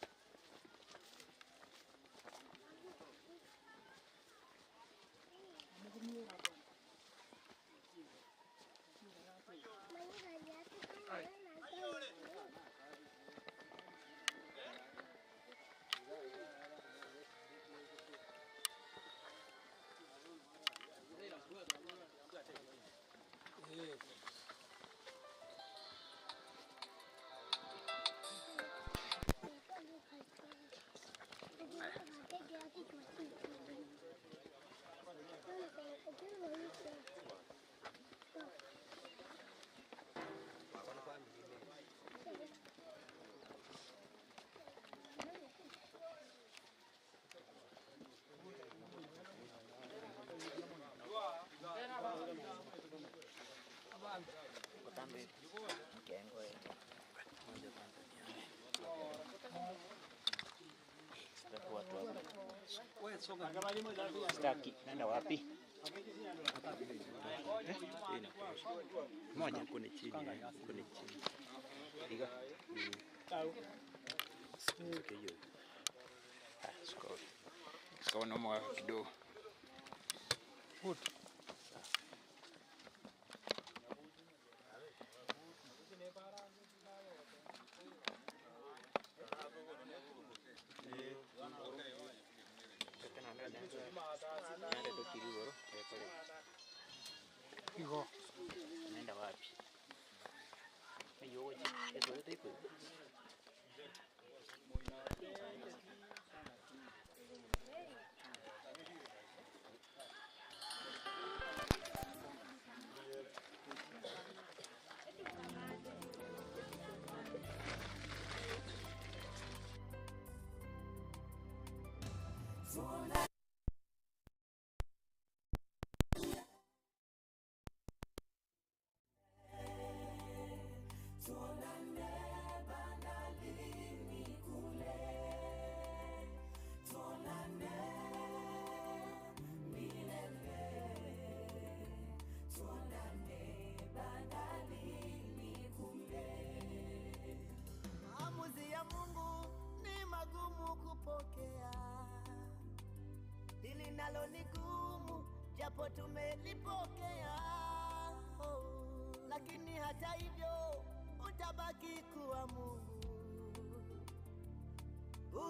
Sitaki. Naenda wapi? Moja. Kune chini, kune chini. Iga. Okay, hiyo. Ah, sukari. Sukari na mwa kidogo. Good. Igo. Naenda wapi? Ayo, eso yote iko. Tuonane bandarini kule, tuonane milele, tuonane bandarini kule. Maamuzi ya Mungu ni magumu kupokea, hili nalo ni gumu, japo tumelipokea. Oh, lakini hata hivyo utabaki kuwa Mungu,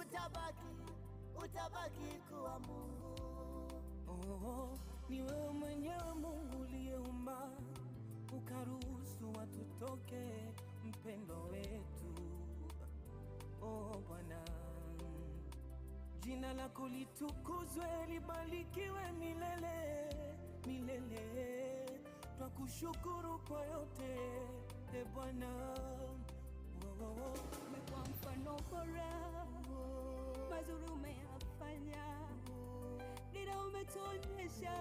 utabaki, utabaki kuwa Mungu. Oh, ni wewe mwenyewe Mungu uliyeumba ukaruhusu watu toke mpendo wetu. Oh Bwana, jina lako litukuzwe, libarikiwe milele milele. Twakushukuru kwa yote e Bwana. Oh, oh, oh. Umekuwa mfano bora, mazuri umeyafanya, dira umetuonyesha.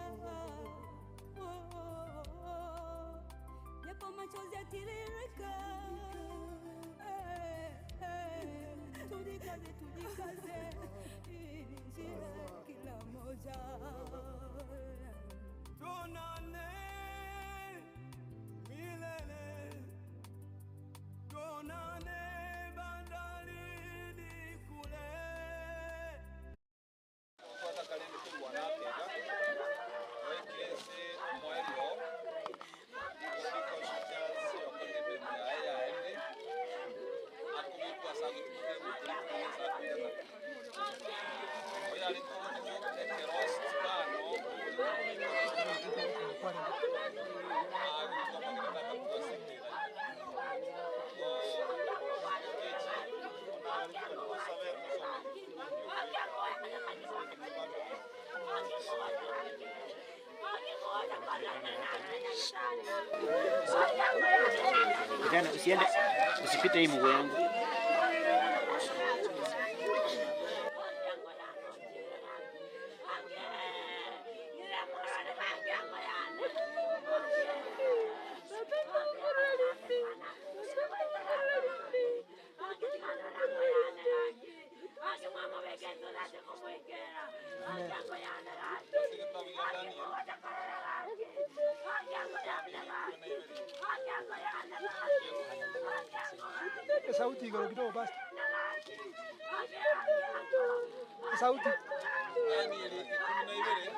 Oh, oh, oh. Japo machozi yatiririka, eh, eh. Tujikaze, tujikaze, hii ni njia kila moja. Tuonane milele, tuonane bandarini kule. Kijana, usiende, usipite hii mguu yangu. Sauti iko kidogo basi. Sauti. Danieli 12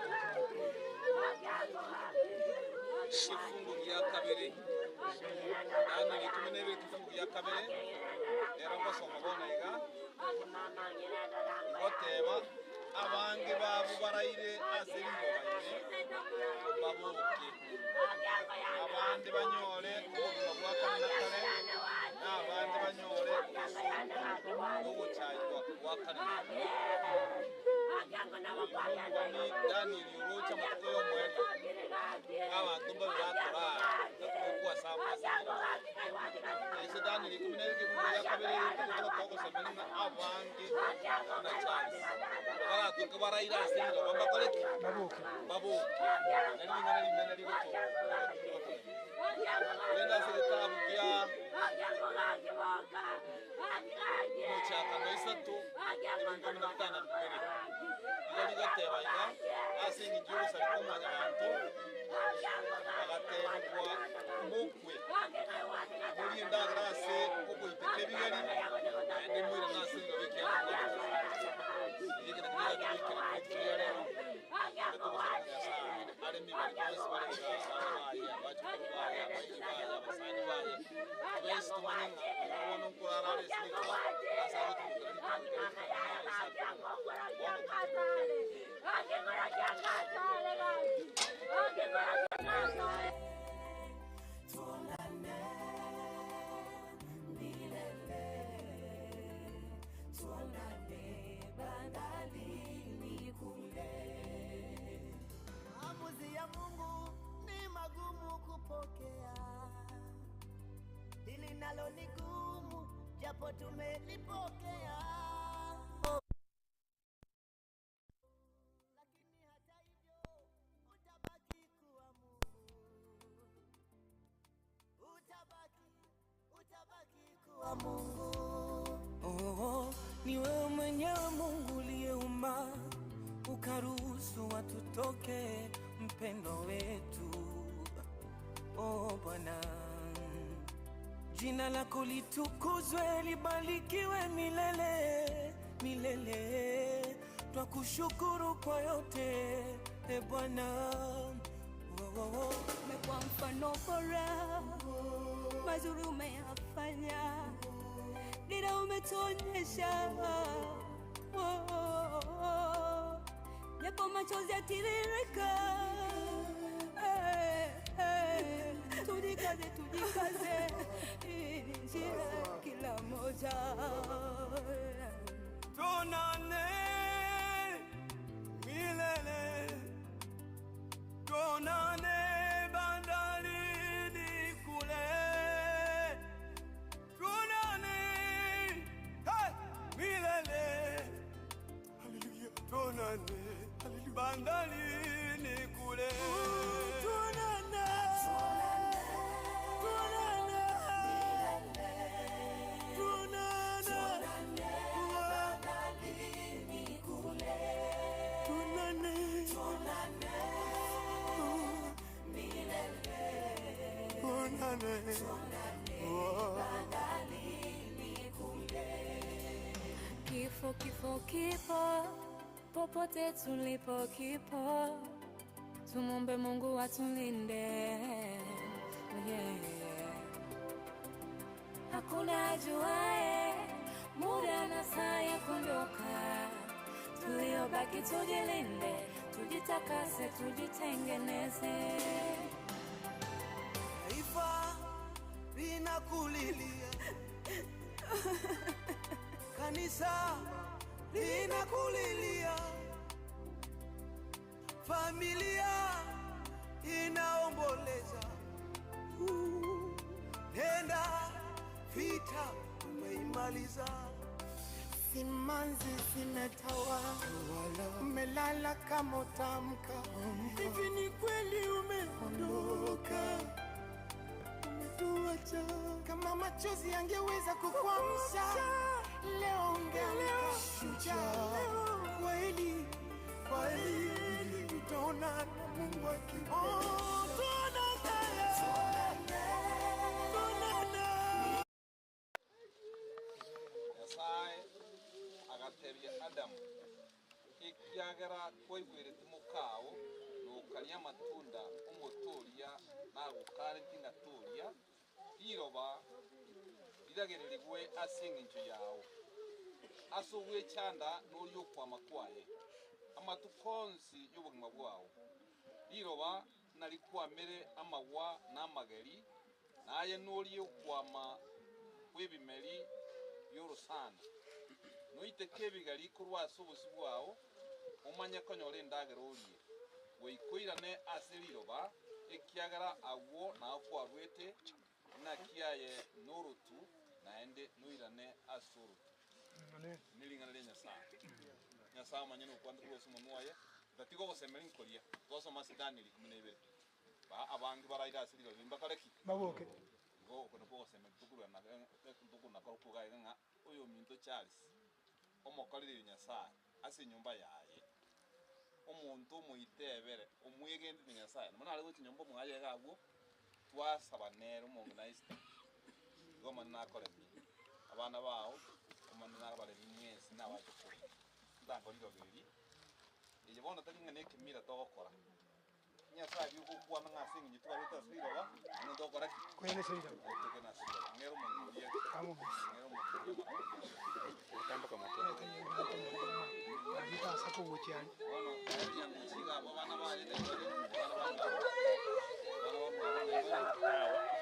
kifungu gya kabiri. Danieli 12 kifungu gya kabiri rero ngosoma bono iga goteba abange babo baraire ase riroba ime baboke abandi banyore obogima bwa kare na kare na abandi banyore ogochaywa gwa kare na kare. Ni Daniel urocha matuko y'omweri abantu mbabe bakorara nakukwasambasa ese Daniel 12 kifungu gya kabiri tugotogosemeri ng'a abange na chance baratuka baraira ase riroba mbakoreki baboke nari ring'ana rinene rigoto renda ase gitabu gia mochakano isato ebinto na bitano bibere igo rigoteba iga ase eng'encho y'ogosareka omwanya banto bagatebwa mokwe muri endagera ase ogoiteka ebigeri naende mwira nase riroba Tuonane milele, tuonane bandarini kule. Maamuzi ya Mungu ni magumu kupokea, hili nalo ni gumu, japo tumelipokea. Lakini hata hivyo utabaki kuwa Mungu, utabaki, utabaki kuwa Mungu. Oh, ni wewe mwenyewe Mungu uliyeumba ukaruhusu watu toke mpendo wetu. Oh Bwana, jina lako litukuzwe, libarikiwe milele milele. Twakushukuru kwa yote e Bwana. Oh, oh, oh. Umekuwa mfano bora, mazuri umeyafanya, dira umetuonyesha. Oh, oh, oh. Japo machozi yatiririka, eh, eh. Tujikaze, tujikaze, hii ni njia kila moja. Tuonane milele, tuonane bandarini kule, tuonane hey, milele, haleluya, tuonane bandarini kule. Tuonane. Tuonane. Oh. Kifo, kifo, kipo popote tulipo, kipo. Tumombe Mungu atulinde. Yeah. Hakuna ajuae muda na saa ya kuondoka, tuliobaki tujilinde, tujitakase, tujitengeneze. Taifa linakulilia, kanisa linakulilia, familia inaomboleza. Nenda, vita umeimaliza. Simanzi zimetawa, umelala kama utamka. Hivi ni kweli umeondoka, umetuacha. Kama machozi yangeweza kukwamsha, leo ungeamka shujaa. Kweli kweli, tutaonana Mungu akipenda. Oh, tuonane, tuonane. Nyasaye agatebia Adamu ikiagera kwaigwirete mukao nokaria amatunda omotoria nagokareti ng'atoria riroba riragererigwe ase eng'encho yao ase ogwechanda noria okwama kwaye amatuko onsi y'obogima bwao riroba narikwamere amagwa na amageri naye noria okwama kw'ebimeri by'orosana noiteke ebigari korwa ase obosi bwao omanye konyora endagera orie goikoirane ase riroba ekiagera agwo nao kwarwete nakiaye norotu naende noirane ase orotu niring'ana ria Nyasaye. Nyasaye omanye nokwanda korwa ase omonwa oye ndatiga ogosemera nkoria twasoma ase Daniel 12 ba abange baraire ase riroba mbakoreki Baboke. igo oko nokwo ogosemera tokorwana tokonakora okogaiga ng'a oyo ominto Charles omokorere Nyasaye ase enyomba yaye omonto omoitebere omwegendete Nyasaye nabo nare gocha nyomba omwaye iga abwo twasaba nere omongo na Esther igo omone nakoremia abana bao omone nabaremia mwensi na abachukuru ndakora riroba eri eye bono tari ng'a na ekemira togokora Nyasaye riogokwana ng'a ase eng'encho twarete ase riroba onye togokora ki? Kwene ase riroba. Tokena ase riroba ng'ere omonto oria Amo. ng'ere omonto oria Otamboka motwe. Asa kubuchiani. bono yanguchiga abo abana baye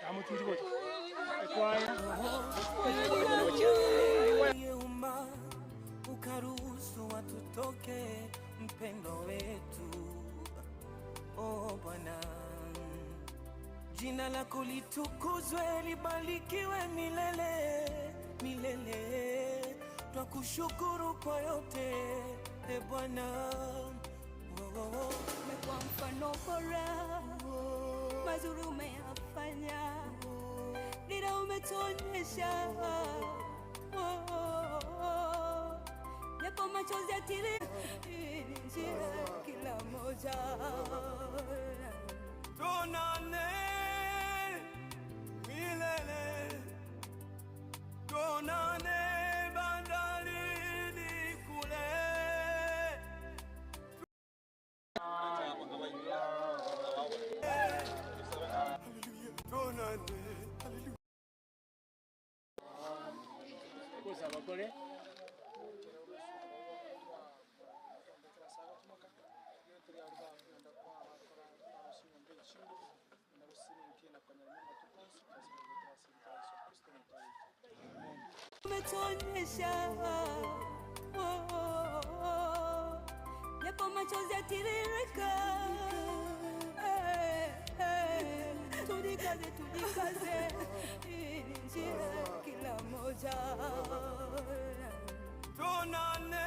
Amutiri gocha. Ekwaya. Yeuma ukaruhusu watutoke mpendo wetu. Oh Bwana, jina lako litukuzwe, libarikiwe milele milele. Twakushukuru kwa yote e Bwana. Oh, oh, oh. Umekuwa mfano bora, mazuri umeyafanya, dira umetuonyesha. Oh, oh, oh. Japo machozi yatiririka, hii ni njia kila moja. Tuonane milele, tuonane bandarini kule. Tuonane. Kusaba kore. Umetuonyesha oh, oh, oh. Japo machozi yatiririka, eh, eh. Tujikaze, tujikaze, hii ni njia kila moja. Tuonane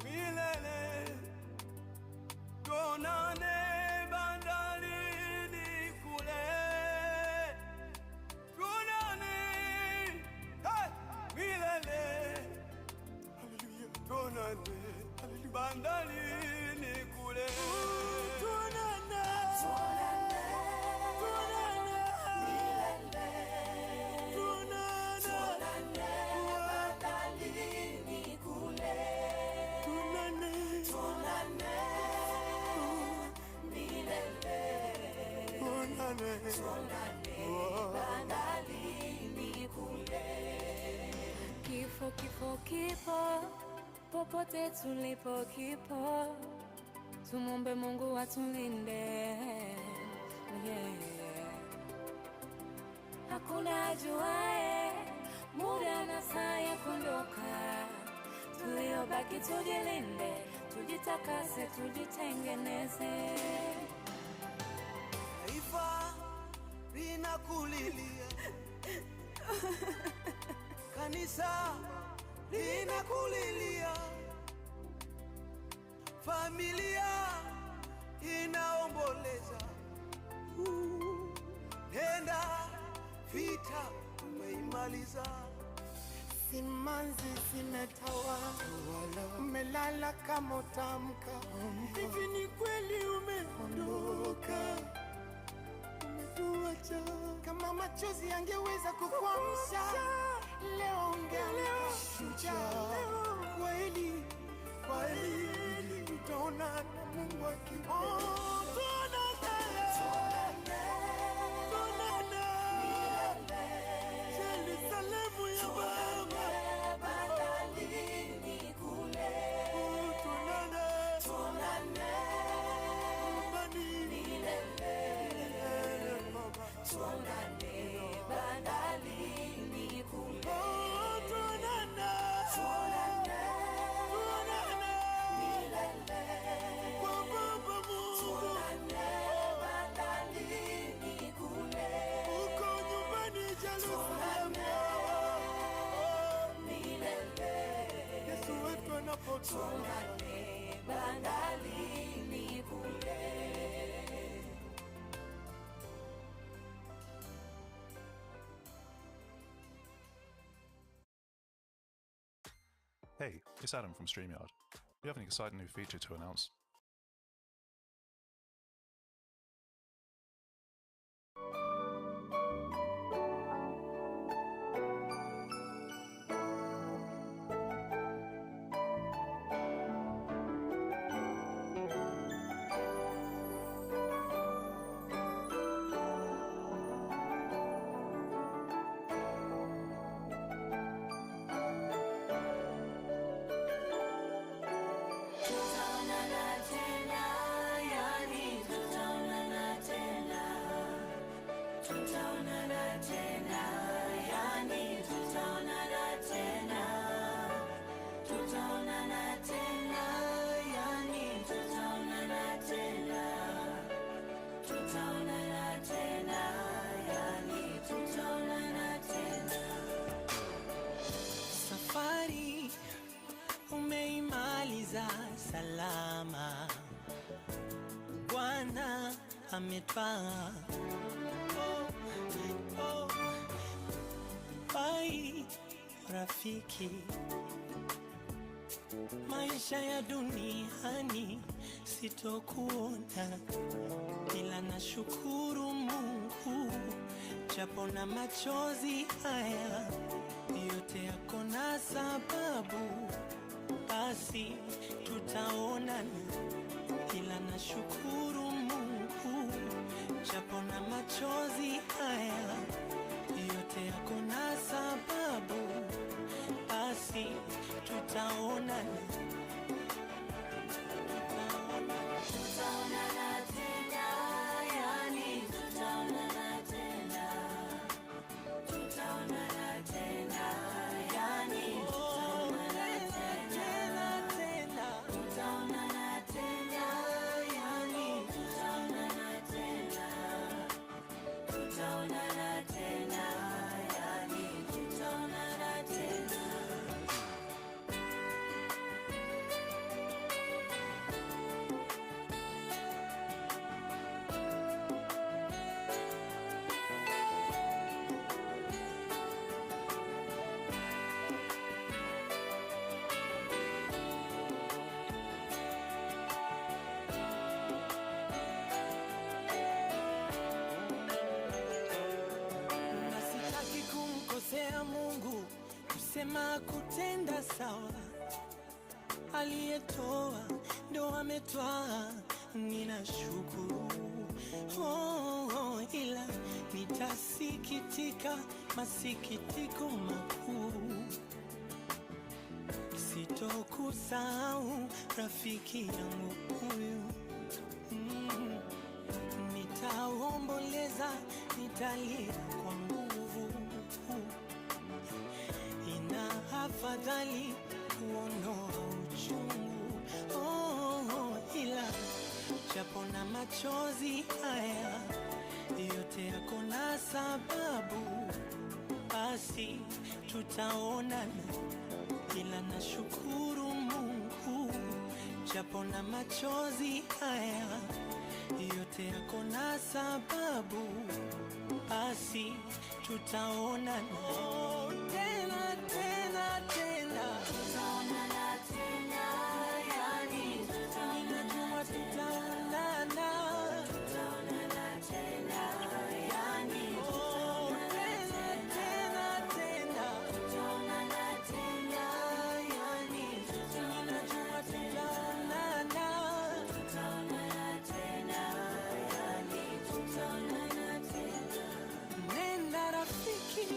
milele, tuonane bandarini kule. Tuonane hey, milele, tuonane bandarini kule. Tuonane, tuonane. Tuonane. Tuonane Oh. bandarini kule. Kifo, kifo, kipo popote tulipo, kipo. Tumombe Mungu atulinde. Yeah. Hakuna ajuae muda na saa ya kuondoka. Tuliobaki tujilinde, tujitakase, tujitengeneze. Taifa linakulilia, kanisa linakulilia, familia inaomboleza. Nenda, vita umeimaliza. Simanzi zimetawa, umelala kama utamka. Hivi ni kweli umeondoka, umetuacha. Kama machozi yangeweza kukuamsha leo, ungeamka shujaa. Kweli kweli, tutaonana Mungu akipenda. Tuonane, tuonane, Yerusalemu ya Baba. Bandarini kule. Tuonane, Tuonane nyumbani. milele. Tuonane bandarini kule. Tuonane, Tuonane tuonane milele. kwa Baba Mungu. Tuonane bandarini kule. Uko nyumbani Yerusalemu. Milele. Yesu wetu anapotoka. Tuonane bandarini kule. Hey, it's Adam from StreamYard. We have an exciting new feature to announce. Tutaonana tena, yani tutaonana tena. Tutaonana tena, yani tutaonana tena. Tutaonana tena, yani tutaonana tena. Tutaonana tena, yani tutaonana tena. Safari umeimaliza salama, Bwana ametwaa. Oh, oh. Bai rafiki, maisha ya duniani sitokuona, ila nashukuru Mungu japo na machozi haya yote yako na sababu, basi tutaonana, ila nashukuru Mungu japo na machozi haya yote yako na sababu, basi tutaonana. Tutaonana tena, yani tutaonana tena. Tutaonana tena, yani tutaonana tena. Tutaonana tena, yani tutaonana tena. Tutaonana tena, yani tutaonana tena. Na sitaki kumkosea Mungu, kusema kutenda sawa. Aliyetoa ndo ametwaa, ninashukuru. Oh, oh, ila nitasikitika masikitiko makuu. Sitokusahau rafiki yangu huyu Nitaomboleza, nitalia kwa nguvu. Ina afadhali kuondoa uchungu oh, ila japo na machozi haya yote yako na sababu, basi tutaonana, ila nashukuru Mungu japo na machozi haya yote yako na sababu, basi tutaonana oh, tena tena tena, Tutaonana tena, yani ninajua tutaonana, tutaonana tena, yani oh, tena tena tena, tutaonana tena, yani ninajua tutaonana, tutaonana tena, yani tutaonana tena. Nenda rafiki,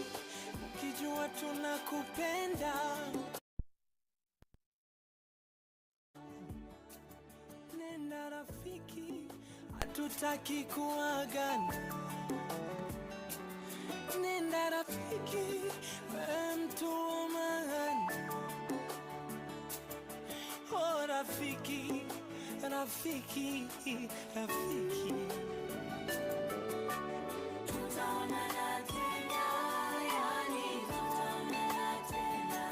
ukijua tunakupenda. Nenda rafiki, hatutaki kuagana. Nenda rafiki, wewe mtu wa maana. Oh rafiki, rafiki, rafiki. Tutaonana tena, yani tutaonana tena.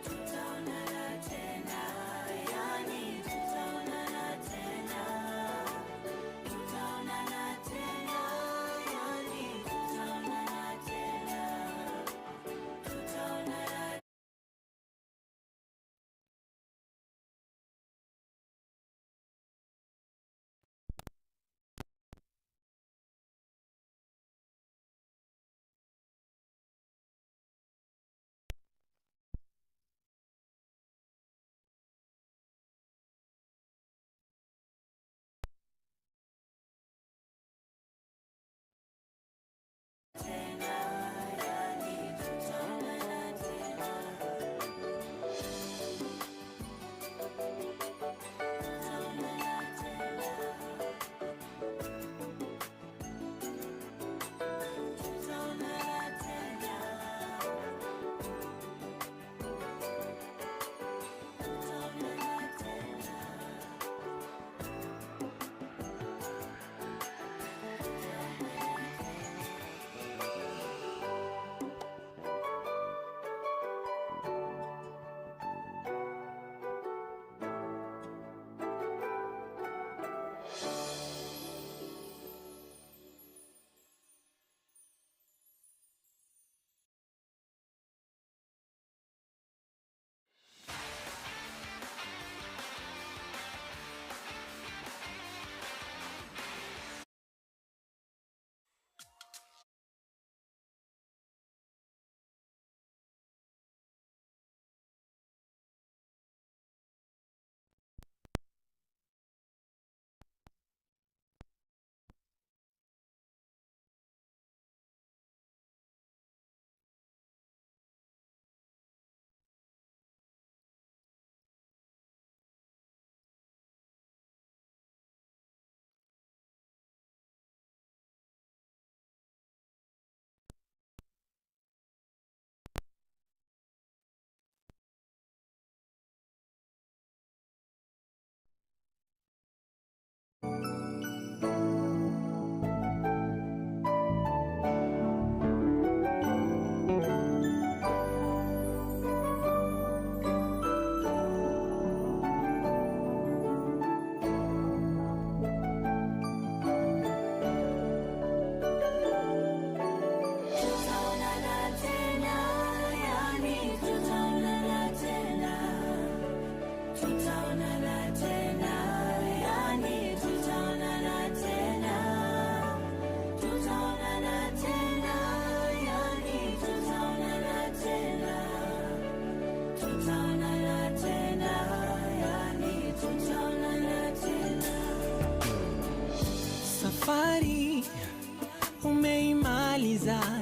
Tutaonana tena, yani tutaonana tena. Tutaonana tena, yani tutaonana tena. Tutaonana.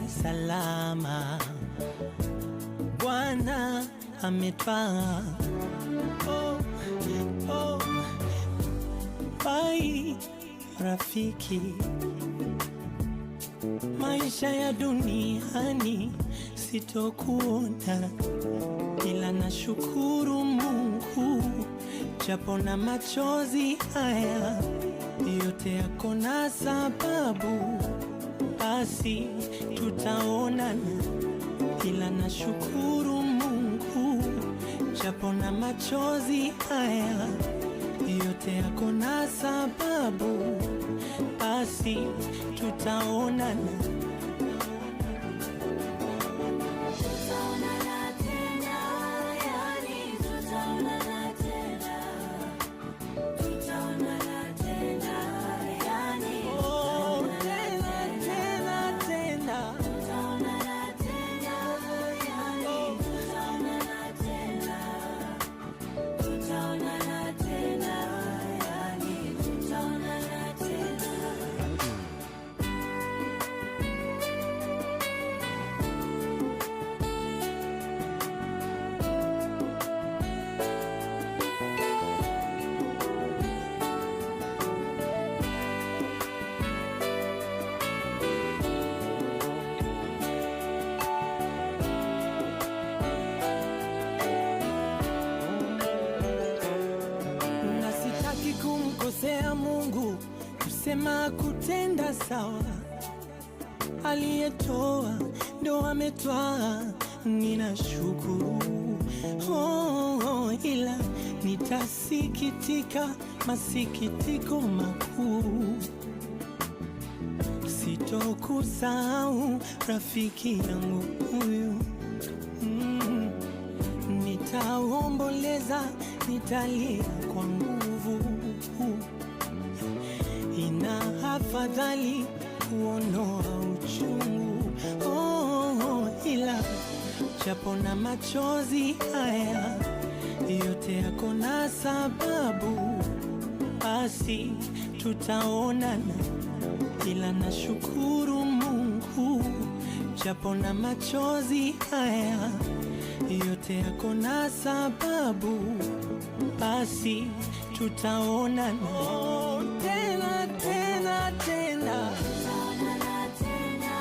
salama, Bwana ametwaa. Oh, oh, bai rafiki, maisha ya duniani sitokuona, ila nashukuru Mungu japo na machozi haya yote yako na sababu, basi tutaonana, ila nashukuru Mungu japo na machozi haya yote yako na sababu, basi tutaonana. Tutaonana tena, yani tutaonana tena. Tutaonana tena, yani Oh, tena tena tena, tutaonana tena, yani tutaonana tena. Tutaonana tena, yani tutaonana tena. na sitaki kumkosea Mungu, kusema kutenda sawa. Aliyetoa ndo ametwaa, ninashukuru oh, oh, ila nitasikitika masikitiko makuu, sitokusahau rafiki yangu huyu mm. Nitaomboleza, nitalia kwa nguvu. Ina afadhali kuondoa uchungu oh, oh, ila japo na machozi haya yote yako na sababu, basi tutaonana, ila nashukuru Mungu japo na machozi haya yote yako na sababu, basi tutaonana oh, tena tena tena, Tutaonana tena,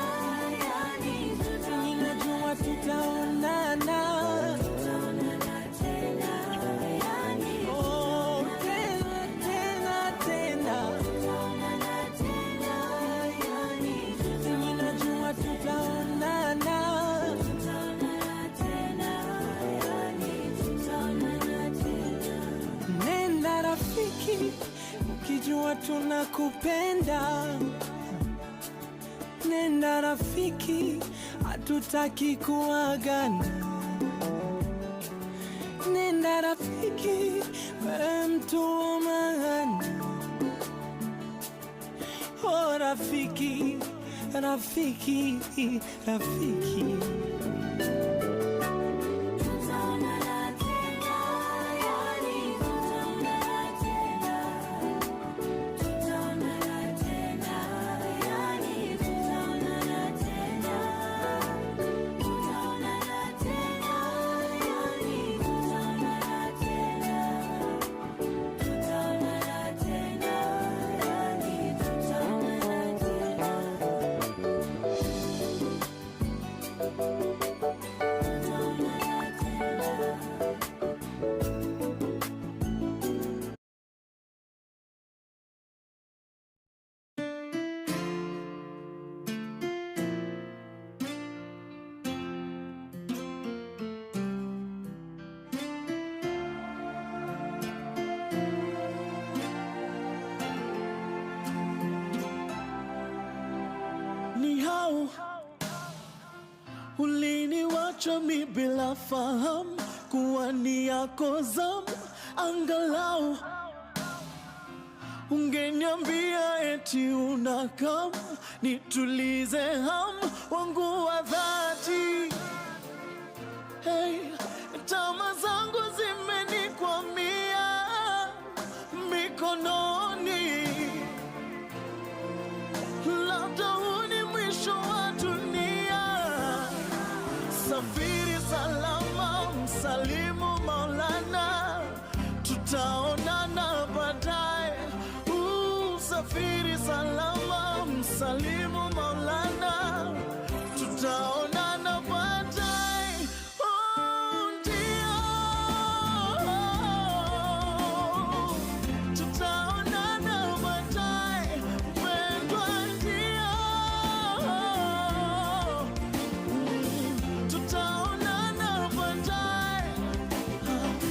yani ninajua tutaonana tutaonana tena, yani oh, tena tena tena, tutaonana tena, yani ninajua tutaonana tutaonana tena, yani tutaonana tena. Nenda rafiki, ukijua tunakupenda. Nenda rafiki, hatutaki kuagana. Nenda rafiki, wewe mtu wa maana. Oh rafiki, rafiki, rafiki. Tutaonana tena, yani tutaonana tena. Tutaonana tena, yani tutaonana tena. Tutaonana tena, yani tutaonana tena. Tutaonana tena, yani tutaonana tena. Tutaonana tena. Ni hao uliniwacha mi bila fahamu kuwa ni yako zamu, angalau ungeniambia eti unakam nitulize hamu wangu wa dhati. Hey, tama zangu zimenikwamia mikononi, labda huu ni mwisho wa dunia. Safiri salama, msalimu Maulana, tutaonana baadaye. Safiri salama, msalimu Maulana, tutaonana baadaye. Oh, ndio tutaonana baadaye, mpendwa, ndio tutaonana baadaye.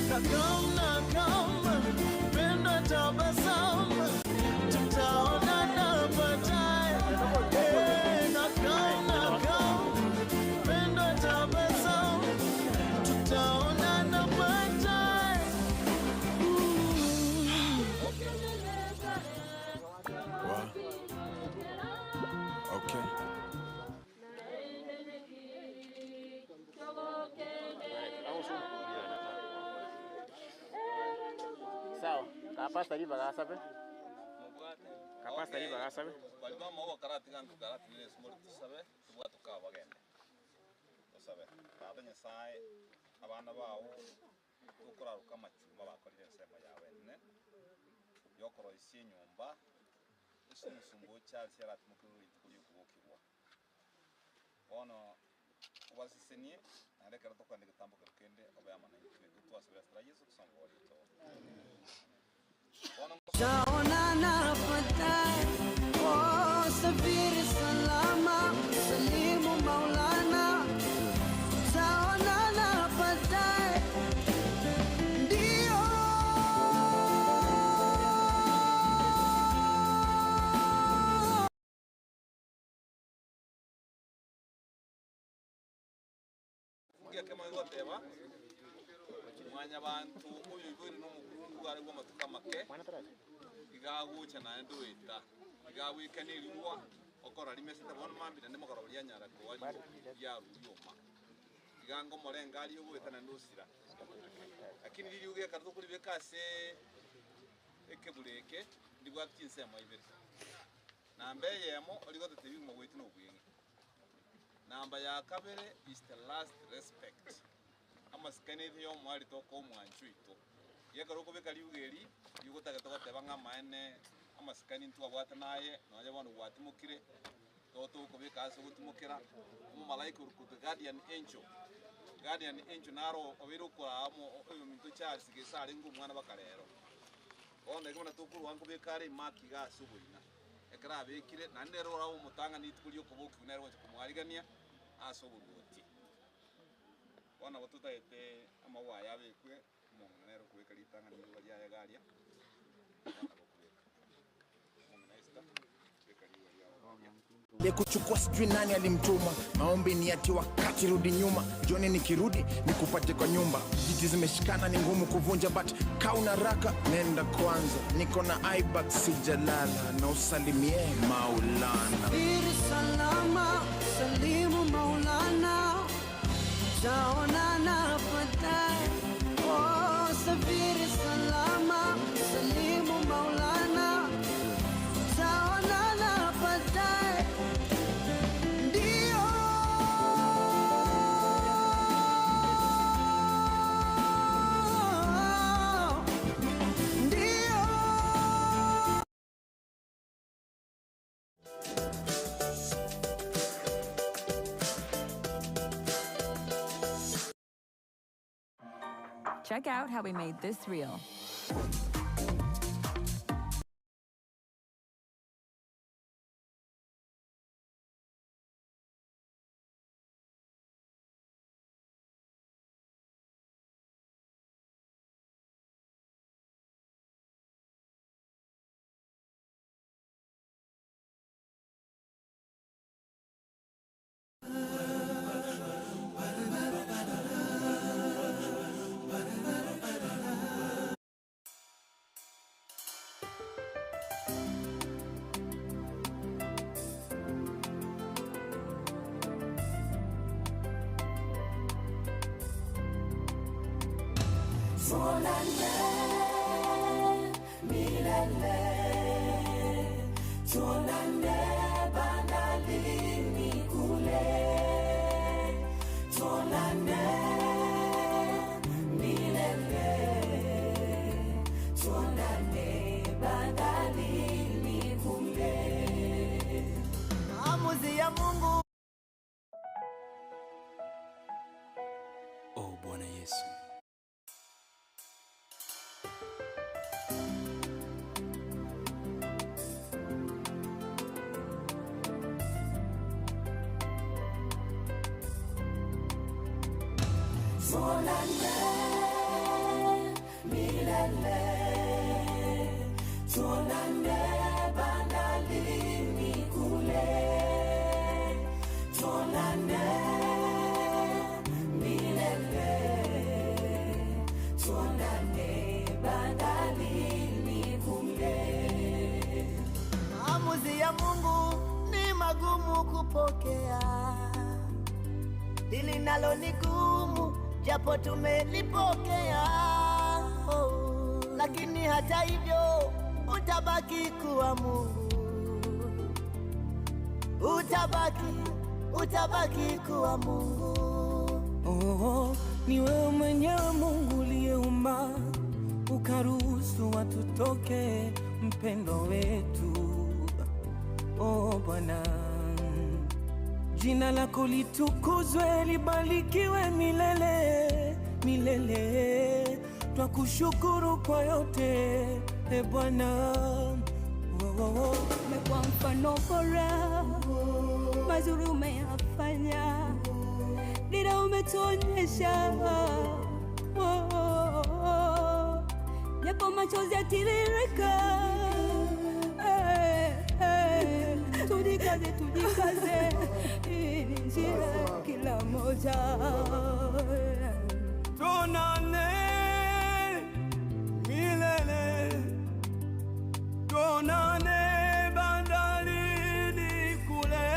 Nakam, nakam, mpendwa, tabasamu, tutaonana baadaye. Eh, nakam, nakam, mpendwa, tabasamu, tutaonana baadaye. What? Okay. Sawa, kapasta riba gasabe. Kapasta riba gasabe. Bali bamaua karati gantu karati nere small tusabe tubwate tukabagende tusabe tata nyasaye abana bawo tukuraruka amachuma bakorire ensemo yawe ene yokoroisia enyomba ase omusumba o Charles aratimokire rituko riokobokigwa bono obasesenie naende ekero tokoenda egetambo kero kende obe amo naintwe totwasabera ase ra Yesu kusonga orito. Bono Tutaonana baadaye. Oh, safiri salama, salimu Maulana. Tutaonana baadaye. Ndio. Ngiakema goteba mwanya bantu oyo ibere n'omukungu ari gwa matuka make igagucha naende nduita igagwika neriwa okora rimesete bono mambire ndi mogoro ria nyara kwari ya ruyoma igango morenga ari ogweta naende osira lakini riri ugekara tokoribeka ase ekebure eke ndibwate chinsemo ibere namba eyemo origotete biguma gweti na obweng'e. Namba ya kabere is the last respect. Amasikani yo mwari toko omwancho ito. Yekero okobeka riuga eri, rigotagete goteba ng'a amaene amasikani ntwabwate naye, nonye bono gwatimokire, totokobeka ase ogotimokera, omomalaika ori korwa guardian angel. Guardian angel naro obeire okoraa omo oyominto Charles gese arenge omwana baka rero. Bono igo buna tokorwa nkobeka are emark iga ase oboina. Ekero abekire, naende nere orabe omotang'ani rituko ria okobokigwa nere ogocha komwarigania ase oboruoti. Bono nabo totagete amauga aya abekwe, omong'ina nere okobeka ritang'ani riuga riaye iga aria, bono nabo okobeka. Omong'ina Esther, beka riuga riago iga aria. Aliyekuchukua sijui nani alimtuma. Maombi ni ati wakati rudi nyuma, jioni nikirudi nikupate kwa nyumba. Jiti zimeshikana ni ngumu kuvunja, but kauna raka nenda kwanza. Niko na ibak sijalala, na usalimie Maulana. Safiri salama, salimu Maulana. Tutaonana baadaye. Oh, safiri salama, salimu Maulana. Tutaonana baadaye. Ndio. Ndio. Check out how we made this reel. Tuonane milele, tuonane bandarini kule, tuonane. Yeso. Tuonane milele, tuonane bandarini kule, tuonane milele, tuonane bandarini kule. Maamuzi ya Mungu ni magumu kupokea, hili nalo ni gumu, japo tumelipokea. Oh, lakini hata hivyo utabaki kuwa Mungu, utabaki, utabaki kuwa Mungu. Oh, ni wewe mwenyewe Mungu uliyeumba ukaruhusu watu toke mpendo wetu. Oh Bwana, jina lako litukuzwe, libarikiwe milele milele. Twakushukuru kwa yote e Bwana. Oh, oh, oh. Umekuwa mfano bora, mazuri umeyafanya, dira umetuonyesha. Oh, oh, oh. Japo machozi yatiririka, eh, eh, tujikaze, tujikaze, hii ni njia ya kila mmoja. Tuonane milele, tuonane bandarini kule,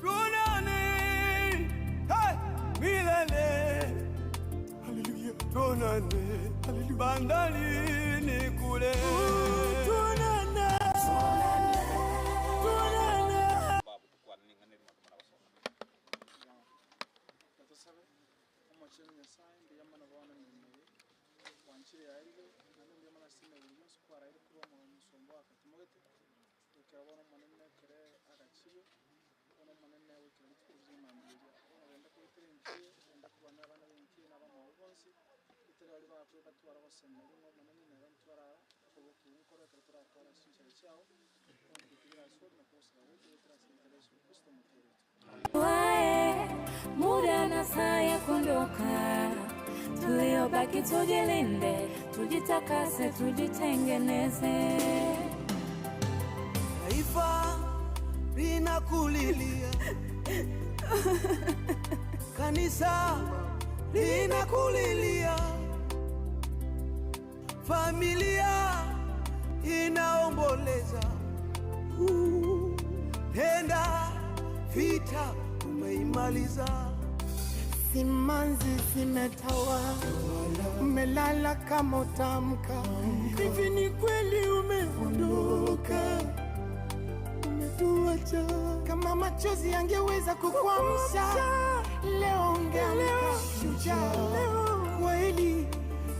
tuonane hey, milele, haleluya, tuonane bandarini kule, tuonane, tuonane. Tusabe omochenu Nyasaye ndiyamana bono nimeye wanchire yairire naende ndiyamana ase emebere yonsi kwaraire korwa omusomba wakatimogete goikera bono omonene ekere agachirwe bono omonene goikera rituko ri'emambia bono genda koitera enki genda kobana abana b'enki na abamwabo bonsi itere baria bakwe batwara gosemeria ng'a omonene nere ntwarara okobokia nkoro ekero toratwara ase chinchera chiao bono totigere ase ore na kogosaba goito goetera ase erieta ria Yeso Kristo omotoori oito. Wae, muda na saa ya kuondoka, tuliobaki tujilinde, tujitakase, tujitengeneze. Taifa linakulilia, kanisa linakulilia, familia inaomboleza. Tenda vita umeimaliza. Simanzi zimetawa, umelala kama utamka. Hivi ni kweli umeondoka, umetuacha. Kama machozi yangeweza kukuamsha leo, ungeamka shujaa. Kweli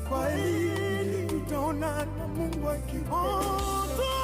kweli, tutaonana Mungu akipenda.